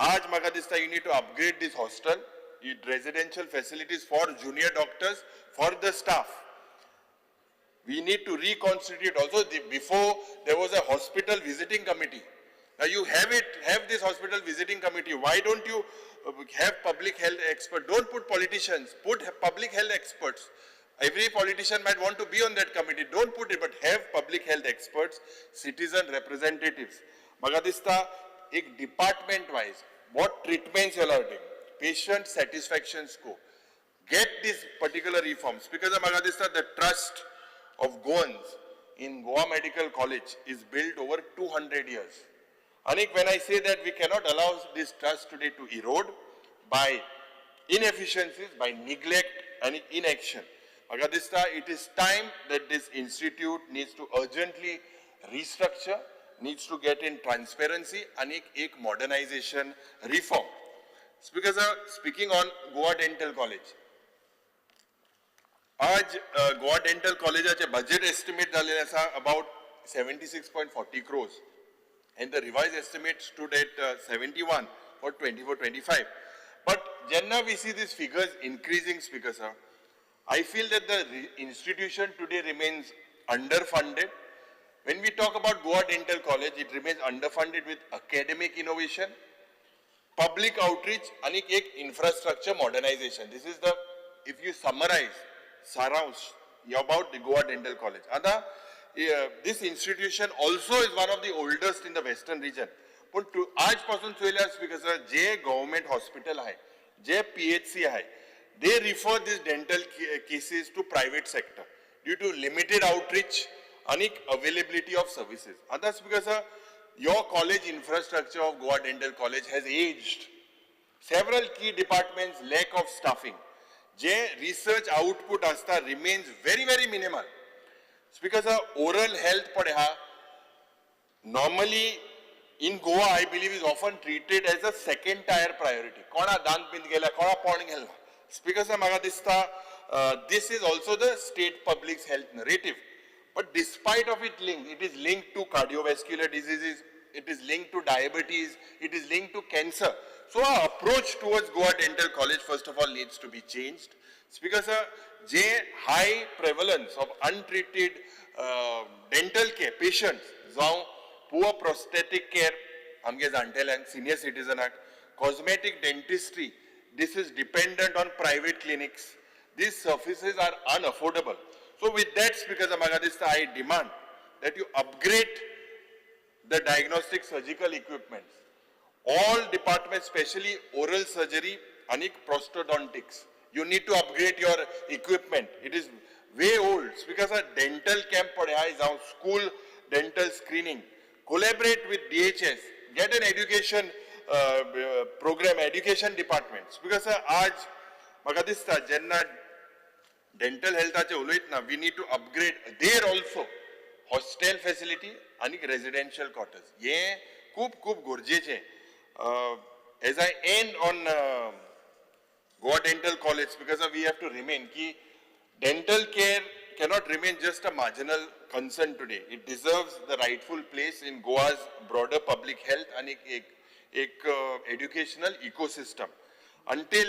आज म्हाका दिसता you need to upgrade this hostel, residential facilities for junior doctors, for the staff. We need to reconstitute also. Before there was a hospital visiting committee. Now you have it, have this hospital visiting committee. Why don't you have public health expert? Don't put politicians, put public health experts. Every politician might want to be on that committee. Don't put it, but have public health experts, citizen representatives. म्हाका दिसता एक department wise, what treatments you are doing, patient satisfaction score. Get these particular reforms, because म्हाका दिसता the trust of Goans in Goa Medical College is built over 200 years. Anik, when I say that we cannot allow this trust today to erode by inefficiencies, by neglect and inaction. म्हाका दिसता it is time that this institute needs to urgently restructure, needs to get in transparency and एक modernization reform. Speaker sir, speaking on Goa Dental College. आज Goa dental कॉलेजाचे budget estimate जाल्लें आसा about 76.40 crores and the revised estimate stood at 71 for 24-25. But जेन्ना we see these figures increasing, Speaker sir, I feel that the institution today remains underfunded. When we talk about Goa Dental College, it remains underfunded with academic innovation, public outreach and एक infrastructure modernization. This is the, if you summarize, सारांश about the Goa Dental College. आता this institution also is one of the oldest in the western region. पण आज पासून चोयल्यार speaker sir, जे government hospital आहे, जे PHC आहे, they refer this dental cases to private sector due to limited outreach आणि availability of services. आता speaker sir, your college infrastructure of Goa Dental College has aged. Several key departments lack of staffing. J research output asta remains very, very minimal. Because oral health पडे हा, normally in Goa, I believe, is often treated as a second tier priority. कोणा दांत बीन गेला, कोणा पोण गेला. Because म्हाका दिसता this is also the state public's health narrative. But despite of it link, it is linked to cardiovascular diseases, it is linked to diabetes, it is linked to cancer. So our approach towards Goa Dental College, first of all, needs to be changed. Because J high prevalence of untreated dental care patients, जावं poor prosthetic care, आमगे जाणटेल्यांक, senior citizenaक, cosmetic dentistry, this is dependent on private clinics. These services are unaffordable. So with that, Speaker, म्हाका दिसता I demand that you upgrade the diagnostic surgical equipments. All departments, especially oral surgery and prosthodontics, you need to upgrade your equipment. It is way old. Because a dental camp is our school dental screening. Collaborate with DHS. Get an education program, education departments. Because आज म्हाका दिसता जेन्ना dental health उलयतना we need to upgrade there also hostel facility आणि residential quarters. हे खूब खूब गरजेचें. As I end on Goa Dental College, because we have to remain ki dental care cannot remain just a marginal concern today. It deserves the rightful place in Goa's broader public health and ek educational ecosystem. Until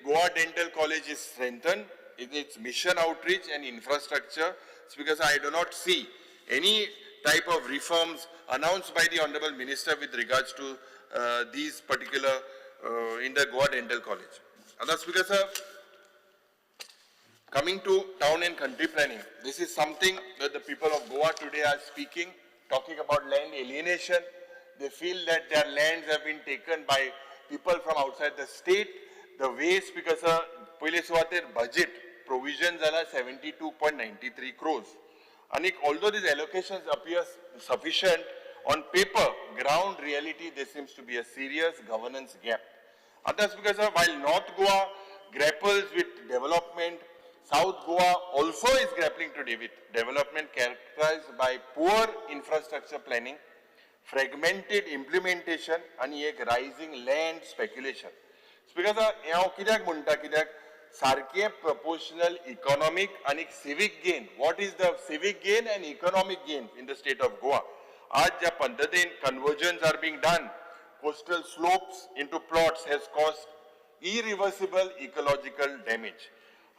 Goa Dental College is strengthened in its mission outreach and infrastructure, it's because I do not see any type of reforms announced by the Honorable Minister with regards to these particular in the Goa Dental College. And that's because coming to town and country planning, this is something that the people of Goa today are speaking, talking about land alienation. They feel that their lands have been taken by people from outside the state. The ways, because पयले सुवातेर budget provision जाला 72.93 crores. And although these allocations appear sufficient on paper, ground reality, there seems to be a serious governance gap. And that's because while North Goa grapples with development, South Goa also is grappling today with development characterized by poor infrastructure planning, fragmented implementation, and एक rising land speculation. Because हांव कित्याक म्हणटा, कित्याक सारकें proportional economic आनी civic gain. What is the civic gain and economic gain in the state of Goa? आज ज्या पद्दतीन conversions are being done, coastal slopes into plots has caused irreversible ecological damage.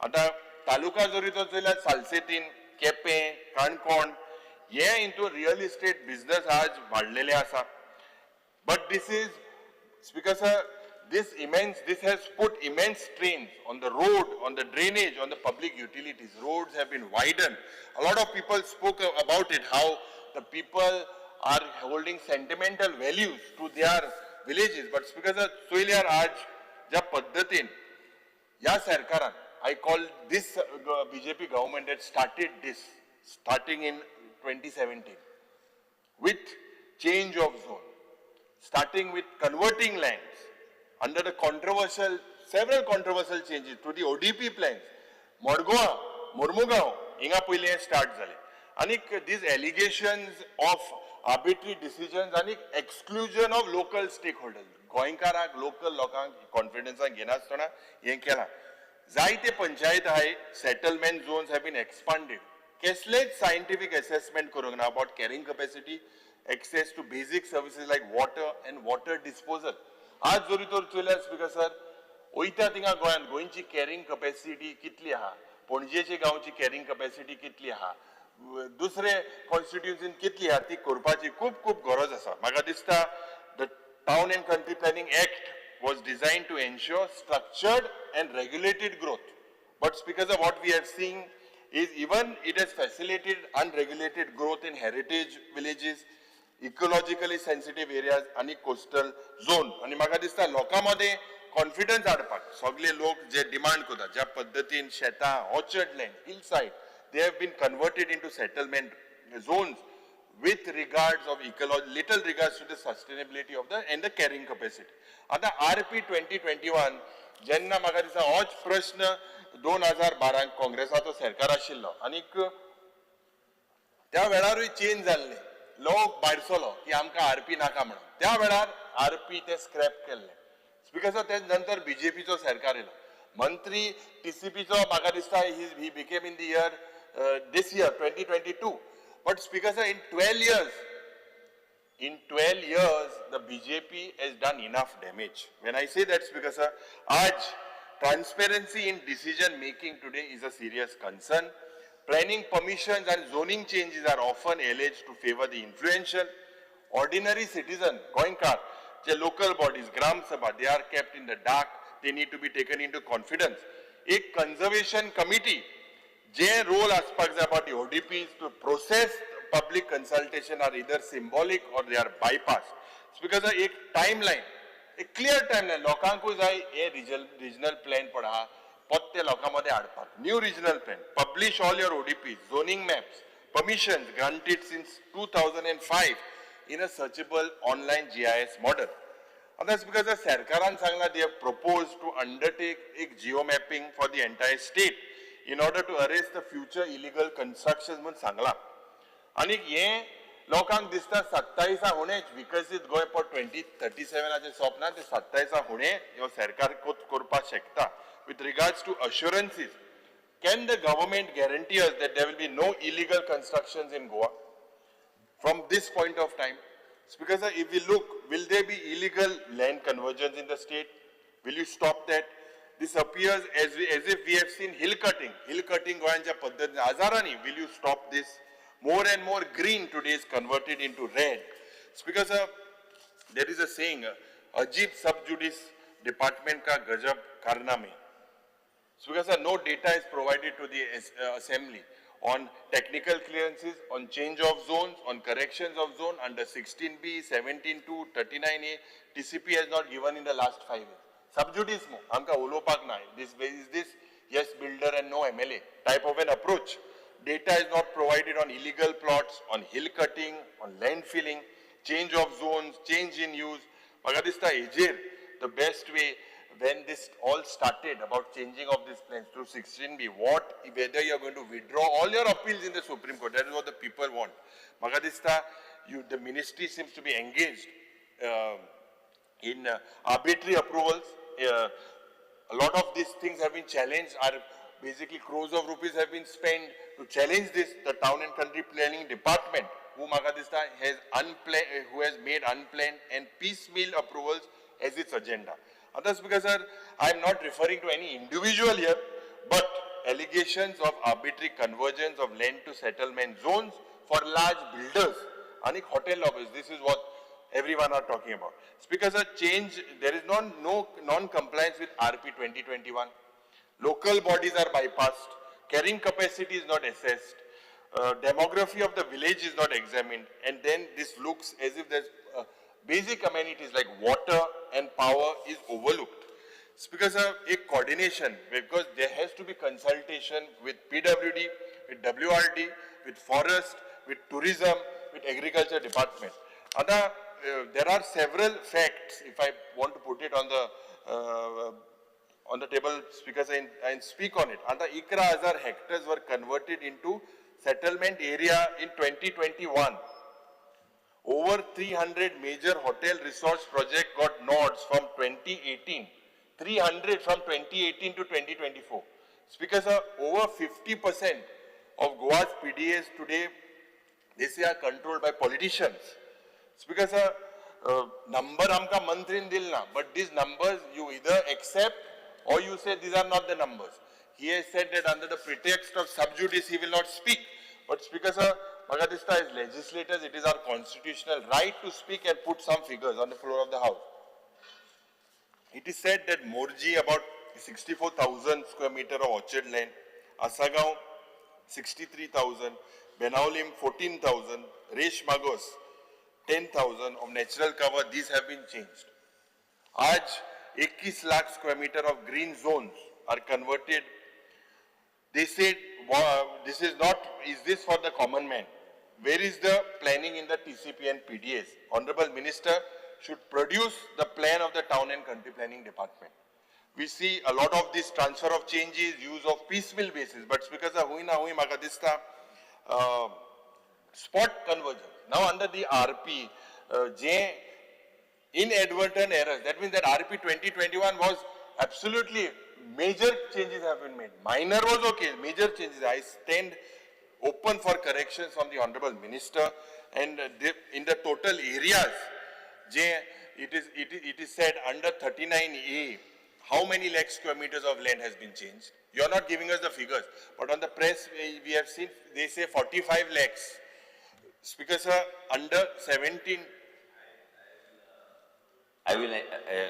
आतां तालुका जरी तो चोयल्यार सालसेतीन, केपें, काणकोण हे हितून रियल इस्टेट बिझनस आज वाडलेले आसा. But this is, Speaker sir, this has put immense strains on the road, on the drainage, on the public utilities. Roads have been widened. A lot of people spoke about it, how the people are holding sentimental values to their villages. But Speaker sir, चोयल्यार आज ज्या पद्दतीन ह्या सरकारान, I call this BJP government that started this, starting in 2017, with change of zone, starting with converting lands under the controversial, several controversial changes to the ODP plans, Modgoa, Mormugao, हिंगा पयलीं हें start जालें. आनीक these allegations of arbitrary decisions आनी exclusion of local stakeholders, गोंयकारांक, local लोकांक कॉन्फिडन्सान घेनासतना हें केलां. जायते पंचायत आहाय, settlement zones have been expanded. कसलेच सायंटिफीक एसेसमेंट करूंक ना about carrying capacity, access to basic services like water and water disposal. आज जरी तर चोयल्यार स्पीकर सर, वयता थिंगा गोंयांत गोंयची कॅरिंग कपॅसिटी कितली आहा, पणजेची गांवची कॅरिंग कपॅसिटी कितली आहा, दुसरे कॉन्स्टिट्युन्सीन कितली आहा, ती करपाची खूब खूब गरज आसा. म्हाका दिसता the Town and Country Planning Act was designed to ensure structured and regulated growth. But because of what we have seen is even it has facilitated unregulated growth in heritage villages, ecologically sensitive areas आनी coastal zone. आनी म्हाका दिसता लोकां मदें confidence हाडपाक सगळे लोक जे demand करता, ज्या पद्दतीन शेतां, orchard land, hill side, they have been converted into settlement zones with regards of ecology, little regards to the sustainability of the and the carrying capacity. आतां RP 2021 जेन्ना म्हाका दिसता होच प्रश्न 2012 काँग्रेसाचो सरकार आशिल्लो आनीक त्या वेळारूय चेंज जाल्ले, लोक भायर सरलो की आमकां आरपी नाका म्हणून. त्या वेळार आरपी ते स्क्रॅप केल्ले. स्पीकर सर, ते नंतर बीजेपीचो सरकार येयलो, मंत्री टीसीपीचो म्हाका दिसता he became in the year this year 2022. But Speaker sir, in 12 years, in 12 years, the BJP has done enough damage. When I say that, Speaker sir, आज transparency in decision making today is a serious concern. Planning permissions and zoning changes are often alleged to favor the influential. Ordinary citizen, Goenkar, the local bodies, Gram Sabha, they are kept in the dark. They need to be taken into confidence. A conservation committee, J role आसपाक जाय about the ODPs to process public consultation are either symbolic or they are bypassed. It's because एक timeline, एक clear timeline, लोकांकूय जाय हे regional plan पण आहा, पत्ते लोकां मदें हाडपाक. New regional plan, publish all your ODPs, zoning maps, permissions granted since 2005 in a searchable online GIS model. And that's because the सरकारान सांगला they have proposed to undertake एक geo mapping for the entire state in order to arrest the future illegal constructions म्हूण सांगला. आनी हे लोकांक दिसता 27 हुणेच विकसीत गोंय फॉर 2037 स्वप्न, ते 27 हुणे ह्यो सरकार करपाक शकता. With regards to assurances, can the government guarantee us that there will be no illegal constructions in Goa from this point of time? Speaker sir, if we look, will there be illegal land conversions in the state? Will you stop that? This appears as if we have seen hill cutting. Hill cutting गोंयांच्या पद्दतीन हजारांनी. Will you stop this? More and more green today is converted into red. Speaker sir, there is a saying, अजीब सब judice department का गजब कारनामे. Speaker sir, no data is provided to the assembly on technical clearances, on change of zones, on corrections of zone under 16B, 17(2), 39A. TCP has not given in the last 5 years. Sub judice mo, आमकां उलोवपाक ना. This is this yes builder and no MLA type of an approach. Data is not provided on illegal plots, on hill cutting, on land filling, change of zones, change in use. म्हाका दिसता हेजेर the best way, when this all started about changing of these plans through 16B, whether you are going to withdraw all your appeals in the Supreme Court, that is what the people want. म्हाका दिसता the ministry seems to be engaged in arbitrary approvals. A lot of these things have been challenged, are basically crores of rupees have been spent to challenge this. The Town and Country Planning Department, who म्हाका दिसता has unplanned, who has made unplanned and piecemeal approvals as its agenda. Others, because sir, I am not referring to any individual here, but allegations of arbitrary conversions of land to settlement zones for large builders and hotel lobbies. This is what everyone are talking about. Speaker sir, change, there is no non-compliance with RP 2021. Local bodies are bypassed. Carrying capacity is not assessed. Demography of the village is not examined. And then this looks as if there's basic amenities like water and power is overlooked. Speaker sir, a coordination, because there has to be consultation with PWD, with WRD, with forest, with tourism, with agriculture department. Ada, there are several facts, if I want to put it on the table, Speaker sir, and speak on it. Ada 11,000 hectares were converted into settlement area in 2021. Over 300 major hotel resource project got nods from 2018. 300 from 2018 to 2024. Speaker sir, over 50% of Goa's PDAs today, they say are controlled by politicians. Speaker sir, number amka mantrin dil na, but these numbers you either accept or you say these are not the numbers. He has said that under the pretext of sub judice he will not speak. But Speaker sir, maka dista as legislators, it is our constitutional right to speak and put some figures on the floor of the house. It is said that Morji about 64,000 square meter of orchard land, Asagaon 63,000, Benaulim 14,000, Resh Magos 10,000 of natural cover, these have been changed. Aaj 21 lakh square meter of green zones are converted. They said, this is not, is this for the common man? Where is the planning in the TCP and PDAs? Honorable Minister should produce the plan of the Town and Country Planning Department. We see a lot of this transfer of changes, use of piecemeal basis, but because of hui na hui maka dista, spot conversion. Now under the RP, J inadvertent errors, that means that RP 2021 was absolutely major changes have been made. Minor was okay, major changes. I stand open for corrections from the Honorable Minister, and in the total areas, J, it is said under 39A, how many lakh square meters of land has been changed? You are not giving us the figures, but on the press we have seen, they say 45 lakhs. Speaker sir, under 17. I will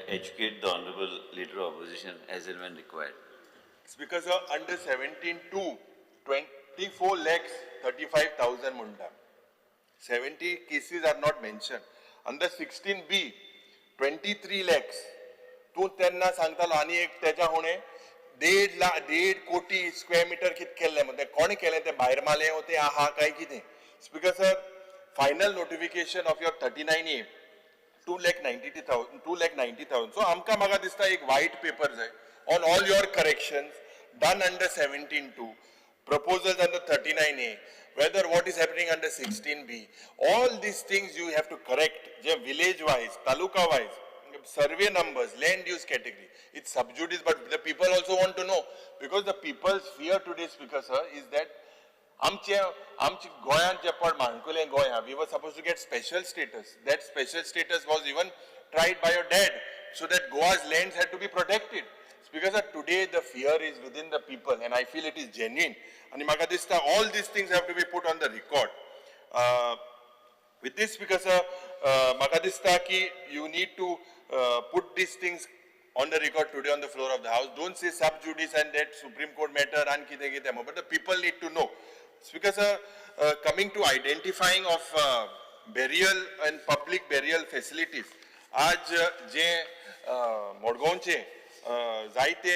educate the Honorable Leader of Opposition as and when required. Speaker sir, under 17.2, 24 lakhs 35,000 munda. 70 cases are not mentioned. Under 16B, 23 lakhs. तूं तेन्ना सांगतालो आनी एक तेच्या हुणे 1.5 कोटी square metre कितें केल्लें म्हणटा, कोणें केलें तें भायर मारलें वो तें आहा काय कितें. Speaker sir, final notification of your 39A 2,90,000, 2,90,000. So आमकां म्हाका दिसता एक व्हायट पेपर जाय on all your corrections done under 17.2, proposals under 39A, whether what is happening under 16B, all these things you have to correct, village wise, taluka wise, survey numbers, land use category. It's sub judice, but the people also want to know, because the people's fear today, Speaker sir, is that आमचे गोंयांत जे पड माणकुलें Goa, we were supposed to get special status. That special status was even tried by your dad, so that Goa's lands had to be protected. Because today the fear is within the people, and I feel it is genuine. And म्हाका दिसता all these things have to be put on the record. With this, because म्हाका दिसता की you need to put these things on the record today on the floor of the house. Don't say sub judice and that Supreme Court matter and kite kite, but the people need to know. Because coming to identifying of burial and public burial facilities, आज जे मडगांवचे जायते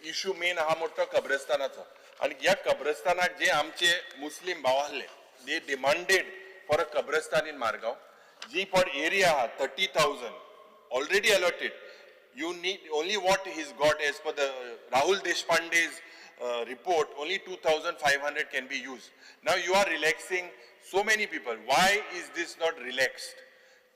issue main आहा मोठो कब्रस्तानाचो, आनी ह्या कब्रस्तानाक जे आमचे मुस्लीम भाव आहले, they demanded for a कब्रस्तान in Margao. Ji for area आहा 30,000 already allotted. You need only what he's got as per the Rahul Deshpande's report, only 2,500 can be used. Now you are relaxing so many people. Why is this not relaxed?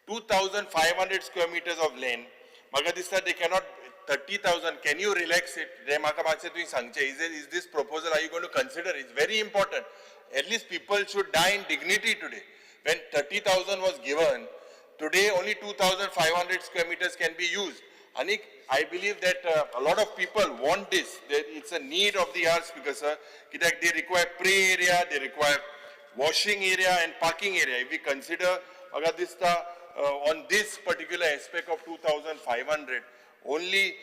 2,500 square meters of land, म्हाका दिसता they cannot, 30,000, can you relax it? म्हाका मातशें तुवें सांगचें, is this proposal, are you going to consider? It's very important. At least people should die in dignity today. When 30,000 was given, today only 2,500 square meters can be used. आनीक I believe that a lot of people want this. It's a need of the hour, Speaker sir, कित्याक they require pray area, they require washing area and parking area. If we consider, म्हाका दिसता on this particular aspect of 2500, only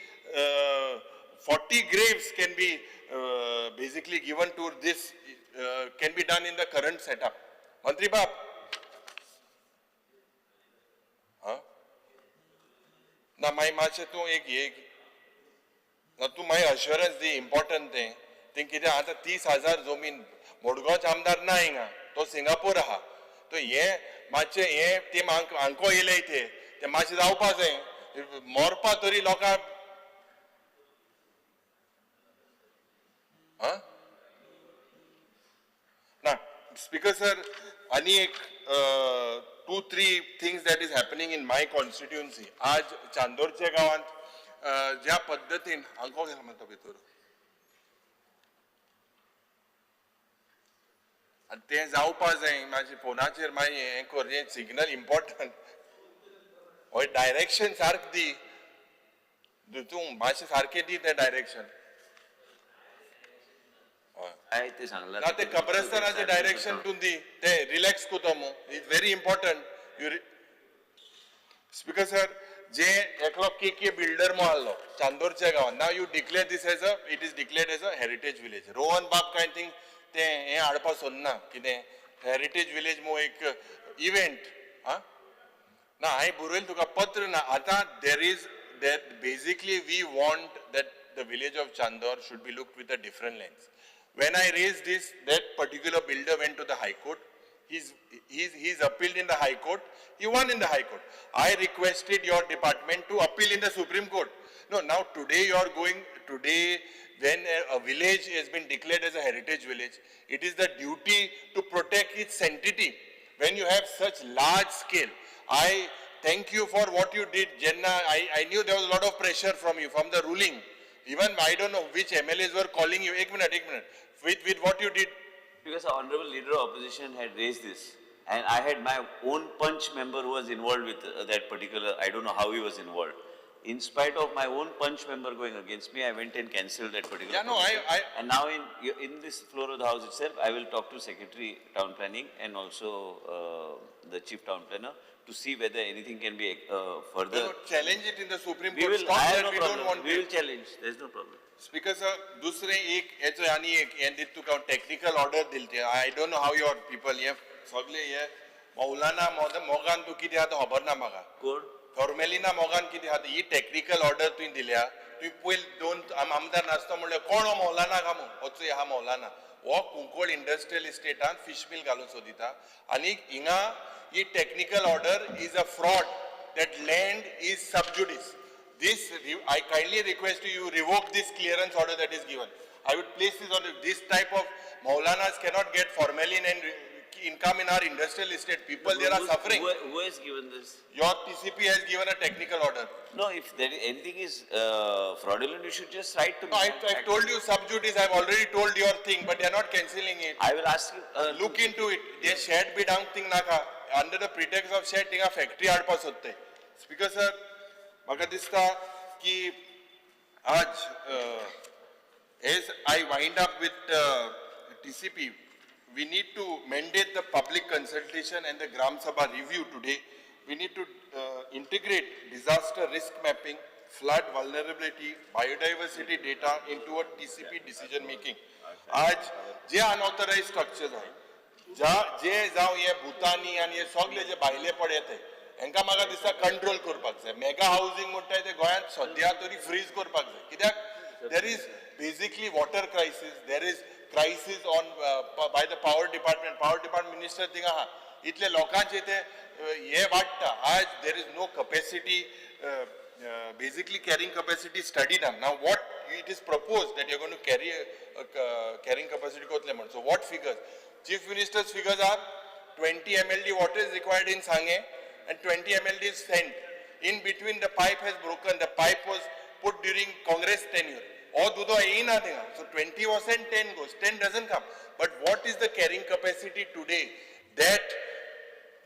40 graves can be basically given to this, can be done in the current setup. मंत्री बाब, हा ना, मागीर मातशें तूं एक हे ना, तूं मागीर अश्योरन्स दी इम्पॉर्टंट तें तें कितें आतां 30,000 जमीन. मडगांवचे आमदार ना हिंगा, तो सिंगापूर आहा. तो हे मातशें हे ते हांको येयले ते ते मातशें जावपा जाय, मरपा तरी लोकांक. हा ना स्पीकर सर, आनी एक two three things that is happening in my constituency. आज चांदोरच्या गांवांत ज्या पद्दतीन हांको गेला म्हणटा भितर आनी तें जावपा जाय. मातशें फोनाचेर मागीर हें कर, हें सिग्नल इम्पॉर्टंट. हय, डायरेक्शन सारकें दी तूं, मातशें सारकें दी तें डायरेक्शन. काय ते सांगला. ना, ते कब्रस्तानाचें डायरेक्शन तूं दी, ते रिलॅक्स कोता मू, it's very important. You Speaker sir, जे एकलो के के बिल्डर मो आहलो चांदोरच्या गांवांत. Now you declare this as a it is declared as a heritage village. Rohan बाब कांय थिंग ते हें हाडपा सोदना, कितें हेरिटेज विलेज मो एक इव्हेंट. आं ना, हांवें बरयलें तुका पत्र ना. आतां there is that basically we want that the village of Chandor should be looked with a different lens. When I raised this, that particular builder went to the High Court. He's appealed in the High Court. He won in the High Court. I requested your department to appeal in the Supreme Court. No, now today you are going, today when a village has been declared as a heritage village, it is the duty to protect its sanctity. When you have such large scale, I thank you for what you did, Jenna. I knew there was a lot of pressure from you, from the ruling. Even I don't know which MLAs were calling you. एक minute, एक minute. With what you did. Because the honorable leader of opposition had raised this, and I had my own punch member who was involved with that particular, I don't know how he was involved. In spite of my own punch member going against me, I went and cancelled that particular. Yeah, no, proposal. And now in this floor of the house itself, I will talk to Secretary Town Planning and also the Chief Town Planner to see whether anything can be further. No, challenge it in the Supreme We Court. will, Stop I have that, no we don't problem. want We it. will challenge. There is no problem. Speaker sir, दुसरें एक हेचो आनी एक हें दित तुका हांव technical order दिल ते. I don't know how your people हे सगळे हे मौलाना मोगान तूं कितें आहा तो खबर ना म्हाका. कोण? फॉर्मेलिना मोगान कितें आहा, ही टॅक्निकल ऑर्डर तुवें दिल्या. तुवें पयलीं दोन आमदार नासतो म्हणल्यार कोण हो मौलाना का म्हूण होचो आहा मौलाना हो कुंकळ इंडस्ट्रियल इस्टेटान फिश मिल घालूंक सोदिता आनी हिंगा ही technical order is a fraud, that land is sub judice. This, I kindly request you revoke this clearance order that is given. I would place this on this type of Maulanas cannot get formalin and income in our industrial estate. People there are suffering. Who has given this? Your TCP has given a technical order. No, if there is anything is fraudulent, you should just write to me. No, I've told you sub judice. I've already told your thing, but they are not cancelling it. I will ask you. Look into it. They shed be down thing naka. Under the pretext of shed, थिंगा factory हाडपा सोदते. Speaker sir, म्हाका दिसता की आज as I wind up with TCP, we need to mandate the public consultation and the Gram Sabha review today. We need to integrate disaster risk mapping, flood vulnerability, biodiversity data into a TCP decision making. आज जे unauthorized structures आहे, जे जावं हे भुतानी आनी हे सगळे जे भायले पड येते, हेंकां म्हाका दिसता कंट्रोल करपाक जाय. मेगा हावजींग म्हणटाय ते गोंयांत सद्या तरी फ्रीज करपाक जाय, कित्याक there is basically water crisis, there is crisis on by the power department. Power department minister थिंगा आहा, इतले लोकांचे ते हे वाडटा. आज there is no capacity, basically carrying capacity study ना. Now what it is propose that you gonna carry carrying capacity कोतले म्हण. So what figures? Chief Minister's figures are 20 MLD water is required in Sange and 20 MLD is sent. In between the pipe has broken, the pipe was put during Congress tenure. Or dudo येयना थिंगा. So 20 was sent, 10 goes, 10 doesn't come. But what is the carrying capacity today that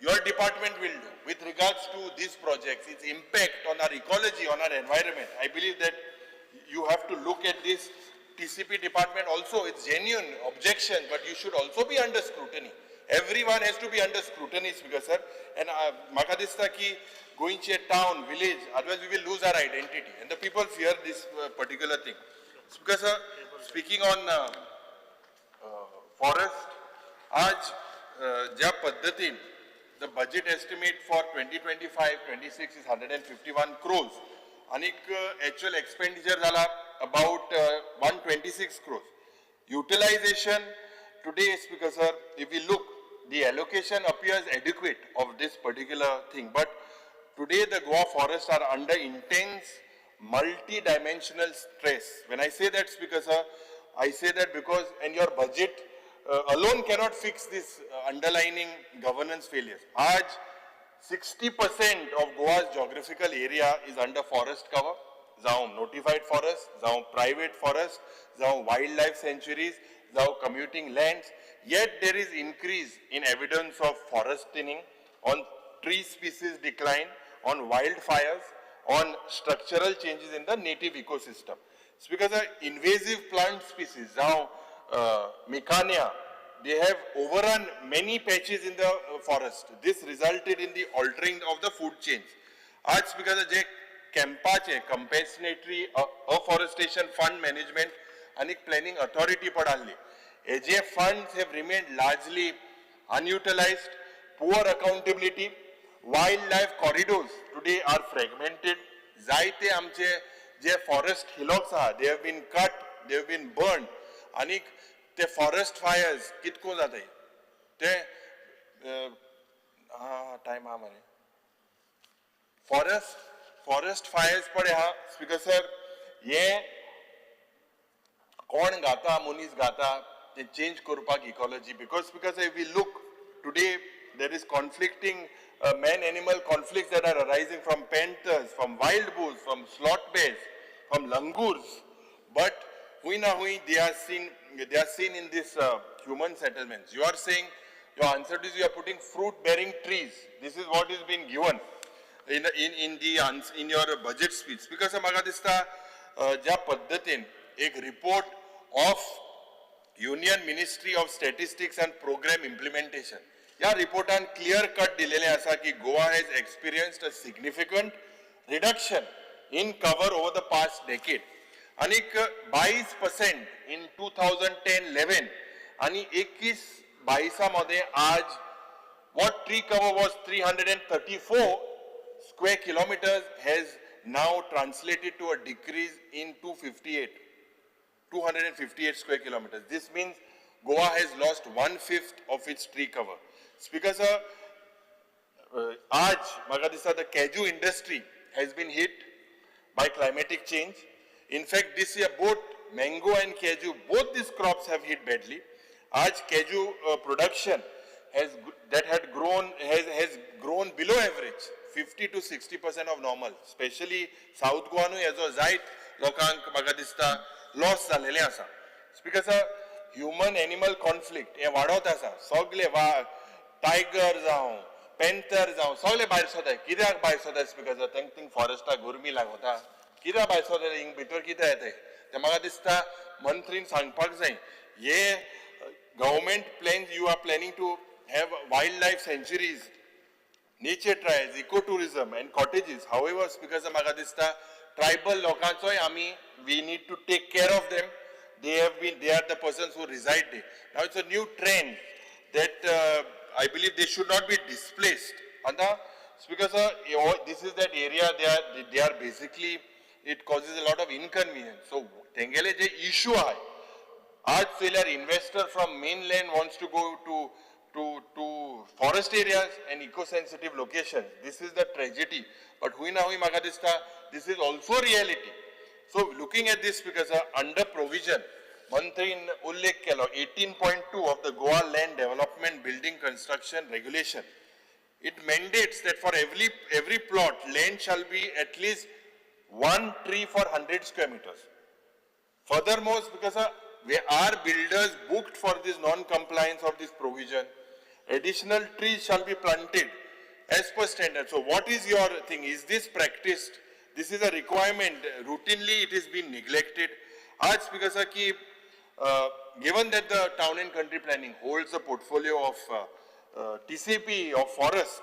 your department will do with regards to these projects, its impact on our ecology, on our environment. I believe that you have to look at this TCP department also. It's genuine objection, but you should also be under scrutiny. Everyone has to be under scrutiny, Speaker sir. And म्हाका दिसता की गोंयचे town, village, otherwise we will lose our identity. And the people fear this particular thing. Speaker sir, speaking on forest, आज ज्या पद्दतीन the budget estimate for 2025-26 is 151 crores आनीक actual expenditure जाला about 126 crores. Utilization today, Speaker sir, if we look, the allocation appears adequate of this particular thing, but today the Goa forests are under intense multi-dimensional stress. When I say that, Speaker sir, I say that because, and your budget alone cannot fix this underlining governance failures. Aaj 60% of Goa's geographical area is under forest cover, जावं notified forest, जावं private forest, जावं wildlife sanctuaries, जावं commuting lands. Yet there is increase in evidence of forest thinning, on tree species decline, on wildfires, on structural changes in the native ecosystem. It's because the invasive plant species, now Mikania, they have overrun many patches in the forest. This resulted in the altering of the food chains. Aaj because J कॅम्पाचे compensatory afforestation fund management आणि planning authority पण आणली, हेजे funds have remained largely unutilized, poor accountability, wildlife corridors today are fragmented. जायते आमचे जे forest हिलॉक्स आहा, they have been cut, they have been burned, आनी ते forest fires कितको जाताय ते टायम आहा मरे. फॉरेस्ट फायर्स पळय आहा स्पीकर सर, हे कोण घाता, मनीस घाता, ते चेंज करपाक ecology. Because if we look today, there is conflicting man animal conflicts that are arising from panthers, from wild bulls, from sloth bears, from langurs, but hui na hui they are seen in this human settlements. You are saying, your answer is you are putting fruit bearing trees. This is what is being given in your budget speech. Because म्हाका दिसता ज्या पद्दतीन एक report of Union Ministry of Statistics and Programme Implementation, ह्या रिपोर्टान clear cut दिलेलें आसा की Goa has experienced a significant reduction in cover over the past decade. आनीक 22% in 2010-11 आनी 21-22 मदें आज what tree cover was 334 square kilometers has now translated to a decrease in 258 square kilometers. This means Goa has lost 1/5 of its tree cover. Speaker sir, aaj म्हाका दिसता the cashew industry has been hit by climatic change. In fact, this year both mango and cashew, both these crops have hit badly. Aaj cashew production has grown below average, 50 to 60% of normal. Especially South Goa न्हू हेजो जायत लोकांक म्हाका दिसता loss जाल्लेलें आसा. Speaker sir, human animal conflict हे वाडत आसा. सगळे टायगर जावं, पॅन्थर जावं, सगळे भायर सोदाय. कित्याक भायर सोदाय स्पीकर सर? तांकां थिंग फॉरेस्टाक गरमी लागता. कित्याक भायर सोदाय? हिंग भितर कितें येताय तें म्हाका दिसता मंत्रीन सांगपाक जाय. हे government plans, you are planning to have wildlife sanctuaries, nature trails, eco tourism and cottages. However, speaker sir, म्हाका दिसता ट्रायबल लोकांचोय आमी we need to take care of them. They are the persons who reside there. Now it's a new trend that I believe they should not be displaced. And Speaker sir, this is that area they are basically, it causes a lot of inconvenience. So tengele je issue hai, aaj seller investor from mainland wants to go to forest areas and eco-sensitive locations. This is the tragedy. But hui na hui maka dista, this is also reality. So looking at this, because under provision, मंत्रीन उल्लेख केलो 18.2 of the Goa Land Development Building Construction Regulation. It mandates that for every plot, land shall be at least one tree for 100 square meters. Furthermore, because we are builders booked for this non-compliance of this provision, Additional trees shall be planted as per standard. So what is your thing? Is this practiced? This is a requirement. Routinely it is being neglected. Aaj Speaker sir, ki, given that the town and country planning holds a portfolio of TCP of forest,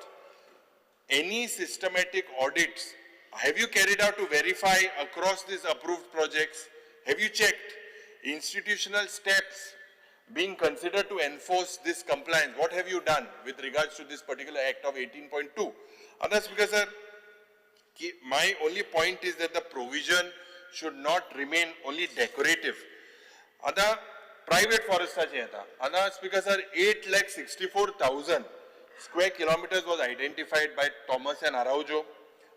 any systematic audits have you carried out to verify across these approved projects? Have you checked institutional steps being considered to enforce this compliance? What have you done with regards to this particular act of 18.2? Other Speaker sir, my only point is that the provision should not remain only decorative. Other private forest Other Speaker sir, 8,64,000 square kilometers was identified by Thomas and Araujo,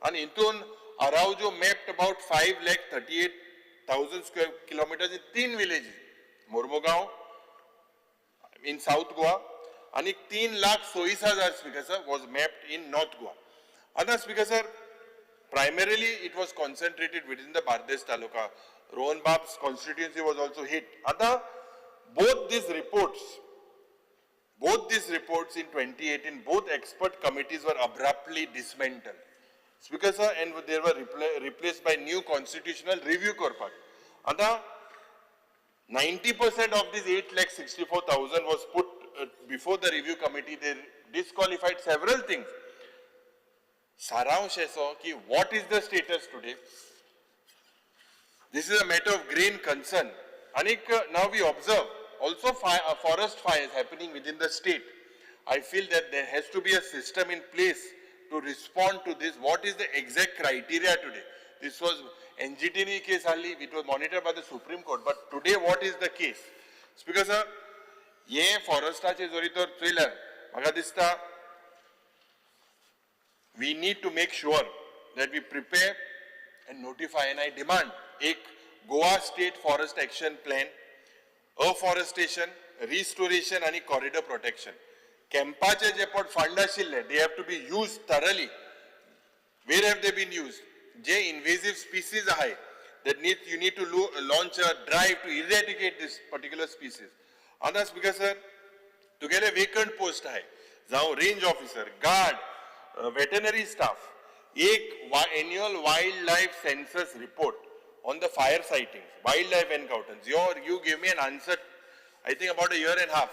and intun Araujo mapped about 5,38,000 square kilometers in 3 villages, Mormugao in South Goa, and 3,26,000 Speaker sir was mapped in North Goa. Other Speaker sir, primarily it was concentrated within the Bardez Taluka. Rohan Bab's constituency was also hit. Other, both these reports in 2018, both expert committees were abruptly dismantled. Speaker sir, and they were replaced by new constitutional review corpus. Other, 90% of this 8,64,000 was put before the review committee. They disqualified several things. Saransh aso ki what is the status today? This is a matter of grave concern. Anik, now we observe also forest fires happening within the state. I feel that there has to be a system in place to respond to this. What is the exact criteria today? This was NGT case only, it was monitored by the Supreme Court. But today, what is the case? Speaker sir, ye forestache jori tor trailer, maka dista, we need to make sure that we prepare and notify, and I demand ek Goa State Forest Action Plan, afforestation, restoration and corridor protection. Campache je pot fund ashille, they have to be used thoroughly. Where have they been used? Je invasive species ahay, that need, you need to launch a drive to eradicate this particular species. Others, because sir, to get a vacant post ahay, now range officer, guard, veterinary staff, ek annual wildlife census report on the fire sightings, wildlife encounters. You gave me an answer, I think about a year and a half.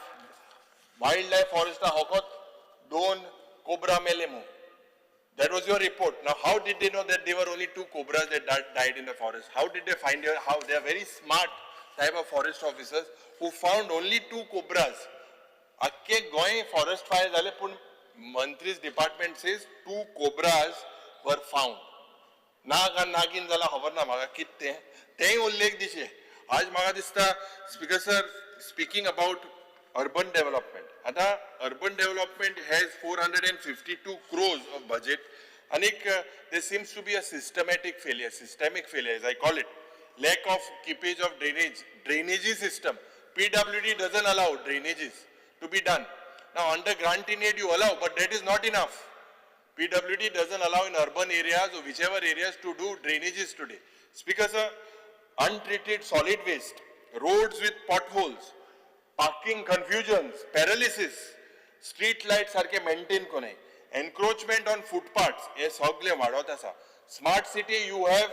Wildlife forest hokot don cobra melemu. That was your report. Now, how did they know that there were only 2 cobras that died in the forest? How did they find your, how? They are very smart type of forest officers who found only 2 cobras. Akke Goa forest fire jale pun Mantri's department says 2 cobras were found. नाग आनी नागीन जाला खबर ना म्हाका कितें तें तेंय उल्लेख दिशे. आज म्हाका दिसता speaker sir, speaking about urban development, आतां urban development has 452 crores of budget आनीक there seems to be a systematic failure, systemic failure as I call it. Lack of keepage of drainage, drainage system. PWD doesn't allow drainages to be done. Now under grant in aid you allow, but that is not enough. PWD doesn't allow in urban areas or whichever areas to do drainages today. Speaker sir, untreated solid waste, roads with potholes, parking confusions, paralysis, street lights sarke maintain kone, encroachment on footpaths, ye sagle vadot asa. Smart city you have,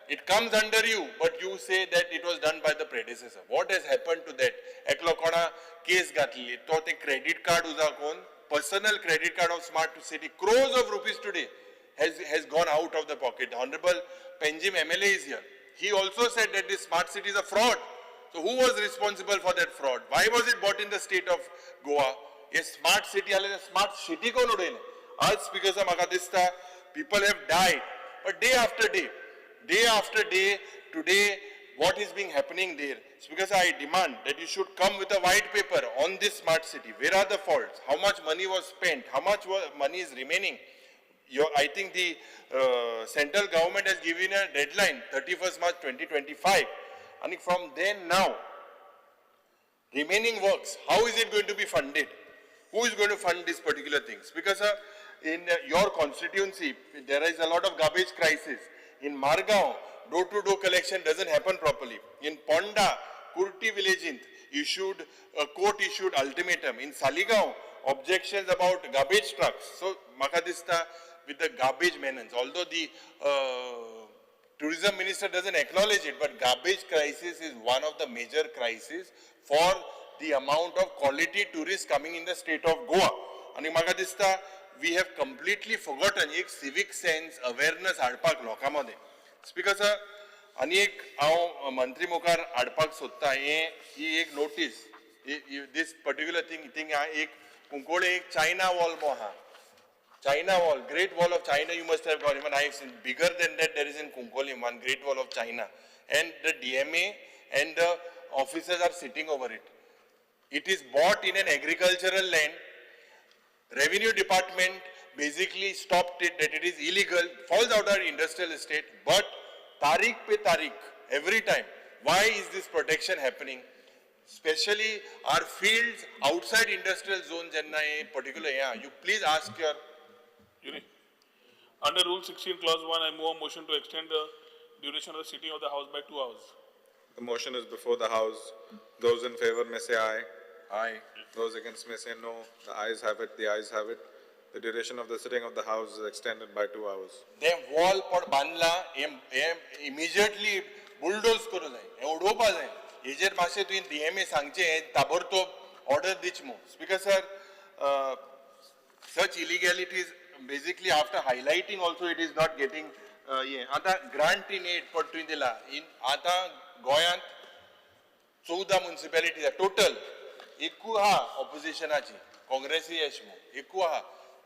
it comes under you, but you say that it was done by the predecessor. What has happened to that? Eklo kona case gatli, to te credit card uza kon, personal credit card of Smart City, crores of rupees today has gone out of the pocket. Honorable Panjim MLA is here. He also said that this Smart City is a fraud. So who was responsible for that fraud? Why was it bought in the state of Goa? A smart city, a smart city kon udayle. Aaj Speaker sir, maka dista, people have died. But day after day, today, what is being happening there? Speaker sir, I demand that you should come with a white paper on this smart city. Where are the faults? How much money was spent? How much money is remaining? I think the central government has given a deadline, 31st March 2025. And from then now, remaining works, how is it going to be funded? Who is going to fund these particular things? Because in your constituency, there is a lot of garbage crisis. In Margao, door-to-door collection doesn't happen properly. In Ponda, Kurti village issued, a court issued ultimatum. In Saligao, objections about garbage trucks. So म्हाका दिसता with the garbage menace, although the tourism minister doesn't acknowledge it, but garbage crisis is one of the major crises for the amount of quality tourists coming in the state of Goa. आनी म्हाका दिसता we have completely forgotten एक civic sense awareness हाडपाक लोकां मदें. Speaker sir, आनी एक हांव मंत्री मुखार हाडपाक सोदता, हें ही एक नोटीस, this particular thing थिंगा एक कुंकळ्ळे एक चायना वॉल मो आहा. China Wall, Great Wall of China, you must have gone. Even I've seen bigger than that, there is in Cuncolim, one Great Wall of China. And the DMA and the officers are sitting over it. It is bought in an agricultural land. Revenue department basically stopped it, that it is illegal, falls out of industrial estate, but तारीख pay तारीख, every time. Why is this protection happening? Especially our fields outside industrial zone, जेन्ना हे particular, yeah, you please ask your Yuri. Under Rule 16, Clause 1, I move a motion to extend the duration of the sitting of the House by 2 hours. The motion is before the House. Those in favor may say aye. Aye. Those against may say no. The ayes have it. The ayes have it. The duration of the sitting of the House is extended by 2 hours. ते wall पण बांदला हे immediately bulldoze करूं जाय, हें उडोवपा जाय. हेजेर मातशें तुवें डीएमए सांगचें, हें ताबडतोब ऑर्डर दिच मू. Speaker sir, such illegalities basically after highlighting also it is not getting हें. आतां ग्रांट इन एड पण तुवें दिला. आतां गोंयांत 14 मुन्सिपेलिटी टोटल, एकू आहा ऑपोजिशनाची, काँग्रेसी अशें मू एकू आहा.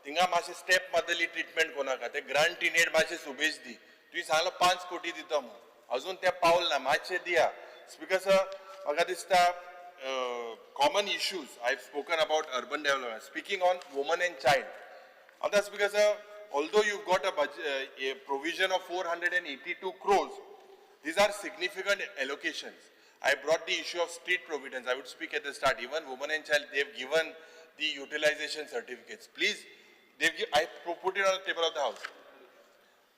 थिंगा मातशें स्टेप मारतली ट्रिटमेंट कोणाका ते ग्रांट इन एड मातशें सुबेज दी. तुवें सांगलां 5 कोटी दिता म्हूण, अजून तें पावल ना, मातशें दिया. स्पीकर सर, म्हाका दिसता common issues I have spoken about urban development, speaking on woman and child. आतां speaker sir, although you got a provision of 482 crores, these are significant allocations. I brought the issue of street providence. I would speak at the start. Even women and child, they have given the utilization certificates. Please, I put it on the table of the house.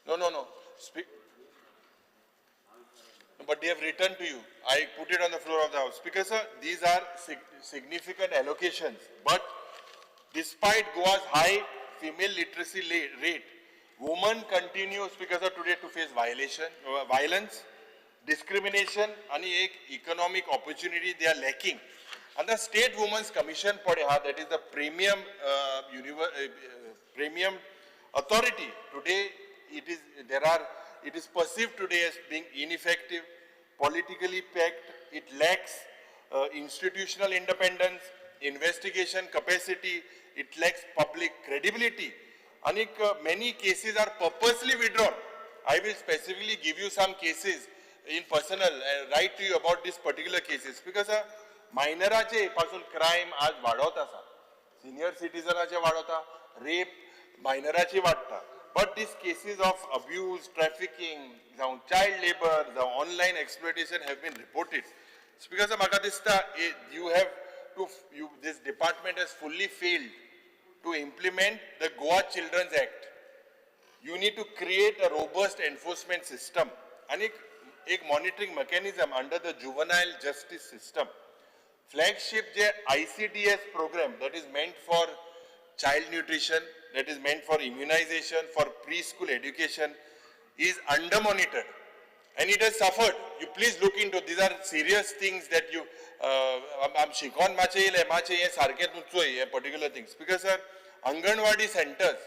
No, no, no. Speak. But they have written to you. I put it on the floor of the house. Because, sir, these are significant allocations. But despite Goa's high female literacy rate, women continue, because of today, to face violence, discrimination, and economic opportunity they are lacking. And the State Women's Commission, that is the premium premium authority today, it is perceived today as being ineffective, politically packed. It lacks institutional independence, investigation capacity. It lacks public credibility. And many cases are purposely withdrawn. I will specifically give you some cases in personal, write to you about these particular cases. Because मायनराचे पासून crime आज वाडत आसा, senior सिटीजनाचे वाडता, rape मायनराची वाडटा. But these cases of abuse, trafficking, जावं child labour, जावं online exploitation have been reported. Because म्हाका दिसता you have to, you, this department has fully failed to implement the Goa Children's Act. You need to create a robust enforcement system and a monitoring mechanism under the juvenile justice system. Flagship J ICDS program that is meant for child nutrition, that is meant for immunization, for preschool education, is under monitored and it has suffered. You please look into, these are serious things that you, I'm शिकोन मातशें येयलें, मातशें हें सारकें तूं चोय हे particular things. Because sir, Anganwadi centers,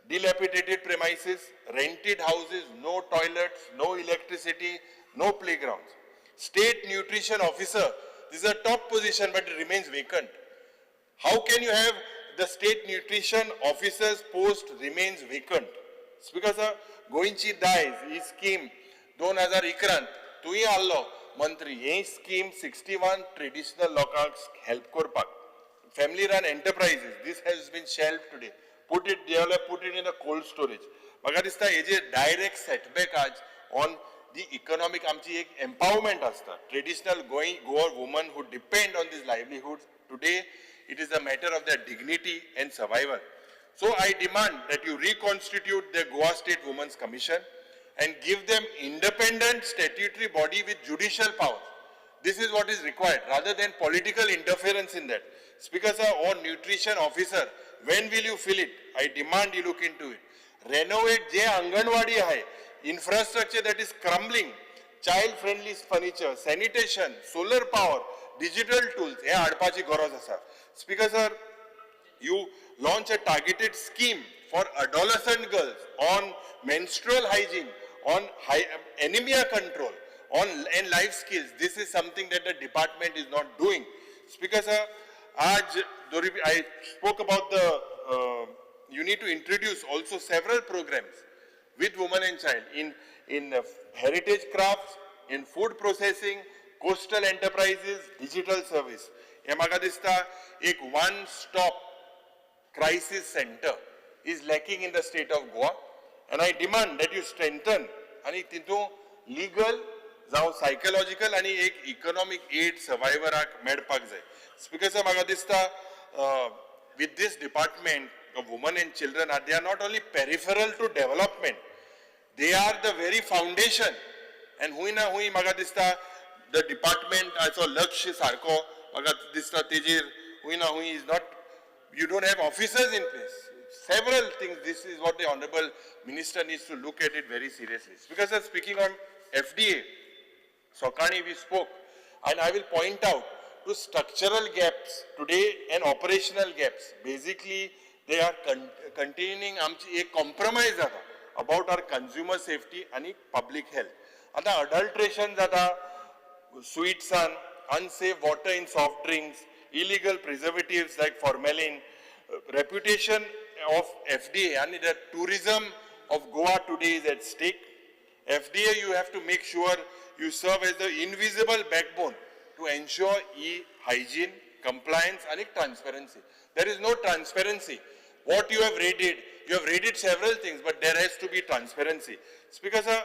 dilapidated premises, rented houses, no toilets, no electricity, no playgrounds. State nutrition officer, this is a top position but it remains vacant. How can you have the state nutrition officer's post remains vacant? It's because गोंयची दायज ही scheme 2011 तुवें आहलो मंत्री, ही scheme 61 traditional लोकांक help करपाक. Family run enterprises, this has been shelved today. Put it, they have put it in a cold storage. म्हाका दिसता हेजे डायरेक्ट सेटबॅक आज ऑन the economic आमची एक एम्पावरमेंट आसता. Traditional Goa woman who depend on this livelihood today, it is a matter of their dignity and survival. So I demand that you reconstitute the Goa State Women's Commission and give them independent statutory body with judicial power. This is what is required rather than political interference in that. Speaker sir, हो nutrition officer, when will you fill it? I demand you look into it. Renovate जे अंगणवाडी आहे, infrastructure that is crumbling, child friendly furniture, sanitation, solar power, digital tools हे हाडपाची गरज आसा. Speaker sir, you launch a targeted scheme for adolescent girls on menstrual hygiene, on anemia control, on and life skills. This is something that the department is not doing. Speaker sir, aaj I spoke about the you need to introduce also several programs with women and child in heritage crafts, in food processing, coastal enterprises, digital service. हे म्हाका दिसता एक one stop crisis center is lacking in the state of Goa, and I demand that you strengthen आणि तितून legal जावं psychological आणि एक economic aid survivorक मेळपाक जाय. Speaker sir, म्हाका दिसता with this department of women and children, they are not only peripheral to development, they are the very foundation. And हुंय ना हुंय म्हाका दिसता the department हाचो लक्ष सारको म्हाका दिसता तेजेर हुंय ना हुंय is not, you don't have officers in place. Several things, this is what the Honorable Minister needs to look at it very seriously. Because I'm speaking on FDA, Sokani we spoke, and I will point out to structural gaps today and operational gaps. Basically, they are containing a compromise about our consumer safety and public health. आता adulteration जाता sweets and unsafe water in soft drinks, illegal preservatives like formalin, reputation of FDA and the tourism of Goa today is at stake. FDA, you have to make sure you serve as the invisible backbone to ensure e-hygiene, compliance and transparency. There is no transparency. What you have rated several things, but there has to be transparency. Speaker sir,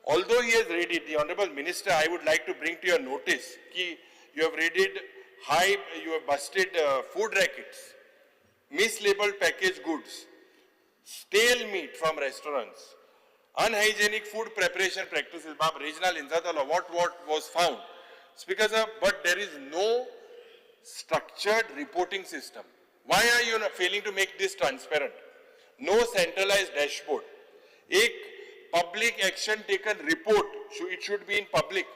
although he has rated, the Honorable Minister, I would like to bring to your notice ki you have rated high, you have busted food rackets, mislabeled packaged goods, stale meat from restaurants, unhygienic food preparation practices. Baab Regional Inzatala, what was found? Speaker sir, but there is no structured reporting system. Why are you not failing to make this transparent? No centralized dashboard. Ek public action taken report, it should be in public.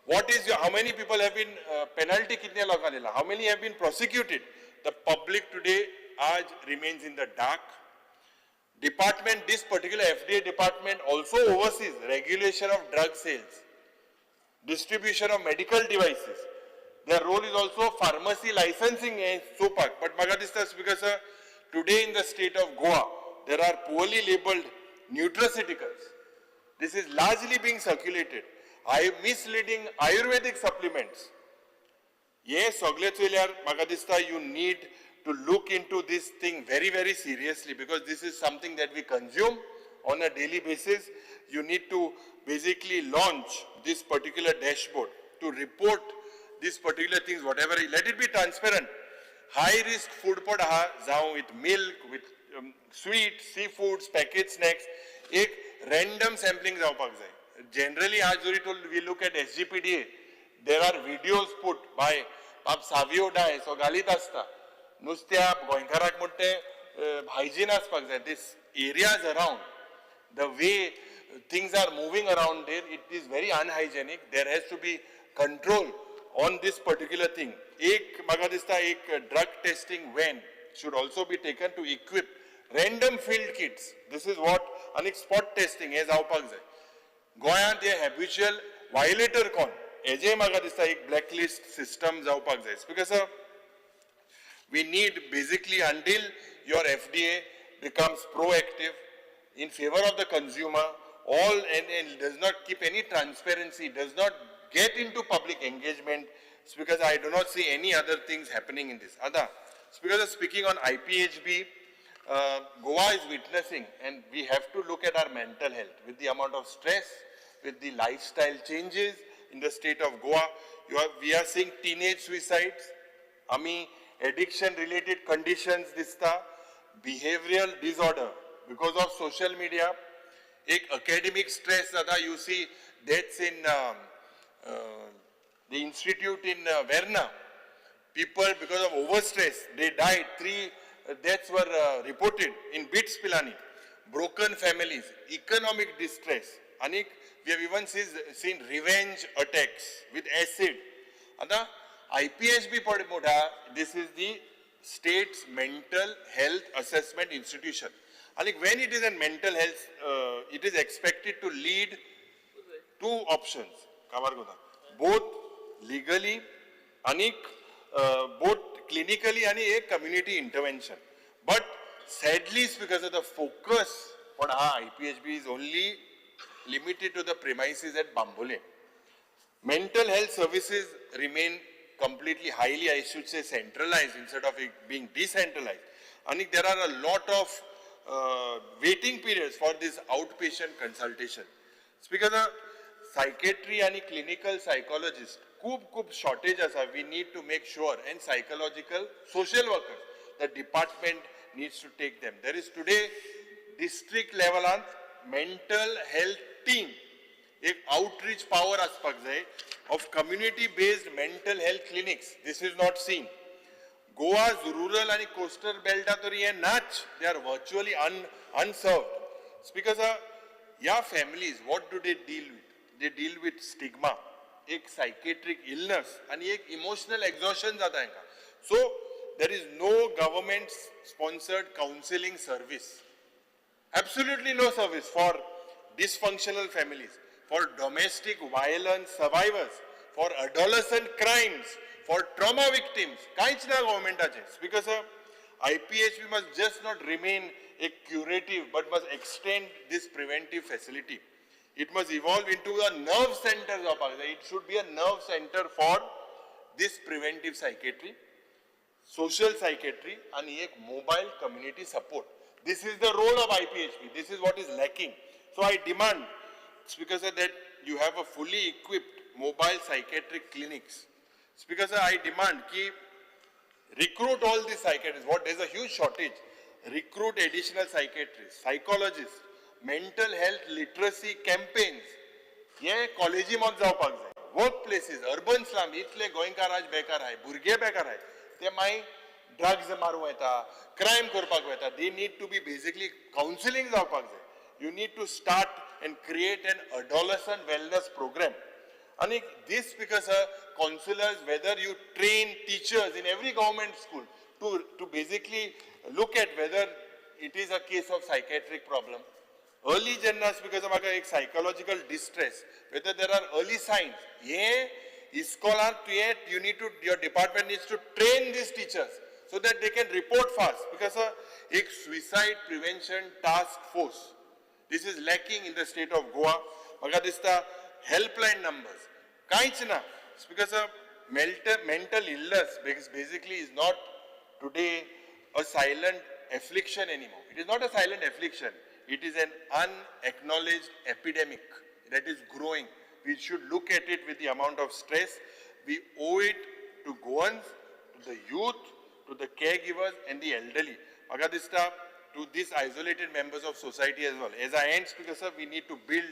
What is your, how many people have been, penalty kitne logan lila? How many have been prosecuted? The public today aaj remains in the dark. Department, this particular FDA department also oversees regulation of drug sales, distribution of medical devices. Their role is also pharmacy licensing and so part. But maka dista, Speaker sir, today in the state of Goa, there are poorly labeled nutraceuticals. This is largely being circulated. Misleading Ayurvedic supplements. Yes, sogle चोयल्यार म्हाका दिसता you need to look into this thing very, very seriously, because this is something that we consume on a daily basis. You need to basically launch this particular dashboard to report these particular things, whatever, let it be transparent. High risk food pod aha, जावं with milk, with sweet, seafoods, packaged snacks, ek random sampling जावपाक जाय. Generally, आज जरी to we look at SGPDA, there are videos put by Baab Savio Dias so घालीत आसता. नुस्त्या गोंयकाराक म्हण ते हायजीन आसपाक जाय. This areas around, the way things are moving around there, it is very unhygienic. There has to be control on this particular thing. Ek म्हाका दिसता एक drug testing van should also be taken to equip random field kits. This is what आनी spot testing हे जावपाक जाय. गोंयांत हे habitual violator कोण हेजेय म्हाका दिसता एक blacklist system जावपाक जाय. Because sir, we need basically until your FDA becomes proactive in favor of the consumer, all and does not keep any transparency, does not get into public engagement, it's because I do not see any other things happening in this. Ada, it's because of speaking on IPHB, Goa is witnessing, and we have to look at our mental health with the amount of stress, with the lifestyle changes in the state of Goa. We are seeing teenage suicides, ami addiction related conditions dista, behavioral disorder because of social media, ek academic stress jata, you see deaths in the institute in Verna. People, because of overstress, they died. 3 deaths were reported in BITS Pilani. Broken families, economic distress. And we have even seen revenge attacks with acid. आता IPHB पड मोठा, this is the state's mental health assessment institution. And when it is a mental health, it is expected to lead two options. Both legally and both clinically and a community intervention. But sadly, it's because of the focus on IPHB is only limited to the premises at Bambolim. Mental health services remain completely highly, I should say, centralized instead of it being decentralized. And there are a lot of waiting periods for this outpatient consultation. It's because the psychiatry and clinical psychologist, खूब shortage asa. We need to make sure, and psychological social workers, the department needs to take them. There is today district level mental health team, एक outreach power आसपाक जाय of community based mental health clinics. This is not seen. Goa's rural and coastal belt तरी हे नाच, they are virtually unserved. It's because ह्या families, what do they deal with? They deal with stigma, एक psychiatric illness आणि एक emotional exhaustion जाता हेंका. So there is no government sponsored counseling service. Absolutely no service for dysfunctional families, for domestic violence survivors, for adolescent crimes, for trauma victims. कांयच ना गव्हर्मेंटाचे. Because IPHB must just not remain a curative but must extend this preventive facility. It must evolve into a nerve center जावपाक जाय. It should be a nerve center for this preventive psychiatry, social psychiatry, and एक mobile community support. This is the role of IPHB. This is what is lacking. So I demand, Speaker sir, that you have a fully equipped mobile psychiatric clinics. Speaker sir, I demand ki recruit all these psychiatrists. What, there's a huge shortage. Recruit additional psychiatrists, psychologists, mental health literacy campaigns. हे कॉलेजी मत जावपाक जाय. Work places, urban slum, इतले गोंयकार आज बेकार आहाय, भुरगे बेकार आहाय, ते मागीर ड्रग्स मारूंक वता, क्रायम करपाक वता. They need to be basically counselling जावपाक जाय. You need to start and create an adolescent wellness program. And this because counselors, whether you train teachers in every government school to basically look at whether it is a case of psychiatric problem. Early जेन्ना because of एक psychological distress, whether there are early signs, हे इस्कॉलांत तुवें you need to, your department needs to train these teachers so that they can report fast. Because एक suicide prevention task force, this is lacking in the state of Goa. म्हाका दिसता helpline numbers कांयच ना. Because mental illness basically is not today a silent affliction anymore. It is not a silent affliction. It is an unacknowledged epidemic that is growing. We should look at it with the amount of stress. We owe it to Goans, to the youth, to the caregivers and the elderly. Mhaka dista, to these isolated members of society as well. As I end, Speaker sir, we need to build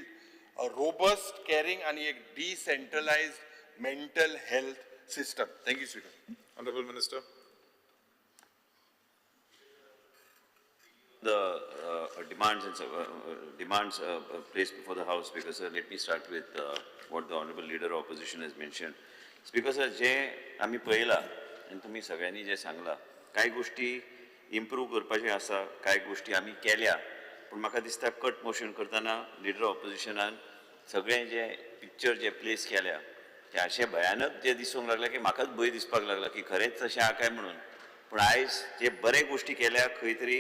a robust, caring and a decentralized mental health system. Thank you, Speaker. Honorable Minister. The demands and demands placed before the House, because let me start with what the Honorable Leader of Opposition has mentioned. Speaker sir, जे आमी पळयला आनी तुमी सगळ्यांनी जे सांगला, कांय गोष्टी improve करपाचे आसा, कांय गोष्टी आमी केल्या, पूण म्हाका दिसता कट मोशन करतना लिडर ऑपोजिशनान सगळें जे पिक्चर जे प्लेस केल्या ते अशें भयानक जे दिसूंक लागला की म्हाकाच भंय दिसपाक लागला की खरेंच तशें आहा काय म्हणून. पूण आयज जे बरे गोष्टी केल्या खंय तरी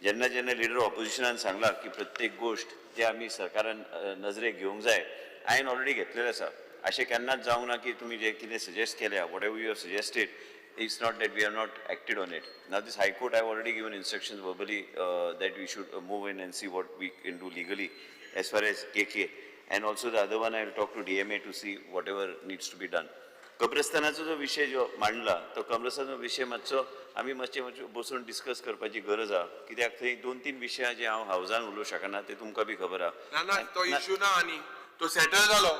जेन्ना जेन्ना लिडर ऑपोजिशनान सांगला की प्रत्येक गोश्ट जे आमी सरकारान नजरेक घेवंक जाय, हांवें ऑलरेडी घेतलेलें आसा. अशें केन्नाच जावंक ना की तुमी जे कितें सजेस्ट केल्या, whatever you have suggested, it's not that we have not acted on it. Now this High Court, I have already given instructions verbally that we should move in and see what we can do legally as far as KK. And also the other one, I will talk to DMA to see whatever needs to be done. कब्रस्तानाचो जो विशय जो मांडला तो कब्रस्तानाचो विशय मातसो आमी मातशे बसून डिस्कस करपाची गरज आहा, कित्याक थंय दोन तीन विशय जे हांव हावजान उलोवंक शकना ते तुमकां बी खबर आहा. ना ना, तो इशू ना आनी तो सेटल जालो.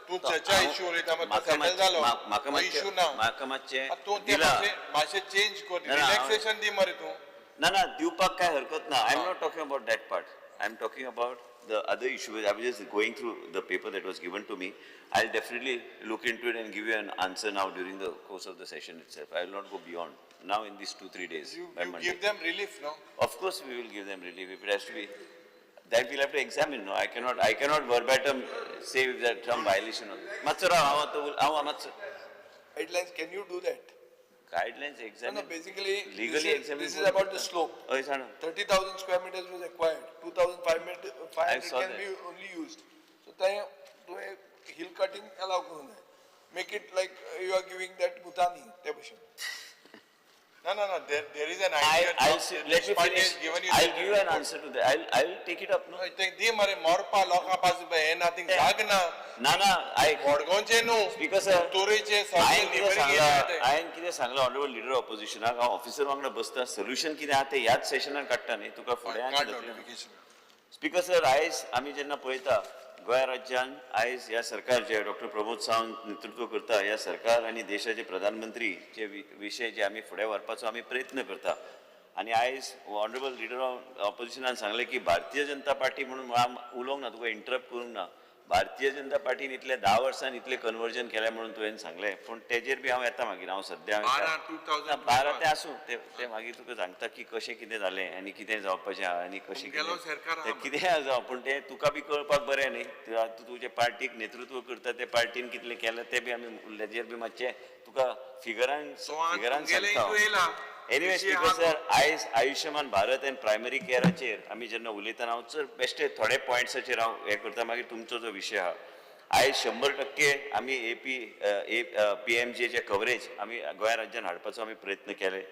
तूं चर्चा इश्यू उलयता मरे, तो सेटल जालो. म्हाका इश्यू ना. म्हाका मातशें तूं ते मातशें चेंज कर, रिलॅक्सेशन दी मरे तूं. ना ना, दिवपाक काय हरकत ना. I am not talking about that part, I am talking about the other issue. I was just going through the paper that was given to me. I will definitely look into it and give you an answer now during the course of the session itself. I will not go beyond now in these 2-3 days. You give them relief, no? Of course we will give them relief if it has to be. That we'll have to examine. No, I cannot verbatim say if there some violation. Matsura, guidelines, can you do that? Guidelines examine. No, no, basically, legally examine. This is about the slope. 30,000 square meters was acquired. 2,500 can be only used. So, hill cutting allow karun. Make it like you are giving that Bhutani. No, no, no. There is an idea. Let me finish. I'll give you an answer to that. I'll take it up. No. Di mare morpa loka pasu ba nothing jagna. Na na. I. Modgaonche nu. Speaker sir. Toreche. हांवें कितें सांगलां honourable leader ऑपोजिशनाक, हांव officer वांगडा बसता, solution कितें आहा तें ह्याच सेशनान काडटा न्ही तुका फुडें. स्पीकर सर, आयज आमी जेन्ना पळयता गोंय राज्यान आयज ह्या सरकार जे डॉक्टर प्रमोद सावंत नेतृत्व करता, ह्या सरकार आनी देशाचे प्रधानमंत्री जे विशय जे आमी फुडें व्हरपाचो आमी प्रयत्न करता. आनी आयज ऑनरेबल लीडर ऑफ ऑपोजिशनान सांगलें की भारतीय जनता पार्टी म्हणून उलोवंक ना, तुका इंटरप्ट करूंक ना. भारतीय जनता पार्टीन इतले 10 वर्सां इतलें कन्वर्जन केलें म्हणून तुवें सांगलें, पूण तेजेर बी हांव येता मागीर. हांव सद्या 12 तें आसूं, तें मागीर तुका सांगता की कशें कितें जालें आनी कितें जावपाचें आहा आनी कशें कितें कितें जावं, पूण तें तुका बी कळपाक बरें न्ही. तूं तुजे पार्टीक नेतृत्व करता, ते पार्टीन कितलें केलें तें बी आमी तेजेर बी मातशें तुका फिगरान फिगरान सांगता. एनिवे स्पीकर सर, आयज आयुष्यमान भारत एंड प्रायमरी केअराचेर आमी जेन्ना उलयतना हांव चड बेश्टे थोडे पॉयंट्साचेर हांव हें करता, मागीर तुमचो जो विशय आहा. आयज 100% आमी PMJचे कवरेज आमी गोंय राज्यान हाडपाचो आमी प्रयत्न केले.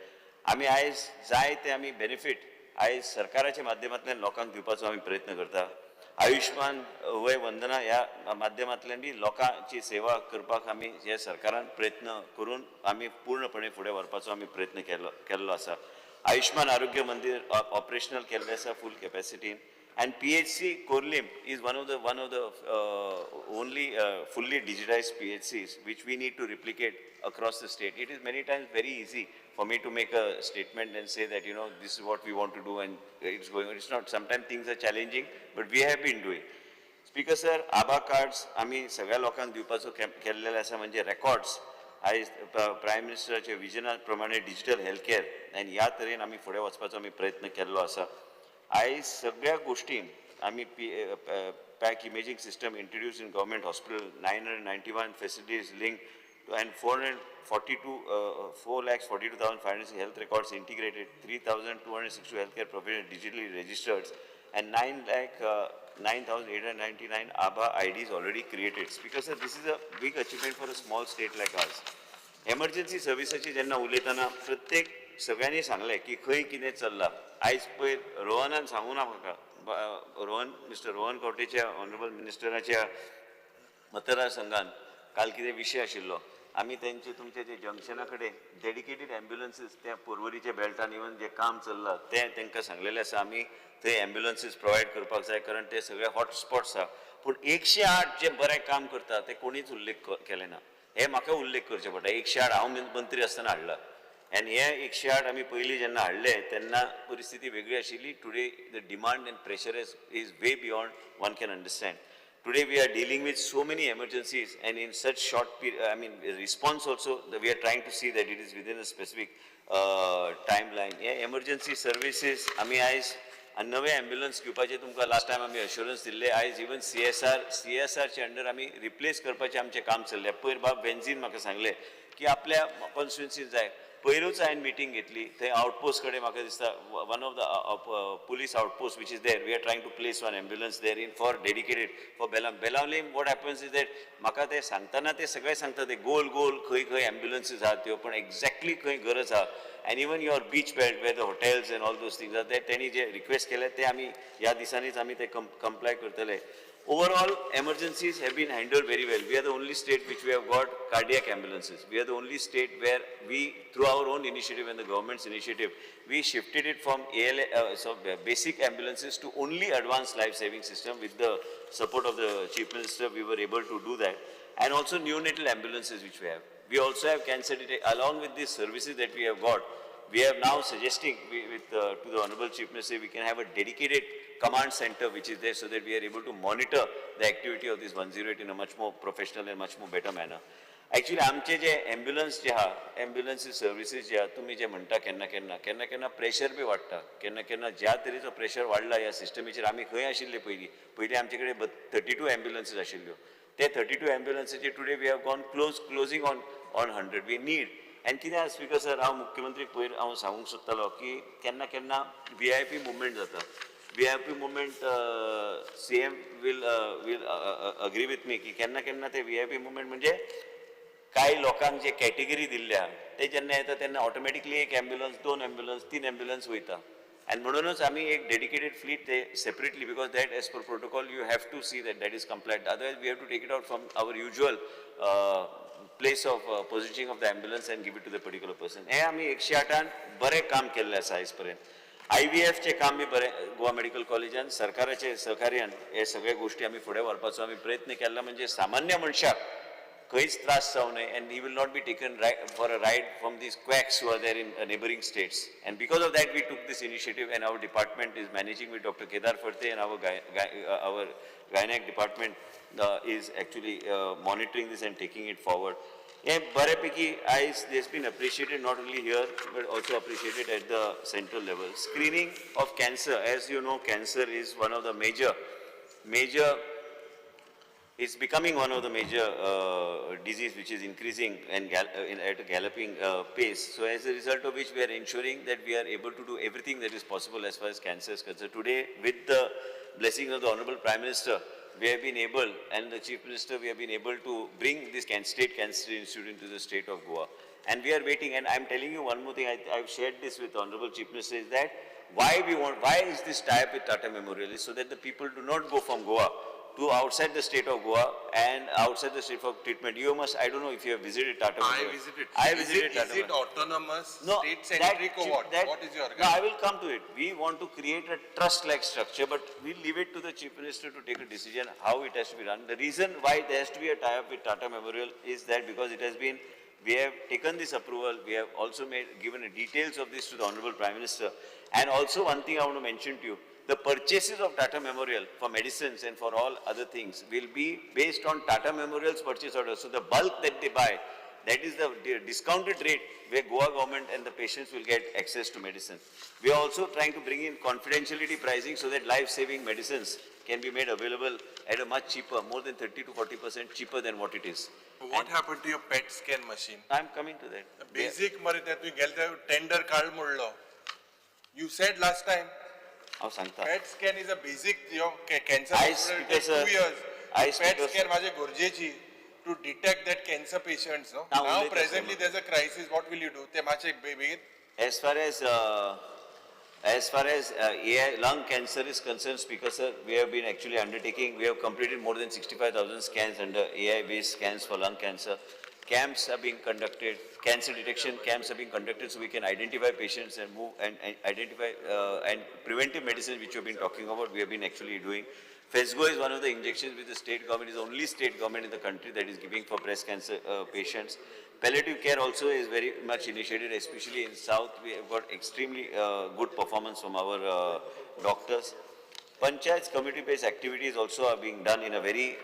आमी आयज जाय ते आमी बेनिफीट आयज सरकाराच्या माध्यमांतल्यान लोकांक दिवपाचो आमी प्रयत्न करता. आयुष्मान वय वंदना ह्या माध्यमांतल्यान बी लोकांची सेवा करपाक आमी ह्या सरकारान प्रयत्न करून आमी पूर्णपणे फुडें व्हरपाचो आमी प्रयत्न केल्लो आसा. आयुष्मान आरोग्य मंदीर ऑपरेशनल केल्लें आसा फूल कॅपॅसिटीन. And PHC Corlim is one of the only fully digitized PHCs which we need to replicate across the state. It is many times very easy for me to make a statement and say that, you know, this is what we want to do and it's going on. It's not. Sometimes things are challenging, but we have been doing. Speaker sir, ABHA cards आमी सगळ्या लोकांक दिवपाचो केल्लेले आसा, म्हणजे records आयज prime मिनिस्टराच्या विजना प्रमाणे digital health care आनी ह्या तरेन आमी फुडें वचपाचो आमी प्रयत्न केल्लो आसा. आयज सगळ्या गोष्टीन आमी pack imaging system introduce in government hospital, 991 facilities link and 4,42,500 health records integrated, 3,262 health care professional digitally registered and 9,09,899 ABHA IDs already created. Speaker sir, this is a big achievement for a small state like ours. Emergency सर्विसाची जेन्ना उलयतना प्रत्येक सगळ्यांनी सांगलें की खंय कितें चल्लां. आयज पयर रोहनान सांगू ना म्हाका, रोहन मिस्टर रोहन खंवटेच्या ऑनरेबल मिनिस्टराच्या मतदारसंघान काल कितें विशय आशिल्लो, आमी तेंचे तुमचे जे जंक्शना कडेन डेडिकेटेड एम्ब्युलन्सीस त्या पोरवरीच्या बेल्टान इवन जें काम चल्लां तें तांकां सांगलेलें आसा. आमी थंय एम्ब्युलन्सीस प्रोवायड करपाक जाय, कारण ते सगळे हॉटस्पॉट्स आहा. पूण 108 जें बरें काम करता तें कोणीच उल्लेख केलें ना, हें म्हाका उल्लेख करचें पडटा. 108 हांव मंत्री आसतना हाडला आनी हे 108 आमी पयलीं जेन्ना हाडले तेन्ना परिस्थिती वेगळी आशिल्ली. Today the demand and pressure is way beyond one can understand. Today we are dealing with so many emergencies and in such short period, I mean response also we are trying to see that it is within a specific timeline. हे emergency services आमी आयज नवे ambulance घेवपाचे तुमकां last time आमी अश्योरन्स दिल्ले. आयज even CSRचे under आमी रिप्लेस करपाचें आमचें काम चल्लें. पयर बाब बेन्झीन म्हाका सांगलें की आपल्या कॉन्स्टिट्युन्सीन जाय. पयरूच हांवें मिटींग घेतली थंय आउटपोस्ट कडेन, म्हाका दिसता one of the police outpost which is there, we are trying to place one ambulance there in for dedicated for Belgaum. Benaulim what happens is that म्हाका ते सांगतना ते सगळे सांगता ते गोल गोल खंय खंय एम्ब्युलन्सीस आहात त्यो, पण एक्झॅक्टली खंय गरज आहा. And even your beach belt where the hotels and all those things are ते तेणी जे रिक्वेस्ट केले ते आमी ह्या दिसांनीच आमी ते कंप्लाय करतले. Overall, emergencies have been handled very well. We are the only state which we have got cardiac ambulances. We are the only state where we, through our own initiative and the government's initiative, we shifted it from basic ambulances to only advanced life-saving system. With the support of the Chief Minister, we were able to do that. And also neonatal ambulances which we have. We also have cancer detection, along with these services that we have got, we are now suggesting to the Honorable Chief Minister, we can have a dedicated command center which is there so that we are able to monitor the activity of this 108 in a much more professional and much more better manner. Actually, आमचे जे ambulance जे आहा, ambulance services जे आहा, तुमी जे म्हणटा केन्ना केन्ना केन्ना केन्ना pressure बी वाडटा, केन्ना केन्ना ज्या तरेचो प्रेशर वाडला ह्या सिस्टमीचेर. आमी खंय आशिल्ले पयलीं, पयलीं आमचे कडेन 32 एम्ब्युलन्सीस आशिल्ल्यो, ते 32 एम्ब्युलन्सीचे today we have gone closing on 100 we need. आनी कितें आसा स्पीकर सर, हांव मुख्यमंत्रीक पयर हांव सांगूंक सोदतालो की केन्ना केन्ना VIP movement जाता. VIP movement CM will agree with me की केन्ना केन्ना ते VIP movement म्हणजे कांय लोकांक जे कॅटेगरी दिल्ल्या ते जेन्ना येता तेन्ना ऑटोमॅटिकली एक एम्ब्युलन्स, 2 एम्ब्युलन्स, 3 एम्ब्युलन्स वयता. आनी म्हणूनच आमी एक डेडिकेटेड फ्लीट ते separately, because that as per protocol you have to see that that is compliant, otherwise we have to take it out from our usual place of positioning of the ambulance and give it to the particular person. हें आमी 108 बरें काम केल्लें आसा आयज पर्यंत. IVFचें काम बी बरें गोवा मेडिकल कॉलेजान सरकाराचे सहकार्यान हे सगळे गोश्टी आमी फुडें व्हरपाचो आमी प्रयत्न केला. म्हणजे सामान्य मनशाक खंयच त्रास जावं नये and he will not be taken for a ride from these quacks who are there in neighbouring states. And because of that we took this initiative and our department is managing with Doctor Kedar Phadte and our gynaec department is actually monitoring this and taking it forward. हे बऱ्यापैकी आयज this been appreciated not only here but also appreciated at the central level. Screening of cancer, as you know, cancer is one of the major it's becoming one of the major disease which is increasing and at a galloping pace. So as a result of which we are ensuring that we are able to do everything that is possible as far as cancer is concerned. Today, with the blessing of the Honorable Prime Minister, we have been able, and the Chief Minister, we have been able to bring this State Cancer Institute into the state of Goa. And we are waiting, and I am telling you one more thing, I've shared this with the Honorable Chief Minister, is that why is this tie-up with Tata Memorial is so that the people do not go from Goa to outside the state of Goa and outside the state for treatment. You must, I don't know if you have visited Tata Memorial. I visited. Tata Is it autonomous, no, state-centric or what? What is your No, I will come to it. We want to create a trust-like structure, but we leave it to the Chief Minister to take a decision how it has to be run. The reason why there has to be a tie-up with Tata Memorial is that because it has been, we have taken this approval, we have also given the details of this to the Honorable Prime Minister. And also one thing I want to mention to you, the purchases of Tata Memorial for medicines and for all other things will be based on Tata Memorial's purchase order. So the bulk that they buy, that is the discounted rate where Goa government and the patients will get access to medicine. We are also trying to bring in confidentiality pricing so that life-saving medicines can be made available at a much cheaper, more than 30 to 40% cheaper than what it is. What happened to your PET scan machine? I am coming to that. Basic mare tu gel tender card modlo. You said last time. PET scan is a basic, your cancer takes 2 years. PET scan maje gorjechi to detect that cancer patients. No? Now presently there's a crisis. What will you do? Te mache begin. As far as AI, lung cancer is concerned, Speaker sir, we have been actually undertaking, we have completed more than 65,000 scans under AI-based scans for lung cancer. Camps are being conducted, cancer detection camps are being conducted so we can identify patients and move and identify and preventive medicine which we have been talking about, we have been actually doing. Fesgo is one of the injections which the state government is the only state government in the country that is giving for breast cancer patients. Palliative care also is very much initiated, especially in South. We have got extremely good performance from our doctors. Panchayats community-based activities also are being done in a very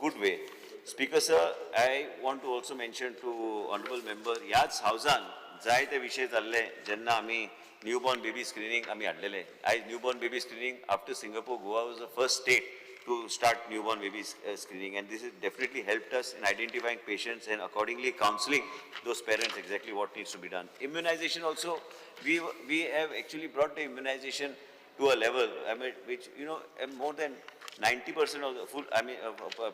good way. Speaker sir, I want to also mention to honorable member, ह्याच हावजान जायते विशय जाल्ले जेन्ना आमी newborn baby screening आमी हाडलेले. आयज newborn baby screening after Singapore, Goa was the first state to start newborn baby screening, and this has definitely helped us in identifying patients and accordingly counseling those parents exactly what needs to be done. Immunization also, we have actually brought the immunization to a level, I mean, which, you know, more than 90% of the full, I mean,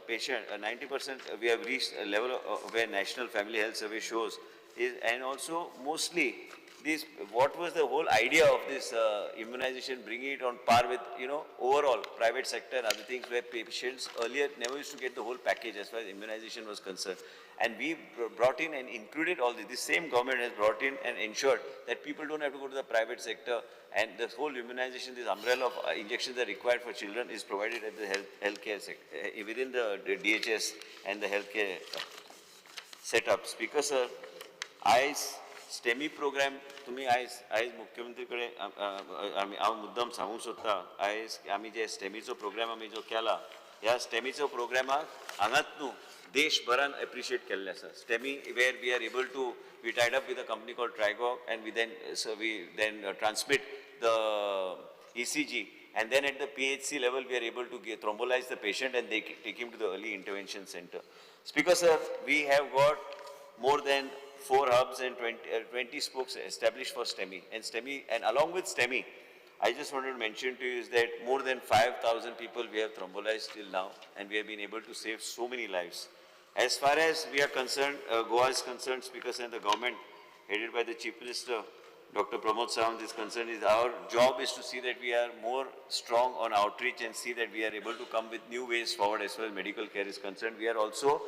patient, 90% we have reached a level of where National Family Health Survey shows is, and also mostly This, what was the whole idea of this immunization, bringing it on par with, you know, overall private sector and other things where patients earlier never used to get the whole package as far as immunization was concerned. And we brought in and included all this. The same government has brought in and ensured that people don't have to go to the private sector, and this whole immunization, this umbrella of injections that are required for children is provided at the healthcare sector, within the DHS and the healthcare setup. Speaker sir, आयज STEMI programme तुमी आयज आयज मुख्यमंत्री कडेन आमी हांव मुद्दम सांगूंक सोदता, आयज आमी जे स्टेमीचो प्रोग्राम आमी जो केला, ह्या स्टेमीचो प्रोग्रामाक हांगाच न्हू देशभरान एप्रिशिएट केल्लें आसा. STEMI where we are able to, we tied up with a company called Trigog, and we then transmit the ECG, and then at the PHC level we are able to thrombolyze the patient and they take him to the early intervention center. Speaker sir, we have got more than 4 hubs and 20 spokes established for STEMI, and STEMI, and along with STEMI, I just wanted to mention to you is that more than 5,000 people we have thrombolized till now, and we have been able to save so many lives. As far as we are concerned, Goa is concerned, Speaker sir, and the government headed by the Chief Minister, Dr. Pramod Sawant is concerned, is our job is to see that we are more strong on outreach and see that we are able to come with new ways forward as far as medical care is concerned. We are also,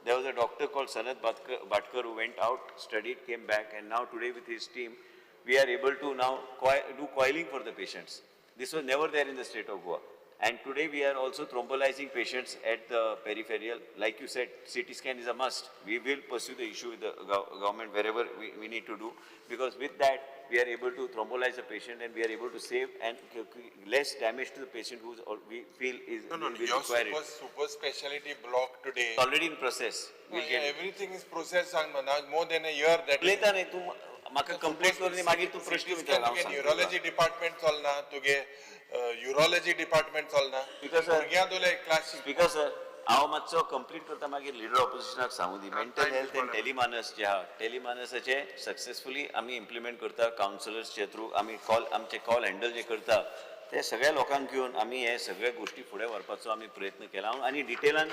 there was a doctor called Sanat Bhatkar who went out, studied, came back, and now today with his team, we are able to now do coiling for the patients. This was never there in the state of Goa. And today we are also thrombolizing patients at the peripheral. Like you said, CT scan is a must. We will pursue the issue with the government wherever we need to do, because with that, we are able to thrombolize the patient and we are able to save and less damage to the patient who we feel is No, will your require it. super specialty block today. It's already in process. We'll No, get it. Everything is processed now, more than a year. That उलयता न्ही तूं म्हाका complaint करून मागीर तूं प्रश्न विचार, हांव सांगता. न्यूरोलॉजी डिपार्टमेंट चलना तुगे, युरोलॉजी डिपार्टमेंट चलना. Speaker sir, भुरग्यां दोले क्लास. स्पीकर सर, हांव मातसो कंप्लीट करता, मागीर लिडर ऑपोजिशनाक सांगू दी. मेंटल हेल्थ एंड टेलिमानस जे आहा, टेलिमानसाचे सक्सेसफुली आमी इम्प्लिमेंट करता. कावन्सिलर्सचे थ्रू आमी कॉल, आमचे कॉल हँडल जे करता ते सगळ्या लोकांक घेवन आमी हे सगळे गोश्टी फुडें व्हरपाचो आमी प्रयत्न केला. आनी डिटेलान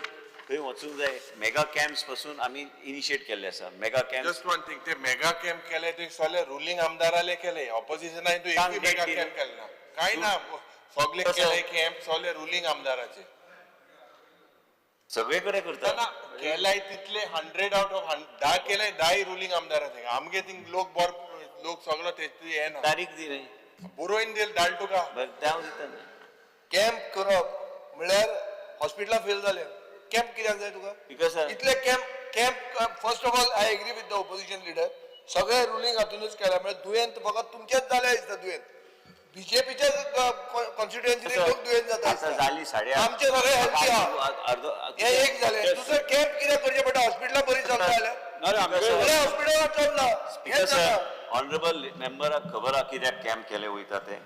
थंय वचूंक जाय. मेगा कॅम्प्स पासून आमी इनिशिएट केल्ले आसा, mega camp. Just one thing, ते मेगा कॅम्प केले ते सगळे रुलिंग आमदाराले केले, ऑपोजिशनान तूं एकूय मेगा कॅम्प केले ना, काय ना. सगळे केले कॅम्प सगळे रुलिंग आमदाराचे. सगळे कडेन करता. ना, केलाय तितले 100 आउट ऑफ 10 केले, 10 रुलिंग आमदाराचे. आमगे थिंग लोक बर लोक सगळो ते येना. तारीख दी रे. बरोवन दिल धाड तुका. बरें, तें हांव दिता न्ही. कॅम्प करप म्हळ्यार हॉस्पिटलां फेल जालें. कॅम्प कित्याक जाय तुका? Because sir, इतले camp camp, first of all I agree with the opposition leader. सगळे रुलिंग हातूनच केला म्हळ्यार दुयेंत फकत तुमचेच जालें दिसता. दुयेंत बीजेपीच्याच कॉन्स्टिट्युएन्सीन लोक दुयेंत जाता. आतां जाली 8:30. आमचे सगळे हेल्थी आहा. अर्दो हें एक जालें. दुसरें, कॅम्प कित्याक करचें पडटा? हॉस्पिटलां बरीं चलता जाल्यार सगळ्या हॉस्पिटलां चलना. स्पीकर सर, ऑनरेबल मेंबराक खबर आहा कित्याक कॅम्प केले वयता ते,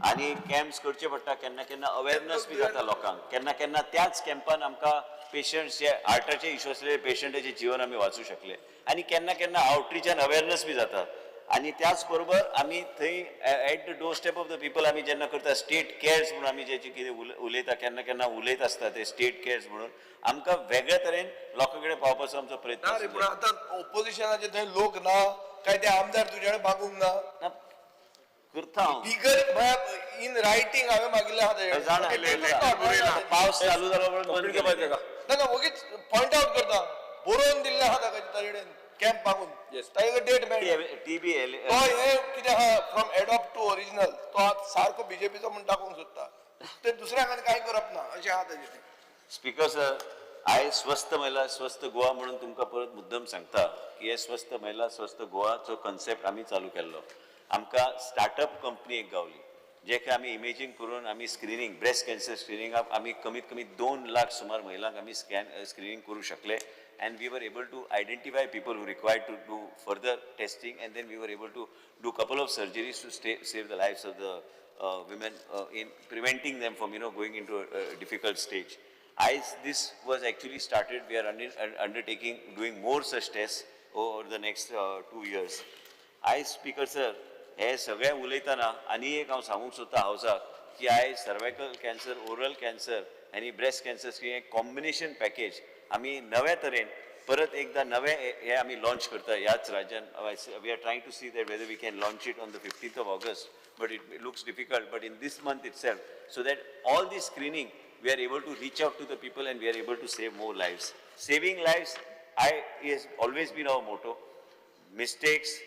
आनी कॅम्प्स करचे पडटा. केन्ना केन्ना अवेरनस बी जाता लोकांक. केन्ना केन्ना त्याच कॅम्पान आमकां पेशंट्स जे हार्टाचे इश्यू आसलेले पेशंटाचे जिवन आमी वाचूं शकले, आनी केन्ना केन्ना आउटरीचान अवेरनस बी जाता. आनी त्याच बरोबर आमी थंय at the door step of the people आमी जेन्ना करता, स्टेट कॅर्स म्हणून आमी जेचे कितें उलयता, केन्ना केन्ना उलयत आसता, ते स्टेट कॅर्स म्हणून आमकां वेगळ्या तरेन लोकां कडेन पावपाचो आमचो प्रयत्न ना रे, पूण आतां ओपोजिशनाचे थंय लोक ना काय ते आमदार तुजे कडेन मागूंक ना? करता हांव. बिगर इन रायटींग हांवें मागिल्लें आहा. जाणा, पावस चालू जालो म्हणून बंद केलें. ना ना, वगीच पॉयंट आउट करता. बरोवन दिल्लें आहा ताका, ताजे कडेन कॅम्प मागून ताजे कडेन डेट मेळ्ळी. टीबी. तो हे कितें आहा, फ्रॉम एडॉप्ट टू ओरिजिनल, तो आतां सारको बीजेपीचो म्हूण दाखोवंक सोदता. ते दुसऱ्या कांय करप ना अशें आहा ताजें तें. स्पीकर सर, आयज स्वस्थ महिला स्वस्थ गोवा म्हणून तुमकां परत मुद्दम सांगता की हे स्वस्थ महिला स्वस्थ गोवाचो कन्सेप्ट आमी चालू केल्लो. आमकां स्टार्टअप कंपनी एक गावली, जे आमी इमेजींग करून आमी स्क्रिनींग, ब्रेस्ट कॅन्सर स्क्रिनींगाक आमी कमीत कमी 2 लाख सुमार महिलांक आमी स्कॅन स्क्रिनींग करूं शकले, and we were able to identify people who required to do further testing, and then we were able to do couple of surgeries to save the lives of the women in preventing them from going into a difficult stage. This was actually started, we are undertaking doing more such tests over the next 2 years. आयज speaker sir, हे सगळे उलयतना आनी एक हांव सांगूंक सोदता हावसाक की आयज सर्वायकल कॅन्सर, ओरल कॅन्सर आनी ब्रेस्ट कॅन्सर हे कॉम्बिनेशन पॅकेज आमी नव्या तरेन परत एकदा नवे हे आमी लॉन्च करता ह्याच राज्यान. We are trying to see that whether we can launch it on the 15th of August, but it looks difficult, but in this month itself, so that all the screening we are able to reach out to the people and we are able to save more lives. Saving lives is always been our motto. Mistakes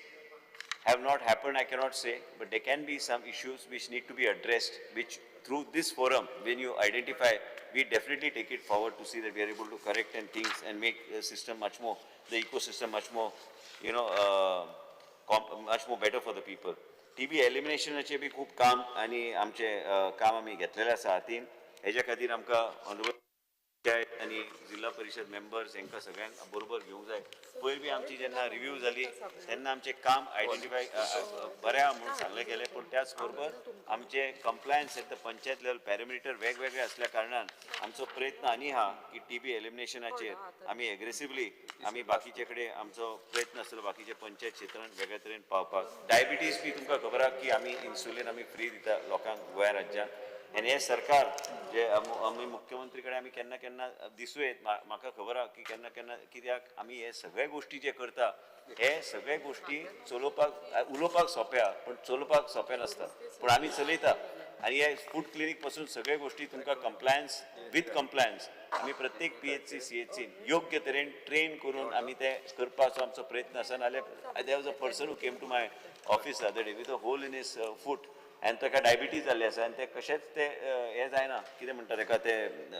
have not happened, I cannot say, but there can be some issues which need to be addressed, which through this forum, when you identify, we definitely take it forward to see that we are able to correct and things and make the system much more, the ecosystem much more, you know, much more better for the people. TB eliminationाचे बी खूब काम आनी आमचे काम आमी घेतलेले आसा हातीन. हेज्या खातीर आमकां ऑनरेबल पंचायत आनी जिल्हा परिशद मेंबर्स हांकां सगळ्यांक बरोबर घेवंक जाय. पयर बी आमची जेन्ना रिव्यू जाली तेन्ना आमचें काम आयडेंटिफाय बरें आहा म्हणून सांगलें गेलें, पूण त्याच बरोबर आमचें compliance at the panchayat level parameter वेगवेगळे आसल्या कारणान आमचो प्रयत्न आनी आहा की टीबी एलिमिनेशनाचेर आमी एग्रेसिवली आमी बाकीचे कडेन आमचो प्रयत्न आसतलो बाकीचे पंचायत क्षेत्रान वेगळ्या तरेन पावपाक. डायबिटीज बी तुमकां खबर आहा की आमी इन्सुलीन आमी फ्री दिता लोकांक गोंया राज्यांत. आनी हें सरकार जे आमी मुख्यमंत्री कडेन आमी केन्ना केन्ना दिसूं येत, म्हाका खबर आहा की केन्ना केन्ना कित्याक आमी हे सगळे गोश्टी जे करता हे सगळे गोश्टी चलोवपाक उलोवपाक सोंपें आहा पूण चलोवपाक सोंपें नासता, पूण आमी चलयता. आनी हे फूड क्लिनीक पासून सगळे गोश्टी तुमकां कंप्लायन्स विथ कंप्लायन्स आमी प्रत्येक PHC CHC योग्य तरेन ट्रेन करून आमी ते करपाचो आमचो प्रयत्न आसा. नाल्यार there was a person who came to my office other day with a hole in his foot आनी ताका डायबिटीज जाल्ली आसा आनी ते कशेंच ते हें जायना, कितें म्हणटा ताका ते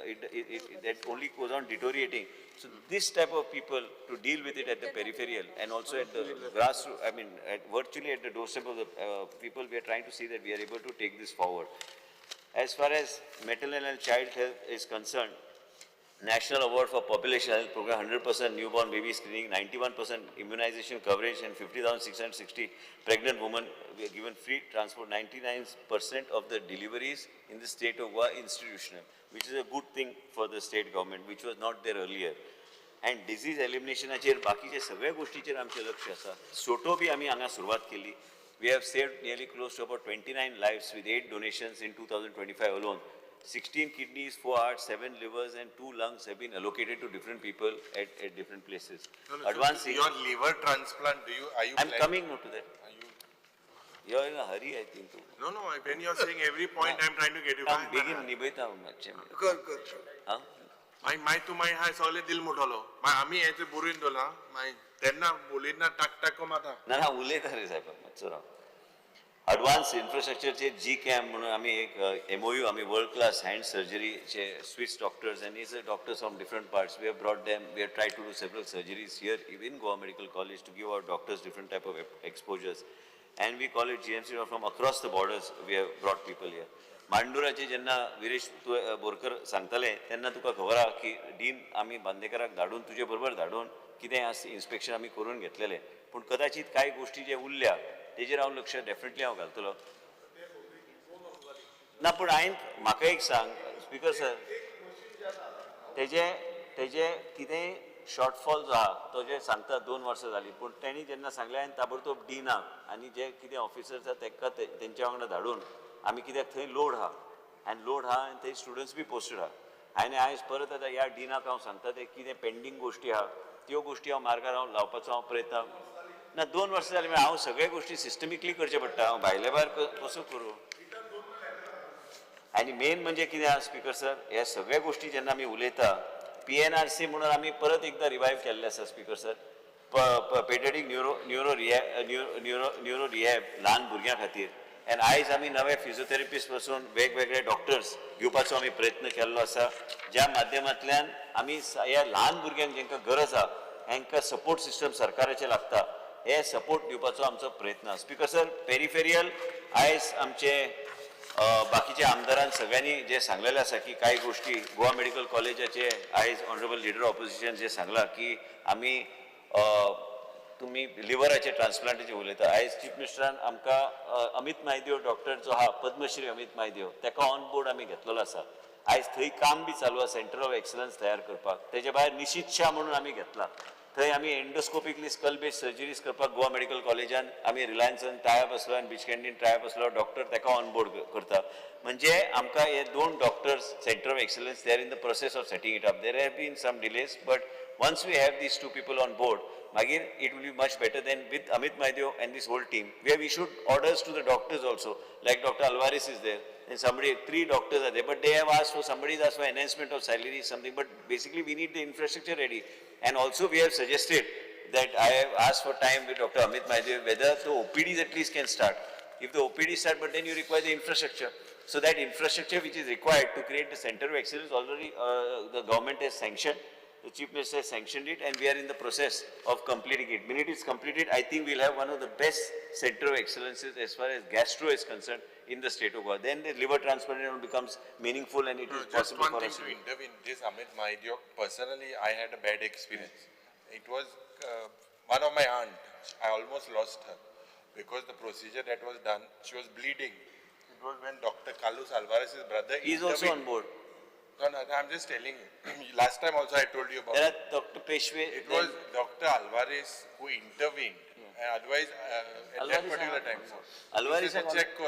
it that only goes on deteriorating. So this type of people to deal with it at the peripheral and also at the grass, I mean at virtually at the doorstep of the people, we are trying to see that we are able to take this forward. As far as maternal and child health is concerned, National Award for Population Health Program, 100% newborn baby screening, 91% immunization coverage, and 50,660 pregnant women were given free transport. 99% of the deliveries in the state of Goa institutional, which is a good thing for the state government, which was not there earlier. And disease eliminationाचेर बाकीचे सगळ्या गोष्टीचेर आमचें लक्ष आसा. सोटो बी आमी हांगा सुरवात केली. We have saved nearly close to about 29 lives with 8 donations in 2025 alone. 16 kidneys, 4 hearts, 7 livers and 2 lungs have been allocated to different people at different places. No, no, Advanced so your liver transplant, are you I'm planning? Coming now to that. You are in a hurry, I think. No, no, when you are saying every point, I'm trying to get you. I'm begin निभयता मातशें. कर कर. हां? मागीर तूं मागीर हांवें सगळें दिल मोडलो. मागीर आमी हें बरोवन दवरलां, मागीर तेन्ना उलयतना टाक टाक मारता. ना ना उलयता रे साहेब, मातसो राव. एडवान्स इन्फ्रास्ट्रक्चरचे जी कॅम म्हणून आमी एक MOU आमी वर्ल्ड क्लास हँड सर्जरीचे Swiss doctors and is doctors from different parts, we have brought them, we have try to do several surgeries here in Goa Medical College to give our doctors different type of exposures, and we call it GMC from across the borders we have brought people here. मांडुराचे जेन्ना विरेश तूं बोरकर सांगताले तेन्ना तुका खबर आहा की dean आमी बांदेकराक धाडून तुजे बरोबर धाडून कितें आसा इन्स्पेक्शन आमी करून घेतलेलें, पूण कदाचित कांय गोश्टी जे उरल्या तेजेर हांव लक्ष डेफिनेटली हांव घालतलो. ना पूण हांवें म्हाका एक सांग स्पिकर सर, तेजे तेजे कितेंय शॉर्टफॉल जो आहा तो जे सांगता 2 वर्सां जालीं, पूण तेणी जेन्ना सांगलें हांवें ताबडतोब डिनाक आनी जे कितें ऑफिसर्स आसा तेका तेंच्या वांगडा धाडून आमी कित्याक थंय लोड आहा आनी लोड आहा आनी थंय स्टुडंट्स बी पोस्टेड आहा. आनी आयज परत आतां ह्या डिनाक हांव सांगता ते कितें पेंडींग गोश्टी आहा त्यो गोश्टी हांव मार्गार हांव लावपाचो हांव प्रयत्न. ना 2 वर्सां जालीं म्हळ्यार हांव सगळे गोश्टी सिस्टमिकली करचें पडटा, हांव भायले भायर कसो करूं. आनी मेन म्हणजे कितें आहा स्पिकर सर, ह्या सगळ्या गोश्टी जेन्ना आमी उलयता PNRC म्हणून आमी परत एकदां रिवायव केल्लें आसा speaker sir. Paediatric neuro neuro neuro neuro rehab ल्हान भुरग्यां खातीर, आनी आयज आमी नवे फिजियोथेरपिस्ट पासून वेगवेगळे डॉक्टर्स घेवपाचो आमी प्रयत्न केल्लो आसा, ज्या माध्यमांतल्यान आमी ह्या ल्हान भुरग्यांक जांकां गरज आहा हांकां सपोर्ट सिस्टम सरकाराचें लागता, हे सपोर्ट दिवपाचो आमचो प्रयत्न आसा. स्पिकर सर, पेरिफेरियल आयज आमचे बाकीच्या आमदारान सगळ्यांनी जे सांगलेलें आसा की कांय गोश्टी गोवा मेडिकल कॉलेजाचे आयज ऑनरेबल लिडर ऑपोजिशन जे सांगलां की आमी तुमी लिवराचे ट्रान्सप्लांटाचे उलयता, आयज चीफ मिनिस्टरान आमकां अमित मायदेव डॉक्टर जो आहा पद्मश्री अमित मायदेव ताका ऑन बोर्ड आमी घेतलेलो आसा. आयज थंय काम बी चालू आसा सेंटर ऑफ एक्सलन्स तयार करपाक. तेजे भायर निशीत शाह म्हणून आमी घेतला, थंय आमी एंडोस्कोपिकली स्कल बेस्ड सर्जरीज करपाक गोवा मेडिकल कॉलेजान आमी रिलायन्सान टायप आसलो आनी बीच कॅन्टीन टायप आसलो डॉक्टर ताका ऑन बोर्ड करता. म्हणजे आमकां हे 2 doctors doctors, center of excellence, they are in the process of setting it up. There have been some delays, but once we have these two people on board, Magir, it will be much better than with Amit Maydeo and this whole team. We have issued orders to the doctors also, like Dr. Alvares is there, and somebody, 3 doctors are there, but they have asked for, somebody has asked for enhancement of salary, something, but basically we need the infrastructure ready. And also we have suggested that I have asked for time with Dr. Amit Maydeo whether the OPDs at least can start. If the OPD start, but then you require the infrastructure. So that infrastructure which is required to create the center of excellence already the government has sanctioned. The Chief Minister has sanctioned it and we are in the process of completing it. Minute it's completed, I think we'll have one of the best center of excellences as far as gastro is concerned in the state of Goa. Then the liver transplant becomes meaningful and it is possible for us. Just one thing to intervene, this Amit Maydeo, personally I had a bad experience. It was one of my aunt, I almost lost her because the procedure that was done, she was bleeding. It was when Dr. Carlos Alvarez's brother He is also on board. No, no, I'm just telling you. Last time also I told you about there are Dr. Peshwe. It was Dr. Alvarez who intervened. Yeah. And otherwise, at Alvarez that particular time. Alvarez check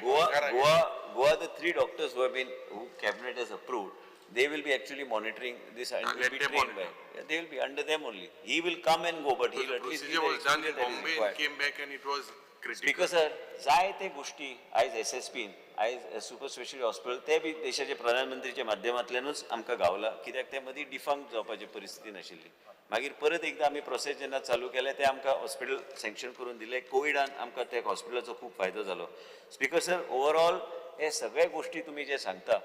Goa, the 3 doctors who have been, who cabinet has approved, they will be actually monitoring this and will be trained by. Yeah, they will be under them only. He will come and go, but he will at least procedure was done in Bombay and came back and it was critical. Speaker sir, जायते गोष्टी आयज SSPन आयज super speciality hospital ते बी देशाचे प्रधानमंत्रीच्या माध्यमांतल्यानूच आमकां गावला, कित्याक ते मदीं डिफंक्ट जावपाची परिस्थिती नाशिल्ली. मागीर परत एकदां आमी प्रोसेस जेन्ना चालू केलें तें आमकां हॉस्पिटल सँक्शन करून दिलें. कोविडान आमकां त्या हॉस्पिटलाचो खूब फायदो जालो. स्पीकर सर, ओवरऑल हे सगळे गोष्टी तुमी जे सांगता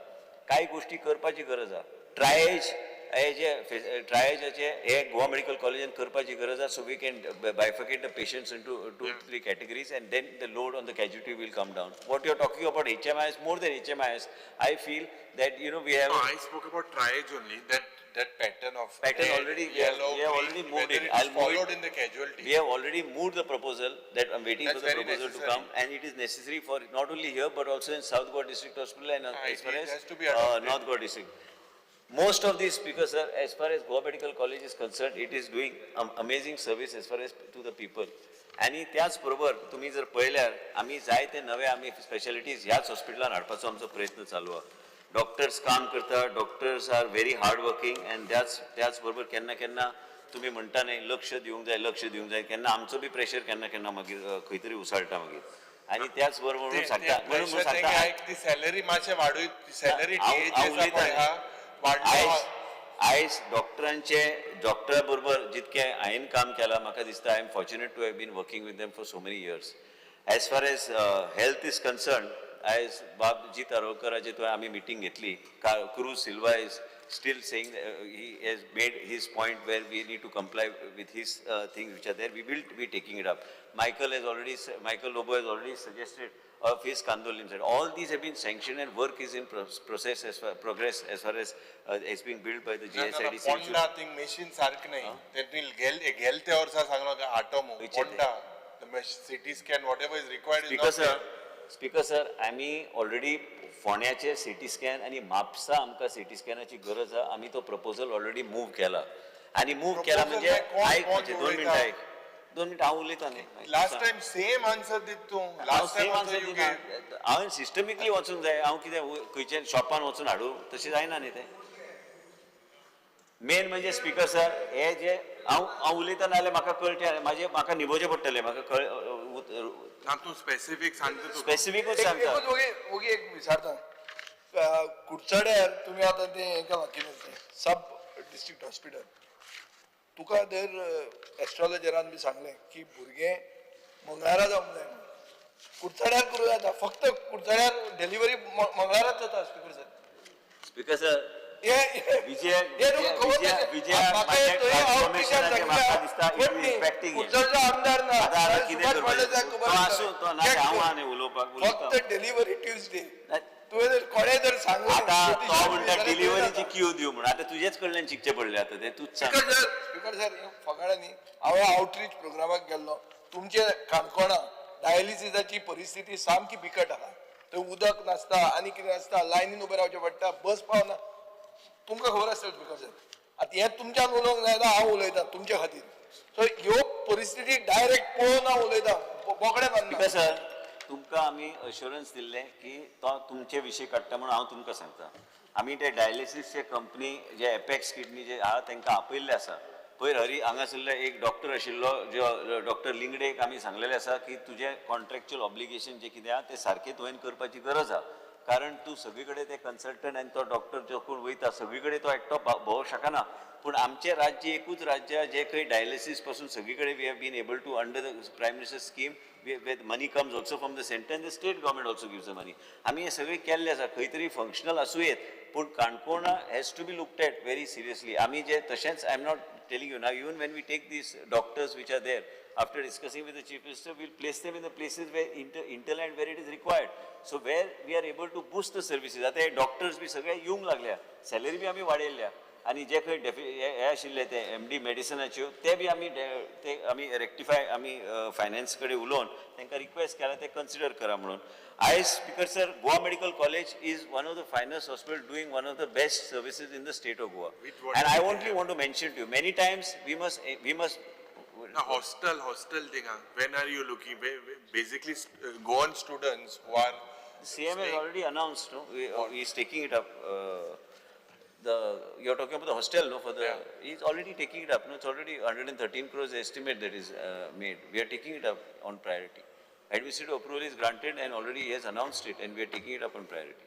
कांय गोष्टी करपाची गरज आसा. ट्रायेज हे जे ट्रायेजाचे हे गोवा मेडिकल कॉलेजान करपाची गरज आसा. So we can bifurcate the patients into 2-3 categories and then the load on the casualty will come down. What you are talking about HMIS, more than HMIS, I feel that you know we have. I spoke about triage only, that pattern of pattern red, already yellow, we have already moved it. I'll followed in the casualty. We have already moved the proposal that I'm waiting for the proposal to come, and it is necessary for not only here but also in South Goa District Hospital and as far as North Goa District. Most of these speakers, sir, as far as Goa Medical College is concerned, it is doing amazing service as far as to the people. आनी त्याच बरोबर तुम्ही जर पळयल्यार आमी जायते नवे आमी स्पेशलिटीज ह्याच हॉस्पिटलान हाडपाचो आमचो प्रयत्न चालू आसा. डॉक्टर्स काम करता, doctors are very hard working and त्याच बरोबर केन्ना केन्ना तुमी म्हणटा न्ही लक्ष दिवंक जाय, लक्ष दिवंक जाय, केन्ना आमचो बी प्रेशर केन्ना केन्ना मागीर खंय तरी उसळटा मागीर. आनी त्याच बरोबर म्हणून सांगता, म्हणून सांगता सॅलरी मातशें वाडय, सॅलरी आयज डॉक्टरांचे डॉक्टरा बरोबर जितकें हांवें काम केलां म्हाका दिसता I am fortunate to have been working with them for so many years. As far as health is concern, आयज बाब जीत आरोलकराचे तुवें आमी मिटींग घेतली. Cruz Silva is still saying he has made his point where we need to comply with his things which are there. We will be taking it up. Michael Lobo has already suggested of his Candolim said. All these have been sanctioned and work is in process as far, progress as far as it's being built by the GSIDC. Ponda thing machine सारक नाही. तेंनी गेल ते वर्सा सांगलो का आटोमो Ponda the CT scan whatever is required is not there. Speaker sir, आमी already फोंड्याचे CT scan आनी म्हापसा आमकां city स्कॅनाची गरज आसा. आमी तो प्रपोजल ऑलरेडी मूव केला आनी मूव केला म्हणजे आयक म्हणजे 2 मिनटां आयक, 2 मिनटां हांव उलयतां न्ही. लास्ट टायम सेम आन्सर दित तूं. लास्ट टायम आन्सर दिना. हांवें सिस्टमिकली वचूंक जाय. हांव कितें खंयच्या शॉपान वचून हाडूं तशें जायना न्ही तें. मेन म्हणजे स्पीकर सर हे जे हांव हांव उलयतना जाल्यार म्हाका कळचें, म्हाजें म्हाका निभोवचें पडटलें. म्हाका कळ तूं स्पेसिफीक सांगता, तूं स्पेसिफिकूच सांगता. ओगी एक विचारता, कुडचड्यार तुमी आतां तें हें केलां कितें सब डिस्ट्रिक्ट हॉस्पिटल, तुका जर एस्ट्रोलॉजरान बी सांगलें की भुरगें मंगळारा जावंक जाय म्हणून, कुडचड्यार करूं जाता, फक्त कुडचड्यार डिलिव्हरी मंगळाराच जाता. स्पीकर सर, स्पीकर सर फक्त डिलिव्हरी ट्युजडे तुवें जर कोणें जर सांगलें आतां तो म्हणटा डिलिव्हरीची क्यू दिव म्हणून, आतां तुजेच कडल्यान शिकचें पडलें आतां तें तूंच सांग. स्पीकर सर, फकाणां न्ही, हांवें आवटरीच प्रोग्रामाक गेल्लो तुमचे काणकोणा डायलिसिसाची परिस्थिती सामकी बिकट आहा. थंय उदक नासता आनी कितें आसता, लायनीन उबें रावचें पडटा, बस पावना. तुमकां खबर आसतलें स्पीकर सर, आतां हें तुमच्यान उलोवंक जायना, हांव उलयतां तुमचे खातीर. सो ह्यो परिस्थिती डायरेक्ट पळोवन हांव उलयतां, बोकडे बांदना. Speaker sir, तुमकां आमी अश्युरन्स दिल्लें की तो तुमचे विशीं काडटा म्हणून हांव तुमकां सांगता. आमी ते डायलिसीसचे कंपनी जे एपेक्स किडनी जे आहा तांकां आपयल्ले आसा. पयर हरी हांगासरले एक डॉक्टर आशिल्लो जो डॉक्टर लिंगडेक आमी सांगलेलें आसा की तुजें कॉन्ट्रॅक्च्युअल ऑब्लिगेशन जें कितें आहा तें सारकें तुवें करपाची गरज आहा, कारण तूं सगळी कडेन ते कन्सल्टंट आनी तो डॉक्टर जो कोण वयता सगळी कडेन तो एकटो भोंवंक शकना. पूण आमचें राज्य एकूच राज्य जें खंय डायलिसीस पासून सगळी कडेन we have been able to under the prime minister scheme with money comes also from the centre and the state government also gives the money. आमी हें सगळें केल्लें आसा, खंय तरी फंक्शनल आसूं येत, पूण काणकोणा has to be looked at very seriously. आमी जे तशेंच I am not telling you now, even when we take these doctors which are there, after discussing with the Chief Minister, we'll place them in the places where interland where it is required. So where we are able to boost the services. आतां हे doctors बी सगळे येवंक लागल्या, salary बी आमी वाडयल्या, आनी जे खंय हे आशिल्ले ते एम डी मेडिसनाच्यो ते बी आमी ते आमी रेक्टिफाय आमी फायनान्स कडेन उलोवन तांकां रिक्वेस्ट केला ते कन्सिडर करा म्हणून. आयज speaker sir, Goa medical college is one of the finest hospital doing one of the best services in the state of Goa. And I only want to mention to you many times we must Now, hostel thing, when are you looking? Basically, Goan students who are CM has already announced, no? He is taking it up. You're talking about the hostel, no? For the, yeah. He's already taking it up. No, it's already 113 crores estimate that is made. We are taking it up on priority. Administrative approval is granted and already he has announced it, and we are taking it up on priority.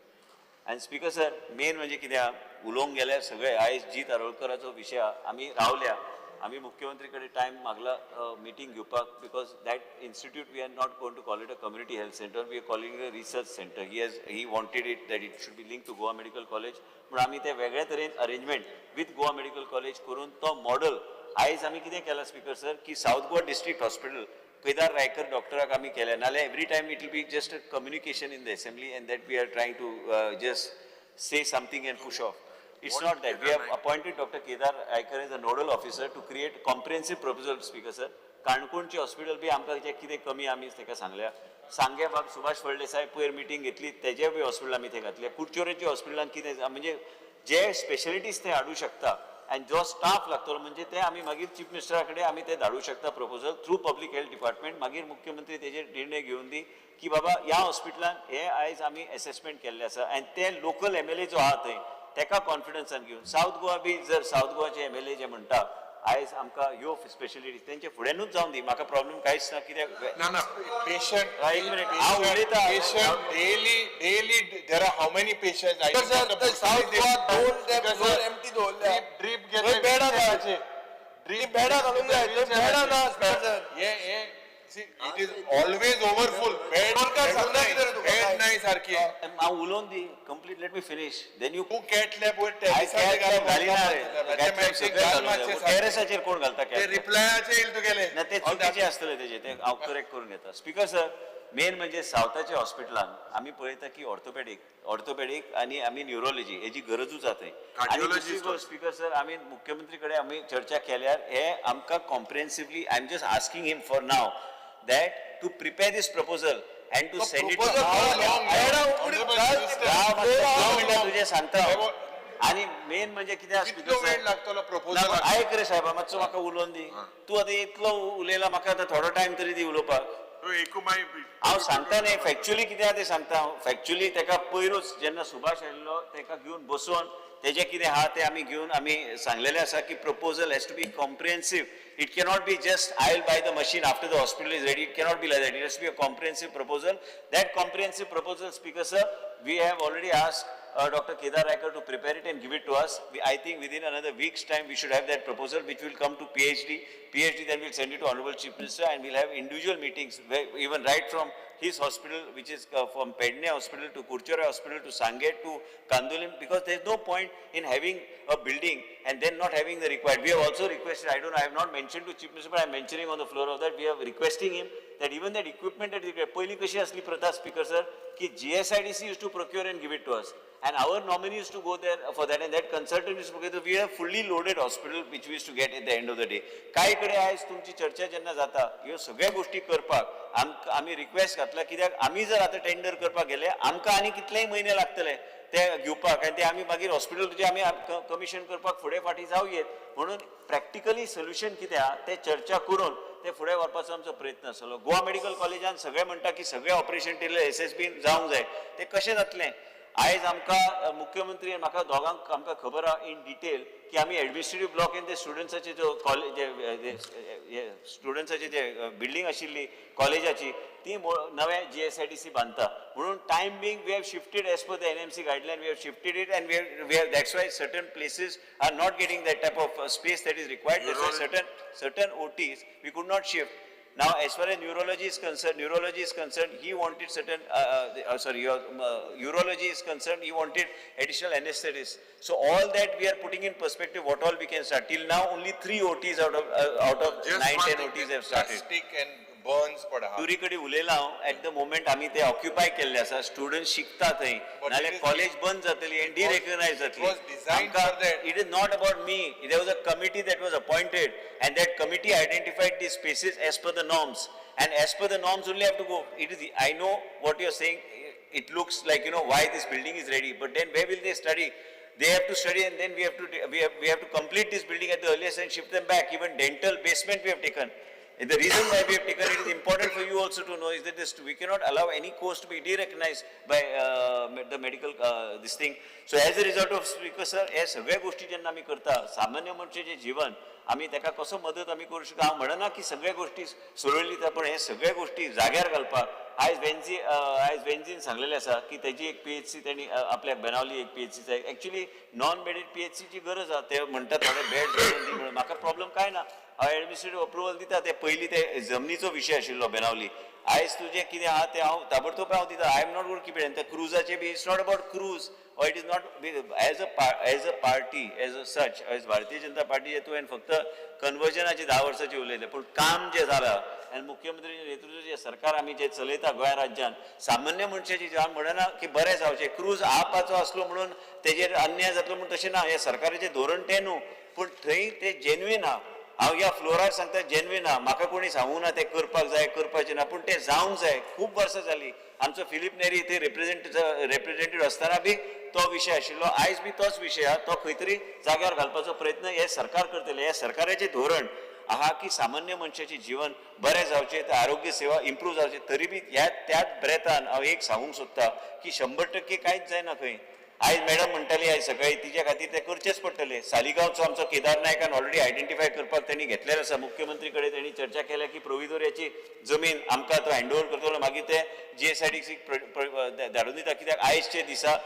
And Speaker sir, main म्हणजे कितें आहा, उलोवंक गेल्यार सगळे आयज जीत आरोलकराचो विशय आहा, आमी रावल्या, आमी मुख्यमंत्री कडेन टायम मागला मिटींग घेवपाक, because that institute we are not going to call it a community health centre, we are calling it a research centre. He wanted it that it should be link to Goa medical college, पूण आमी ते वेगळे तरेन arrangement with Goa medical college करून तो model आयज आमी कितें केलां स्पीकर सर, की south Goa district hospital Kedar Raikar डॉक्टराक आमी केलें, नाल्यार every time it will be just a communication in the assembly and that we are trying to just say something and push off. It's not that. We have appointed Dr. Kedar Raikar as a nodal officer to create comprehensive proposal, Speaker sir. काणकोणचे hospital बी आमकां जें कितें कमी आमी ताका सांगल्या. सांगे बाब सुभाष फळदेसाय पयर मिटींग घेतली, तेजे बी हॉस्पिटल आमी थंय घातले. कुडचोरेचे हॉस्पिटलान कितें म्हणजे जे स्पेशलिटीज थंय हाडूं शकता आनी जो स्टाफ लागतलो म्हणजे ते आमी मागीर चीफ मिनिस्टरा कडेन आमी ते धाडूं शकता proposal through public health department. मागीर मुख्यमंत्री तेजेर निर्णय घेवन दी की बाबा ह्या हॉस्पिटलान हे आयज आमी एसेसमेंट केल्लें आसा आनी ते लोकल एम एल ए जो आहा थंय तेका कॉन्फिडन्सान घेवन सावथ गोवा बी जर सावथ गोवाचे एम एल ए जे म्हणटा आयज आमकां ह्यो स्पेशलिटीज तेंचे फुड्यानूच जावन दी, म्हाका प्रॉब्लम कांयच ना. कित्याक ना ना पेशंट एक मिनिट हांव उलयतां. Patient daily there are how many patient? South Goa दोन ते फ्लोर एम्प्टी दवरल्या, ड्रीप थंय बेडां ना, ड्रीप बेडां घालूंक जाय, थंय बेडां ना speaker sir. हे it is always overfull bed. सरकार सांगना कितें रे तुका? बेड नाही सारखी. हांव उलोवन दी complete, let me finish, then you तूं कॅट लॅब वयर घालिना रे, टेरेसाचेर कोण घालता? ते रिप्लायाचे येईल तुगेले. ना, ते चुकीचे आसतले तेजे, ते हांव करेक्ट करून घेता. स्पीकर सर, मेन म्हणजे सावथाच्या हॉस्पिटलान आमी पळयता की ऑर्थोपेडीक आनी आमी न्युरोलॉजी हेजी गरजूच आहा थंय. आनी दुसरी गोश्ट स्पीकर सर, आमी मुख्यमंत्री कडेन आमी चर्चा केल्यार हे आमकां comprehensively, I am just asking him for now that to prepare this proposal and to send it. तुजें सांगता. आनी मेन म्हणजे कितें आसा, कितलो वेळ लागतलो प्रपोजल? आयक रे साहेबा, मातसो म्हाका उलोवन दी. तूं आतां इतलो उलयला, म्हाका आतां थोडो टायम तरी दी उलोवपाक. हांव सांगता न्ही, फॅक्च्युअली कितें आहा तें सांगता हांव. फॅक्च्युअली तेका पयरूच जेन्ना सुभाष आयिल्लो तेका घेवन बसोवन तेजें कितें आहा तें आमी घेवन आमी सांगलेलें आसा की proposal has to be comprehensive. It cannot be just I will buy the machine after the hospital is ready. It cannot be like that. It has to be a comprehensive proposal. That comprehensive proposal, speaker sir, we have already asked Dr. Kedar Raikar to prepare it and give it to us. I think within another week's time we should have that proposal, which will come to PhD. PhD then we'll send it to Honorable Chief Minister, and we'll have individual meetings, where even right from his hospital, which is from Pedne Hospital to Curchorem Hospital to Sange to Candolim, because there is no point in having a building and then not having the required. We have also requested, I don't know, I have not mentioned to Chief Minister, but I am mentioning on the floor of that, we are requesting him that even that equipment that is required. पयलीं कशी आसली प्रथा speaker sir, की GSIDC used to procure and give it to us, and our nominee used to go there for that, and that consultant used to go. We have fully loaded hospital which we used to get at the end of the day. कांय कडेन आयज तुमची चर्चा जेन्ना जाता, ह्यो सगळ्या गोश्टी करपाक आमी रिक्वेस्ट घातला, कित्याक आमी जर आतां टेंडर करपाक गेले आमकां आनी कितलेय म्हयने लागतले. ते घेवपाक आनी ते आमी मागीर हॉस्पिटल तुजें आमी कमिशन करपाक फुडें फाटीं जावं येत म्हणून प्रॅक्टिकली सोल्युशन कितें आहा तें चर्चा करून ते फुडें व्हरपाचो आमचो प्रयत्न आसतलो. गोवा मेडिकल कॉलेजान सगळे म्हणटा की सगळे ऑपरेशन टेबल एसएसबीन जावंक जाय, तें कशें जातलें? आयज आमकां मुख्यमंत्री आनी म्हाका दोगांक आमकां खबर आहा इन डिटेल की आमी एडमिनिस्ट्रेटीव ब्लॉक ते स्टुडंट्साचे जो कॉलेज स्टुडंट्साचे जे बिल्डींग आशिल्ली कॉलेजाची ती नवे GSIDC बांदता म्हणून time being we have shifted as per the NMC guideline, we have shifted it and we have that's why certain places are not getting that type of space that is required. That's why certain OTs we could not shift. Now, as far as neurology is concerned, he wanted certain, urology is concerned, he wanted additional anesthetists. So all that we are putting in perspective what all we can start. Till now, only 3 OTs out of 9-10 OTs have started. Plastic and burns पडा. दुरीकडे उलयला हांव at the moment आमी ते occupy केल्ले आसा, student शिकता थंय, नाल्यार college बंद जातली आनी डिरेकग्नायज जातली. It is not about me, there was a committee that was appointed and that committee identified the spaces as per the norms and as per the norms only have to go. It is, I know what you are saying, it looks like you know why this building is ready, but then where will they study? They have to study and then we have to complete this building at the earliest and shift them back. Even dental basement we have taken. And the reason why we have taken it is important for you also to know is that this, we cannot allow any course to be de-recognized by the medical this thing. So as a result of Speaker sir, हे सगळ्या गोष्टी जेन्ना आमी करता सामान्य मनशाचें जीवन आमी ताका कसो मदत आमी करूं शकता. हांव म्हणना की सगळ्या गोष्टी सोडयली पण हे सगळ्या गोष्टी जाग्यार घालपाक आयज वेन्झीन सांगलेलें आसा की तेजी एक PHC तेणी आपल्याक बेनावली एक PHC जाय. एक्चुली नॉन बेडेड PHCची गरज आसा. ते म्हणटा थोडे बेड दी म्हणून म्हाका प्रॉब्लम कांय ना, हांव एडमिनिस्ट्रेटीव अप्रुवल दिता. ते पयलीं ते जमनीचो विशय आशिल्लो बेनावली, आयज तुजें कितें आहा तें हांव ताबडतोब हांव दिता. I am not gonna keep it. ते क्रुजाचे बी it's not about cruise or it is not as a party as a such as Bharatiya Janata Party तुवें फक्त कन्वर्जनाची 10 वर्सांची उलयलें, पूण काम जें जालां आनी मुख्यमंत्रीच्या नेतृत्व जें सरकार आमी जें चलयता गोंया राज्यान सामान्य मनशाची हांव म्हणना की बरें जावचें, क्रूज आपाचो आसलो म्हणून तेजेर अन्याय जातलो म्हणून तशें ना, हें सरकाराचें धोरण तें न्हू, पूण थंय तें जेन्युइन आहा. हांव ह्या फ्लोरार सांगता जेन्युइन आहा, म्हाका कोणी सांगूं ना तें करपाक जाय करपाचें ना, पूण तें जावंक जाय. खूब वर्सां जालीं आमचो फिलीप नेरी थंय रिप्रेझेंटेटिव्ह आसतना बी तो विशय आशिल्लो, आयज बी तोच विशय आहा. तो खंय तरी जाग्यार घालपाचो प्रयत्न हे सरकार करतलें. हे सरकाराचें धोरण आहा की सामान्य मनशाचें जीवन बरें जावचें, ते आरोग्य सेवा इम्प्रूव जावचें. तरी बी ह्या त्याच ब्रेतान हांव एक सांगूंक सोदता की 100% कांयच जायना खंय. आयज मॅडम म्हणटाली आयज सकाळी तिच्या खातीर तें करचेंच पडटलें. सालिगांवचो आमचो केदार नायकान ऑलरेडी आयडेंटिफाय करपाक तेणी घेतलेलो आसा, मुख्यमंत्री कडेन तेणी चर्चा केल्या की प्रोविदोरियाची जमीन आमकां तो हँड ओवर करतलो, मागीर ते GSIDC धाडून दिता. कित्याक आयजच्या दिसा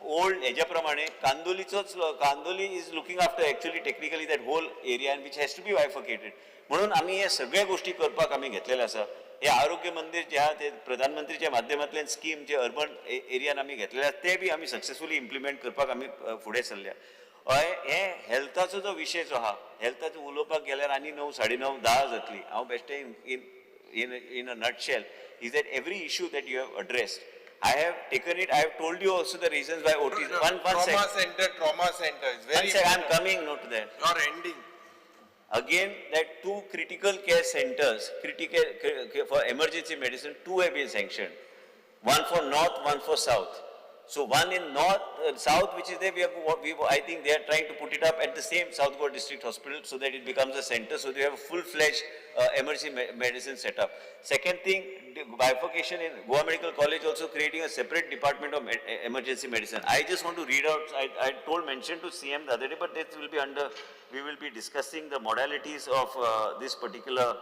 ओल्ड हेज्या प्रमाणे कांदोलीचोच Candolim is looking after actually technically that whole area and which has to be bifurcated. म्हणून आमी हे सगळे गोष्टी करपाक आमी घेतलेले आसा. हे आरोग्य मंदिर जे आहा ते प्रधानमंत्रीच्या माध्यमांतल्यान स्कीम जे अर्बन एरियान आमी घेतलेले आसा ते बी आमी सक्सेसफुली इम्प्लिमेंट करपाक आमी फुडें सरल्या. हय, हे हेल्थाचो जो विशय जो आहा, हेल्थाचो उलोवपाक गेल्यार आनी 9, 9:30, 10 जातली. हांव बेश्टें in in a nutshell is that every issue that you have addressed, I have taken it. I have told you also the reasons why OTs. One second. Trauma center is very. One second, I am coming no to that. You are ending. Again, that 2 critical care centers, critical for emergency medicine, 2 have been sanctioned. 1 for north, 1 for south. So 1 in north, south, which is there, I think they are trying to put it up at the same South Goa District Hospital so that it becomes a center. So they have a full-fledged emergency medicine setup. Second thing, bifurcation in Goa Medical College also creating a separate department of emergency medicine. I just want to read out, I mentioned to CM the other day, but this will be under, we will be discussing the modalities of this particular,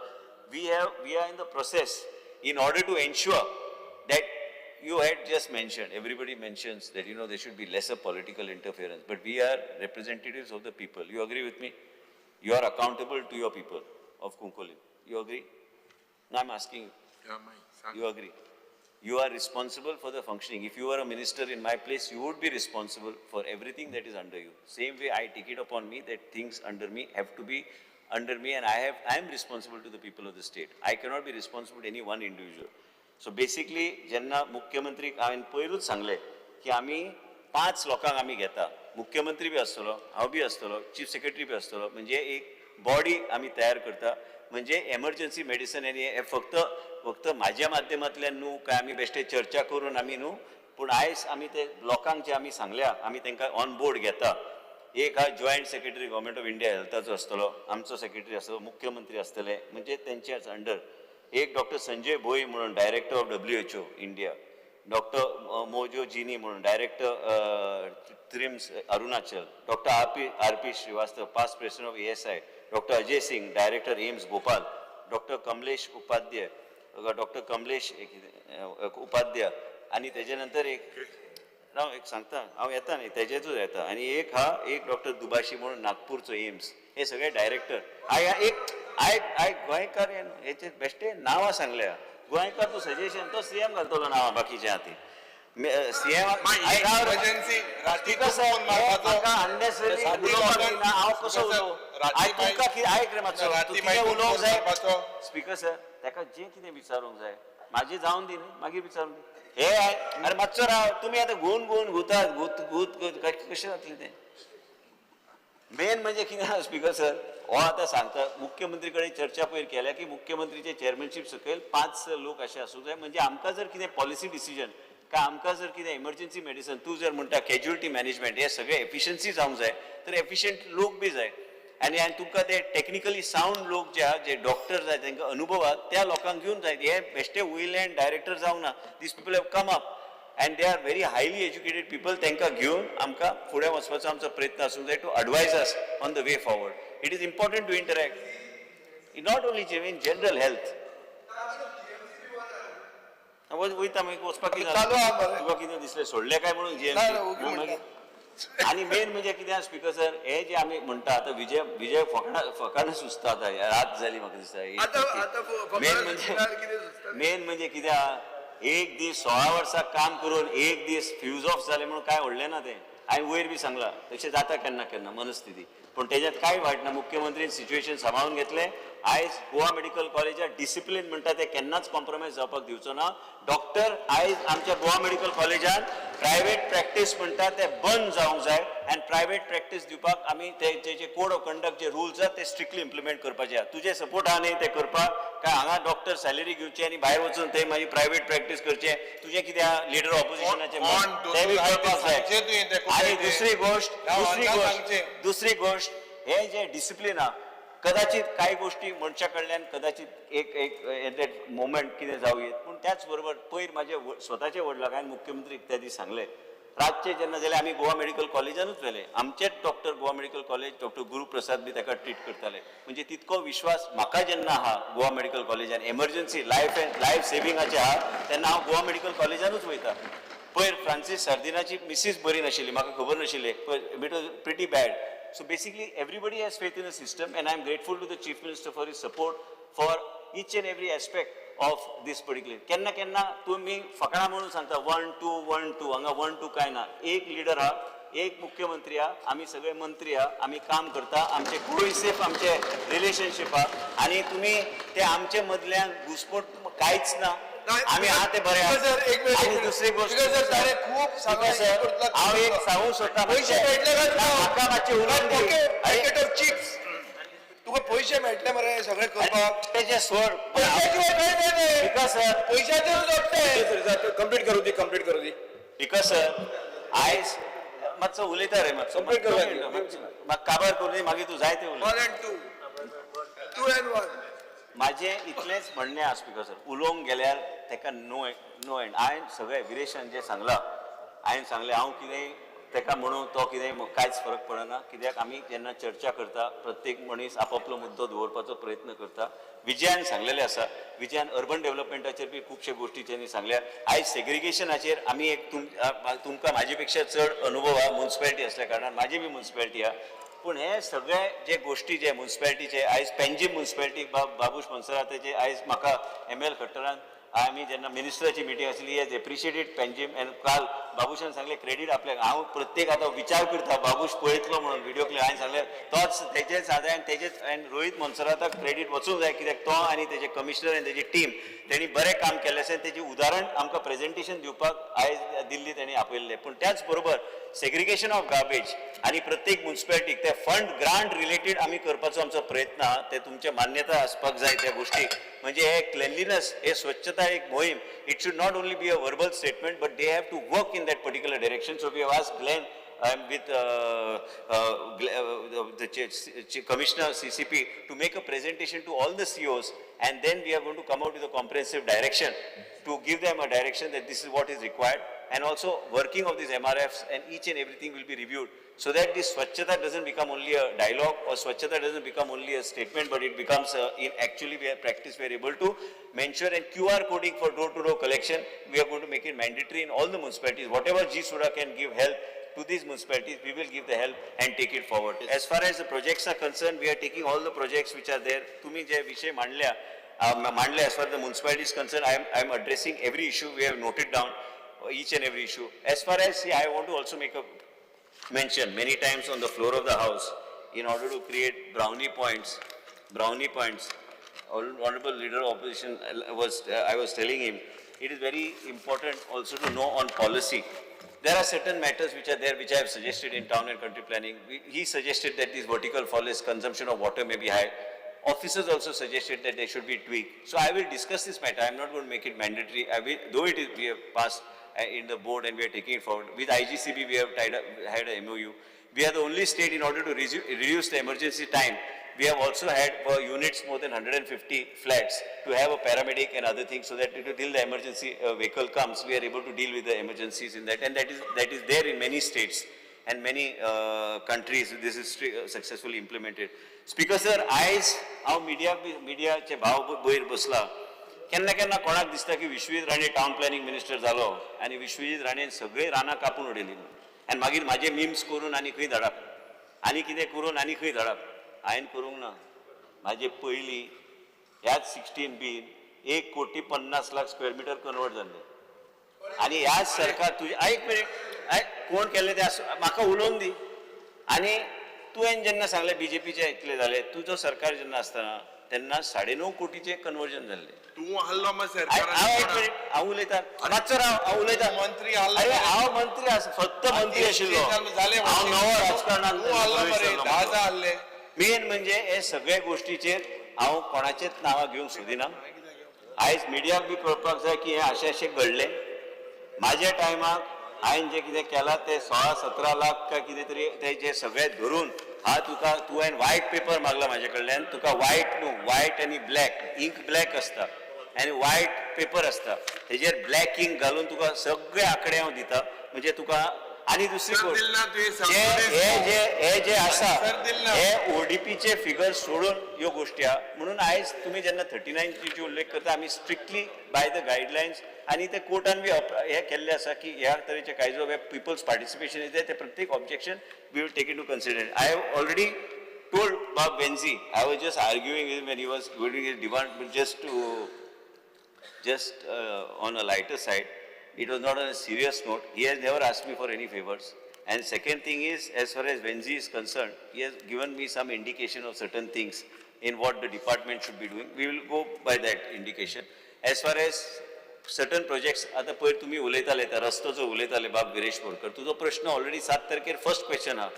we are in the process in order to ensure that you had just mentioned, everybody mentions that, you know, there should be lesser political interference, but we are representatives of the people. You agree with me? You are accountable to your people of Cuncolim. You agree? No, I'm asking you. Yeah, you agree? You are responsible for the functioning. If you were a minister in my place, you would be responsible for everything that is under you. Same way I take it upon me that things under me have to be under me, and I am responsible to the people of the state. I cannot be responsible to any one individual. So basically, जेन्ना मुख्यमंत्री हांवें पयरूच सांगलें की आमी 5 लोकांक आमी घेता, मुख्यमंत्री बी आसतलो, हांव बी आसतलो, चीफ सेक्रेटरी बी आसतलो, म्हणजे एक बॉडी आमी तयार करता. म्हणजे एमर्जन्सी मेडिसन आनी हे फक्त फक्त म्हाज्या माध्यमांतल्यान न्हू काय आमी बेश्टे चर्चा करून आमी न्हू, पूण आयज आमी ते लोकांक जे आमी सांगल्या, आमी तांकां ऑन बोर्ड घेता. एक हा joint secretary government of India हेल्थाचो आसतलो, आमचो सेक्रेटरी आसतलो, मुख्यमंत्री आसतले, म्हणजे तेंच्याच अंडर. एक डॉक्टर संजय भोई म्हणून director of WHO India, doctor Mojo Jini म्हणून director TRIHMS Arunachal, doctor R P Srivastava past president of ASI, doctor Ajay Singh director AIIMS Bhopal, doctor Kamlesh Upadhyay, doctor Kamlesh Upadhyay, आनी तेजे नंतर एक राव एक सांगता हांव येता न्ही तेजेतूच येता. आनी एक हा एक डॉक्टर दुभाषी म्हणून नागपूरचो एम्स. हे सगळे डायरेक्टर I एक आयक आयक गोंयकार हेचे बेश्टे नांवां सांगल्या. गोंयकार तूं सजेशन तो सीएम घालतलो नांवां बाकीच्या हाती सीएम. हांव कसो उलोवं आयक तुमकां कितें आयक रे मातसो तूं कितें उलोवंक जाय स्पीकर सर ताका जें कितें विचारूंक जाय म्हाजें जावन दी न्ही मागीर विचारूंक दी. हे अरे मातसो राव तुमी आतां घुवन घुवन घुतात घुत घुत घुत कशें जातलें तें. मेन म्हणजे कितें आसा स्पीकर सर हो आतां सांगता मुख्यमंत्री कडेन चर्चा पयर केल्या की मुख्यमंत्रीचे चेअरमॅनशीप सकयल 5 लोक अशे आसूंक जाय. म्हणजे आमकां जर कितें पॉलिसी डिसिजन काय आमकां जर कितें एमर्जन्सी मेडिसन तूं जर म्हणटा कॅज्युअलिटी मॅनेजमेंट हे सगळें एफिशन्सी जावंक जाय तर एफिशंट लोक बी जाय. आनी आनी तुमकां ते टॅक्निकली सावंड लोक जे आहा जे डॉक्टर जाय तांकां अनुभव आहा त्या लोकांक घेवन जाय. हे बेश्टे वयले आनी डायरेक्टर जावंक ना. These people have come up and they are very highly educated people. तांकां घेवन आमकां फुडें वचपाचो आमचो प्रयत्न आसूंक जाय to advise us on the way forward. It is important to interact not only in general health. वयता मागीर वचपाक कितें तुका कितें दिसलें सोडलें काय म्हणून जीएमसी. आनी मेन म्हणजे कितें स्पीकर सर हे जे आमी म्हणटा आतां विजय विजय फकाणां फकाणां सुचता आतां रात जाली म्हाका दिसता. मेन म्हणजे कितें आहा एक दीस 16 वर्सां काम करून एक दीस फ्यूज ऑफ जालें म्हणून कांय व्हडलें ना तें. हांवें वयर बी सांगलां तशें जाता केन्ना केन्ना मनस्थिती पूण तेज्यात कांय वायट ना. मुख्यमंत्रीन सिच्युएशन सांबाळून घेतलें. आयज गोवा मेडिकल कॉलेजात डिसिप्लीन म्हणटा तें केन्नाच कॉम्प्रोमायज जावपाक दिवचो ना. डॉक्टर आयज आमच्या गोवा मेडिकल कॉलेजान प्रायवेट प्रॅक्टीस म्हणटा ते बंद जावंक जाय आनी प्रायवेट प्रॅक्टीस दिवपाक आमी ते जे कोड ऑफ कंडक्ट जे रुल्स आसा ते स्ट्रिक्टली इम्प्लिमेंट करपाचे आसा. तुजे सपोर्ट आहा न्ही ते करपाक काय हांगा डॉक्टर सॅलरी घेवची आनी भायर वचून ते मागीर प्रायवेट प्रॅक्टीस करचें तुजें कितें आहा लिडर ऑपोजिशनाचें तें बी कळपाक जाय. आनी दुसरी गोश्ट दुसरी गोश्ट हे जे डिसिप्लीन आहा कदाचित कांय गोश्टी मनशा कडल्यान कदाचित एक एक एट that moment कितें जावं येत पूण त्याच बरोबर पयर म्हाजे स्वताचे वडलाक हांवें मुख्यमंत्रीक त्या दीस सांगलें रातचें जेन्ना जालें आमी गोवा मेडिकल कॉलेजानूच व्हेलें. आमचेच doctor Goa medical college doctor Guruprasad बी ताका ट्रीट करताले. म्हणजे तितको विश्वास म्हाका जेन्ना आहा गोवा मेडिकल कॉलेजान एमर्जन्सी लायफ एंड लायफ सेविंगाचें आहा तेन्ना हांव गोवा मेडिकल कॉलेजानूच वयता. पयर फ्रांसीस सार्दिनाची मिसीस बरी नाशिल्ली म्हाका खबर नाशिल्ली it was pretty bad. So basically everybody has faith in the system and I am grateful to the Chief Minister for his support for each and every aspect of this particular. केन्ना केन्ना तुमी फकाणां म्हणून सांगता 1 2 1 2 हांगा 1 2 काय ना. एक लिडर आहा एक मुख्यमंत्री आहा आमी सगळे मंत्री आहा आमी काम करता आमचे कोहेसिव आमचे रिलेशनशीप आहा आनी तुमी ते आमचे मदल्यान घुसपोट कांयच ना. आमी आहा ते बरे आनी दुसरी गोश्ट खूब हांव एक सांगूंक सोदता म्हाका मातशें उलोवन दी. तुका पयशे मेळटले मरे सगळें करपाक तेजें सोड पयशाचेर पयशाचेर कंप्लीट करूं दी कंप्लीट करूं दी. Because sir आयज मातसो उलयता रे मातसो कंप्लीट करूं म्हाका काबार करूं दी मागीर तूं जाय तें उलय. 1 and 2 2 and 1 म्हाजें इतलेंच म्हणणें आसा स्पीकर सर उलोवंक गेल्यार ताका नो नो एंड. हांवें सगळें विरेशान जें सांगलां हांवें सांगलें हांव कितें ताका म्हणून तो कितें कांयच फरक पडना कित्याक आमी जेन्ना चर्चा करता प्रत्येक मनीस आपापलो मुद्दो दवरपाचो प्रयत्न करता. विजयान सांगलेलें आसा विजयान अर्बन डेव्हलपमेंटाचेर बी खुबशे गोश्टी तेणी सांगल्या. आयज सेग्रिगेशनाचेर आमी एक तुमकां म्हाजे पेक्षा चड अनुभव आहा मुन्सिपेलिटी आसल्या कारणान म्हाजी बी मुन्सिपेलिटी आहा पूण हे सगळे जे गोश्टी जे मुन्सिपेलिटीचे आयज पेंजीम मुन्सिपेलिटी बाबूश मोन्सेराताचे आयज म्हाका एम एल खट्टरान आमी जेन्ना मिनिस्टराची मिटींग आसली has appreciated Panjim and काल बाबूशान सांगलें क्रेडीट आपल्याक. हांव प्रत्येक आतां विचार करता बाबूश पळयतलो म्हणून व्हिडिओ क्लिप. हांवें सांगलें तोच तेजेच आदार आनी तेजेच आनी रोहीत मोन्सेराताक क्रेडीट वचूंक जाय, कित्याक तो आनी तेजे कमिशनर आनी तेजी टीम तेणी बरें काम केल्लें आसा. तेजें उदाहरण आमकां प्रेजेंटेशन दिवपाक आयज दिल्ली तेणी आपयल्लें. पूण त्याच बरोबर सेग्रिगेशन ऑफ गार्बेज आनी प्रत्येक मुन्सिपालिटीक ते फंड ग्रांट रिलेटेड आमी करपाचो आमचो प्रयत्न आहा. ते तुमचे मान्यता आसपाक जाय त्या गोष्टीक. म्हणजे हे क्लेनलीनस हे स्वच्छता एक मोहीम, it should not only be a verbal statement but they have to work in that particular direction. So we have asked Glenn, I am with the Commissioner CCP to make a presentation to all the COs, and then we are going to come out with a comprehensive direction to give them a direction that this is what is required, and also working of these MRFs and each and everything will be reviewed so that this Swachhata doesn't become only a dialogue or Swachhata doesn't become only a statement, but it becomes in actually we have practice, we are able to mention. And QR coding for door-to-door collection, we are going to make it mandatory in all the municipalities. Whatever GSUDA can give help to these municipalities, we will give the help and take it forward. As far as the projects are concerned, we are taking all the projects which are there. Tumi je vishay mandle, as far as the municipality is concerned, I am addressing every issue. We have noted down each and every issue. As far as, see, I want to also make a mention many times on the floor of the house in order to create brownie points. Honorable Leader of Opposition was, I was telling him, it is very important also to know on policy. There are certain matters which are there which I have suggested in town and country planning. He suggested that these vertical forests, consumption of water may be high. Officers also suggested that they should be tweaked. So I will discuss this matter. I am not going to make it mandatory. I will, though it is, we have passed in the board and we are taking it forward. With IGCB, we have tied up, had a MOU. We are the only state in order to reduce the emergency time. We have also had for units more than 150 flats to have a paramedic and other things so that till the emergency vehicle comes, we are able to deal with the emergencies in that. And that is there in many states and many countries. This is successfully implemented. Speaker sir, आयज हांव मिडियाचे भाव वयर बसला. केन्ना केन्ना कोणाक दिसता की Vishwajit Rane town planning minister जालो आनी विश्वजीत राणेन सगळीं रानां कापून उडयली आनी मागीर म्हाजे मिम्स करून आनी खंय धाडप आनी कितें करून आनी खंय धाडप. हांवें करूंक ना. म्हाजे पयलीं ह्याच 16 बीन 1,50,00,000 स्क्वेअर मिटर कन्वर्ट जाल्ले आनी ह्याच सरकार तुजें एक मिनीट कोण केल्लें तें आसूं, म्हाका उलोवन दी. आनी तुवें जेन्ना सांगलें बीजेपीचे इतले जाले, तुजो सरकार जेन्ना आसतना तेन्ना 9.5 कोटीचें कन्वर्जन जाल्लें. तूं आहलो मग हांव उलयता मातसो राव, हांव उलयता. मंत्री आहलो, अरे हांव मंत्री आसा, फक्त मंत्री आशिल्लो, हांव नवो राजकारणांत. मेन म्हणजे हे सगळे गोष्टीचेर हांव कोणाचेच नांवां घेवंक सोदिना. आयज मिडियाक बी कळपाक जाय की हें अशें अशें घडलें. म्हाज्या टायमाक हांवें जें कितें केलां तें 16-17 लाख काय कितें तरी ते जे सगळे धरून हा तुका तुवें वायट पेपर मागला म्हाजे कडल्यान. तुका वायट न्हू, वायट आनी ब्लॅक, इंक ब्लॅक आसता आनी वायट पेपर आसता, तेजेर ब्लॅक इंक घालून तुका सगळे आंकडे हांव दिता. म्हणजे तुका आनी दुसरी गोष्ट हे जे आसा हे ओडीपीचे फिगर सोडून ह्यो गोष्टी आहा. म्हणून आयज तुमी जेन्ना 39 ची उल्लेख करता, आमी स्ट्रिक्टली बाय the guidelines आनी ते कोर्टान बी हे केल्ले आसा की ह्या तरेचे कायदो पिपल्स पार्टिसिपेशन is ते प्रत्येक objection we will take into consideration. I have already told Bob Venzi, I was just arguing with him when he was doing his demand, but just on a lighter side, it was not on a serious note. He has never asked me for any favors. And second thing is, as far as Venzi is concerned, he has given me some indication of certain things in what the department should be doing. We will go by that indication. As far as certain projects, आता पयर तुमी उलयताले त्या रस्तो जो उलयताले बाब विरेश बोरकर, तुजो प्रश्न ऑलरेडी 7 तारखेर फर्स्ट क्वेश्चन आहा.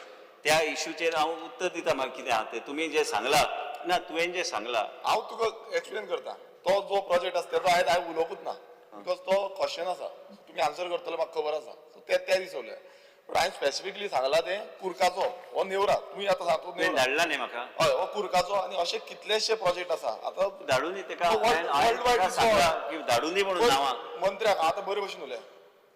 त्या इशूचेर हांव उत्तर दिता. म्हाका कितें आहा तें तुमी जें सांगलां ना, तुवें जें सांगलां हांव तुका एक्सप्लेन करता. तो जो प्रोजेक्ट आसा तेजो आयज हांवें उलोवंकूच ना, because तो क्वेश्चन आसा, तुमी आन्सर करतले म्हाका खबर आसा. सो ते त्या दीस उलया. पूण हांवें स्पेसिफिकली सांगला तें कुर्काचो हो नेवरा. तुमी आतां सांगता धाडला न्ही म्हाका. हय, हो कुर्काचो आनी अशे कितलेशे प्रोजेक्ट आसा आतां धाडून दी तेका. वर्ल्ड वायड धाडून दी म्हणून नांवां मंत्र्याक आतां बरे भशेन उलया.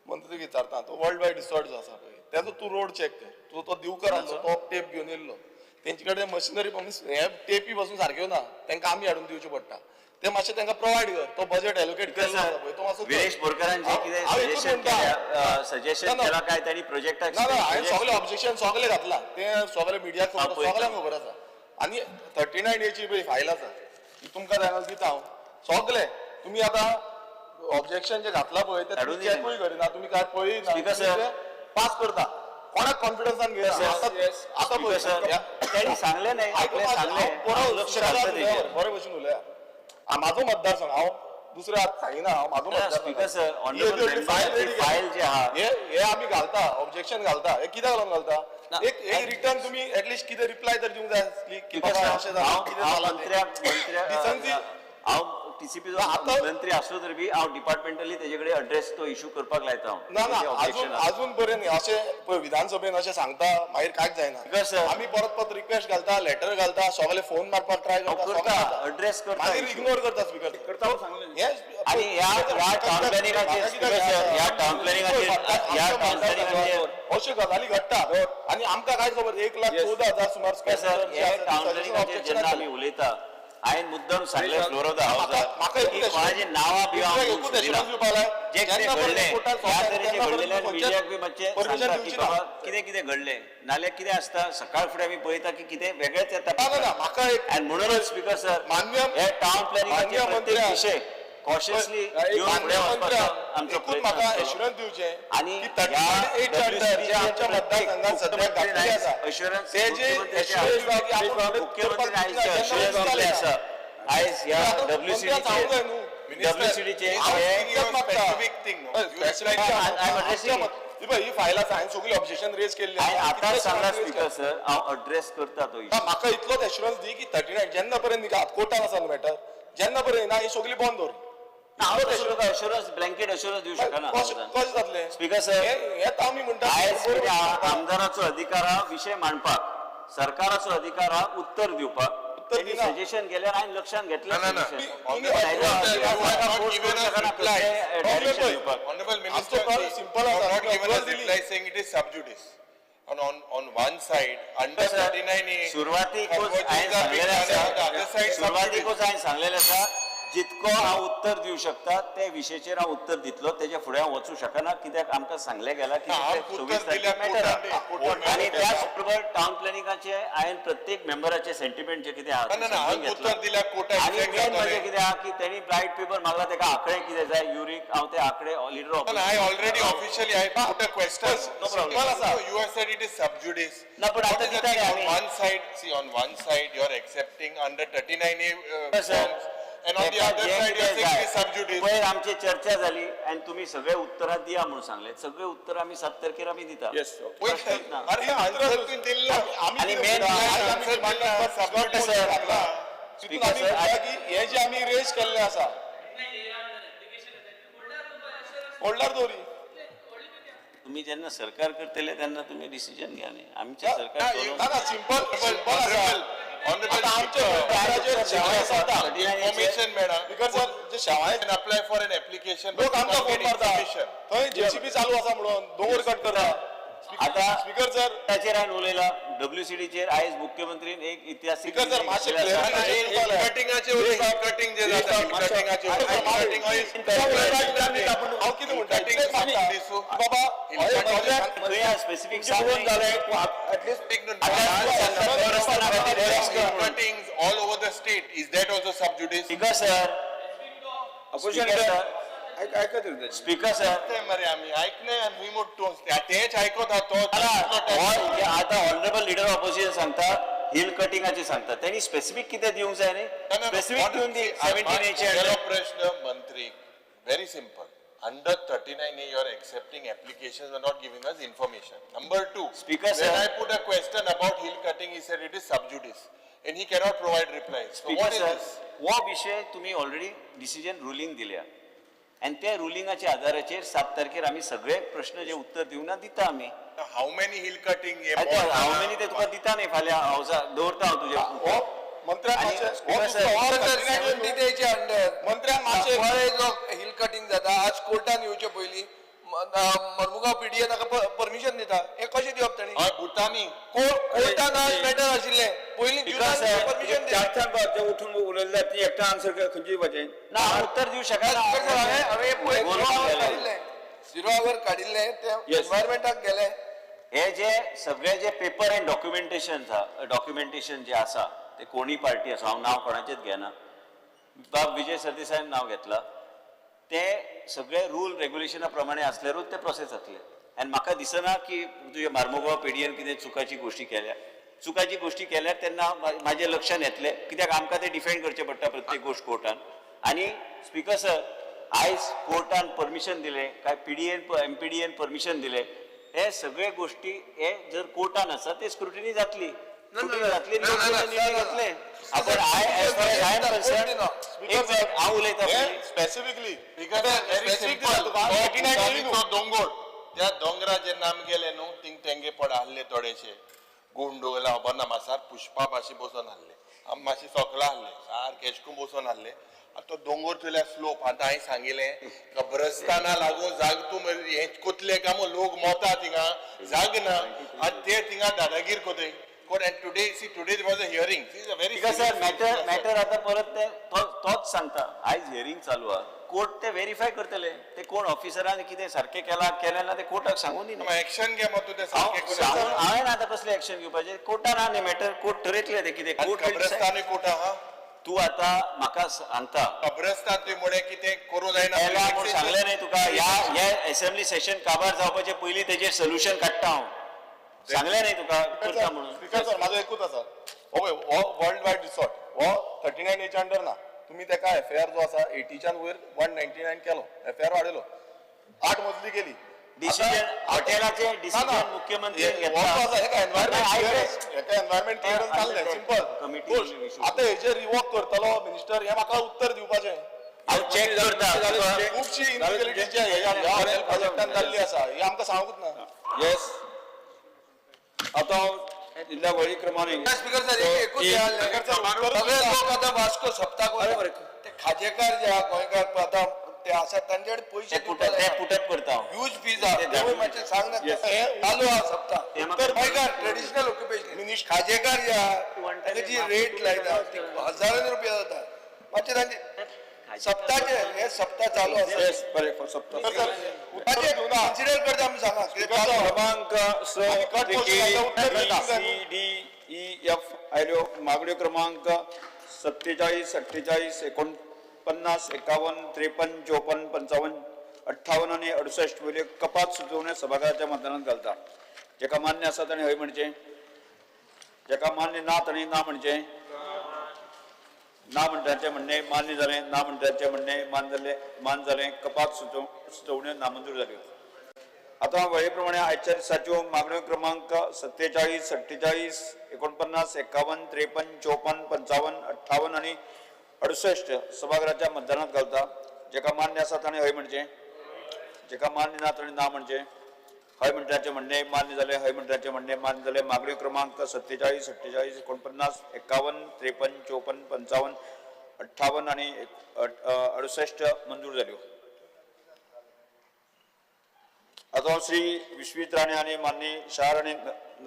मंत्री विचारता तो वर्ल्ड वायड रिसॉर्ट जो आसा पळय तेजो तूं रोड चॅक कर. तूं तो दिवकर आसलो तो टेप घेवन येयल्लो, तेंचे कडेन मशिनरी हे टेपी पासून सारक्यो ना, तांकां आमी हाडून दिवच्यो पडटा. ते मातशें तांकां प्रोवायड कर, तो बजेट एलोकेट केल्लो आसा पळय तो मातसो. विरेश बोरकारान जें कितें सजेशन केलां, सजेशन केलां काय तांणी प्रोजेक्टाक? ना ना, हांवें सगळें ऑब्जेक्शन सगळें घातलां, तें सगळें मिडियाक खबर, सगळ्यांक खबर आसा. आनी 39 एची पळय फायल आसा ती तुमकां जाय जाल्यार दिता हांव सगळें. तुमी आतां ऑब्जेक्शन जे घातला पळय ते धाडून तुम्ही दिलें. चॅकूय करिना, तुमी काय पळयना, Speaker sir. पास करता. कोणाक कॉन्फिडन्सान घेना. Sir, आतां पळय Speaker sir, त्यांनी सांगलें न्हय, आयकून आपलें मातशें, सांगलें, हांव बरो हांव लक्ष घालता सुशेगाद तेजेर. उलया, बरे भशेन उलया. म्हाजो मतदारसंघ हांव दुसरे हात सांगिना, हांव म्हाजो ना, मतदारसंघ. Speaker sir, ही honorable एवढी member file ची ready file जी आहा. हे हे आमी घालता, ऑब्जेक्शन घालता, हे कित्याक लागून घालता? एक एक रिटर्न तुमी एटलिस्ट कितें रिप्लाय तर दिवंक जाय आसली की Speaker बाबा sir, अशें जालां, हांव कितें हांव जालां तें. मंत्र्याक मंत्र्याक Decency. हांव टीसीपी मंत्री आसलो तरी बी हांव डिपार्टमेंटली तेजे कडेन अड्रेस तो इशू करपाक लायता हांव. ना ना तेजें अजून objection आसा. अजून पर्यंत अशें पळय विधानसभेन अशें सांगता, मागीर कांयच जायना. Speaker sir. आमी परत परत रिक्वेस्ट घालता, लेटर घालता, सगळे फोन मारपाक ट्राय हांव करता, करता, सगळें करता. अड्रेस करता मागीर issue. इग्नोर करता स्पीकर. सांगलें. आणि ह्या ह्या टाउन प्लॅनिंगाचेर स्पीकर सर, ह्या टाउन प्लॅनिंगाचेर ह्या टाउन प्लॅनिंगाचेर अश्यो गजाली घडटा आनी आमकां काय खबर 1,14,000 सुमार स्पीकर सर, हे टाउन प्लॅनिंगाचेर जेन्ना आमी उलयता, हांवें मुद्दम सांगलें फ्लोर ऑफ the हावसार म्हाका की एकूच कोणाची नांवां बिवां दुसऱ्याक हांव एकूच दिवंक सोदिना. assurance दिवपाक लाय. जे कितें जेन्ना पर्यंत घडलें कोर्टान ह्या सोंपता, तरेचें तेन्ना घडलेलें पर्यंत मिडियाक बी मातशें permission सांगता की दिवची ना. बाबा कितें कितें घडलें, नाल्यार कितें आसता सकाळ फुडें आमी पळयता की कितें वेगळेंच येता. ना, ना, ना, म्हाका एक आनी म्हणूनच स्पीकर सर, मान्य हे टाउन प्लॅनिंगाचे मान्य प्रत्येक मंत्र्याक विशय कॉशियसली घेवन मान्य फुडें वचपाचो मंत्र्याक आमचो एकूच प्रयत्न म्हाका आसतलो. एश्युरन्स दिवचें आनी की 39 ए अंडर जे आमच्या मतदारसंघात सध्या घातलेले आसा अश्युरन्स ते जे assurance दिवपा की आपूण फुडें मुख्यमंत्री करपाक आयज दिवची ना, अश्युरन्स जेन्ना दिल्लें आसा आयज ह्या आतां मंत्र्याक सांगूंक जाय न्हू. डब्ल्यूसीडीचे हांव कित्याक मागता? Specific thing, no? हय, specific I am addressing आमच्या मत- ही पळय, ही फायल आसा, हांवें सगळी ऑब्जेक्शन रेज केल्ली हांवें आसा. आतांच सांगला कितले स्पीकर सर, हांव अड्रेस करता तो ना, म्हाका इतलोच एश्युरन्स दी की 39 जेन्ना पर्यंत कोर्टान आसा न्हू मॅटर, जेन्ना पर्यंत ना ही सगळी बंद दवर. हांव तुका अश्युरन्स, ब्लँकेट अश्युरन्स दिवं शकना. कशें जातलें स्पीकर सर, हें आमी म्हणटा. आयज कितें आहा, आमदाराचो अधिकार आहा विशय मांडपाक, सरकाराचो अधिकार आहा उत्तर दिवपाक. त्यांनी दिना. सजेशन केल्यार हांवें लक्षात घेतलें ना, ना, ना. suggestion. Honorable नाही तर Minister, you have सरकार not force given करू us शकना reply. कसलें direction दिवपाक. Honorable आमचो Minister, call simple you have आसा. not given us दिली. reply saying it is sub judice. And on one side, under sir, 39A, सुरवातीकूच conversions हांवें are being सांगलेलें done, आसा on the other side, sub judice. सुरवातीकूच हांवें सांगलेलें आसा, जितको हांव उत्तर दिवं शकता ते विशयाचेर हांव उत्तर दितलो, तेच्या फुडें हांव वचूं शकना, कित्याक आमकां सांगलें गेलां की ना, हांव ते उत्तर 24 दिल्या तारखेक मॅटर कोर्टान, कोर्टान आनी matter त्याच आसा. बरोबर टाउन प्लॅनिंगाचे हांवें प्रत्येक मेंबराचे सेंटिमेंट जे कितें आहा ना, ते ना, ना, समजून हांव घेतलां. उत्तर दिल्या कोर्टान आनी exact main जातलें. म्हणजे कितें आहा की तेणी ब्रायट पेपर मागला, तेका आंकडे कितें जाय युरीक, हांव ते आंकडे leader No, no, I already officially, I put a question. No problem. Simple आसा. You have said it is sub judice. ना, पण What आता is the दिता रे thing? On आमी. one side, see, on one side, you are accepting under 39A Sir, forms, and on the तेका other जें side, you are कितें saying जाय. it is sub judice. पयर आमची चर्चा जाली आनी तुमी सगळे उत्तरां दिया म्हणून सांगले, सगळे उत्तर आमी 7 तारखेर आमी दिता. Yes, okay. प्रश्नच ना. अरे आन्सर तुवें दिल्लो. आमी आनी कितें main म्हणटा, आयज आमी answer demand दिला, number sub Scott judice sir, घातला. तितून आमी Speaker sir, म्हणटा की हे जे आमी रेज केल्ले आसा होल्डार दवरी. तुम्ही जेन्ना सरकार करतले तेन्ना तुमी डिसिजन घ्या न्ही, आमचें सरकार ना, चलोवंक ना ना, सिंपल सिंपल आसा. Honorable आतां आमच्या Speaker, मतदाराचेर शेवाय आसा. Information मेळना. Speaker sir, J शेवाय can apply for an application, but लोक you आमकां can't phone get मारता, information. थंय जेसीबी चालू आसा म्हणून दोंगर कट करता. आतां स्पीकर सर, ताचेर हांवें उलयला डब्ल्यूसीडीचेर आयज मुख्यमंत्रीन एक इतिहासीक स्पीकर सर, निर्णय मातशें घेतलेलो आसा. clarify ना, हे दिवपाक जाय. कटिंगाचे उलय, कटिंग जे जाता, कटिंगाचे उलय. कटिंग हांव कितें म्हणटा, इतलेंच मागता की बाबा हय मंत्र्याक थंय specific Cuttings all over the state, is that also sub judice? Speaker sir, Opposition Speaker leader, sir. ऐकत रे. स्पीकर सर, ते मरे आमी ऐकले आनी हुंय मोडटो तेच आयकत आहा तो हो आतां ऑनरेबल लिडर ऑपोजिशन सांगता हिल कटिंगाचे सांगता, तेणी स्पेसिफीक कितें दिवंक जाय न्ही, स्पेसिफीक दिवन दी 17 एचे. म्हगेलो प्रश्न मंत्री very simple. Under 39A, you are accepting applications and not giving us information. Number 2, Speaker, when sir. I put a question about hill cutting, he said it is sub judice and he cannot provide replies. So speaker what is sir, this? हो विशय तुमी already decision ruling दिल्या आनी त्या रुलिंगाच्या आधाराचेर 7 तारखेर आमी सगळे प्रश्न जे उत्तर दिवना दिता आमी. How many hill cutting? हे हांव मेनी ते तुका दिता न्ही फाल्यां हावसा दवरता हांव तुजे. हो मंत्र्याक आणि मातशें हो स्पीकर तुमचो सर, हो सर, 39 70 चे अंडर मंत्र्याक मातशें कुंवाळे जो हिल कटिंग जाता, आज कोर्टान येवचे पयलीं मर्मुगांव पीडीए ताका परमिशन दिता, हें कशें दिवप तांणी? हय, भुतानी कोर्टान आज मॅटर आशिल्लें पयलीं स्पीकर जुनान सर, परमिशन दिता. चार चार बार जे उठून उलयले ती एकटा आन्सर खंयची दिवपाचें ना, हांव उत्तर दिवं शकना. स्पीकर सर, हांवें पळय गोल झिरो our केलें. काडिल्लें, झिरो our काडिल्लें तें Yes. एनवायरमेंटाक गेलें. हे जे सगळे जे पेपर अँड डॉक्युमेंटेशन डॉक्युमेंटेशन जे आसा ते कोणी पार्टी आसा, हांव नांव कोणाचेंच घेना, बाब विजय सरदेसायान नांव घेतलां, ते सगळे रूल रेग्युलेशना प्रमाणे आसल्यारूच ते प्रोसेस जातले. आनी म्हाका दिसना की तुजे मार्मगोवा पेडयेन कितें चुकाची गोश्टी केल्या. चुकाची गोश्टी केल्यार तेन्ना म्हाजे लक्षान येतलें, कित्याक आमकां तें डिफेंड करचें पडटा प्रत्येक गोश्ट कोर्टान. आनी स्पिकर सर, आयज कोर्टान परमिशन दिलें काय पीडीएन एमपीडीएन परमिशन दिलें, हे सगळे गोश्टी हे जर कोर्टान आसा ते स्क्रुटिनी जातली, जातली, निर्णय घेतले. आपण I as far as I am concern, एक मिनिट हांव उलयतां. स्पेसिफिकली दोंगोर, त्या दोंगरा जेन्ना आमी गेले न्हू, थिंग तेंगे पड आहले थोडेशे गुंड गेला खबर ना, म्हाका पुष्पा भाशी बसोन आहले, आमी मातशें सोकला आहले, सारकें एशकून बसोन आहले. आतां तो दोंगोर थंयल्यार स्लोप. आतां हांवें सांगिलें कब्रस्ताना लागून जाग तूं हें कोतले काय म्हूण लोक मोता थिंगा जाग ना, आनी ते थिंगा दादागीर कोताय. And today, see, today there was a hearing. See, it's a very sir, matter matter आतां परत ते तोच सांगता. आयज हियरींग चालू आहा, कोर्ट ते वेरीफाय करतले, ते कोण ऑफिसरान कितें सारकें केलां केलें ना ते कोर्टाक सांगून दी. एक्शन घे मग तूं ते सारकें. हांवें आतां कसलें एक्शन घेवपाचें? कोर्टान आहा न्ही मॅटर, कोर्ट ठरयतलें तें कितें. कोर्ट कब्रस्तानूय कोर्ट आहा. तूं आतां म्हाका सांगता कब्रस्तान तुवें म्हळें की तें करूं जायना म्हूण सांगलें न्ही तुका. ह्या एसेंब्ली सेशन काबार जावपाचे पयलीं तेजेर सोल्युशन काडटा हांव, सांगलें न्ही तुका करता म्हणून. स्पिकर सर, म्हाजो एकूच आसा, हो पळय हो वर्ल्ड वायड रिसॉर्ट हो 39 एच्या अंडर ना, तुमी तेका एफआयआर जो आसा 80च्यान वयर 199 केलो, एफआयआर वाडयलो, 8 मजली केली. डिसिजन हॉटेलाचे डिसिजन मुख्यमंत्री घेतला. हेका एनवायरमेंट क्लियरन्स जाल्लें, सिंपल. आतां हेजेर रिवॉक करतलो मिनिस्टर, हें म्हाका उत्तर दिवपाचें. हांव चॅक करता. खुबशी इनलिगलिटी जी ह्या हॉटेल प्रोजेक्टान जाल्ली आसा, हें आमकां सांगूच ना. येस, आतां जिल्हा वळी क्रमाने स्पीकर सर, एकूच सगळे लोक आतां वास्को सप्ताक ते खाजेकार जे आहा गोंयकार आतां ते आसा तांचे कडेन पयशे ते पुटअप करता, ह्यूज फीज आहा, तेवूय मातशें सांग ना. चालू आहा सप्ताह. गोंयकार ट्रेडिशनल ऑक्युपेशन खाजेकार जे आहा तांकां जी रेट लायता ती हजारांनी रुपया जाता. मातशें तांचे सप्ताचे हे सप्ताह चालू आसा. कन्सिडर करता आमी सांगा. क्रमांक स सी डी ई एफ आयल्यो मागण्यो क्रमांक 47, 48, 49, 51, 53, 54, 55, 58 आनी 68 वयल्यो कपात सुचोवण्यो सभाघराच्या मतदानात घालता. जेका मान्य आसा ताणें हय म्हणचें, जेका मान्य ना ताणें ना म्हणचें. ना म्हणटाचें म्हणणें मान्य जालें, ना म्हणटाचें म्हणणें मान जालें, मान जालें. कपात सुचोवण्यो नामंजूर जाल्यो. आतां वळे प्रमाणे आयच्या दिसाच्यो मागण्यो क्रमांक 47, 48, 49, 51, 53, 54, 55, 58 आनी 68 सभाघराच्या मतदानात घालता. जेका मान्य आसा ताणें हय म्हणचें, जेका मान्य ना ताणें ना म्हणचें. हय म्हणटाचें म्हणणें मान्य जालें, हय म्हणटाचें म्हणणें मान्य जालें. मागण्यो क्रमांक 47, 48, 49, 51, 53, 54, 55, 58 आनी 68 मंजूर जाल्यो. आतां श्री विश्वीत राणे आनी माननीय शार आनी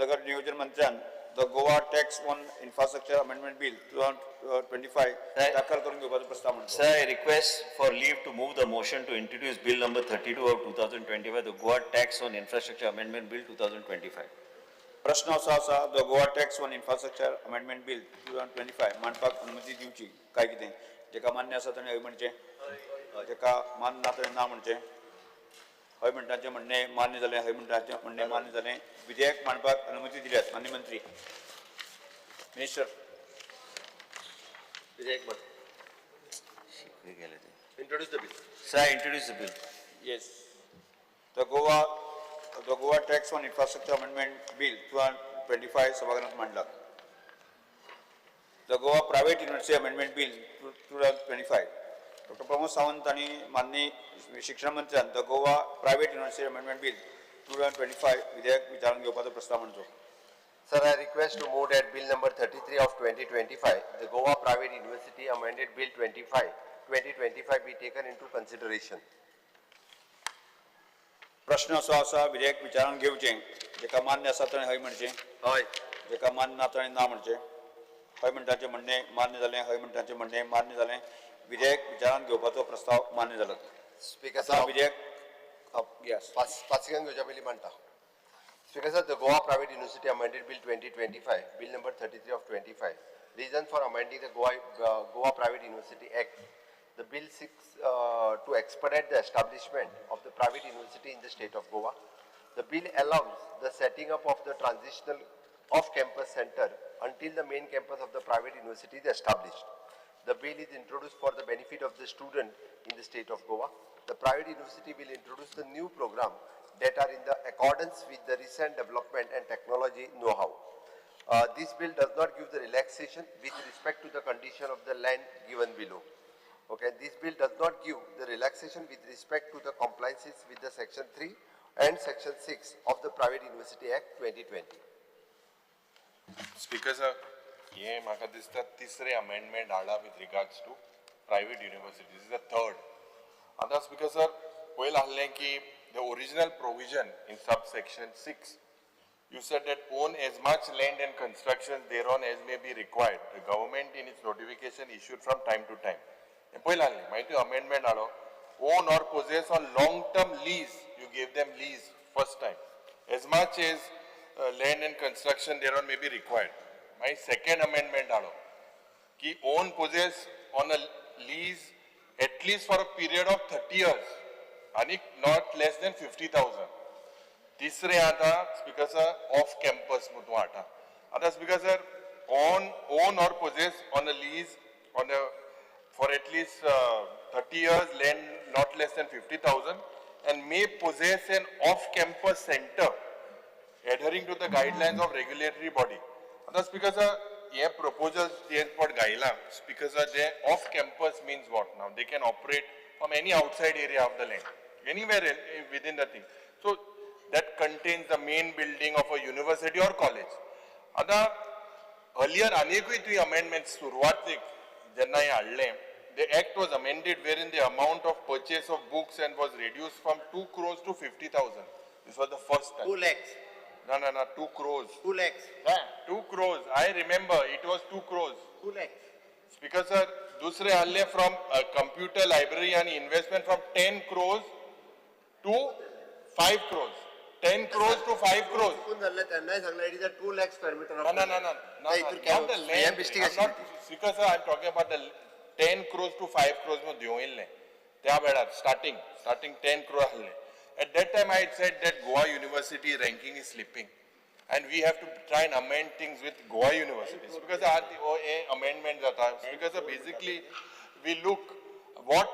नगर नियोजन मंत्र्यान the Goa tax on infrastructure amendment bill 2025 दाखल करून घेवपाचो प्रस्ताव मांडलो. Sir, I request for leave to move the motion to introduce bill number 32 of 2025, the Goa tax on infrastructure amendment bill 2025. प्रश्न असो आसा, the Goa tax on infrastructure amendment bill 2025 मांडपाक अनुमती दिवची काय कितें? जेका मान्य आसा ताणें हय म्हणचें, जेका मान्य ना ताणें ना म्हणचें. हय म्हणटाचें म्हणणें मान्य जालें, हय म्हणटाचें म्हणणें मान्य जालें. विधेयक मांडपाक अनुमती दिल्यात मान्य मंत्री मिनिस्टर. विधेयक Introduce the bill. Sir, I introduce the bill. Yes. The Goa tax on infrastructure amendment bill 2025 सभागृहात मांडला. The Goa private university amendment bill 2025 doctor Pramod Sawant आनी माननीय शिक्षण मंत्र्यान the Goa private university amendment bill 2025 विधेयक विचारून घेवपाचो प्रस्ताव मांडचो. Sir, I request to move that bill number 33 of 2025, the Goa Private University Amended Bill 2025 be taken into consideration. प्रश्न असो आसा, विधेयक विचारून घेवचें, जेका मान्य आसा ताणें हय म्हणचें, हय, जेका मान्य ना ताणें ना म्हणचें. हय म्हणटाचें म्हणणें मान्य जालें, हय म्हणटाचें म्हणणें मान्य जालें. विधेयक विचारांत घेवपाचो प्रस्ताव मान्य जालो. स्पीकर साहब, विधेयक पासिंगान घेवच्या पयलीं मांडटा. Speaker sir, the Goa Private University Amended Bill 2025, Bill number 33 of 25. Reason for amending the Goa Private University Act The bill seeks to expedite the establishment of the private university in the state of Goa. The bill allows the setting up of the transitional off-campus center until the main campus of the private university is established. The bill is introduced for the benefit of the student in the state of Goa. The private university will introduce the new program that are in the accordance with the recent development and technology know-how. This bill does not give the relaxation with respect to the condition of the land given below. Okay, this bill does not give the relaxation with respect to the compliances with the section 3 and section 6 of the Private University Act 2020. Speaker sir, हे म्हाका दिसता तिसरे amendment हाडला with regards to private university. This is the third. आतां speaker sir, पयलीं आहलें की the original provision in sub section 6, you said that own as much land and construction thereon as may be required, the government in its notification issued from time to time. हें पयलीं आहलें. मागीर तुवें amendment हाडलो, own or possess on long term lease, you gave them lease first time, as much as land and construction thereon may be required. मागीर second amendment हाडलो की own possess on a lease at least for a period of 30 years आनी not less than 50,000. तिसरें आतां speaker sir, off campus म्हूण तूं हाडटा. आतां speaker sir, own or possess on a lease on a for at least 30 years, land not less than 50,000, and may possess an off-campus center adhering to the guidelines of regulatory body. आतां speaker sir, हे proposal जे पट घायला speaker sir, J off campus means what? Now they can operate from any outside area of the land, anywhere within the thing, so that contains the main building of a university or college. आतां earlier आनिकूय तुवें amendment सुरवातीक जेन्ना हें हाडलें, the act was amended wherein the amount of purchase of books and was reduced from 2 crores to 50,000. This was the first time. 2 lakhs. No, no, no, 2 crores. 2 lakhs. 2 crores. I remember it was 2 crores. 2 lakhs. Speaker sir, दुसरे हाडले from computer library and investment from 10 crores to 5 crores. 10 crores to 5 crores. चुकून जाल्लें तेन्नाय सांगलें, it is a 2 lakh square meter. No, no, no, no. No, no, not the land. I'm not, Speaker sir, I'm talking about the 10 crores to 5 crores मध्ये देंवयिल्लें त्या वेळार starting 10 crore आहलें. At that time I had said that Goa University ranking is slipping and we have to try and amend things with Goa University. Because आज हे amendment जाता, because basically we look what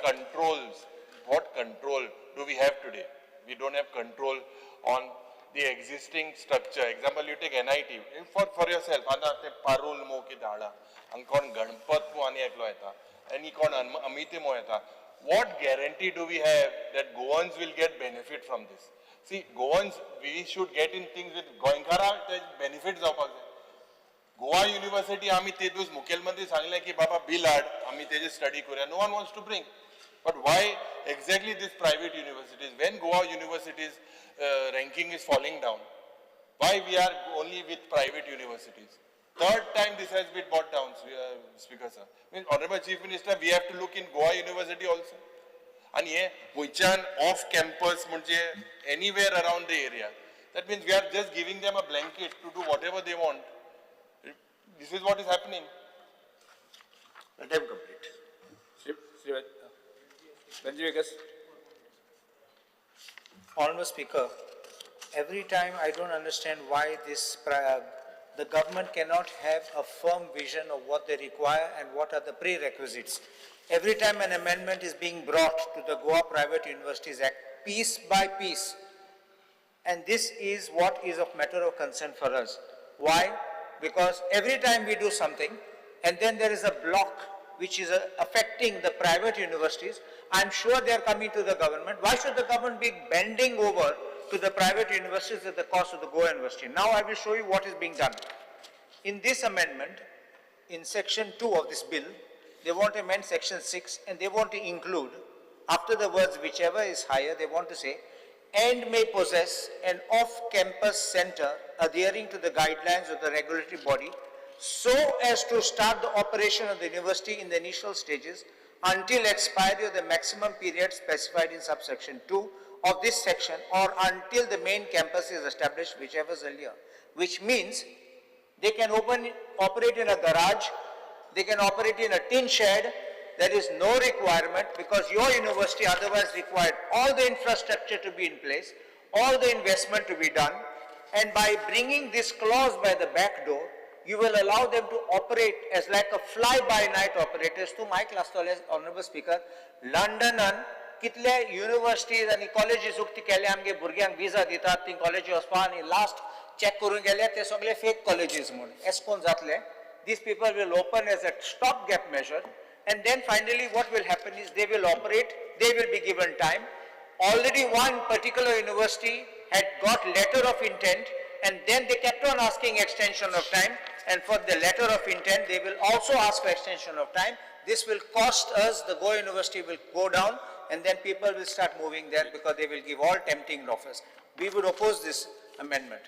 control do we have today? We don't have control on the existing structure. Example, you take NIT for yourself. आतां ते पारूल मो कितें हाडा, हांगा कोण गणपत मो आनी एकलो येता आनी कोण अमित मो येता. What guarantee do we have that Goans will get benefit from this? See, Goans, we should get in things with गोंयकारांक ते benefit जावपाक जाय. गोवा युनिव्हर्सिटी आमी ते दीस मुखेलमंत्री सांगलें की बाबा बिल हाड, आमी तेजे स्टडी करुया. No one wants to bring. But why exactly these private universities? When Goa universities ranking is falling down, why we are only with private universities? Third time this has been brought down, Speaker sir. I mean, Honorable Chief Minister, we have to look in Goa University also. And here, खंयच्यान off campus म्हणजे anywhere around the area. That means we are just giving them a blanket to do whatever they want. This is what is happening. Let him complete. Shri Ranji Viegas. Honorable Speaker, every time I don't understand why this the government cannot have a firm vision of what they require and what are the prerequisites. Every time an amendment is being brought to the Goa Private Universities Act, piece by piece, and this is what is of matter of concern for us. Why? Because every time we do something, and then there is a block which is affecting the private universities, I'm sure they are coming to the government. Why should the government be bending over to the private universities at the cost of the Goa University? Now I will show you what is being done. In this amendment, in section 2 of this bill, they want to amend section 6 and they want to include, after the words whichever is higher, they want to say, and may possess an off-campus center adhering to the guidelines of the regulatory body so as to start the operation of the university in the initial stages until expiry of the maximum period specified in subsection 2 of this section or until the main campus is established, whichever is earlier. Which means they can operate in a garage, They can operate in a tin shed. There is no requirement because your university otherwise required all the infrastructure to be in place, all the investment to be done. And by bringing this clause by the back door, you will allow them to operate as like a fly-by-night operators. To my class, Honorable Speaker, Londonan कितले universities आनी colleges उक्ती केले आमगे भुरग्यांक visa दितात ती कॉलेजी वचपा आनी लास्ट चॅक करून गेले ते सगळे फेक कॉलेजीस म्हूण एस कोण जातले. These people will open as a stop-gap measure, and then finally what will happen is they will operate, they will be given time. Already one particular university had got letter of intent, and then they kept on asking extension of time, and for the letter of intent they will also ask for extension of time. This will cost us, the Goa University will go down, and then people will start moving there because they will give all tempting offers. We would oppose this amendment.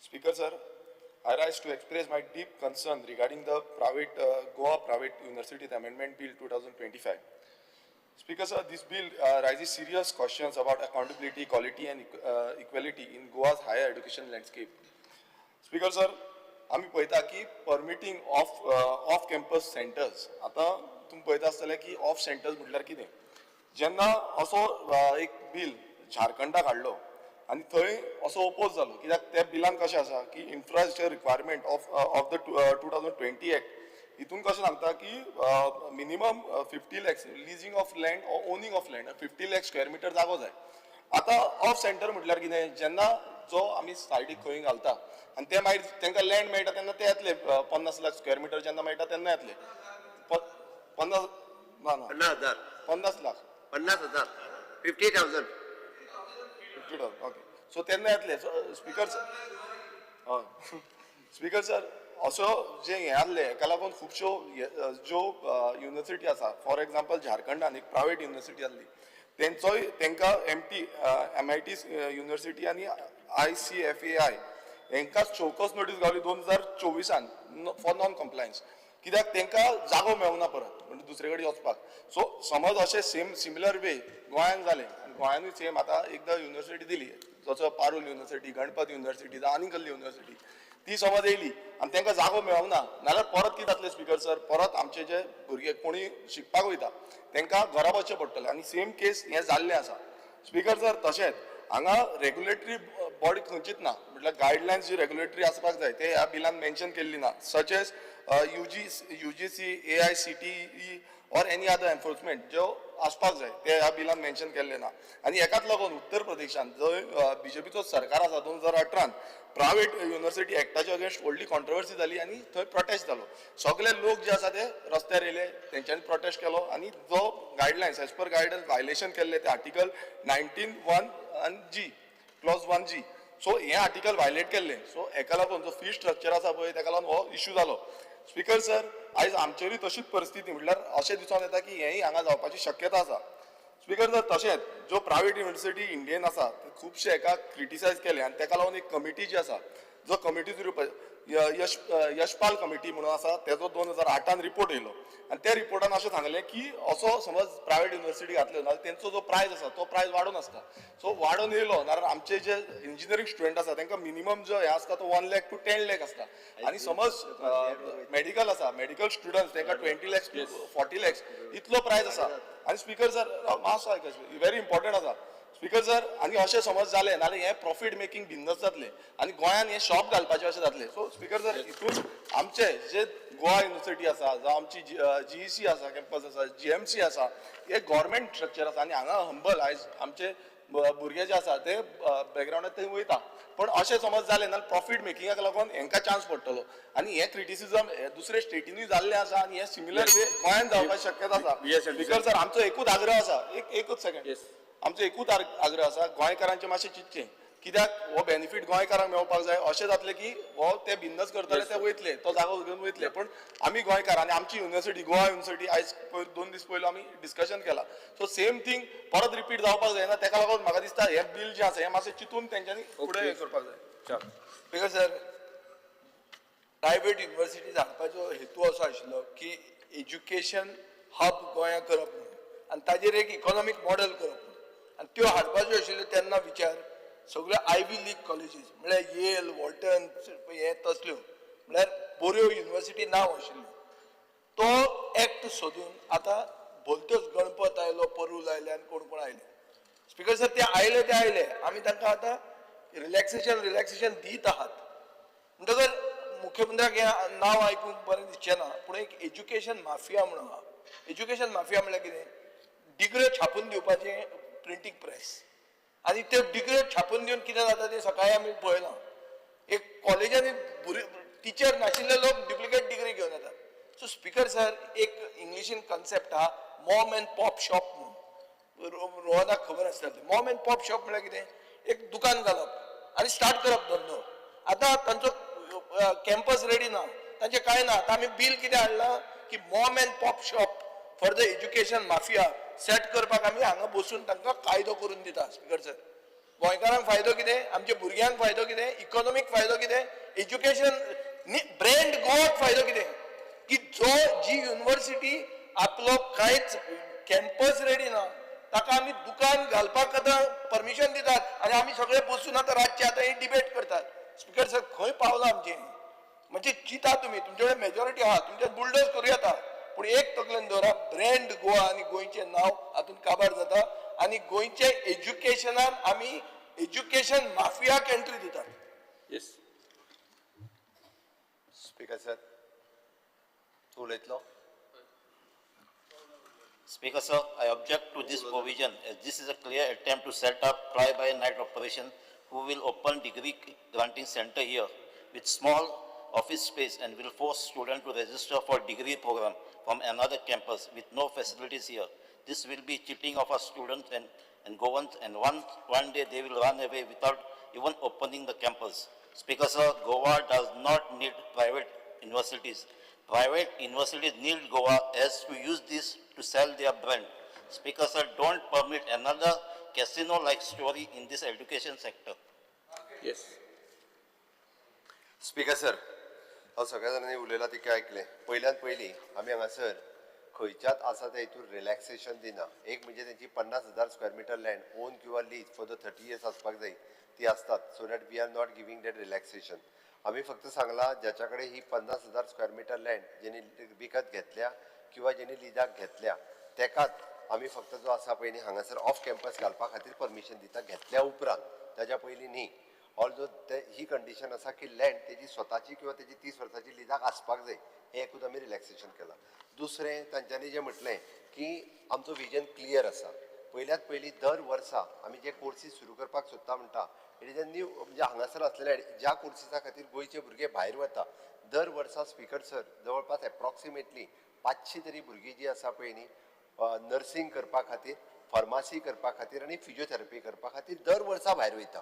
Speaker sir, I rise to express my deep concern regarding the private Goa Private University Amendment Bill 2025. Speaker sir, this bill raises serious questions about accountability, quality and equality in Goa's higher education landscape. Speaker sir, आमी पळयता की permitting of off campus centres. आतां तुमी पळयता आसतले की of centres म्हटल्यार कितें. जेन्ना असो एक बील झारखंडाक हाडलो आनी थंय असो ओपोज जालो कित्याक त्या बिलान कशें आसा की infrastructure requirement of the 2020 act हितून कशें सांगता की minimum 50 lakhs leasing of land or owning of land 50 lakh square metre जागो जाय. आतां ऑफ सेंटर म्हटल्यार कितें, जेन्ना जो आमी सायडीक खंय घालता आनी ते मागीर तांकां लँड मेळटा तेन्ना ते येतले 50 लाख स्क्वेअर मिटर जेन्ना मेळटा तेन्ना येतले 50 ना ना 50 लाख 50,000 50,000 50,000 ओके. सो तेन्ना येतले. स्पीकर सर, हय स्पीकर सर, असो जे हें आहले हेका लागून खुबश्यो ज्यो युनिवर्सिटी आसा, फॉर एग्जाम्पल झारखंडान एक प्रायवेट युनिवर्सिटी आहली तेंचोय तेंकां MIT university आनी ICFAI हेंकां शोकॉज नोटीस गावली 2024 फॉर नॉन कंप्लायन्स, कित्याक तेंकां जागो मेळना परत म्हणजे दुसरे कडेन वचपाक. सो समज अशें सेम सिमिलर वे गोंयान जालें आनी गोंयानूय सेम आतां एकदां युनिवर्सिटी दिली जसो पारूल युनिवर्सिटी, गणपत युनिवर्सिटी जावं आनी कसली युनिवर्सिटी ती समज येयली आनी तेंकां जागो मेळना नाल्यार परत कितें जातलें स्पीकर सर, परत आमचे जे भुरगे कोणी शिकपाक वयता तेंकां घरा बसचें पडटलें आनी सेम केस हें जाल्लें आसा. स्पीकर सर, तशेंच हांगा रेगुलेटरी बॉडी खंयचीच ना, म्हटल्यार गायडलायन्स जी रेगुलेटरी आसपाक जाय ते ह्या बिलान मेन्शन केल्ली ना, such as UGC, AICTE or any other enforcement ज्यो आसपाक जाय ते ह्या बिलान मेन्शन केल्ले ना. आनी हेकाच लागून उत्तर प्रदेशान जंय बीजेपीचो सरकार आसा 2018 प्रायवेट युनिवर्सिटी एक्टाच्या अगेन्स्ट व्हडली कॉन्ट्रोवर्सी जाली आनी थंय प्रोटेस्ट जालो. सगळे लोक जे आसा ते रस्त्यार येयले, तेंच्यांनी प्रोटेस्ट केलो आनी जो guidelines as per guidelines violation केल्ले ते आर्टिकल 19(1) आनी जी क्लॉज 1G, सो हें आर्टिकल वायलेट केल्लें. सो हेका लागून जो फी स्ट्रक्चर आसा पळय तेका लागून हो इश्यू जालो. स्पीकर सर, आयज आमचेरूय तशीच परिस्थिती म्हटल्यार अशें दिसून येता की हेंय हांगा जावपाची शक्यता आसा. स्पीकर सर, तशेंच ज्यो प्रायवेट युनिवर्सिटी इंडियन आसा खुबशे हेका क्रिटिसायज केले आनी तेका लागून एक कमिटी जी आसा, जो कमिटी यशपाल कमिटी म्हणून आसा तेजो 2008 रिपोर्ट येयलो आनी त्या रिपोर्टान अशें सांगलें की असो समज प्रायवेट युनिवर्सिटी घातल्यो नाल्यार तेंचो जो प्रायज आसा तो प्रायज वाडोवन आसता. सो वाडोवन येयलो नाल्यार आमचे जे इंजिनियरींग स्टुडंट आसा तेंकां मिनिमम जो हें आसता तो 1 लाख टू 10 लाख आसता आनी समज मेडिकल आसा, मेडिकल स्टुडंट्स तेंकां 20 लाख टू 40 लाख इतलो प्रायज आसा. आनी स्पीकर सर, मातसो आयक, व्हेरी इम्पॉर्टंट आसा स्पीकर सर. आनी अशें समज जालें नाल्यार हें प्रॉफीट मेकिंग बिजनस जातलें आनी गोंयान हें शॉप घालपाचें अशें जातलें. सो स्पीकर सर, हितून आमचे जे गोवा युनिवर्सिटी आसा जावं आमची GEC आसा, कॅम्पस आसा, GMC आसा, हे गव्हर्मेंट स्ट्रक्चर आसा आनी हांगा हंबल आयज आमचे भुरगे जे आसा ते बॅकग्रावंडार थंय वयता, पण अशें समज जालें नाल्यार प्रॉफीट मेकिंगाक लागून हेंकां चान्स पडटलो आनी हें क्रिटिसिजम दुसरे स्टेटीनूय जाल्लें आसा आनी हें सिमिलर वे गोंयान जावपाची शक्यता आसा. स्पीकर सर, आमचो एकूच आग्रह आसा, एकूच सेकंड, आमचो एकूच आग्रह आसा गोंयकारांचें मातशें चिंतचें, कित्याक हो बेनिफीट गोंयकारांक मेळपाक जाय. अशें जातलें की हो ते बिजनस करतले ते वयतले, तो जागो घेवन वयतले, पण आमी गोंयकार आनी आमची युनिवर्सिटी गोवा युनिवर्सिटी आयज पयर 2 दीस पयलो आमी डिस्कशन केला. सो सेम थींग परत रिपीट जावपाक जायना, तेका लागून म्हाका दिसता हें बील जें आसा हें मातशें चिंतून तेंच्यांनी फुडें हें करपाक जाय. स्पीकर सर, प्रायवेट युनिवर्सिटीज हाडपाचो हेतू असो आशिल्लो की एज्युकेशन हब गोंयांत करप म्हणून आनी ताजेर एक इकॉनॉमीक मॉडल करप म्हणून, आनी त्यो हाडपाच्यो आशिल्ल्यो तेन्ना विचार सगळ्यो आयवी लीग कॉलेजीस म्हळ्यार येल, वॉल्टन हे तसल्यो, म्हळ्यार बऱ्यो युनिवर्सिटी नांव आशिल्ल्यो. तो एक्ट सोदून आतां भलत्योच गणपत आयलो, परूल आयले आनी कोण कोण आयले. स्पीकर सर, ते आयले ते आयले, आमी तांकां आतां रिलॅक्सेशन रिलॅक्सेशन दीत आहात. म्हणटकर मुख्यमंत्र्याक हें नांव आयकूंक बरें दिसचें ना, पूण एक एज्युकेशन माफिया म्हणून आहा. एज्युकेशन माफिया म्हणल्यार कितें? डिग्र्यो छापून दिवपाचें प्रिंटींग प्रेस, आनी त्यो डिग्र्यो छापून दिवन कितें जाता तें सकाळीं आमी पळयलां. एक कॉलेजांनी टिचर नाशिल्ले लोक डुप्लिकेट डिग्री घेवन येतात. सो स्पीकर सर, एक इंग्लिशीन कन्सेप्ट आहा, मॉम अँड पॉप शॉप म्हणून. रोहनाक खबर आसतलें. मॉम अँड पॉप शॉप म्हळ्यार कितें? एक दुकान घालप आनी स्टार्ट करप धंदो. आतां तांचो कॅम्पस रेडी ना, तांचें कांय ना. आतां आमी बील कितें हाडलां की mom and pop shop for the education mafia set करपाक आमी हांगा बसून तांकां कायदो करून दिता. स्पीकर सर, गोंयकारांक फायदो कितें? आमच्या भुरग्यांक फायदो कितें? इकॉनॉमीक फायदो कितें? एज्युकेशन ब्रँड गोवाक फायदो कितें? की जो जी युनिवर्सिटी आपलो कांयच कॅम्पस रेडी ना, ताका आमी दुकान घालपाक आतां परमिशन दितात आनी आमी सगळे बसून आतां रातचे आतां ही डिबेट करतात. स्पीकर सर, खंय पावलां आमचें? म्हणजे चिंता तुमी, तुमचे कडेन मेजॉरिटी आहा, तुमच्यान बुलडोज करूं येता, पूण एक तकलेन दवरा, ब्रँड गोवा आनी गोंयचें नांव हातूंत काबार जाता आनी गोंयचे एज्युकेशनान आमी एज्युकेशन माफियाक एंट्री दितात. येस. स्पीकर सर, तूं उलयतलो? Speaker sir, I object to this provision as this is a clear attempt to set up fly-by-night operation who will open degree granting center here with small office space and will force students to register for degree program from another campus with no facilities here. This will be cheating of our students and Goans, and one day they will run away without even opening the campus. Speaker sir, Goa does not need private universities. Private universities need Goa as to use this to sell their brand. Speaker sir, don't permit another casino-like story in this education sector. Yes. Speaker sir, हांव सगळ्या जाणांनी उलयलां तितकें आयकलें. पयल्यान पयलीं आमी हांगासर खंयच्याच आसा त्या हितूर रिलॅक्सेशन दिना. एक म्हणजे तेंची 50,000 स्क्वेअर मिटर लँड ओन किंवा lease for the 30 years आसपाक जाय, ती आसतात, so that we are not giving that relaxation. आमी फक्त सांगलां, ज्याच्या कडेन ही 50,000 स्क्वेअर मिटर लँड जेणी विकत घेतल्या किंवा जेणी लिजाक घेतल्या, तेकाच आमी फक्त जो आसा पळय न्ही हांगासर ऑफ कॅम्पस घालपा खातीर परमिशन दिता, घेतल्या उपरांत, ताज्या पयलीं न्ही. ऑल्दो ते ही कंडिशन आसा की लँड तेजी स्वताची किंवा तेजी 30 वर्साची लिजाक आसपाक जाय, हें एकूच आमी रिलॅक्सेशन केलां. दुसरें, तांच्यांनी जें म्हटलें की आमचो विजन क्लियर आसा. पयल्यात पयलीं दर वर्सा आमी जे कोर्सीस सुरू करपाक सोदता म्हणटा, it is a new, म्हणजे हांगासर आसलेले ज्या कोर्सिसा खातीर गोंयचे भुरगे भायर वता. दर वर्सा स्पीकर सर, जवळपास एप्रॉक्सिमेटली 500 तरी भुरगीं जी आसा पळय न्ही, नर्सिंग करपा खातीर, फार्मासी करपा खातीर आनी फिजियोथेरपी करपा खातीर दर वर्सा भायर वयता.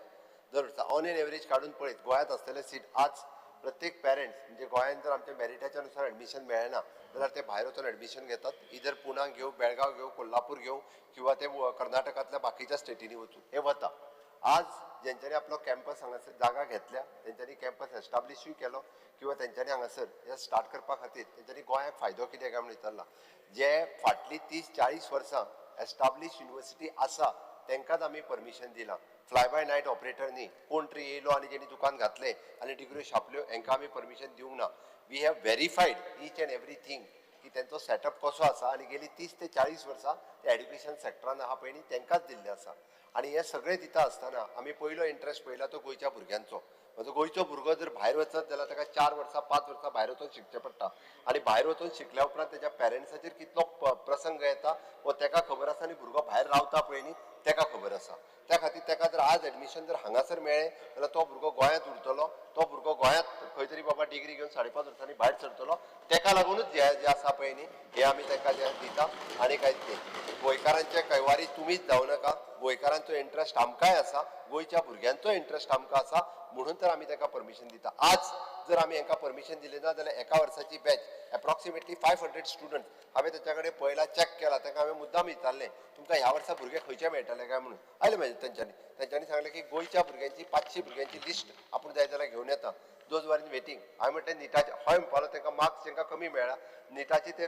दर वर्सा ऑन एन एवरेज काडून पळयत गोंयांत आसतले सीट, आज प्रत्येक पेरंट्स म्हणजे गोंयांत जर आमच्या मेरिटाच्या नुसार एडमिशन मेळना जाल्यार ते भायर वचून एडमिशन घेतात. इधर पुना घेवं, बेळगांव घेवं, कोल्हापूर घेवं किंवा ते कर्नाटकांतल्या बाकीच्या स्टेटींनी वचूं, हे वता. आज जेंच्यांनी आपलो कॅम्पस हांगासर जागा घेतल्या, तेंच्यांनी कॅम्पस एस्टाब्लिशूय केलो किंवा तेंच्यांनी हांगासर हे स्टार्ट करपा खातीर तेंच्यांनी गोंयाक फायदो कितें काय म्हणून विचारला. जे फाटलीं 30-40 वर्सां एस्टाब्लिश युनिवर्सिटी आसा तेंकांच आमी परमिशन दिलां. फ्लाय बाय नायट ऑपरेटर न्ही. कोण तरी येयलो आनी जेणी दुकान घातलें आनी डिग्र्यो छापल्यो, हेंकां आमी परमिशन दिवंक ना. We have verified each and everything की तेंचो सेटअप कसो आसा आनी गेली 30 ते 40 वर्सां ते एड्युकेशन सेक्टरान आहा पळय न्ही, तेंकांच दिल्लें आसा. आनी हें सगळें दिता आसतना आमी पयलो इंट्रस्ट पळयला तो गोंयच्या भुरग्यांचो. म्हजो गोंयचो भुरगो जर भायर वचत जाल्यार ताका 4 वर्सां, 5 वर्सां भायर वचून शिकचें पडटा आनी भायर वचून शिकल्या उपरांत तेच्या पेरंट्साचेर कितलो प्रसंग येता हो तेका खबर आसा आनी भुरगो भायर रावता पळय न्ही, तेका खबर आसा. त्या खातीर तेका जर आज एडमिशन जर हांगासर मेळ्ळें जाल्यार तो भुरगो गोंयांत उरतलो. तो भुरगो गोंयांत खंय तरी बाबा डिग्री घेवन 5.5 वर्सांनी भायर सरतलो. तेका लागूनच जे जे आसा पळय न्ही, हे आमी तेका जे दिता आनी कांयच न्ही. गोंयकारांचे कैवारी तुमीच जावं नाका. गोंयकारांचो इंट्रस्ट आमकांय आसा, गोंयच्या भुरग्यांचो इंट्रस्ट आमकां आसा, म्हणून तर आमी तांकां परमिशन दिता. आज जर आमी हांकां परमिशन दिलें ना जाल्यार एका वर्साची बॅच एप्रॉक्सिमेटली 500 स्टुडंट हांवें तांच्या कडेन पळयला, चॅक केला. तांकां हांवें मुद्दाम विचारलें, तुमकां ह्या वर्सा भुरगे खंयचे मेळटले काय म्हणून. आयले मागीर तेंच्यांनी सांगलें की गोंयच्या भुरग्यांची 500 भुरग्यांची लिस्ट आपूण जाय जाल्यार घेवन येता, those are in waiting. हांवें म्हटलें निटाचे, हय म्हणपालो तांकां मार्क्स तांकां कमी मेळ्ळा, निटाचे ते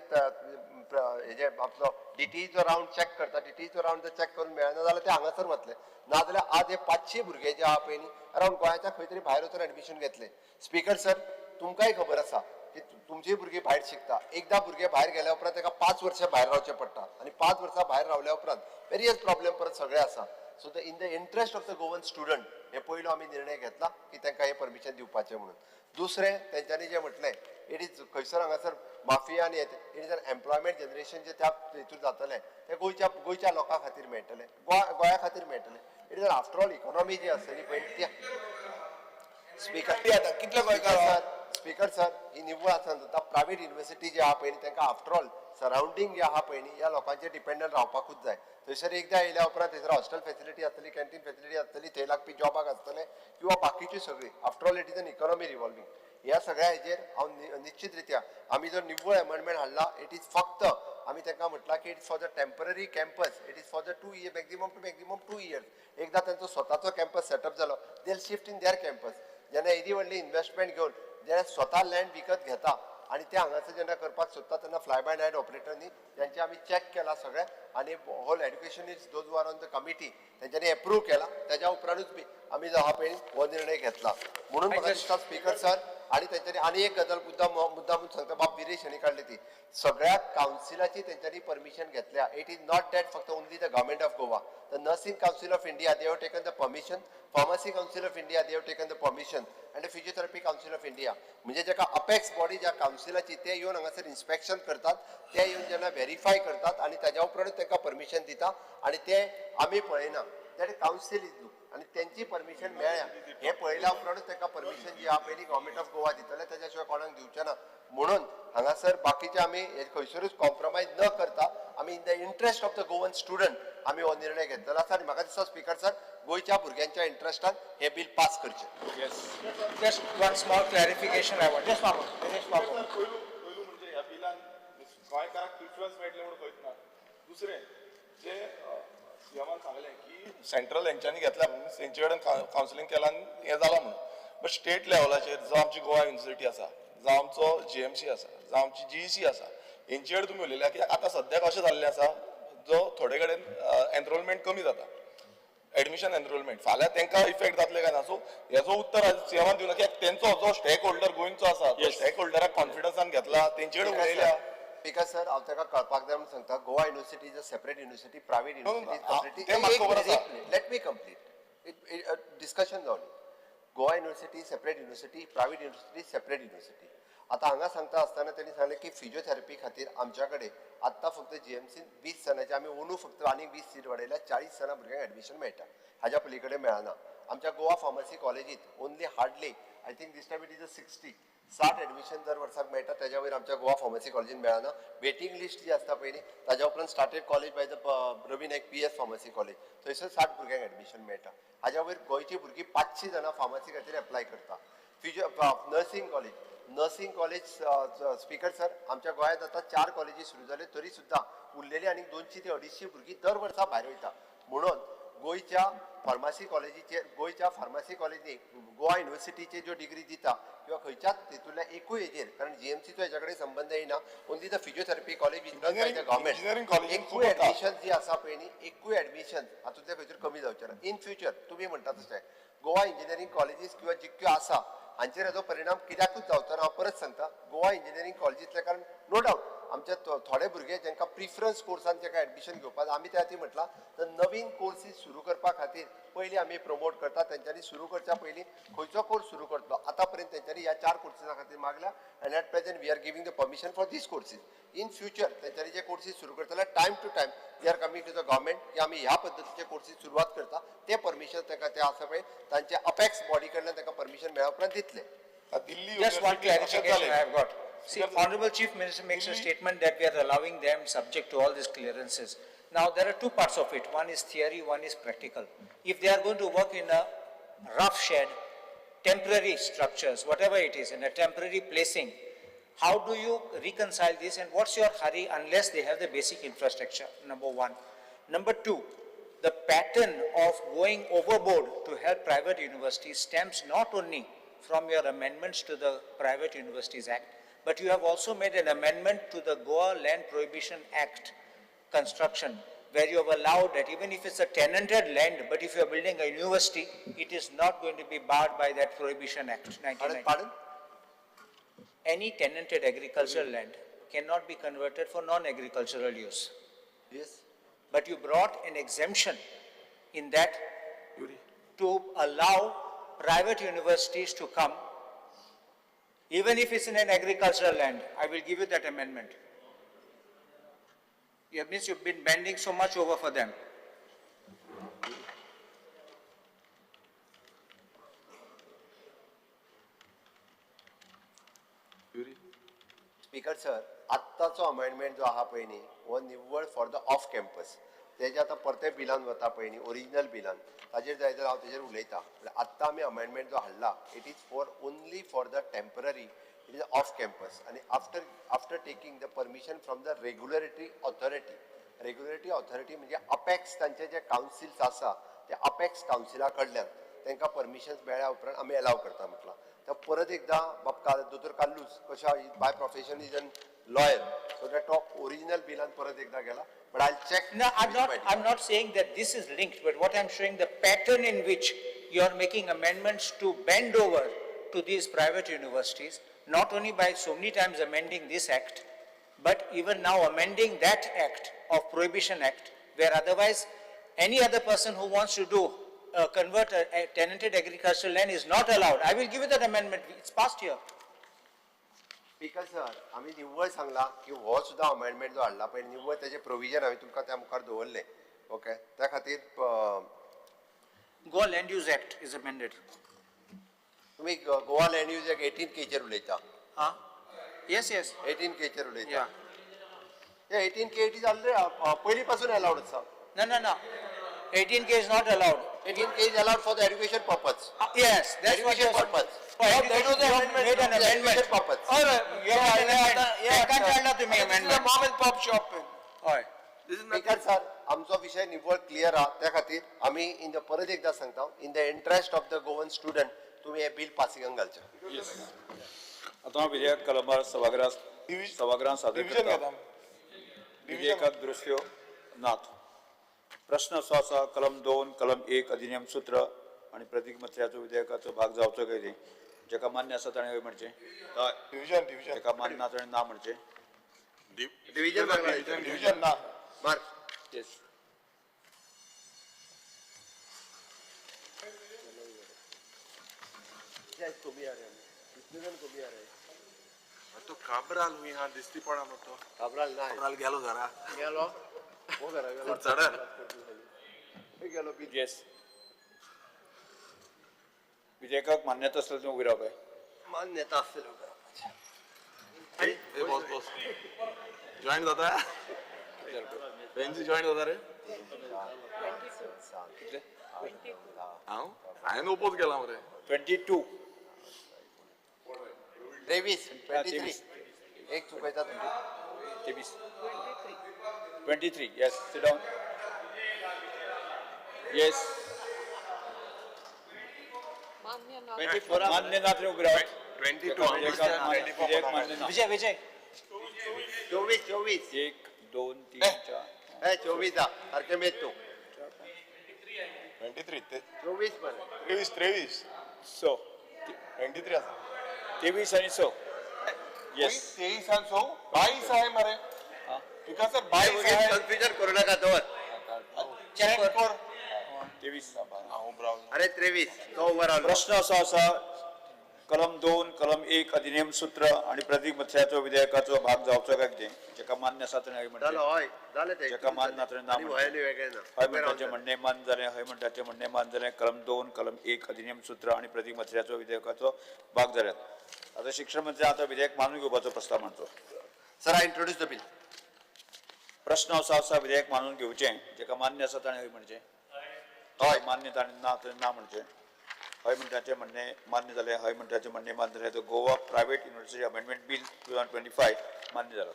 हेजे आपलो डीटीईचो रावंड चॅक करता. डीटीईचो रावंड जर चॅक करून मेळना जाल्यार ते हांगासर वतले, नाजाल्यार आज हे 500 भुरगे जे आहा पळय न्ही अरावंड गोंयाच्या खंय तरी भायर वचून एडमिशन घेतले. स्पीकर सर, तुमकांय खबर आसा की तुमचीय भुरगीं भायर शिकता. एकदां भुरगे भायर गेल्या उपरांत ताका 5 वर्सां भायर रावचें पडटा आनी 5 वर्सां भायर रावल्या उपरांत वेरियस प्रॉब्लेम परत सगळे आसा. So the in the interest of the Goan student हे पयलो आमी निर्णय घेतला की तांकां हें परमिशन दिवपाचें म्हणून. दुसरें तेंच्यांनी जें म्हटलें it is खंयसर हांगासर माफिया आनी it is an employment generation जे त्या हितूर जातलें तें गोंयच्या लोकां खातीर मेळटलें, गोंया खातीर मेळटलें. It is after all economy जी आसतली पळय ती. स्पीकर कितले गोंयकार? स्पीकर सर, ही निव्वळ आसा जाता प्रायवेट युनिवर्सिटी जी आहा पळय न्ही तांकां आफ्टर ऑल सरावंडींग जे आहा पळय न्ही ह्या लोकांचेर डिपेंडंट रावपाकूच जाय. थंयसर एकदां येयल्या उपरांत थंयसर हॉस्टेल फेसिलिटी आसतली, कॅन्टीन फेसिलिटी आसतली, थंय लागपी जॉबाक आसतले किंवा बाकीची सगळी. After all it is an economy revolving. ह्या सगळ्या हेजेर हांव निश्चित रित्या आमी जो निव्वळ एमेंडमेंट हाडला it is फक्त आमी तांकां म्हटलां की it's for the temporary campus, it is for the 2 year, maximum to maximum 2 years. एकदां तांचो स्वताचो कॅम्पस सेटअप जालो they shift in their campus. जेन्ना येदी व्हडली इन्वेस्टमेंट घेवन जेन्ना स्वता लँड विकत घेता आनी ते हांगासर जेन्ना करपाक सोदता तेन्ना फ्लाय बाय नायट ऑपरेटरनी तेंचे आमी चॅक केला सगळें आनी whole educationist those are on the committee तेंच्यांनी एप्रूव केला. तेज्या उपरांतूच बी आमी जो आहा पळय हो निर्णय घेतला. म्हणून म्हाका दिसता स्पीकर सर, आनी तेंच्यांनी आनी एक गजाल मुद्दाम सांगता, बाब विरेश हांणी काडली ती सगळ्या कावन्सिलाची तेंच्यांनी परमिशन घेतल्या. It is not that फक्त only the government of Goa, the nursing council of India they have taken the permission, pharmacy council of India they have taken the permission and the physiotherapy council of India. म्हणजे जेका apex body ज्या कावन्सिलाची ते येवन हांगासर inspection करतात, ते येवन जेन्ना व्हेरीफाय करतात आनी ताज्या उपरांत तांकां परमिशन दिता आनी ते आमी पळयना, that council is look आनी तेंची परमिशन मेळ्ळ्या हें पळयल्या उपरांतूच तांकां परमिशन जी आहा पयली गव्हर्मेंट ऑफ गोवा दितले, तेज्या शिवाय कोणाक दिवचें ना. म्हणून हांगासर बाकीचे आमी खंयसरूच कॉम्प्रोमायज न करता आमी in the interest of the Goan student आमी हो निर्णय घेतलेलो आसा आनी म्हाका दिसता स्पीकर सर गोंयच्या भुरग्यांच्या इंट्रस्टान हें बील पास करचें. Just one small clarification I want. Just one moment. पयलू म्हणजे ह्या बिलान गोंयकाराक प्रिफरन्स मेळटलें म्हणून खंयच ना. दुसरें जे सीएमान सांगलें की सेंट्रल हेंच्यांनी घेतल्या तेंचे कडेन कावन्सिलींग केलां आनी हें जालां म्हणून, बट स्टेट लेवलाचेर जावं आमची गोवा युनिवर्सिटी आसा, जावं आमचो जीएमसी आसा, जावं आमची जीईसी आसा, हेंचे कडेन तुमी उलयल्या की आतां सद्याक अशें जाल्लें आसा जो थोडे कडेन एनरोलमेंट कमी जाता, एडमिशन एनरोलमेंट, फाल्यां तांकां इफेक्ट जातले काय ना. सो हेजो उत्तर आज सीएमान दिवना की तेंचो जो स्टेक होल्डर गोंयचो आसा तो स्टेक होल्डराक कॉन्फिडन्सान घेतला, तेंचे कडेन उलयल्या. स्पीकर सर, हांव ताका कळपाक जाय म्हणून सांगता, Goa university is a separate university, private university. Let me complete discussion जावनी. Goa university separate university, private university separate university. आतां हांगा सांगता आसतना तेणी सांगलें की फिजियोथेरपी खातीर आमच्या कडेन आत्तां फक्त जीएमसीन 20 जाणांचे आमी अंदू फक्त आनीक 20 सीट वाडयल्या, 40 जाणां भुरग्यांक एडमिशन मेळटा, हाज्या पली कडेन मेळना. आमच्या गोवा फार्मसी कॉलेजीत only hardly I think this time it is a 60 admission दर वर्साक मेळटा, तेज्या वयर आमच्या गोवा फार्मसी कॉलेजीन मेळना. वेटींग लिस्ट जी आसता पळय न्ही ताज्या उपरांत started college by the Ravi Naik PS pharmacy college, थंयसर 60 भुरग्यांक एडमिशन मेळटा. हाज्या वयर गोंयची भुरगीं 500 जाणां फार्मसी खातीर एप्लाय करता. Nursing college, nursing college speaker sir आमच्या गोंयांत आतां 4 कॉलेजी सुरू जाल्यो तरी सुद्दां उरलेली आनीक 200 ते 250 भुरगीं दर वर्सा भायर वयता. म्हणून गोंयच्या फार्मासी कॉलेजीचेर, गोंयच्या फार्मासी कॉलेजीनी गोवा युनिवर्सिटीचे ज्यो डिग्री दिता किंवा खंयच्याच तितूंतल्या एकूय हेजेर, कारण जीएमसीचो हेच्या कडेन संबंद येना, only the physiotherapy college is done by the government. एकूय एडमिशन जी आसा पळय न्ही, एकूय एडमिशन हातूंतलें खंयसर कमी जावचें ना. इन फ्युचर तुमी म्हणटा तशें गोवा इंजिनियरींग कॉलेजीस किंवा जितक्यो आसा हांचेर हेजो परिणाम कित्याकूच जावचो ना. हांव परत सांगता, गोवा इंजिनियरींग कॉलेजींतले, कारण नो डावट आमचे थोडे भुरगे जांकां प्रिफरन्स कोर्सान जांकां एडमिशन घेवपाक आमी त्या खातीर म्हटलां, तर नवीन कोर्सीस सुरू करपा खातीर पयलीं आमी प्रमोट करता. तेंच्यांनी सुरू करच्या पयलीं खंयचो कोर्स सुरू करतलो, आतां पर्यंत तेंच्यांनी ह्या 4 कोर्सिसां खातीर मागल्या and at present we are giving the permission for these courses. In future तेंच्यांनी जे कोर्सीस सुरू करतले time to time they are coming to the government की आमी ह्या पद्दतीचे कोर्सीस सुरवात करता, ते परमिशन तांकां ते आसा पळय तांच्या अपेक्स बॉडी कडल्यान तांकां परमिशन मेळ्ळ्या उपरांत दितले. Just one clarification I have got. See, Honorable Chief Minister makes a statement that we are allowing them subject to all these clearances. Now, there are two parts of it. One is theory, one is practical. If they are going to work in a rough shed, temporary structures, whatever it is, in a temporary placing, how do you reconcile this and what's your hurry unless they have the basic infrastructure, number one. Number two, the pattern of going overboard to help private universities stems not only from your amendments to the Private Universities Act, but you have also made an amendment to the Goa Land Prohibition Act, construction, where you have allowed that even if it's a tenanted land, but if you are building a university, it is not going to be barred by that Prohibition Act, 1990. Pardon? Any tenanted agricultural land cannot be converted for non-agricultural use. Yes. But you brought an exemption in that to allow private universities to come, even if it's in an agricultural land. I will give you that amendment. It means you've been bending so much over for them. Speaker sir, आत्ताचो amendment जो आहा पळय न्ही हो निव्वळ for the of campus. तेजे आतां परते बिलान वता पळय न्ही ओरिजिनल बिलान ताजेर जाय जाल्यार हांव तेजेर उलयता. म्हणल्यार आत्तां आमी अमेंडमेंट जो हाडला it is for only for the temporary, it is off campus. आनी after taking the permission from the regulatory authority. Regulatory authority म्हणजे अपेक्स तांचे जे कावन्सिल्स आसा ते अपेक्स कावन्सिला कडल्यान तांकां परमिशन्स मेळ्ळ्या उपरांत आमी एलाव करता म्हटलां. तर परत एकदां बाब दोतोर कार्लूस कशा by profession is an lawyer, so that top original बिलान परत एकदां गेला. But I check. No, I'm not saying that this is linked, but what I'm showing the pattern in which you are making amendments to bend over to these private universities, not only by so many times amending this act, but even now amending that act of Prohibition Act, where otherwise any other person who wants to do convert a tenanted agricultural land is not allowed. I will give you that amendment. It's passed here. Speaker sir, आमी निव्वळ सांगला की हो सुद्दां amendment जो हाडला पळय निव्वळ तेजें प्रोविजन हांवें तुमकां त्या मुखार दवरलें. ओके, त्या खातीर Goa Land Use Act is amended. तुमी गोवा लँड यूज एक्ट 18 केचेर उलयता. हां, येस येस, 18 केचेर उलयता. 18 के it is already पयलीं पासून अलावड आसा. ना ना ना, 18 K is not allowed. 18 K is allowed for the education purpose. Yes, that's what education purpose. That was the amendment. Made an amendment. Purpose. All right. You have made an amendment. एकान हाडला तुम्ही This is a amendment. mom and pop shop. हय. Speaker sir, आमचो विशय निव्वळ clear आहा. त्या खातीर आमी इन the परत एकदां सांगता, in the interest of the Goan student तुमी हें बील पासिंगाक घालचें. आतां विधेयक कलमार सभागृहांत सादर करता. विधेयकाक दुरुस्त्यो नात. प्रश्न असो आसा, कलम 2 कलम 1 अधिनियम सूत्र आनी प्रतीक मत्र्याचो विधेयकाचो भाग जावचो काय न्ही. जेका मान्य आसा ताणें हय म्हणचें, डिविजन डिविजन. जेका मान्य ना ताणें ना म्हणचें. डिविजन डिविजन ना. मार्क. येस. कमी आ रहे कितने जण कमी आ रहे. तो काब्राल हुई हा दिसती पडा तो काब्राल ना, काब्राल गेलो घरा गेलो हो घरा गेलो गेलो. येस, विधेयकाक मान्यता आसल्यार तुमी उबी रावपाय. मान्यता आसतली उबी रावपाचें. बॉस बॉस जॉईन जाता, बेंची जॉईन जाता रे. हांव हांवें ओपोज केला मरे. 22 23 23 एक चुकयता तुमचे. 23 23. Yes, sit down. Yes, मान्य ना तरी उबी रावत. 22 विधेयक मान्य ना. विजय विजय 24 24 1 2 3 4 24 सारकें मेज तूं. 23 24 मरे 23 23 6 23 आसा. 23 आनी 6. येस, 23 आनी 6 22 आहे मरे. स्पीकर सर 22 आहे. कन्फ्युजन करू नका, दवर चेक कर. 23. अरे 23 तो उभो रावलो. प्रश्न असो आसा, कलम 2 कलम 1 अधिनियम सूत्र आनी प्रतीक मत्र्याचो विधेयकाचो भाग जावचो काय कितें. जेका मान्य आसा ताणें हय म्हणचें, जालो हय जालें तें. जेका मान्य ना ताणें ना म्हणचें. वेगळें ना. हय म्हणटाचें म्हणणें मान्य जालें, हय म्हणटाचें म्हणणें मान्य जालें. कलम 2 कलम 1 अधिनियम सूत्र आनी प्रतीक मत्र्याचो विधेयकाचो भाग जाल्यात. आतां शिक्षण मंत्री आतां विधेयक मानून घेवपाचो प्रस्ताव मांडचो. Sir, I introduce the bill. प्रश्न असो आसा, विधेयक मानून घेवचें. जेका मान्य आसा ताणें हय म्हणचें, हय मान्य ताणें ना ताणें ना म्हणचें. हय म्हणटाचें म्हणणें मान्य जालें, हय म्हणटाचें म्हणणें मान्य जालें. तर Goa private university amendment bill 2025 मान्य जालो.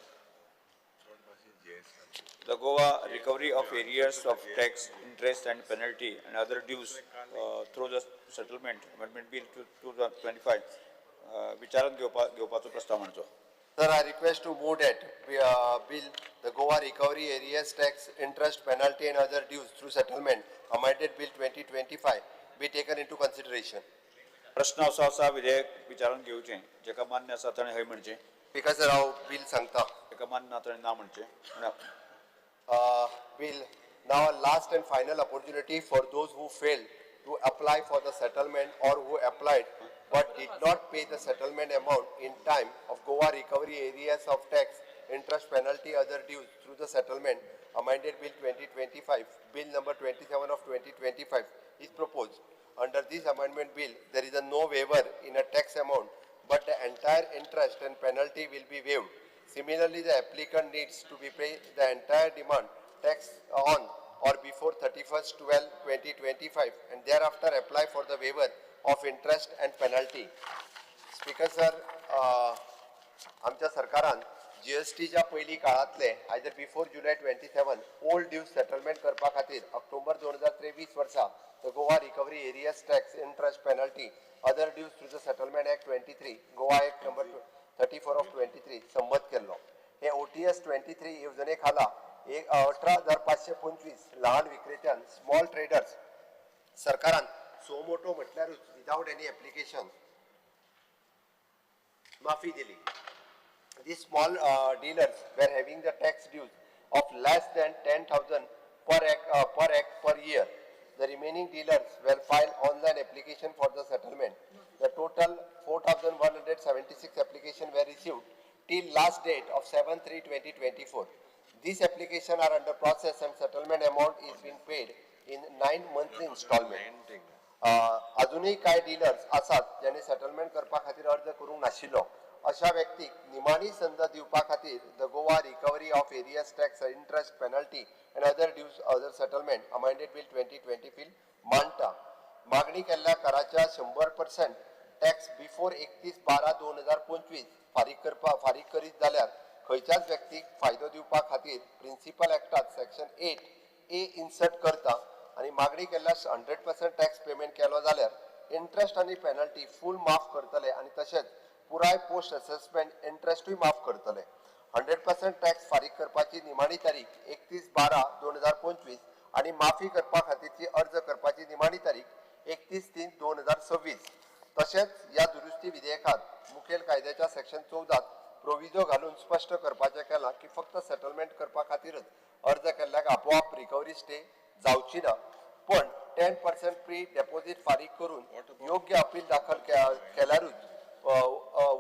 The Goa recovery of arrears of tax, interest and penalty and other dues through the settlement amendment bill 2025 विचारांत घेवपाचो प्रस्ताव मांडचो. Sir, I request to move that bill, the Goa Recovery Arrears Tax, Interest, Penalty and Other Dues through Settlement, Amended Bill 2025 be taken into consideration. प्रश्न असो आसा विधेयक विचारान घेवचें, जेका मान्य आसा ताणें हय म्हणचें. स्पीकर सर, हांव बील सांगता. जेका मान्य ना ताणें ना म्हणचें. Bill now last and final opportunity for those who failed to apply for the settlement or who applied but did not pay the settlement amount in time of Goa Recovery Arrears of Tax, Interest, Penalty, Other Dues through the Settlement Amended Bill 2025, Bill number 27 of 2025 is proposed. Under this amendment bill, there is a no waiver in a tax amount, but the entire interest and penalty will be waived. Similarly, the applicant needs to be pay the entire demand tax on or before 31st 12 2025 and thereafter apply for the waiver of interest and penalty. Speaker sir, आमच्या सरकारान जीएसटीच्या पयलीं काळांतले either before July 27 old dues settlement करपा खातीर ऑक्टोबर 2023 वर्सा the Goa Recovery Arrears Tax, Interest, Penalty, Other Dues through the Settlement Act 23, Goa Act number 34 of 23 संमत केल्लो. हे OTS 23 येवजणे खाला एक 18,525 लहान विक्रेत्यान, स्मॉल ट्रेडर्स, सरकारान सो मोटो म्हटल्यारूच विदावट एनी एप्लिकेशन माफी दिली. These small dealers were having the tax dues of less than 10,000 per act per year. The remaining dealers will file online application for the settlement. The total 4,176 application were received till last date of 7/3/2024. These application are under process and settlement amount is being paid in 9 monthly installment. अजूनही कांय dealers आसात ज्यांनी settlement करपा खातीर अर्ज करूंक नाशिल्लो. अशा व्यक्तीक निमाणी संद दिवपा खातीर the Goa Recovery of Arrears Tax, Interest, Penalty and Other Dues Other Settlement Amended Bill 2020 bill मांडटा. मागणी केल्ल्या कराच्या 100% टॅक्स बिफोर 31/12/2025 फारीक करीत जाल्यार खंयच्याच व्यक्तीक फायदो दिवपा खातीर प्रिन्सिपल एक्टात सेक्शन 8A insert करता आनी मागणी केल्ल्या 100% टॅक्स पेमेंट केलो जाल्यार इंट्रस्ट आनी पेनल्टी फूल माफ करतले आनी तशेंच पुराय पोस्ट असेसमेंट इंट्रस्टूय माफ करतले. 100% टॅक्स फारीक करपाची निमाणी तारीख 31/12/2025 आनी माफी करपा खातीरची अर्ज करपाची निमाणी तारीख 31/3/2026. तशेंच ह्या दुरुस्ती विधेयकात मुखेल कायद्याच्या सेक्शन 14 प्रोविजो घालून स्पश्ट करपाचें केलां की फक्त सेटलमेंट करपा खातीरच अर्ज केल्ल्याक आपोआप रिकवरी स्टे जावची ना, पण 10% प्री डेपोझीट फारीक करून योग्य अपील दाखल केल्यारूच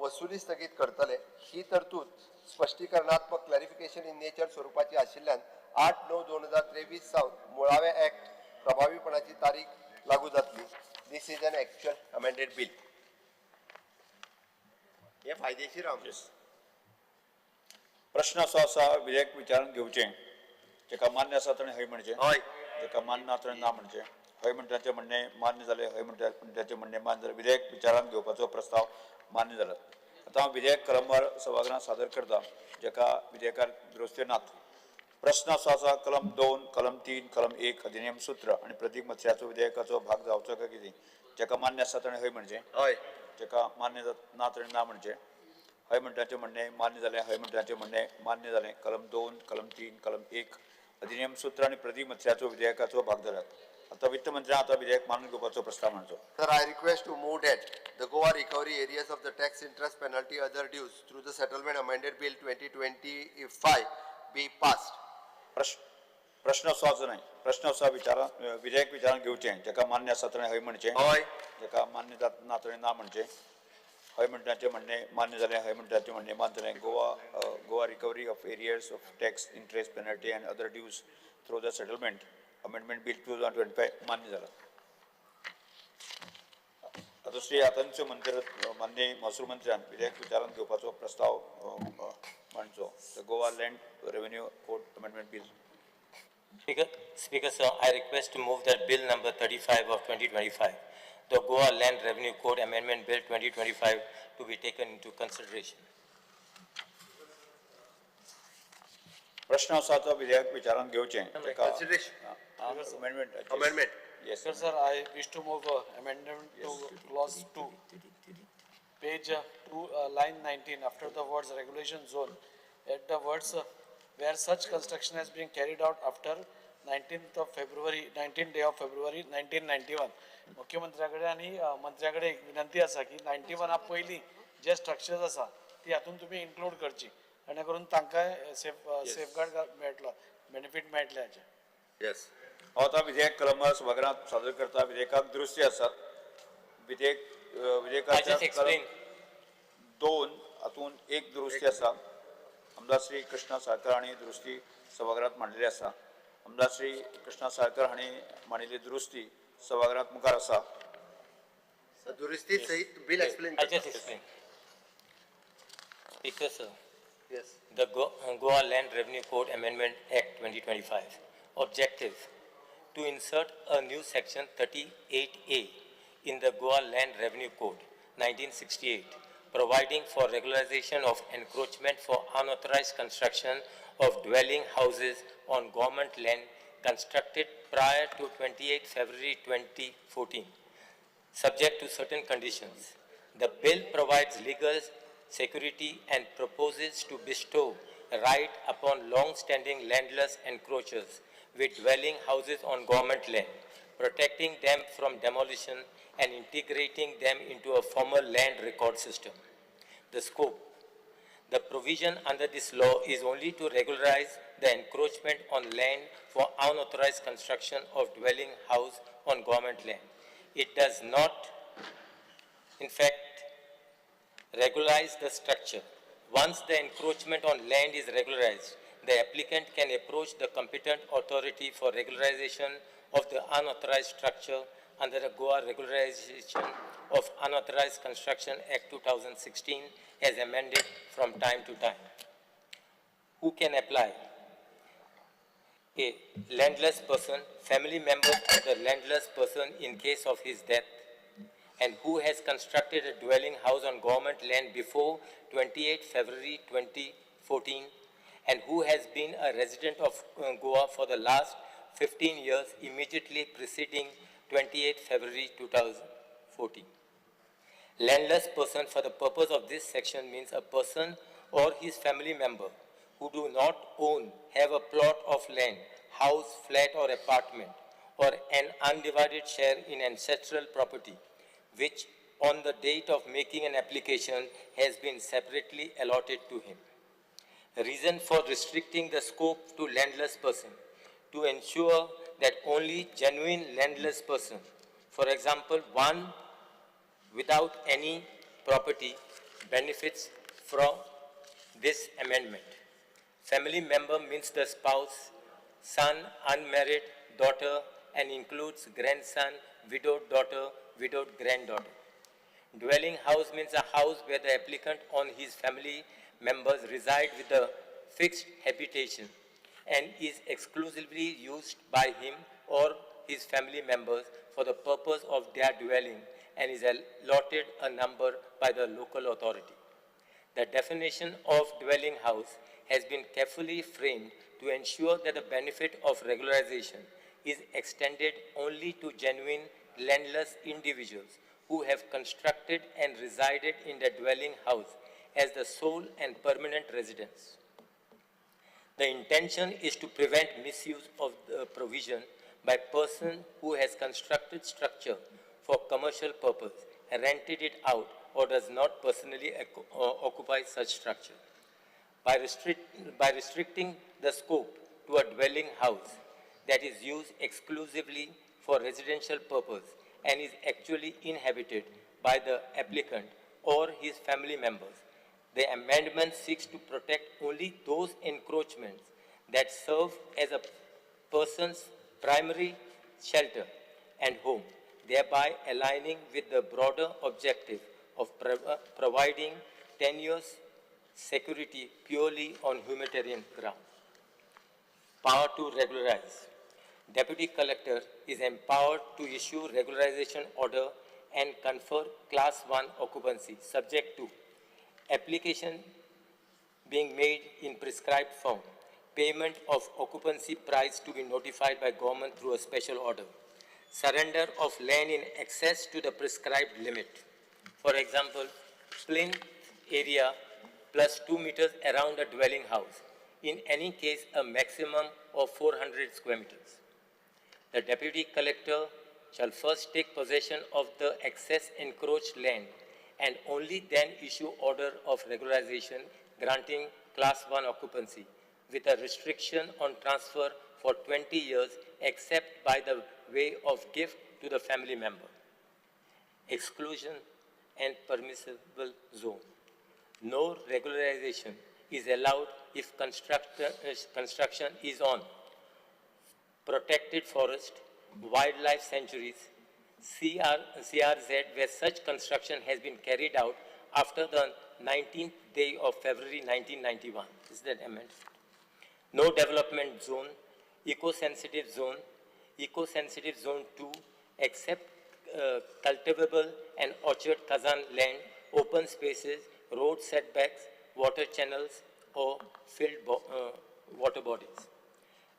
वसुली स्थगीत करतले. ही तरतूद स्पश्टीकरणात्मक, क्लॅरिफिकेशन इन नेचर स्वरुपाची आशिल्ल्यान 8/9/2023 सावन मुळावे ऍक्ट प्रभावीपणाची तारीख लागू जातली. This is an actual amended bill. हे फायदेशीर आमचें. प्रश्न असो आसा विधेयक विचारान घेवचें. जेका मान्य आसा ताणें हय म्हणचें. हय. जेका मान्य ना ताणें ना म्हणचें. हय म्हणटाचें म्हणणें मान्य जालें. हय म्हणटाचें म्हणणें मान्य जालें. विधेयक विचारान घेवपाचो प्रस्ताव मान्य जाला. आतां हांव विधेयक कलमवार सभागृहांत सादर करता, जेका विधेयकार दुरुस्त्यो नात. प्रश्न असो आसा, कलम 2, कलम 3, कलम 1, अधिनियम सूत्र आनी प्रतीक मत्स्याचो विधेयकाचो भाग जावचो काय कितें. जेका मान्य आसा ताणें हय म्हणचें. हय. जेका मान्य ना ताणें ना म्हणचें. हय म्हणटाचें म्हणणें मान्य जालें. हय म्हणटाचें म्हणणें मान्य जालें. कलम 2, कलम 3, कलम 1, अधिनियम सूत्र आनी प्रतीक मत्स्याचो विधेयकाचो भाग जाल्यात. आतां वित्त मंत्र्यान आतां विधेयक मानून घेवपाचो प्रस्ताव मांडचो. Sir, I request to move that the Goa Recovery Arrears of the Tax, Interest, Penalty, Other Dues through the Settlement Amended Bill 2025 be passed. प्रश्न असो आसा न्हय, प्रश्न असो विचारा विधेयक विचारान घेवचें. जेका मान्य आसा ताणें हय म्हणचें. हय. जेका मान्य जात ना ताणें ना म्हणचें. हय म्हणटाचें म्हणणें मान्य जालें. हय म्हणटाचें म्हणणें मान्य जालें. Goa Recovery of Arrears of Tax, Interest, Penalty and Other Dues through the Settlement Amendment Bill 2025 मान्य जाला. आतां श्री आतांच्यो मंत्री, माननीय महसूल मंत्र्यान विधेयक विचारान घेवपाचो प्रस्ताव मांडचो, the Goa Land Revenue Code Amendment Bill. Speaker, sir, I request to move that Bill number 35 of 2025, the Goa Land Revenue Code Amendment Bill 2025, to be taken into consideration. प्रश्न आसा तो विधेयक विचारान घेवचें. Consideration. Amendment. Amendment. Yes. Sir, I wish to move amendment to clause 2. Page 2, line 19, after the words regulation zone, add the words where such construction has been carried out after 19th of February, 19th day of February 1991. मुख्यमंत्र्या कडेन आनी मंत्र्या कडेन एक विनंती आसा की 91 पयलीं जे structures आसा ती हातून तुमी इन्क्लूड करची, जेणे करून तांकां सेफगार्ड मेळटलो, बेनिफीट मेळटलें हाचें. येस, हांव आतां विधेयक कलमां सभागृहांत सादर करता. विधेयकाक दुरुस्ती आसात. विधेयकाच्या कलम 2 हातूंत एक दुरुस्ती आसा. आमदार श्री कृष्णा साळकर हांणी दुरुस्ती सभागृहांत मांडलेली आसा. आमदार श्री कृष्णा साळकर हांणी मांडिल्ली दुरुस्ती सभागृहांत मुखार आसा. दुरुस्ती सहित bill explain. I just explain. Speaker sir. Yes. The Goa Land Revenue Code Amendment Act 2025. Objective: to insert a new section 38A in the Goa Land Revenue Code 1968, providing for regularization of encroachment for unauthorized construction of dwelling houses on government land constructed prior to 28 February 2014, subject to certain conditions. The bill provides legal security and proposes to bestow right upon long-standing landless encroachers with dwelling houses on government land, protecting them from demolition and integrating them into a formal land record system. The scope. The provision under this law is only to regularize the encroachment on land for unauthorized construction of dwelling house on government land. It does not, in fact, regularize the structure. Once the encroachment on land is regularized, the applicant can approach the competent authority for regularization of the unauthorized structure under the Goa Regularization of Unauthorized Construction Act 2016 as amended from time to time. Who can apply? A landless person, family member of the landless person in case of his death, and who has constructed a dwelling house on government land before 28 February 2014, and who has been a resident of Goa for the last 15 years immediately preceding 28 February 2014. Landless person for the purpose of this section means a person or his family member who do not own, have a plot of land, house, flat or apartment, or an undivided share in ancestral property, which on the date of making an application has been separately allotted to him. Reason for restricting the scope to landless person: to ensure that only genuine landless person, for example, one without any property, benefits from this amendment. Family member means the spouse, son, unmarried daughter, and includes grandson, widowed daughter, widowed granddaughter. Dwelling house means a house where the applicant or his family members reside with a fixed habitation and is exclusively used by him or his family members for the purpose of their dwelling and is allotted a number by the local authority. The definition of dwelling house has been carefully framed to ensure that the benefit of regularization is extended only to genuine landless individuals who have constructed and resided in the dwelling house as the sole and permanent residence. The intention is to prevent misuse of the provision by person who has constructed structure for commercial purpose, rented it out, or does not personally occupy such structure. By restricting the scope to a dwelling house that is used exclusively for residential purpose and is actually inhabited by the applicant or his family members, the amendment seeks to protect only those encroachments that serve as a person's primary shelter and home, thereby aligning with the broader objective of providing tenuous security purely on humanitarian ground. Power to regularize. Deputy Collector is empowered to issue regularization order and confer Class 1 occupancy, subject to application being made in prescribed form, payment of occupancy price to be notified by government through a special order, surrender of land in excess to the prescribed limit. For example, plinth area plus 2 meters around a dwelling house. In any case, a maximum of 400 square meters. The deputy collector shall first take possession of the excess encroached land and only then issue order of regularization granting class 1 occupancy with a restriction on transfer for 20 years except by the way of gift to the family member. Exclusion and permissible zone. No regularization is allowed if construction is on protected forest, wildlife sanctuaries, CRZ, where such construction has been carried out after the 19th day of February 1991. Is that amendment? No development zone, eco-sensitive zone, eco-sensitive zone 2, except cultivable and orchard khazan land, open spaces, road setbacks, water channels, or filled water bodies.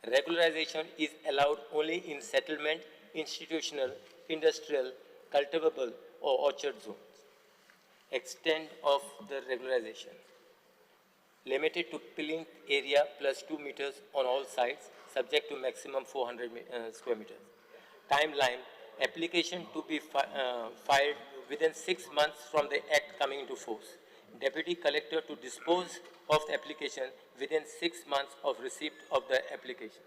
Regularization is allowed only in settlement, institutional, industrial, cultivable, or orchard zones. Extent of the regularization. Limited to plinth area plus 2 meters on all sides, subject to maximum 400 square meters. Timeline, application to be filed within 6 months from the act coming into force. Deputy collector to dispose of the application within 6 months of receipt of the application.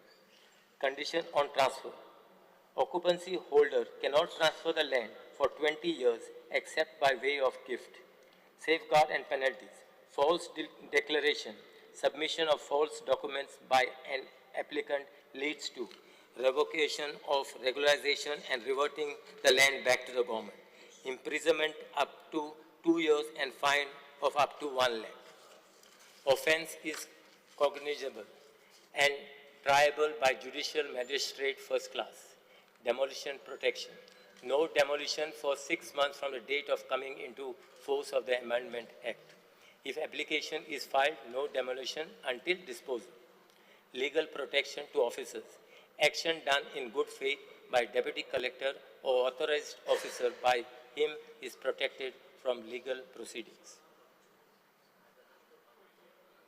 Condition on transfer. Occupancy holder cannot transfer the land for 20 years except by way of gift. Safeguard and penalties. False declaration. Submission of false documents by an applicant leads to revocation of regularization and reverting the land back to the government. Imprisonment up to 2 years and fine of up to 1 lakh. Offense is cognizable and triable by judicial magistrate first class. Demolition protection. No demolition for 6 months from the date of coming into force of the Amendment Act. If application is filed, no demolition until disposal. Legal protection to officers. Action done in good faith by deputy collector or authorized officer by him is protected from legal proceedings.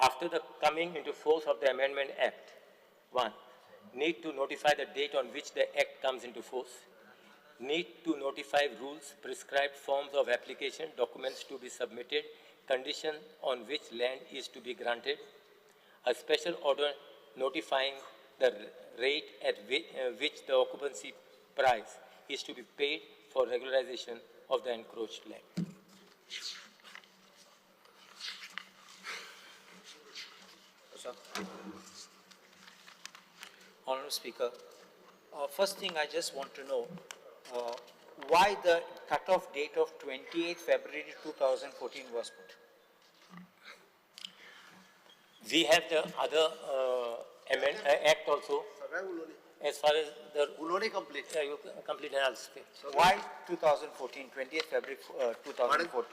After the coming into force of the Amendment Act, 1. Need to notify the date on which the Act comes into force. Need to notify rules, prescribed forms of application, documents to be submitted, condition on which land is to be granted. A special order notifying the rate at which the occupancy price is to be paid for regularization of the encroached land. Honourable Speaker, first thing I just want to know why the cutoff date of 28th February 2014 was put. We have the other act also. As far as the complete. Yeah, you complete and I'll speak. Why 2014, 20th February 2014?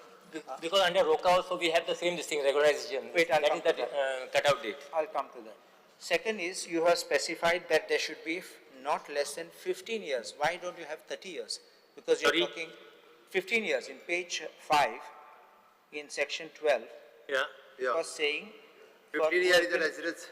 Because under ROCA also we have the same this thing, regularization. Wait, I'll that come is the to that. Cutoff date. I'll come to that. Second is, you have specified that there should be not less than 15 years. Why don't you have 30 years? Because you're talking 15 years in page 5, in section 12. Yeah. Yeah. Was saying 15 years is the residence.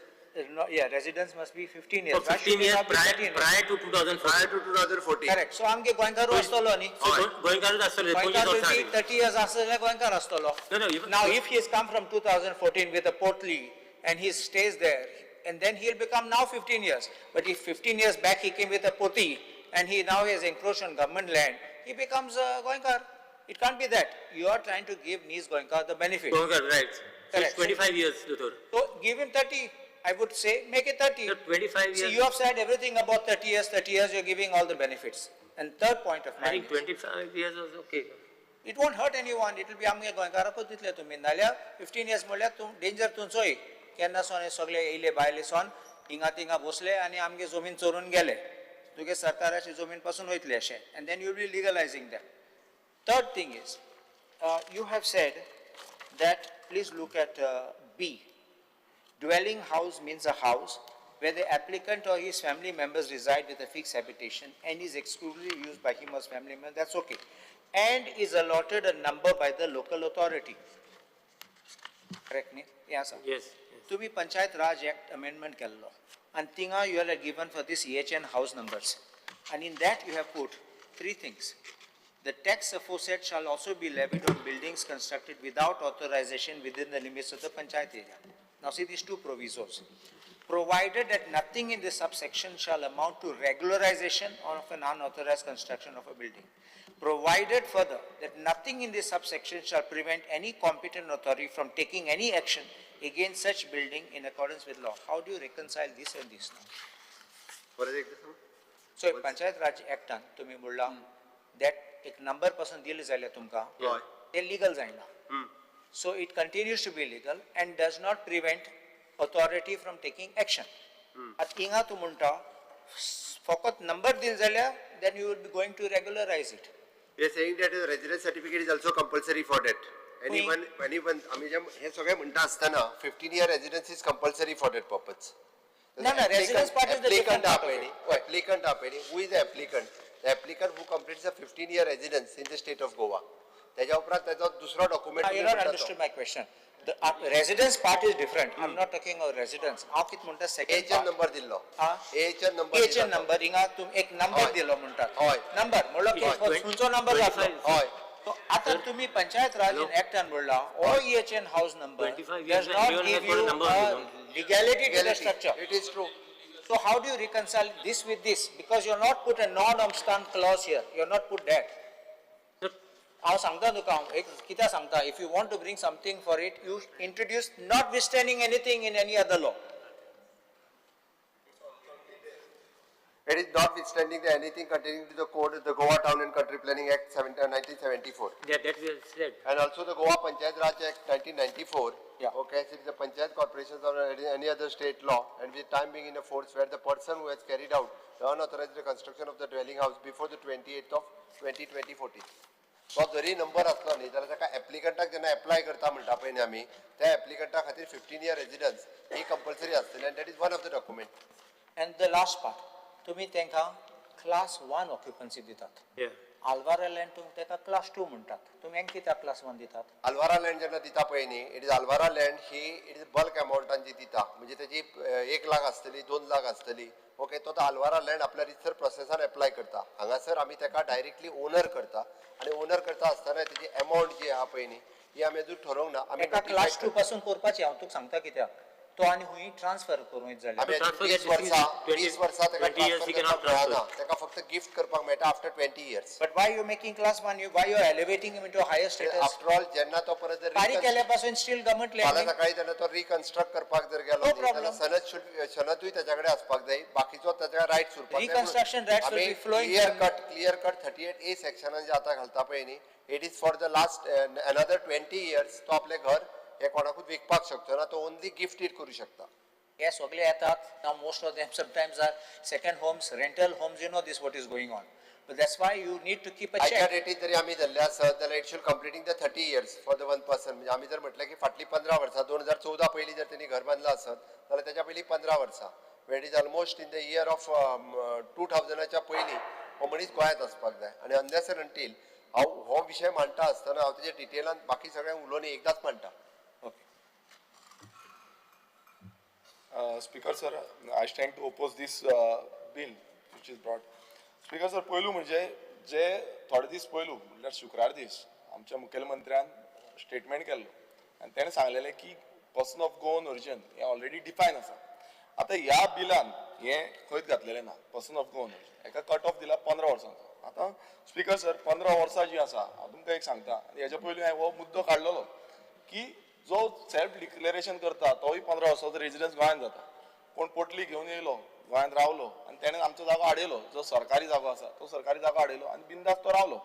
No, yeah, residence must be 15 years. So 15 years prior to 2014. Prior to 2014. Correct. So आमगे गोंयकारू आसतलो न्ही. So गोंयकारूच आसतलो. गोंयकार will be 30 years आसतले जाल्यार गोंयकार आसतलो. No, no. Even, now if he has come from 2014 with a portly and he stays there, and then he'll become now 15 years. But if 15 years back he came with a poti and he now has encroached on government land, he becomes a Goenkar. It can't be that. You are trying to give Niz Goenkar the benefit. Goenkar, right. So Correct. it's 25 years, Doctor. So give him 30. I would say make it 30. So 25 years. See, you have said everything about 30 years, 30 years, you're giving all the benefits. And third point of mine I think 25 years was okay. It won't hurt anyone. It will be आमगे गोंयकाराकूच दितले तुमी. नाल्यार 15 years म्हणल्यार तूं danger तुमचोय. केन्ना सोन हे सगळे येयले भायले सोन हिंगा थिंगा बसले आनी आमगे जमीन चोरून गेले. तुगे सरकाराची जमीन पासून वयतले अशें. And then you will be legalizing that. Third thing is, you have said that, please look at B. Dwelling house means a house where the applicant or his family members reside with a fixed habitation and is exclusively used by him or his family members. That's okay. and is allotted a number by the local authority. Correct न्ही? हें आसा. Yes. तुम्ही पंचायत राज act amendment केल्लो आनी थिंगा you have given for this EHN house numbers and in that you have put three things. The tax aforesaid shall also be levied on buildings constructed without authorization within the limits of the panchayat area. Now see these two provisos. Provided that nothing in this subsection shall amount to regularization of an unauthorized construction of a building. Provided further that nothing in this subsection shall prevent any competent authority from taking any action against such building in accordance with law. How do you reconcile this and this now? परत एकदा सांग. So panchayat राज ऍक्टान तुम्ही म्हणला that एक number पासून दिले जाल्यार तुमकां हय. ते लिगल जायना. So it continues to be legal and does not prevent authority from taking action. आतां हिंगा तूं म्हणटा फकत नंबर दिले जाल्यार then you will be going to regularize it. We are saying that a residence certificate is also compulsory for that. Anyone, आमी जे हे सगळे म्हणटा आसतना 15 year residence is compulsory for that purpose. ना, ना, residence part is the different part of it. Applicant आहा पळय न्ही, who is the applicant? The applicant who completes a 15 year residence in the state of Goa. त्याच्या उपरांत त्याचो दुसरो document. You not understood my question. The residence part is different. I am not talking of residence. हांव कितें म्हणटा second AHN number दिल्लो. AHN number. AHN number हिंगा तुमी एक नंबर दिलो म्हणटात. हय. नंबर म्हणलो की खंयचो नंबर जातलो. हय. आतां तुम्ही पंचायत राज ऍक्टान म्हणला ओ EHN house number 25 does years not everyone give has got you a number a only, no? legality to the structure. It is true. So how do you reconcile this with this? Because you're not put a non-obstant clause here. You're not put that. हांव सांगता तुका हांव एक कित्याक सांगता, if you want to bring something for it, you introduce notwithstanding anything in any other law. It is notwithstanding the anything containing to the code, the Goa Town and Country Planning Act 1974. Yeah, that we have said. And also the Goa Panchayat Raj Act 1994. Yeah. Okay, so it is the Panchayat Corporations or any other state law, and with time being in a force where the person who has carried out the unauthorized construction of the dwelling house before the 28th of 2014. तो जरी number आसलो न्ही जाल्यार ताका एप्लिकंटाक जेन्ना apply करता म्हणटा पळय न्ही आमी, त्या एप्लिकंटा खातीर 15 इयर रेजिडन्स ही कंपल्सरी आसतली आनी that is one of the document. And the last part, तुम्ही तांकां क्लास वन ऑक्युपन्सी दितात. आल्वारा लँड तुमी ताका क्लास टू म्हणटात. तुमी हेंका कित्याक क्लास वन दितात? आल्वारा लँड जेन्ना दिता पळय न्ही, it is Alvara land he it is bulk अमावंटान जी दिता, म्हणजे तेजी 1 लाख आसतली, 2 लाख आसतली, ओके. तो आल्वारा लँड आपल्या रितसर प्रोसेसान एप्लाय करता. हांगासर आमी ताका डायरेक्टली ओनर करता आनी ओनर करता आसतना तेजी अमावंट जी आहा पळय न्ही, ही आमी अजून ठरोवंक ना. आमी एका क्लास टू पासून करपाची. हांव तुका सांगता कित्याक, तो आनी हुंय ट्रान्सफर करूं येत जाल्यार. आमी 20 वर्सां, 20 वर्सां ताका ट्रान्सफर करपाक मेळना. ताका फक्त गिफ्ट करपाक मेळटा after 20 years. But why you making class one? You why you elevating him into higher status? After all जेन्ना तो परत जर फारीक केल्या पासून स्टील गव्हर्मेंट. फाल्यां सकाळी जेन्ना तो रिकन्स्ट्रक्ट करपाक जर गेलो न्ही, जाल्यार सनद should सनदूय ताच्या कडेन आसपाक जाय, बाकीचो ताच्या रायट्स उरपाक जाय. Reconstruction rights will be flowing clear from- cut, clear cut 38A सेक्शनान जे आतां घालता पळय न्ही, it is for the last another 20 years. तो आपलें घर हे कोणाकूच विकपाक शकचो ना, तो ओनली गिफ्टीड करूं शकता. हे सगळे येतात. Now most of them sometimes are second homes, rental homes. You know this, what is going on, but that's why you need to keep a आयच्या check. डेटीन जरी आमी धरले आसत जाल्यार it should completing the 30 years for the one person. म्हणजे आमी जर म्हटलें की फाटलीं 15 वर्सां, 2014 पयलीं जर तेणी घर बांदलां आसत जाल्यार तेच्या पयलीं 15 वर्सां, when is almost in the year of 2000च्या पयलीं हो मनीस गोंयांत आसपाक जाय. आनी अनलेस एंड अंटील हांव हो विशय मांडटा आसतना हांव तेजे डिटेलान बाकी सगळ्यांक उलोवन एकदांच मांडटा. Speaker sir, I stand to oppose this bill which is brought. Speaker sir, पयलू म्हणजे जे थोडे दीस पयलू म्हणल्यार शुक्रार दीस आमच्या मुखेलमंत्र्यान स्टेटमेंट केल्लो आनी तेणें सांगलेलें की पर्सन ऑफ गोवन ओरिजन हें ऑलरेडी डिफायन आसा. आतां ह्या बिलान हें खंयच घातलेलें ना. पर्सन ऑफ गोवन ओरिजन हेका कट ऑफ दिला 15 वर्सांचो. आतां स्पीकर सर, 15 वर्सां जीं आसा, हांव तुमकां एक सांगता आनी हेज्या पयलीं हांवें हो मुद्दो काडलेलो की जो सेल्फ डिक्लेरेशन करता तोय 15 वर्साचो रेजिडन्स गोंयांत जाता. कोण पोटली घेवन येयलो, गोंयांत रावलो आनी तेणें आमचो जागो आडयलो, जो सरकारी जागो आसा तो सरकारी जागो आडयलो आनी बिंदास तो रावलो.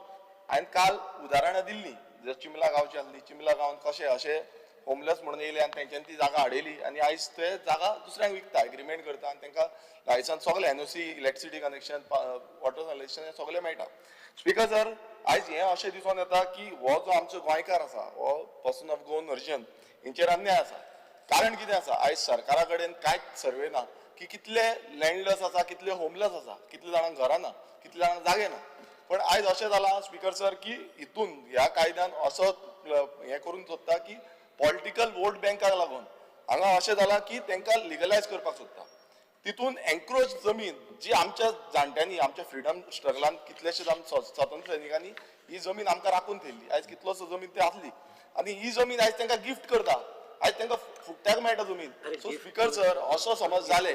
हांवें काल उदाहरणां दिल्लीं, जर चिमला गांवची आसली, चिमला गांवांत कशें अशें होमलेस म्हणून येयले आनी तेंच्यांनी ती जागा आडयली आनी आयज ते जागा दुसऱ्यांक विकता, एग्रीमेंट करता आनी तांकां लायसन्स सगळें, NOC, electricity connection, water connection हें सगळें मेळटा. स्पीकर सर, आयज हें अशें दिसून येता की हो जो आमचो गोंयकार आसा, हो पर्सन ऑफ गोवन ओरिजन, हेंचेर अन्याय आसा. कारण कितें आसा, आयज सरकारा कडेन कांयच सर्वे ना की कितले लँडलेस आसा, कितले होमलेस आसा, कितले जाणांक घरां ना, कितले जाणांक जागे ना. पण आयज अशें जालां स्पीकर सर की हितून ह्या कायद्यान असो हें करूंक सोदता की पॉलिटिकल वोट बँकाक लागून हांगा अशें जालां की तांकां लिगलायज करपाक सोदता. तितून एन्क्रोच जमीन जी आमच्या जाणट्यांनी आमच्या फ्रिडम स्ट्रगलान कितलेशेच स्वातंत्र्य सैनिकांनी ही जमीन आमकां राखून थेयल्ली, आयज कितलोसो जमीन ती आसली आनी ही जमीन आयज तांकां गिफ्ट करता, आयज तांकां फुकट्याक मेळटा जमीन. सो स्पीकर सर असो समज जाले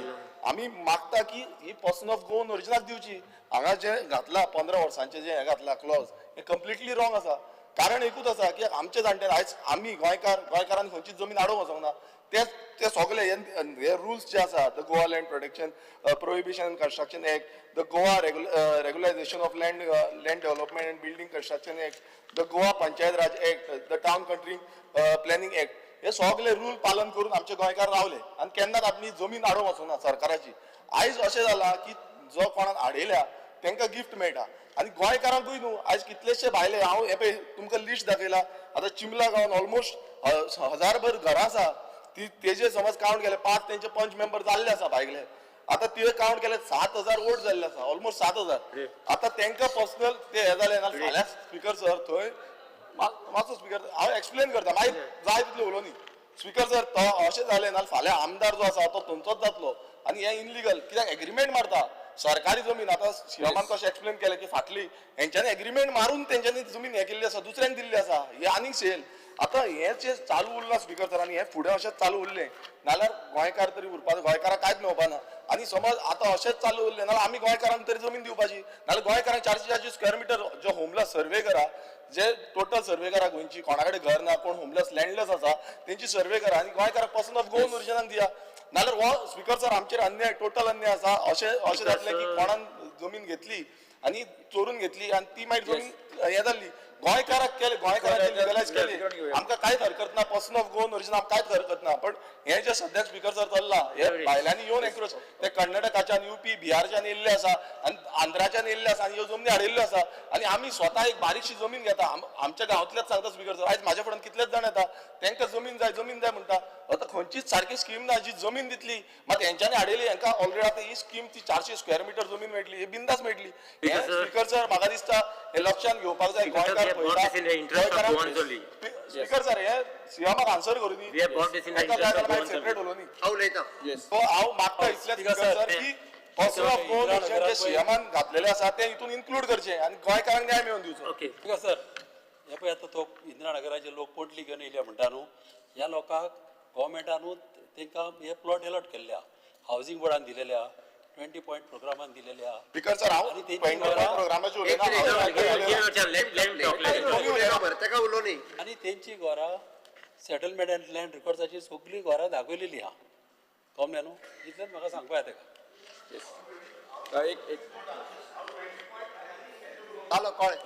आमी मागता की ही पर्सन ऑफ गोवन ओरिजिनाक दिवची. हांगा जे घातला 15 वर्सांचे जे हें घातला क्लॉज हें कंप्लिटली रॉंग आसा. कारण एकूच आसा की आमचे जाणटे आयज आमी गोंयकारान खंयचीच जमीन आडोवंक वचोंक ना. ते सगळे हे रुल्स जे आसा, the Goa land protection prohibition and construction act, the Goa regularisation of land development and building construction act, the Goa Panchayat Raj act, the town country planning act, हे सगळे रूल पालन करून आमचे गोंयकार रावले आनी केन्नाच आपली जमीन आडोवंक वचूंक ना सरकाराची. आयज अशें जालां की जो कोणाक आडयल्या तांकां गिफ्ट मेळटा आनी गोंयकारांकूय न्हू आयज कितलेशे भायले, हांव हे पळय तुमकां लिस्ट दाखयला, आतां चिमला गांवान ऑलमोस्ट 1000भर घरां आसा, ती तेजे समज कावंट केले 5 तेंचे पंच मेंबर जाल्ले आसा भायले, आतां ते कावंट केले 7000 वोट जाल्ले आसा, ऑलमोस्ट 7000. आतां तांकां पर्सनल ते हे जाले ना. फाल्यां स्पीकर सर थंय मातसो स्पीकर हांव एक्सप्लेन करता, मागीर जाय तितले उलोवनी. स्पीकर सर तो अशें जालें ना फाल्यां आमदार जो आसा तो थंयचोच जातलो आनी हें इनलिगल कित्याक एग्रीमेंट मारता सरकारी जमीन. आतां शिवमान कशें एक्सप्लेन केलें की फाटली हेंच्यांनी एग्रीमेंट मारून तेंच्यांनी जमीन हें केल्ली आसा, दुसऱ्यांक दिल्ली आसा, हें आनीक सेल. आतां हें जें चालू उरलां स्पीकर सर आनी हें फुडें अशेंच चालू उरलें नाल्यार गोंयकार तरी उरपा, गोंयकाराक कांयच मेळपा ना. आनी समज आतां अशेंच चालू उरलें नाल्यार आमी गोंयकारांक तरी जमीन दिवपाची, नाल्यार गोंयकारांक 400-400 स्क्वेअर मिटर जो होमलेस सर्वे करा, जे टोटल सर्वे करा गोंयची, कोणा कडेन घर ना, कोण होमलेस लँडलेस आसा तेंची सर्वे करा आनी गोंयकाराक पर्सन ऑफ गोवन ओरिजिनाक दिया. नाल्यार हो स्पीकर सर आमचेर अन्याय, टोटल अन्याय आसा. अशें अशें जातलें की कोणान जमीन घेतली आनी चोरून घेतली आनी ती मागीर जमीन हें जाल्ली, गोंयकाराक केले, गोंयकाराक लिगलायज केली, आमकां कांयच हरकत ना, पर्सन ऑफ गोवन ओरिजिन आमकां कांयच हरकत ना. पण हें जें सद्याक स्पीकर सर चल्लां हे भायल्यांनी येवन एन्क्रोच, ते कर्नाटकाच्यान, युपी, बिहारच्यान येयल्ले आसा आनी आंध्राच्यान येयल्ले आसा आनी ह्यो जमनी हाडिल्ल्यो आसा आनी आमी स्वता एक बारीकशी जमीन घेता. आमच्या गांवांतल्याच सांगता स्पीकर सर, आयज म्हाज्या फुड्यान कितलेच जाण येता तांकां जमीन जाय, जमीन जाय म्हणटा. आतां खंयचीच सारकी स्कीम ना जी जमीन दितली, मात हेंच्यांनी हाडिल्ली हेंकां ऑलरेडी आतां ही स्कीम ती 400 स्क्वेअर मिटर जमीन मेळटली, ही बिंदास मेळटली. हें स्पीकर सर म्हाका दिसता हें लक्षांत घेवपाक जाय. गोंयकार स्पीकर सर हे सीएमाक आन्सर करूं दी, सेपरेट उलोवनी. सो हांव मागता इतलें स्पीकर सर की पर्सन ऑफ गोवन जे सीएमान घातलेले आसा ते हितून इन्क्लूड करचे आनी गोंयकारांक न्याय मेळोवन दिवचो. स्पीकर सर हे पळय आतां तो इंदिरा नगराचे लोक पोटली घेवन येयले म्हणटा न्हू, ह्या लोकांक गव्हर्मेंटानूच तांकां हे प्लॉट एलॉट केल्ले आहा, हावजींग बोर्डान दिलेले आहा, 20 पॉयंट प्रोग्रामान दिलेले आहा. स्पीकर सर हांव 20 पॉयंट प्रोग्रामाचेर उलयना, आनी तेंची घरां सेटलमेंट अँड लँड रिकॉर्ड्साची सगळीं घरां दाखयलेली आहा, कळ्ळें न्हू, इतलेंच म्हाका सांगपा येता तेका.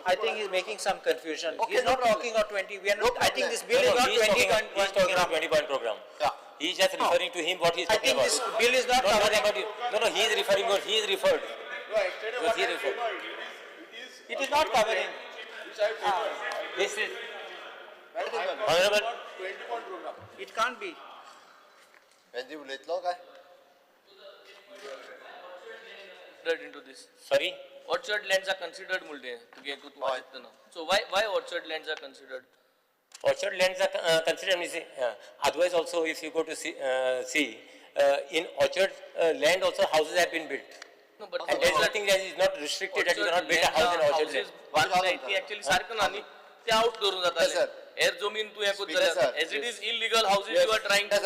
I think he's making some confusion. Okay, he's not talking of 20. We are not. I think this bill is not 20 point program. He's talking about 20 point program. Yeah. He's just referring to him what he's talking about. I think this bill is not covering. About you. No, no, he is referring what he is referred. No, actually, what he referred. It is not covering. This is honorable 20 point program. It can't be. Benji उलयतलो काय? Into this. Sorry? Orchard lands are considered mulde. So why orchard lands are considered? Orchard lands are considered. Otherwise also, if you go to see, in orchard land also houses have been built. No, but and there is nothing that is not restricted that you cannot build a house in orchard land. Actually, सारखं ना न्ही ते out करून जाताले. हेर जमीन तू हें करता. As it is illegal houses you are trying to.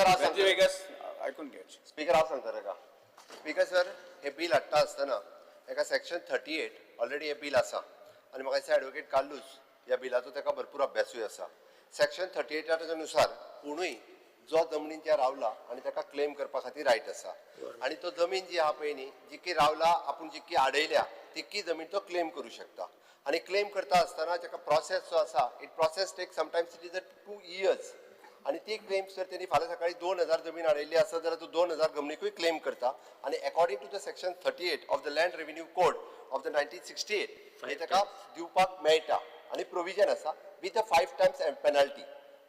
आयकून घे. स्पीकर हांव सांगता ताका. स्पीकर सर हे बिल हाडटा आसतना एका सेक्शन 38 ऑलरेडी हे बिल आसा आनी म्हाका दिसता एडवोकेट कार्लूस ह्या बिलाचो ताका भरपूर अभ्यासूय आसा. सेक्शन 38 नुसार कोणूय जो जमनीन ज्या रावला आनी ताका क्लेम करपा खातीर रायट आसा आनी तो जमीन जी आहा पळय न्ही, जितकी रावला आपूण जितकी आडयल्या तितकी जमीन तो क्लेम करूं शकता. आनी क्लेम करता आसतना ताका प्रोसेस जो आसा, it process take sometimes it is a 2 years. आनी ती क्लेम्स जर तेणी फाल्यां सकाळी 2000 जमीन हाडिल्ली आसत जाल्यार तो 2000 जमनीकूय क्लेम करता. आनी according to the section 38 of the land revenue code of the 1968 हे ताका दिवपाक मेळटा आनी प्रोविजन आसा विथ अ 5 टायम्स पेनल्टी.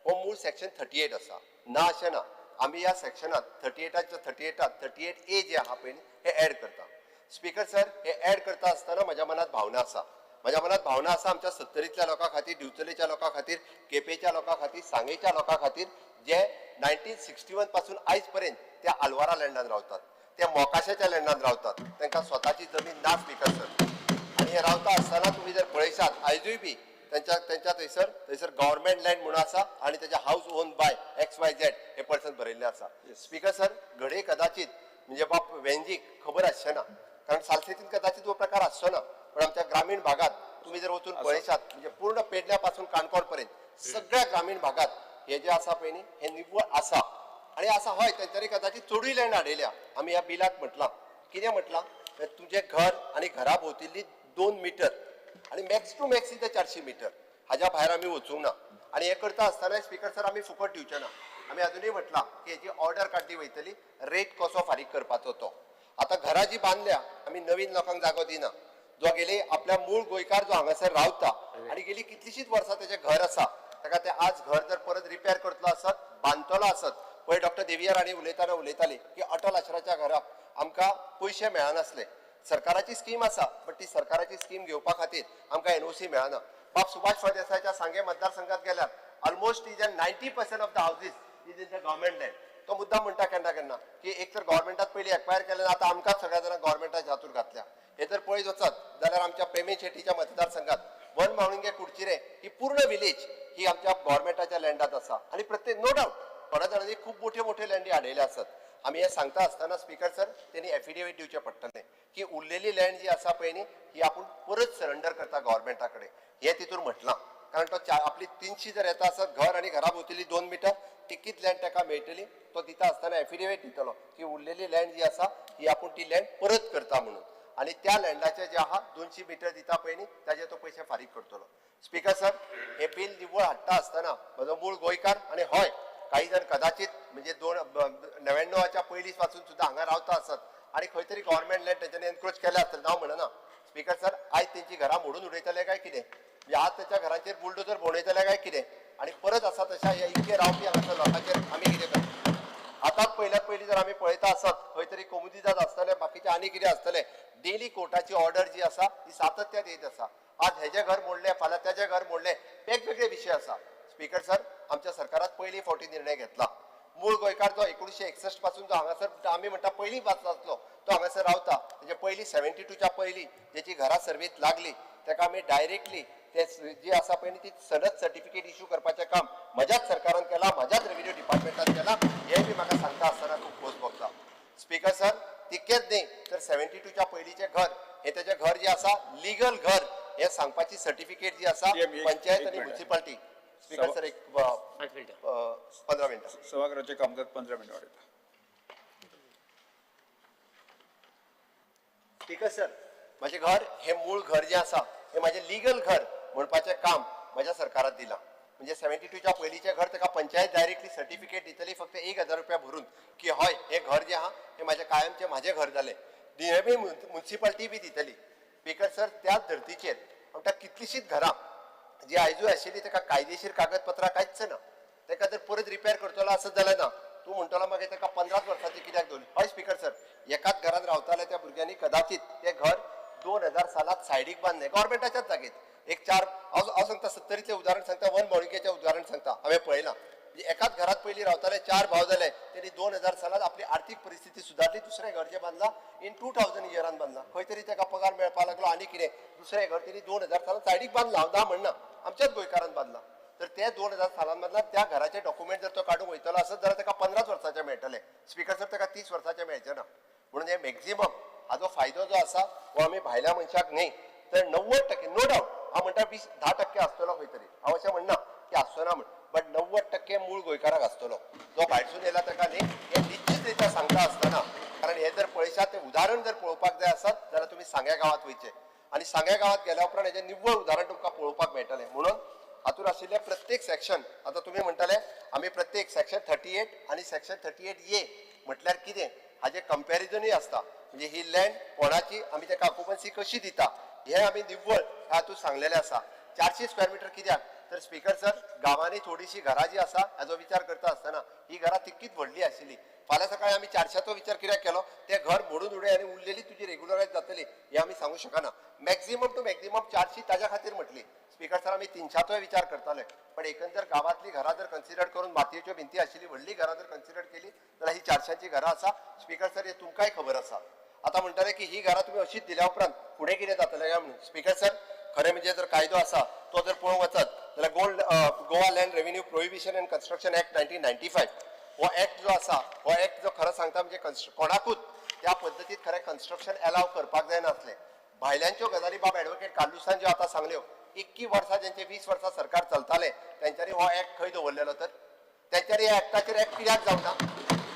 हो मूळ सेक्शन 38 आसा. ना अशें ना, आमी ह्या सेक्शनात 38 38A जे आहा पळय हे एड करता. स्पीकर सर हे एड करता आसतना म्हज्या मनात भावना आसा. म्हज्या मनात भावना आसा आमच्या सत्तरींतल्या लोकां खातीर, दिवचलेच्या लोकां खातीर, केपेंच्या लोकां खातीर, सांगेच्या लोकां खातीर, जे 1961 पासून आयज पर्यंत त्या आलवारा लँडान रावतात, त्या मोकाशाच्या लँडान रावतात, तांकां स्वताची जमीन ना स्पीकर सर. आनी हे रावता आसतना तुमी जर पळयशात आयजूय बी तेंच्या तेंच्या थंयसर थंयसर गव्हर्मेंट लँड म्हणून आसा आनी तेच्या house own by XYZ hey person बरयल्लें आसा. स्पीकर सर, घडये कदाचित म्हणजे बाब वेंजीक खबर आसचें ना, कारण सालसेतीन कदाचित हो प्रकार आसचो ना, पण आमच्या ग्रामीण भागात तुम्ही जर वचून पळयशात म्हणजे पूर्ण पेडण्या पासून काणकोण पर्यंत सगळ्या ग्रामीण भागात हे जे आसा पळय न्ही हे निव्वळ आसा. आनी आसा हय तेंच्यांनी कदाचित चडूय लँड हाडयल्या. आमी ह्या बिलाक म्हटलां, कितें म्हटलां, तुजें घर आनी घरा भोंवतिल्ली 2 मिटर आनी max to max is 400 metre, हाज्या भायर आमी वचूंक ना. आनी हें करता आसतना स्पीकर सर आमी फुकट दिवचे ना. आमी अजुनूय म्हटलां की हेजी ऑर्डर काडली वयतली, रेट कसो फारीक करपाचो तो. आतां घरां जी बांदल्या आमी नवीन लोकांक जागो दिना, जो गेली आपल्या मूळ गोंयकार जो हांगासर रावता आनी गेली कितलीशींच वर्सां तेजें घर आसा, ताका तें आज घर जर परत रिपेर करतलो आसत, बांदतलो आसत, पळय डॉक्टर देविया राणी उलयतना उलयताली की अटल आश्राच्या घराक आमकां पयशे मेळनासले. सरकाराची स्कीम आसा, बट ती सरकाराची स्कीम घेवपा खातीर आमकां एनओसी मेळना. बाब सुभाष फळदेसायाच्या सांगे मतदारसंघात गेल्यार almost is 90% of the houses is in the government land. तो मुद्दाम म्हणटा केन्ना केन्ना की एक तर गव्हर्मेंटात पयलीं एक्वायर केलें, आतां आमकांच सगळ्या जाणांक गव्हर्मेंटाच्या हातूंत घातल्या. हे जर पळयत वचत जाल्यार आमच्या प्रेमेन शेट्टीच्या मतदारसंघात वन म्हाळुंगे कुडचिरे ही पूर्ण विलेज ही आमच्या गव्हर्मेंटाच्या लँडात आसा. आनी प्रत्येक नो डावट थोड्या जाणांनी खूब मोठे मोठे लँडी हाडयले आसत. आमी हें सांगता आसतना स्पीकर सर तेणी एफिडेवीट दिवचें पडटलें की उरलेली लँड जी आसा पळय न्ही ही आपूण परत सरंडर करता गव्हर्मेंटा कडेन, हें तितून म्हटलां. कारण तो आपली 300 जर येता आसत घर आनी घरा भोंवतली 2 मिटर तिकीच लँड ताका मेळटली, तो दिता आसतना एफिडेवीट दितलो की उरलेली लँड जी आसा ही आपूण ती लँड परत करता म्हणून, आनी त्या लँडाचे जे आहा 200 मिटर दिता पळय न्ही ताजे तो पयशे फारीक करतलो. स्पीकर सर, हे बील निव्वळ हाडटा आसतना म्हजो मूळ गोंयकार आनी हय काही जाण कदाचित म्हणजे 99च्या पयलीं पासून सुद्दां हांगा रावता आसत आनी खंय तरी गव्हर्मेंट लँड तेंच्यांनी एनक्रोच केल्या आसतलें, हांव म्हणना. स्पीकर सर, आयज तेंची घरां मोडून उडयतले काय कितें, म्हणजे आज तेंच्या घरांचेर बुलडोजर भोंवडयतले काय कितें, आनी परत आसा तशा ह्या इतके रावपी हांगासर लोकांचेर आमी कितें करता. आतांच पयल्यात पयलीं जर आमी पळयता आसत खंय तरी कोमुनिदाद आसतलें, बाकीचें आनी कितें आसतलें, डेली कोर्टाची ऑर्डर जी आसा ती सातत्यात येत आसा. आज हेजें घर मोडलें, फाल्यां तेजें घर मोडलें, वेगवेगळे विशय आसा. स्पीकर सर, आमच्या सरकारात पयली फावटी निर्णय घेतला, मूळ गोंयकार जो 1961 पासून जो हांगासर आमी म्हणटा पयलीं वाचलो तो हांगासर रावता, तेजे पयलीं 72च्या पयलीं जेची घरां सर्वेत लागली ताका आमी डायरेक्टली ते जी आसा पळय न्ही ती सनद सर्टिफिकेट इशू करपाचें काम म्हज्याच सरकारान केलां, म्हज्याच रेविन्यू डिपार्टमेंटान केलां, हें बी म्हाका सांगता आसतना खूब खोस भोगता. स्पीकर सर, तितकेंच न्ही तर 72च्या पयलींचें घर हें तेजें घर जें आसा लिगल घर हें सांगपाची सर्टिफिकेट जी आसा पंचायत आनी म्युनिसिपालिटी. स्पीकर सर, एक 15 मिनटां. सभाघराचें कामकाज 15 मिनटां वाडयता. स्पीकर सर, म्हजें घर हें मूळ घर जें आसा हें म्हाजें लिगल घर म्हणपाचें काम म्हज्या सरकारान दिलां. म्हणजे 72च्या पयलींचें घर ताका पंचायत डायरेक्टली सर्टिफिकेट दितली फक्त 1000 रुपया भरून की हय हें घर जें आहा हें म्हाजें कायमचें म्हाजें घर जालें. डीएमए म्युनिसिपालिटी बी दितली. स्पीकर सर, त्याच धर्तीचेर म्हणटा कितलींशींच घरां जी आयजूय आशिल्ली ताका कायदेशीर कागदपत्रां कांयच ना, ताका जर परत रिपेर करतलो आसत जाल्यार ना, तूं म्हणटलो मागीर ताका 15 वर्सांची कित्याक दवरली. हय स्पीकर सर, एकाच घरांत रावताले त्या भुरग्यांनी कदाचित तें घर 2000 सालात सायडीक बांदलें गव्हर्मेंटाच्याच जागेत. एक चार हांव सांगता सत्तरीचें उदाहरण सांगता, वन माळुंगेचें उदाहरण सांगता, हांवें पळयलां. एकाच घरात पयलीं रावताले, 4 भाव जाले, तेणी 2000 सालात आपली आर्थीक परिस्थिती सुदारली, दुसरें घर जें बांदलां इन 2000 इयरान बांदलां, खंय तरी ताका पगार मेळपाक लागलो आनी कितें, दुसरें घर तेणी 2000 सालात सायडीक बांदलां, हांव ना म्हणना, आमच्याच गोंयकारान बांदलां. तर ते 2000 सालान बांदलां त्या घराचे डॉक्युमेंट जर तो काडूंक वयतलो आसत जाल्यार ताका 15 वर्सांचे मेळटले. स्पीकर सर, ताका 30 वर्सांचे मेळचे ना. म्हणून हे मॅक्झिमम हाजो फायदो जो आसा हो आमी भायल्या मनशाक न्ही तर 90% नो डावट हांव म्हणटा 10% आसतलो खंय तरी, हांव अशें म्हणना की आसचो ना म्हण, बट 90% मूळ गोंयकाराक आसतलो, जो भायरसून येयला ताका न्ही. हें निश्चीत रित्या सांगता आसतना, कारण हें जर पळयशात तें उदाहरण जर पळोवपाक जाय आसत जाल्यार तुमी सांग्या गांवांत वयचें आनी सांग्या गांवांत गेल्या उपरांत हेजें निव्वळ उदाहरण तुमकां पळोवपाक मेळटलें. म्हणून हातूंत आशिल्ले प्रत्येक सेक्शन, आतां तुमी म्हणटले आमी प्रत्येक सेक्शन 38 आनी सेक्शन 38A म्हटल्यार कितें हाजें कंपॅरिजनूय आसता, म्हणजे ही लँड कोणाची, आमी ताका ऑक्युपन्सी कशी दिता, हें आमी निव्वळ हातूंत सांगलेलें आसा. 400 स्क्वेअर मिटर कित्याक तर स्पीकर सर, गांवांनी थोडीशी घरां जी आसा हाजो विचार करता आसतना ही घरां तितकीच व्हडली आशिल्ली. फाल्यां सकाळी आमी 400चो विचार कित्याक केलो, तें घर मोडून उडय आनी उरलेली तुजी रेगुलरायज जातली हें आमी सांगू शकना. मॅक्झिमम टू मॅक्झिमम 400 ताज्या खातीर म्हटली. स्पीकर सर, आमी 300चोय विचार करताले, पण एकंदर गांवांतली घरां जर कन्सिडर करून मातयेच्यो भिंती आशिल्ली व्हडली घरां जर कन्सिडर केली जाल्यार ही 400ची घरां आसा. स्पीकर सर, हे तुमकांय खबर आसा. आतां म्हणटले की ही घरां तुमी अशीच दिल्या उपरांत फुडें कितें जातलें काय म्हणून. स्पीकर सर, खरें म्हणजे जर कायदो आसा तो जर पळोवंक वचत जाल्यार Goa land revenue prohibition and construction act 1995 हो एक्ट जो आसा, हो एक्ट जो खरो सांगता म्हणजे कोणाकूच त्या पद्दतीत खरें कन्स्ट्रक्शन एलाव करपाक जायनासलें. भायल्यांच्यो गजाली बाब एडवोकेट कार्लुसान ज्यो आतां सांगल्यो, 21 वर्सां जेंचे 20 वर्सां सरकार चलतालें तेंच्यांनी हो एक्ट खंय दवरलेलो, तर तेंच्यांनी ह्या एक्टाचेर एक्ट कित्याक जावना?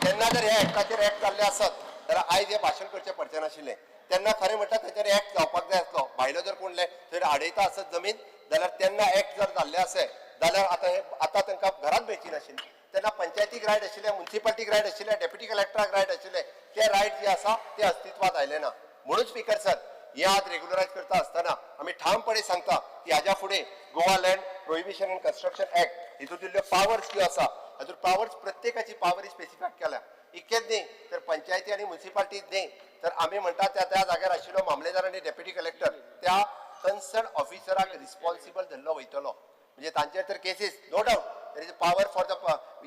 तेन्ना जर ह्या एक्टाचेर एक्ट जाल्ले आसत जाल्यार आयज हें भाशण करचें पडचें नाशिल्लें. तेन्ना खरें म्हणटा तेंच्यांनी एक्ट जावपाक जाय आसलो. भायलो जर कोण थंय आडयता आसत जमीन जाल्यार तेन्ना एक्ट जर जाल्ले आसत जाल्यार आतां हे आतां तांकां घरांत मेळची नाशिल्ली. तेन्ना पंचायतीक रायट आशिल्ले, मुन्सिपालिटीक रायट आशिल्ले, डेप्युटी कलेक्टराक रायट आशिल्ले, ते रायट जे आसा ते अस्तित्वात आयले ना. म्हणून स्पीकर सर, हे आज रेगुलरायज करता आसतना आमी ठामपणे सांगता की हाज्या फुडें Goa land prohibition and construction act हितून दिल्ल्यो पावर्स ज्यो आसा हातूंत पावर्स प्रत्येकाची पावर स्पेसिफाय केल्या. इतकेच न्ही तर पंचायती आनी मुन्सिपालिटी न्ही तर आमी म्हणटा त्या त्या जाग्यार आशिल्लो मामलेदार आनी डेप्युटी कलेक्टर त्या कन्सर्न ऑफिसराक रिस्पॉन्सिबल धरलो वयतलो. म्हणजे तांचेर तर cases no doubt there is a power for the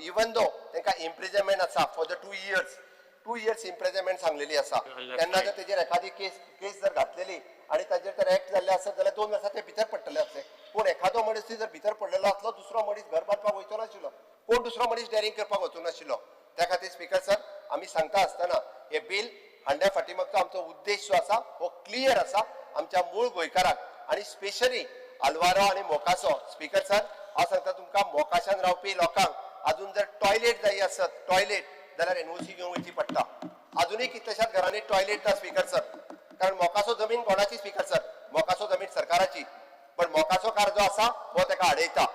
even though तांकां इम्प्रिजनमेंट आसा for the 2 years, 2 years imprisonment सांगलेली आसा. तेन्ना जर तेजेर एखादी केस जर घातलेली आनी ताजेर जर एक्ट जाल्ले आसत जाल्यार 2 वर्सां ते भितर पडटले आसले. पूण एखादो मनीस जर भितर पडलेलो आसलो दुसरो मनीस घर बांदपाक वयचो नाशिल्लो, कोण दुसरो मनीस डॅरिंग करपाक वचूं नाशिल्लो. त्या खातीर स्पीकर सर, आमी सांगता आसतना हे बील हाडल्या फाटी मागचो आमचो उद्देश जो आसा हो क्लियर आसा आमच्या मूळ गोंयकाराक आनी स्पेशली आलवारो आनी मोकासो. स्पीकर सर, हांव सांगता तुमकां, मोकाशान रावपी लोकांक अजून जर टॉयलेट जाय आसत टॉयलेट जाल्यार एनओसी घेवन वयची पडटा. अजुनूय कितल्याशाच घरांनी टॉयलेट ना स्पीकर सर, कारण मोकासो जमीन कोणाची स्पीकर सर? मोकासो जमीन सरकाराची, पण मोकासो कार जो आसा हो ताका आडयता.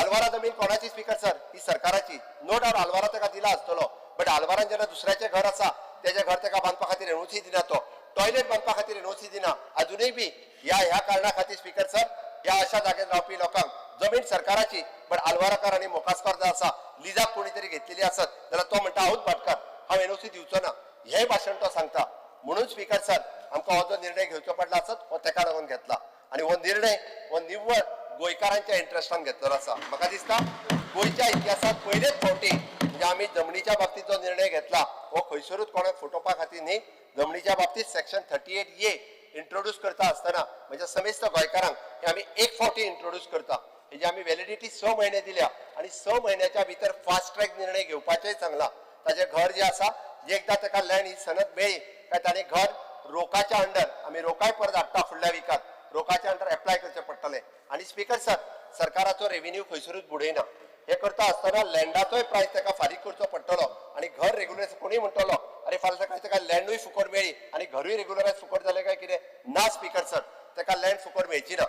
आलवारा जमीन कोणाची स्पीकर सर? ही सरकाराची. नो डावट आलवारा ताका दिला आसतलो, बट आलवारान जेन्ना दुसऱ्याचें घर आसा तेजें घर ताका बांदपा खातीर एनओसी दिना, तो टॉयलेट बांदपा खातीर एनओसी दिना. अजुनूय बी ह्या ह्या कारणा खातीर स्पीकर सर, ह्या अशा जाग्यार रावपी लोकांक जमीन सरकाराची बट आलवाराकार आनी मोकासकार जो आसा लिजाक कोणी तरी घेतलेली आसत जाल्यार तो म्हणटा हांवूच भाटकार, हांव एनओसी दिवचो ना, हें भाशण तो सांगता. म्हणून स्पीकर सर, आमकां हो जो निर्णय घेवचो पडला आसत हो तेका लागून घेतला आनी हो निर्णय हो निव्वळ गोंयकारांच्या इंट्रस्टान घेतलेलो आसा. म्हाका दिसता गोंयच्या इतिहासांत पयलेच फावटी म्हणजे आमी जमनीच्या बाबतींत जो निर्णय घेतला हो खंयसरूच कोणाक फटोवपा खातीर न्ही. जमनीच्या बाबतींत सेक्शन 38A introduce करता आसतना म्हणजे समेस्त गोंयकारांक हे आमी एक फावटी इंट्रोड्यूस करता. हेजी आमी व्हॅलिडिटी 6 म्हयने दिल्या आनी 6 म्हयन्याच्या भितर फास्ट ट्रॅक निर्णय घेवपाचेय सांगला. ताजें घर जें आसा एकदां ताका लँड ही सनद मेळ्ळी काय ताणें घर रोकाच्या अंडर, आमी रोकाय परत हाडटा फुडल्या विकात, रोकाच्या अंडर एप्लाय करचें पडटलें. आनी स्पीकर सर, सरकाराचो रेव्हेन्यू खंयसरूच बुडयना. हे करता आसतना लँडाचोय प्रायस ताका फारीक करचो पडटलो आनी घर रेगुलरायज कोणूय म्हणटलो अरे फाल्यां सकाळी ताका लँडूय फुकट मेळ्ळी आनी घरूय रेगुलरायज फुकट जालें काय कितें? ना स्पीकर सर, ताका लँड फुकट मेळची ना.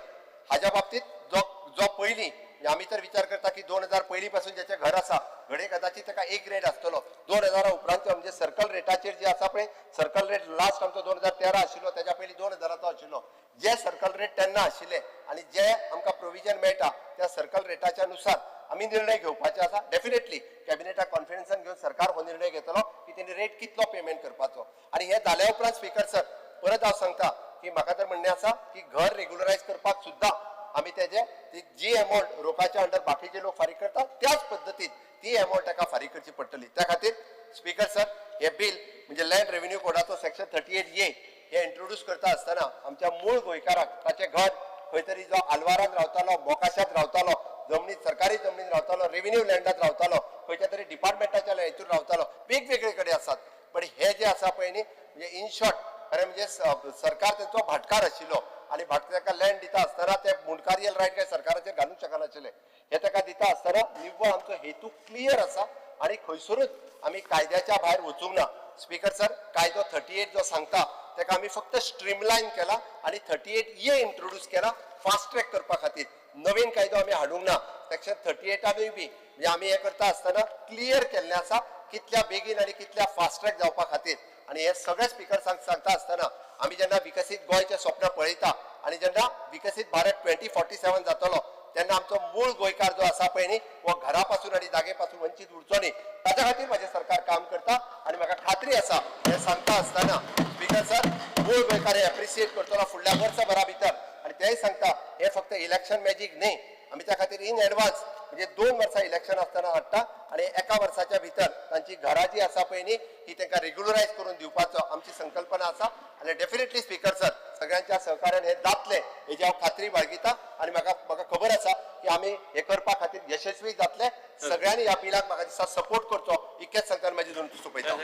हाज्या बाबतीत जो जो पयलीं आमी तर विचार करता की 2000 पयलीं पासून ज्याचें घर आसा घडये कदाचित ताका एक रेट आसतलो, 2000 उपरांत म्हणजे सर्कल रेटाचेर जे आसा पळय सर्कल रेट लास्ट आमचो 2013 आशिल्लो, तेज्या पयलीं 2000चो आशिल्लो. जे सर्कल रेट तेन्ना आशिल्ले आनी जे आमकां प्रोविजन मेळटा त्या सर्कल रेटाच्या नुसार आमी निर्णय घेवपाचे आसा. डेफिनेटली कॅबिनेटाक कॉन्फिडन्सान घेवन सरकार हो निर्णय घेतलो की तेणी रेट कितलो पेमेंट करपाचो. आनी हे जाल्या उपरांत स्पीकर सर, परत हांव सांगता की म्हाका तर म्हणणें आसा की घर रेगुलरायज करपाक सुद्दां आमी तेजे जी अमावंट रोकाच्या अंडर बाकीचे लोक फारीक करतात त्याच पद्दतीन ती अमावंट ताका फारीक करची पडटली. त्या खातीर स्पीकर सर, हे बील म्हणजे लँड रेव्हेन्यू कोडाचो सेक्शन 38A हे इंट्रोड्यूस करता आसतना आमच्या मूळ गोंयकाराक ताचें घर खंय तरी जो आलवारान रावतालो, मोकाशांत रावतालो, जमनीत सरकारी जमनीत रावतालो, रेव्हेन्यू लँडात रावतालो, खंयच्या तरी डिपार्टमेंटाच्या हितून रावतालो, वेगवेगळे कडेन आसात. पण हे जे आसा पळय न्ही म्हणजे इन शॉर्ट खरें म्हणजे सरकार तेंचो भाटकार आशिल्लो आनी भाटकार ताका लँड दिता आसतना ते मुंडकारियल रायट काय सरकाराचेर घालूंक शकनाशिल्ले. हे ताका दिता आसतना निव्वळ आमचो हेतू क्लियर आसा आनी खंयसरूच आमी कायद्याच्या भायर वचूंक ना. स्पीकर सर, कायदो 38 जो सांगता ताका आमी फक्त स्ट्रीमलायन केला आनी 38A introduce केला फास्ट ट्रॅक करपा खातीर. नवीन कायदो आमी हाडूंक ना. सेक्शन 38 बी म्हणजे आमी हें करता आसतना क्लियर केल्लें आसा कितल्या बेगीन आनी कितल्या फास्ट ट्रॅक जावपा खातीर. आनी हे सगळे स्पीकर सांगता आसतना आमी जेन्ना विकसीत गोंयचें स्वप्न पळयता आनी जेन्ना विकसीत भारत 2047 जातलो तेन्ना तेन्ना आमचो मूळ गोंयकार जो आसा पळय न्ही हो घरा पासून आनी जागे पासून वंचीत उरचो न्ही, ताच्या खातीर म्हाजें सरकार काम करता आनी म्हाका खात्री आसा हें सांगता आसतना स्पीकर सर मूळ गोंयकार हे एप्रिशिएट करतलो फुडल्या वर्सभरा भितर. आनी तेय सांगता हें फक्त इलेक्शन मॅजीक न्ही, आमी त्या खातीर इन एडवान्स म्हणजे 2 वर्सां इलेक्शन आसतना हाडटा आनी 1 वर्साच्या भितर तांची घरां जी आसा पळय न्ही ही तांकां रेग्युलरायज करून दिवपाचो आमची संकल्पना आसा. आनी डेफिनेटली स्पीकर सर सगळ्यांच्या सहकार्यान हें जातलें हेजी हांव खात्री बाळगिता आनी म्हाका खबर आसा की आमी हें करपा खातीर यशस्वी जातले. सगळ्यांनी ह्या बिलाक म्हाका दिसता सपोर्ट करचो इतकेच सांगता म्हाजी दोन सोंपयता.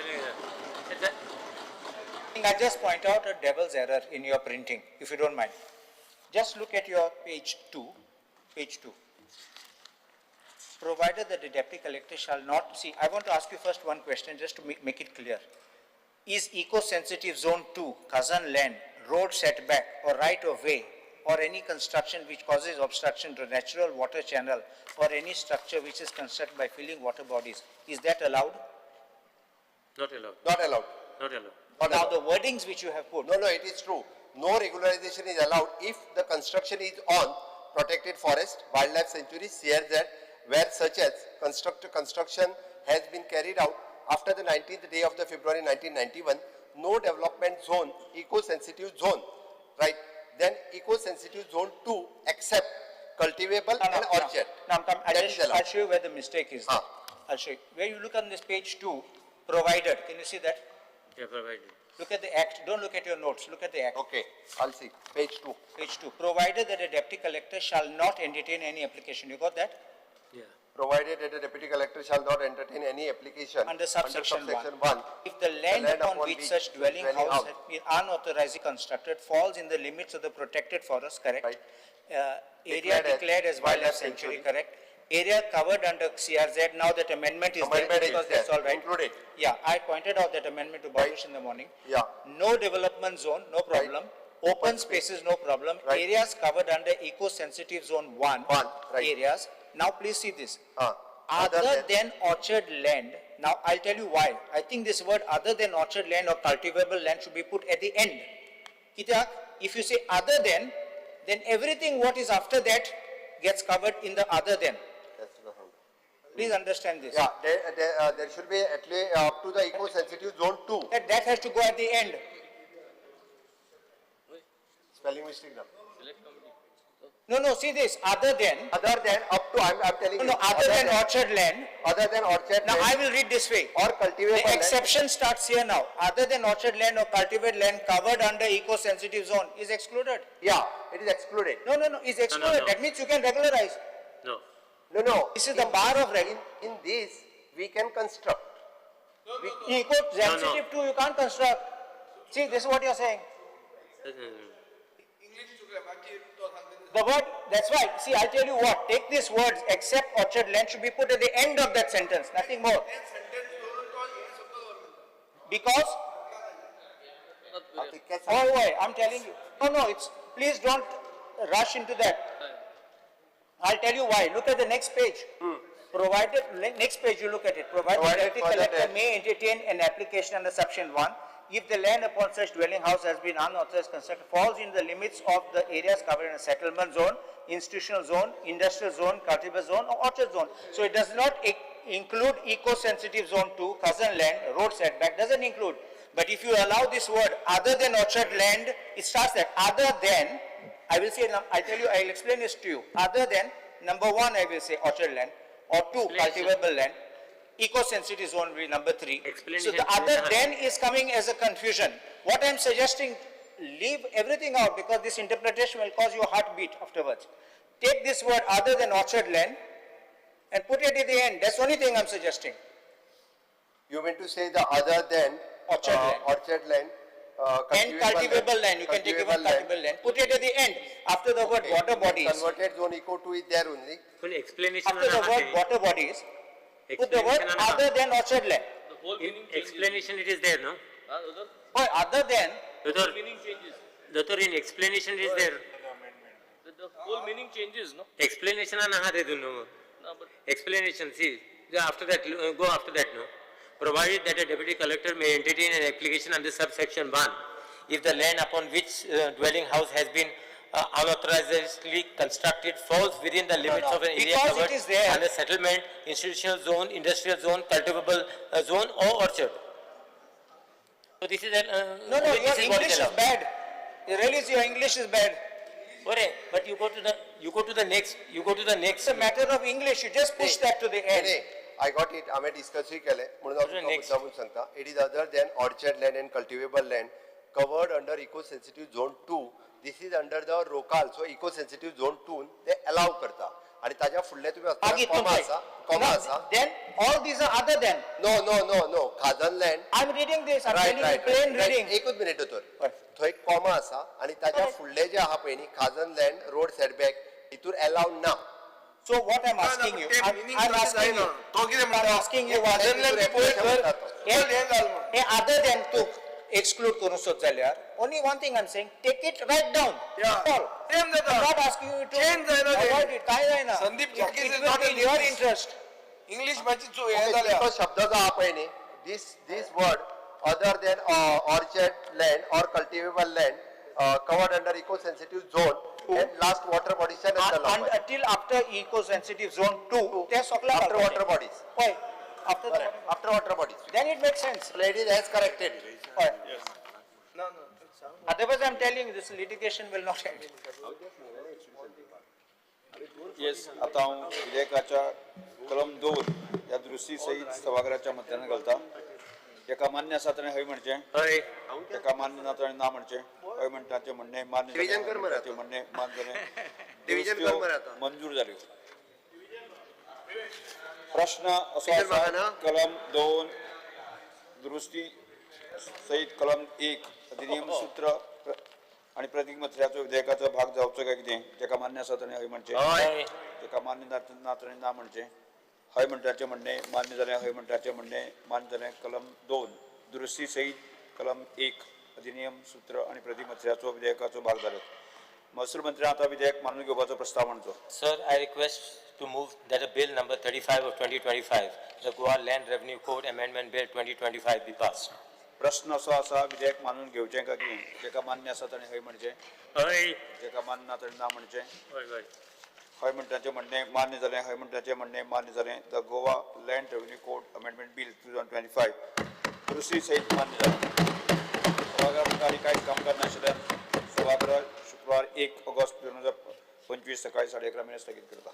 I just point out a devil's error in your printing, if you don't mind. Just look at your page 2, page 2. Provided that the deputy collector shall not, see, I want to ask you first one question just to make it clear. Is eco-sensitive zone 2, Kazan land, road setback or right of way or any construction which causes obstruction to natural water channel or any structure which is constructed by filling water bodies, is that allowed? Not allowed. Not allowed. Not allowed. Not Now allowed. the wordings which you have put. No, no, it is true. No regularization is allowed if the construction is on protected forest, wildlife sanctuary, CRZ, where such as construction has been carried out after the 19th day of the February 1991, no development zone, eco-sensitive zone, right? Then eco-sensitive zone 2 except cultivable and orchard. No, That is allowed. I'll show you where the mistake is. I'll show you. Where you look on this page 2, provided, can you see that? Yeah, provided. Look at the act. Don't look at your notes. Look at the act. Okay, I'll see. Page 2. Page 2. Provided that a deputy collector shall not entertain any application. You got that? Yeah. Provided that the deputy collector shall not entertain any application under subsection, under subsection 1. If the land, upon which such dwelling house has been unauthorizedly constructed falls in the limits of the protected forest, correct? Right. Area declared as wildlife sanctuary, correct? Area covered under CRZ, now that amendment is amendment there because is there. That's all right. Included. Yeah, I pointed out that amendment to Baruch in the morning. Yeah. No development zone, no problem. Right. Open spaces, no problem. Right. Areas covered under eco-sensitive zone 1, right. Areas. Now please see this. Other than orchard land, now I'll tell you why. I think this word other than orchard land or cultivable land should be put at the end. Kityak, if you say other than, then everything what is after that gets covered in the other than. Please understand this. Yeah, there should be at least up to the eco-sensitive zone 2. That has to go at the end. Spelling mistake now. No, no, see this, other than. Other than, up to, I'm telling no, you. No, other than orchard land. Other than orchard Now, land. I will read this way. Or cultivable The land. exception starts here now. Other than orchard land or cultivated land covered under eco-sensitive zone is excluded. Yeah, it is excluded. No, no, no, it's excluded. No, no, no. That means you can regularize. No. No, no. This is the bar of In this, we can construct. Eco-sensitive too, you can't construct. See, this is what you are saying. The word, that's why, see, I'll tell you what, take this words, except orchard land should be put at the end of that sentence, nothing more. Because, oh, wait, I'm telling you, no, no, it's, please don't rush into that. I'll tell you why. Look at the next page. Provided, next page you look at it. Provided the deputy collector may entertain an application under section 1 if the land upon such dwelling house has been unauthorized constructed falls in the limits of the areas covered in a settlement zone, institutional zone, industrial zone, cultivable zone, or orchard zone. So it does not include eco-sensitive zone 2, cousin land, road setback, doesn't include. But if you allow this word other than orchard land, it starts that other than, I will say, I'll tell you, I'll explain this to you. Other than, number 1, I will say orchard land, or 2, cultivable land. Eco-sensitive zone will be number 3. So the other than is coming as a confusion. What I'm suggesting, leave everything out because this interpretation will cause you a heartbeat afterwards. Take this word other than orchard land and put it at the end. That's the only thing I'm suggesting. You mean to say the other than orchard land. Orchard land. And cultivable land. You can take even cultivable land. Put it at the end after the word water bodies. Converted zone eco 2 is there only. Full explanation. After the word water bodies. Put the word other than orchard land. The whole meaning changes. Explanation it is there, no? Oh, other than. Doctor, meaning changes. Doctor, in explanation it is there. The whole meaning changes, no? Explanation na de no. Explanation, see, after that, go after that, no? Provided that a deputy collector may entertain an application under subsection 1, if the land upon which dwelling house has been unauthorizedly constructed falls within the limits no. of an area Because it covered is there. under settlement, institutional zone, industrial zone, cultivable zone or orchard. So this is an No, no, this your is what English is allowed. bad. Really, your English is bad. Ore, but you go to the next, you go to the next. It's a matter of English. You just push that to the end. I got it. हांवें डिस्कसूय केलें म्हणून हांव तुमकां मुद्दामून सांगता. It is other than orchard land and cultivable land covered under eco sensitive zone 2. This is under the Rokal. So eco sensitive zone 2 ते allow करता आनी ताज्या फुडलें तुमी मागीर कॉमा तुमचें. आसा, कॉमा आसा. Then all these are other than. No no no no, खाजन land. I am reading this. I am right telling you right plain reading. एकूच मिनिट दोतोर, थंय कॉमा आसा आनी ताज्या फुडलें जें आहा पळय न्ही, खाजन लँड रोड सेटबॅक हितूर अलावड ना. So what I'm asking you, I'm asking you, I'm asking you, hey other than तूं exclude करूंक सोद जाल्यार, only one thing I'm saying, take it right down. All. I'm not asking you to avoid it, काय जायना. Sandeep Chakis It is will not be a in your linguist. interest. English मातशी चूक हें जाल्या. तो शब्द जो आहा पळय न्ही, this word other than orchard land or cultivable land covered under eco sensitive zone and last water बॉडीजच्या नंतर लावपाचें. Until after eco sensitive zone 2, ते सगळें After water bodies. हय, after the After water bodies. Then it makes sense. It is as corrected. हय. Otherwise, I'm telling you, this litigation will not end. Yes, आतां हांव विधेयकाच्या कलम 2 ह्या दुरुस्ती सहीत सभाघराच्या मत्यान घालता. ताका मान्य आसा ताणें हय म्हणचें, ताका मान्य ना ताणें ना म्हणचें. हय म्हणटा तें म्हणणें मान्य Division कर मरे जालें, तें म्हणणें मान्य जालें. Division कर मरे आतां. मंजूर जाल्यो. प्रश्न असो Division आसा, मागना. कलम 2 दुरुस्ती सहीत कलम 1 अधिनियम सूत्र आनी प्रतीक मत्र्याचो विधेयकाचो भाग जावचो काय कितें, ताका मान्य आसा ताणें हय म्हणचें, ताका मान्य ना ताणें ना म्हणचें. हय म्हणटाचें म्हणणें मान्य जालें, हय म्हणटाचें म्हणणें मान्य जालें. कलम 2 दुरुस्ती सहीत कलम 1 अधिनियम सूत्र आनी प्रतीक मत्र्याचो विधेयकाचो भाग जालो. महसूल मंत्र्यान आतां विधेयक मानून घेवपाचो प्रस्ताव मांडचो. Sir, I request to move that a bill number 35 of 2025, the Goa Land Revenue Code Amendment Bill 2025 be passed. प्रश्न असो आसा, विधेयक मानून घेवचें काय कितें, जेका मान्य आसा ताणें हय म्हणचें, हय, जेका मान्य ना ताणें ना म्हणचें. हय हय. हय म्हणटाचें म्हणणें मान्य जालें, हय म्हणटाचें म्हणणें मान्य जालें. The Goa Land Revenue Code Amendment Bill 2025 दुरुस्ती सहीत मान्य जालें. सभागृह मुखार कांयच कामकाज नाशिल्ल्यान सभागृह शुक्रार 1 ऑगस्ट 2025 सकाळी 11:30 मेरेन स्थगीत करता.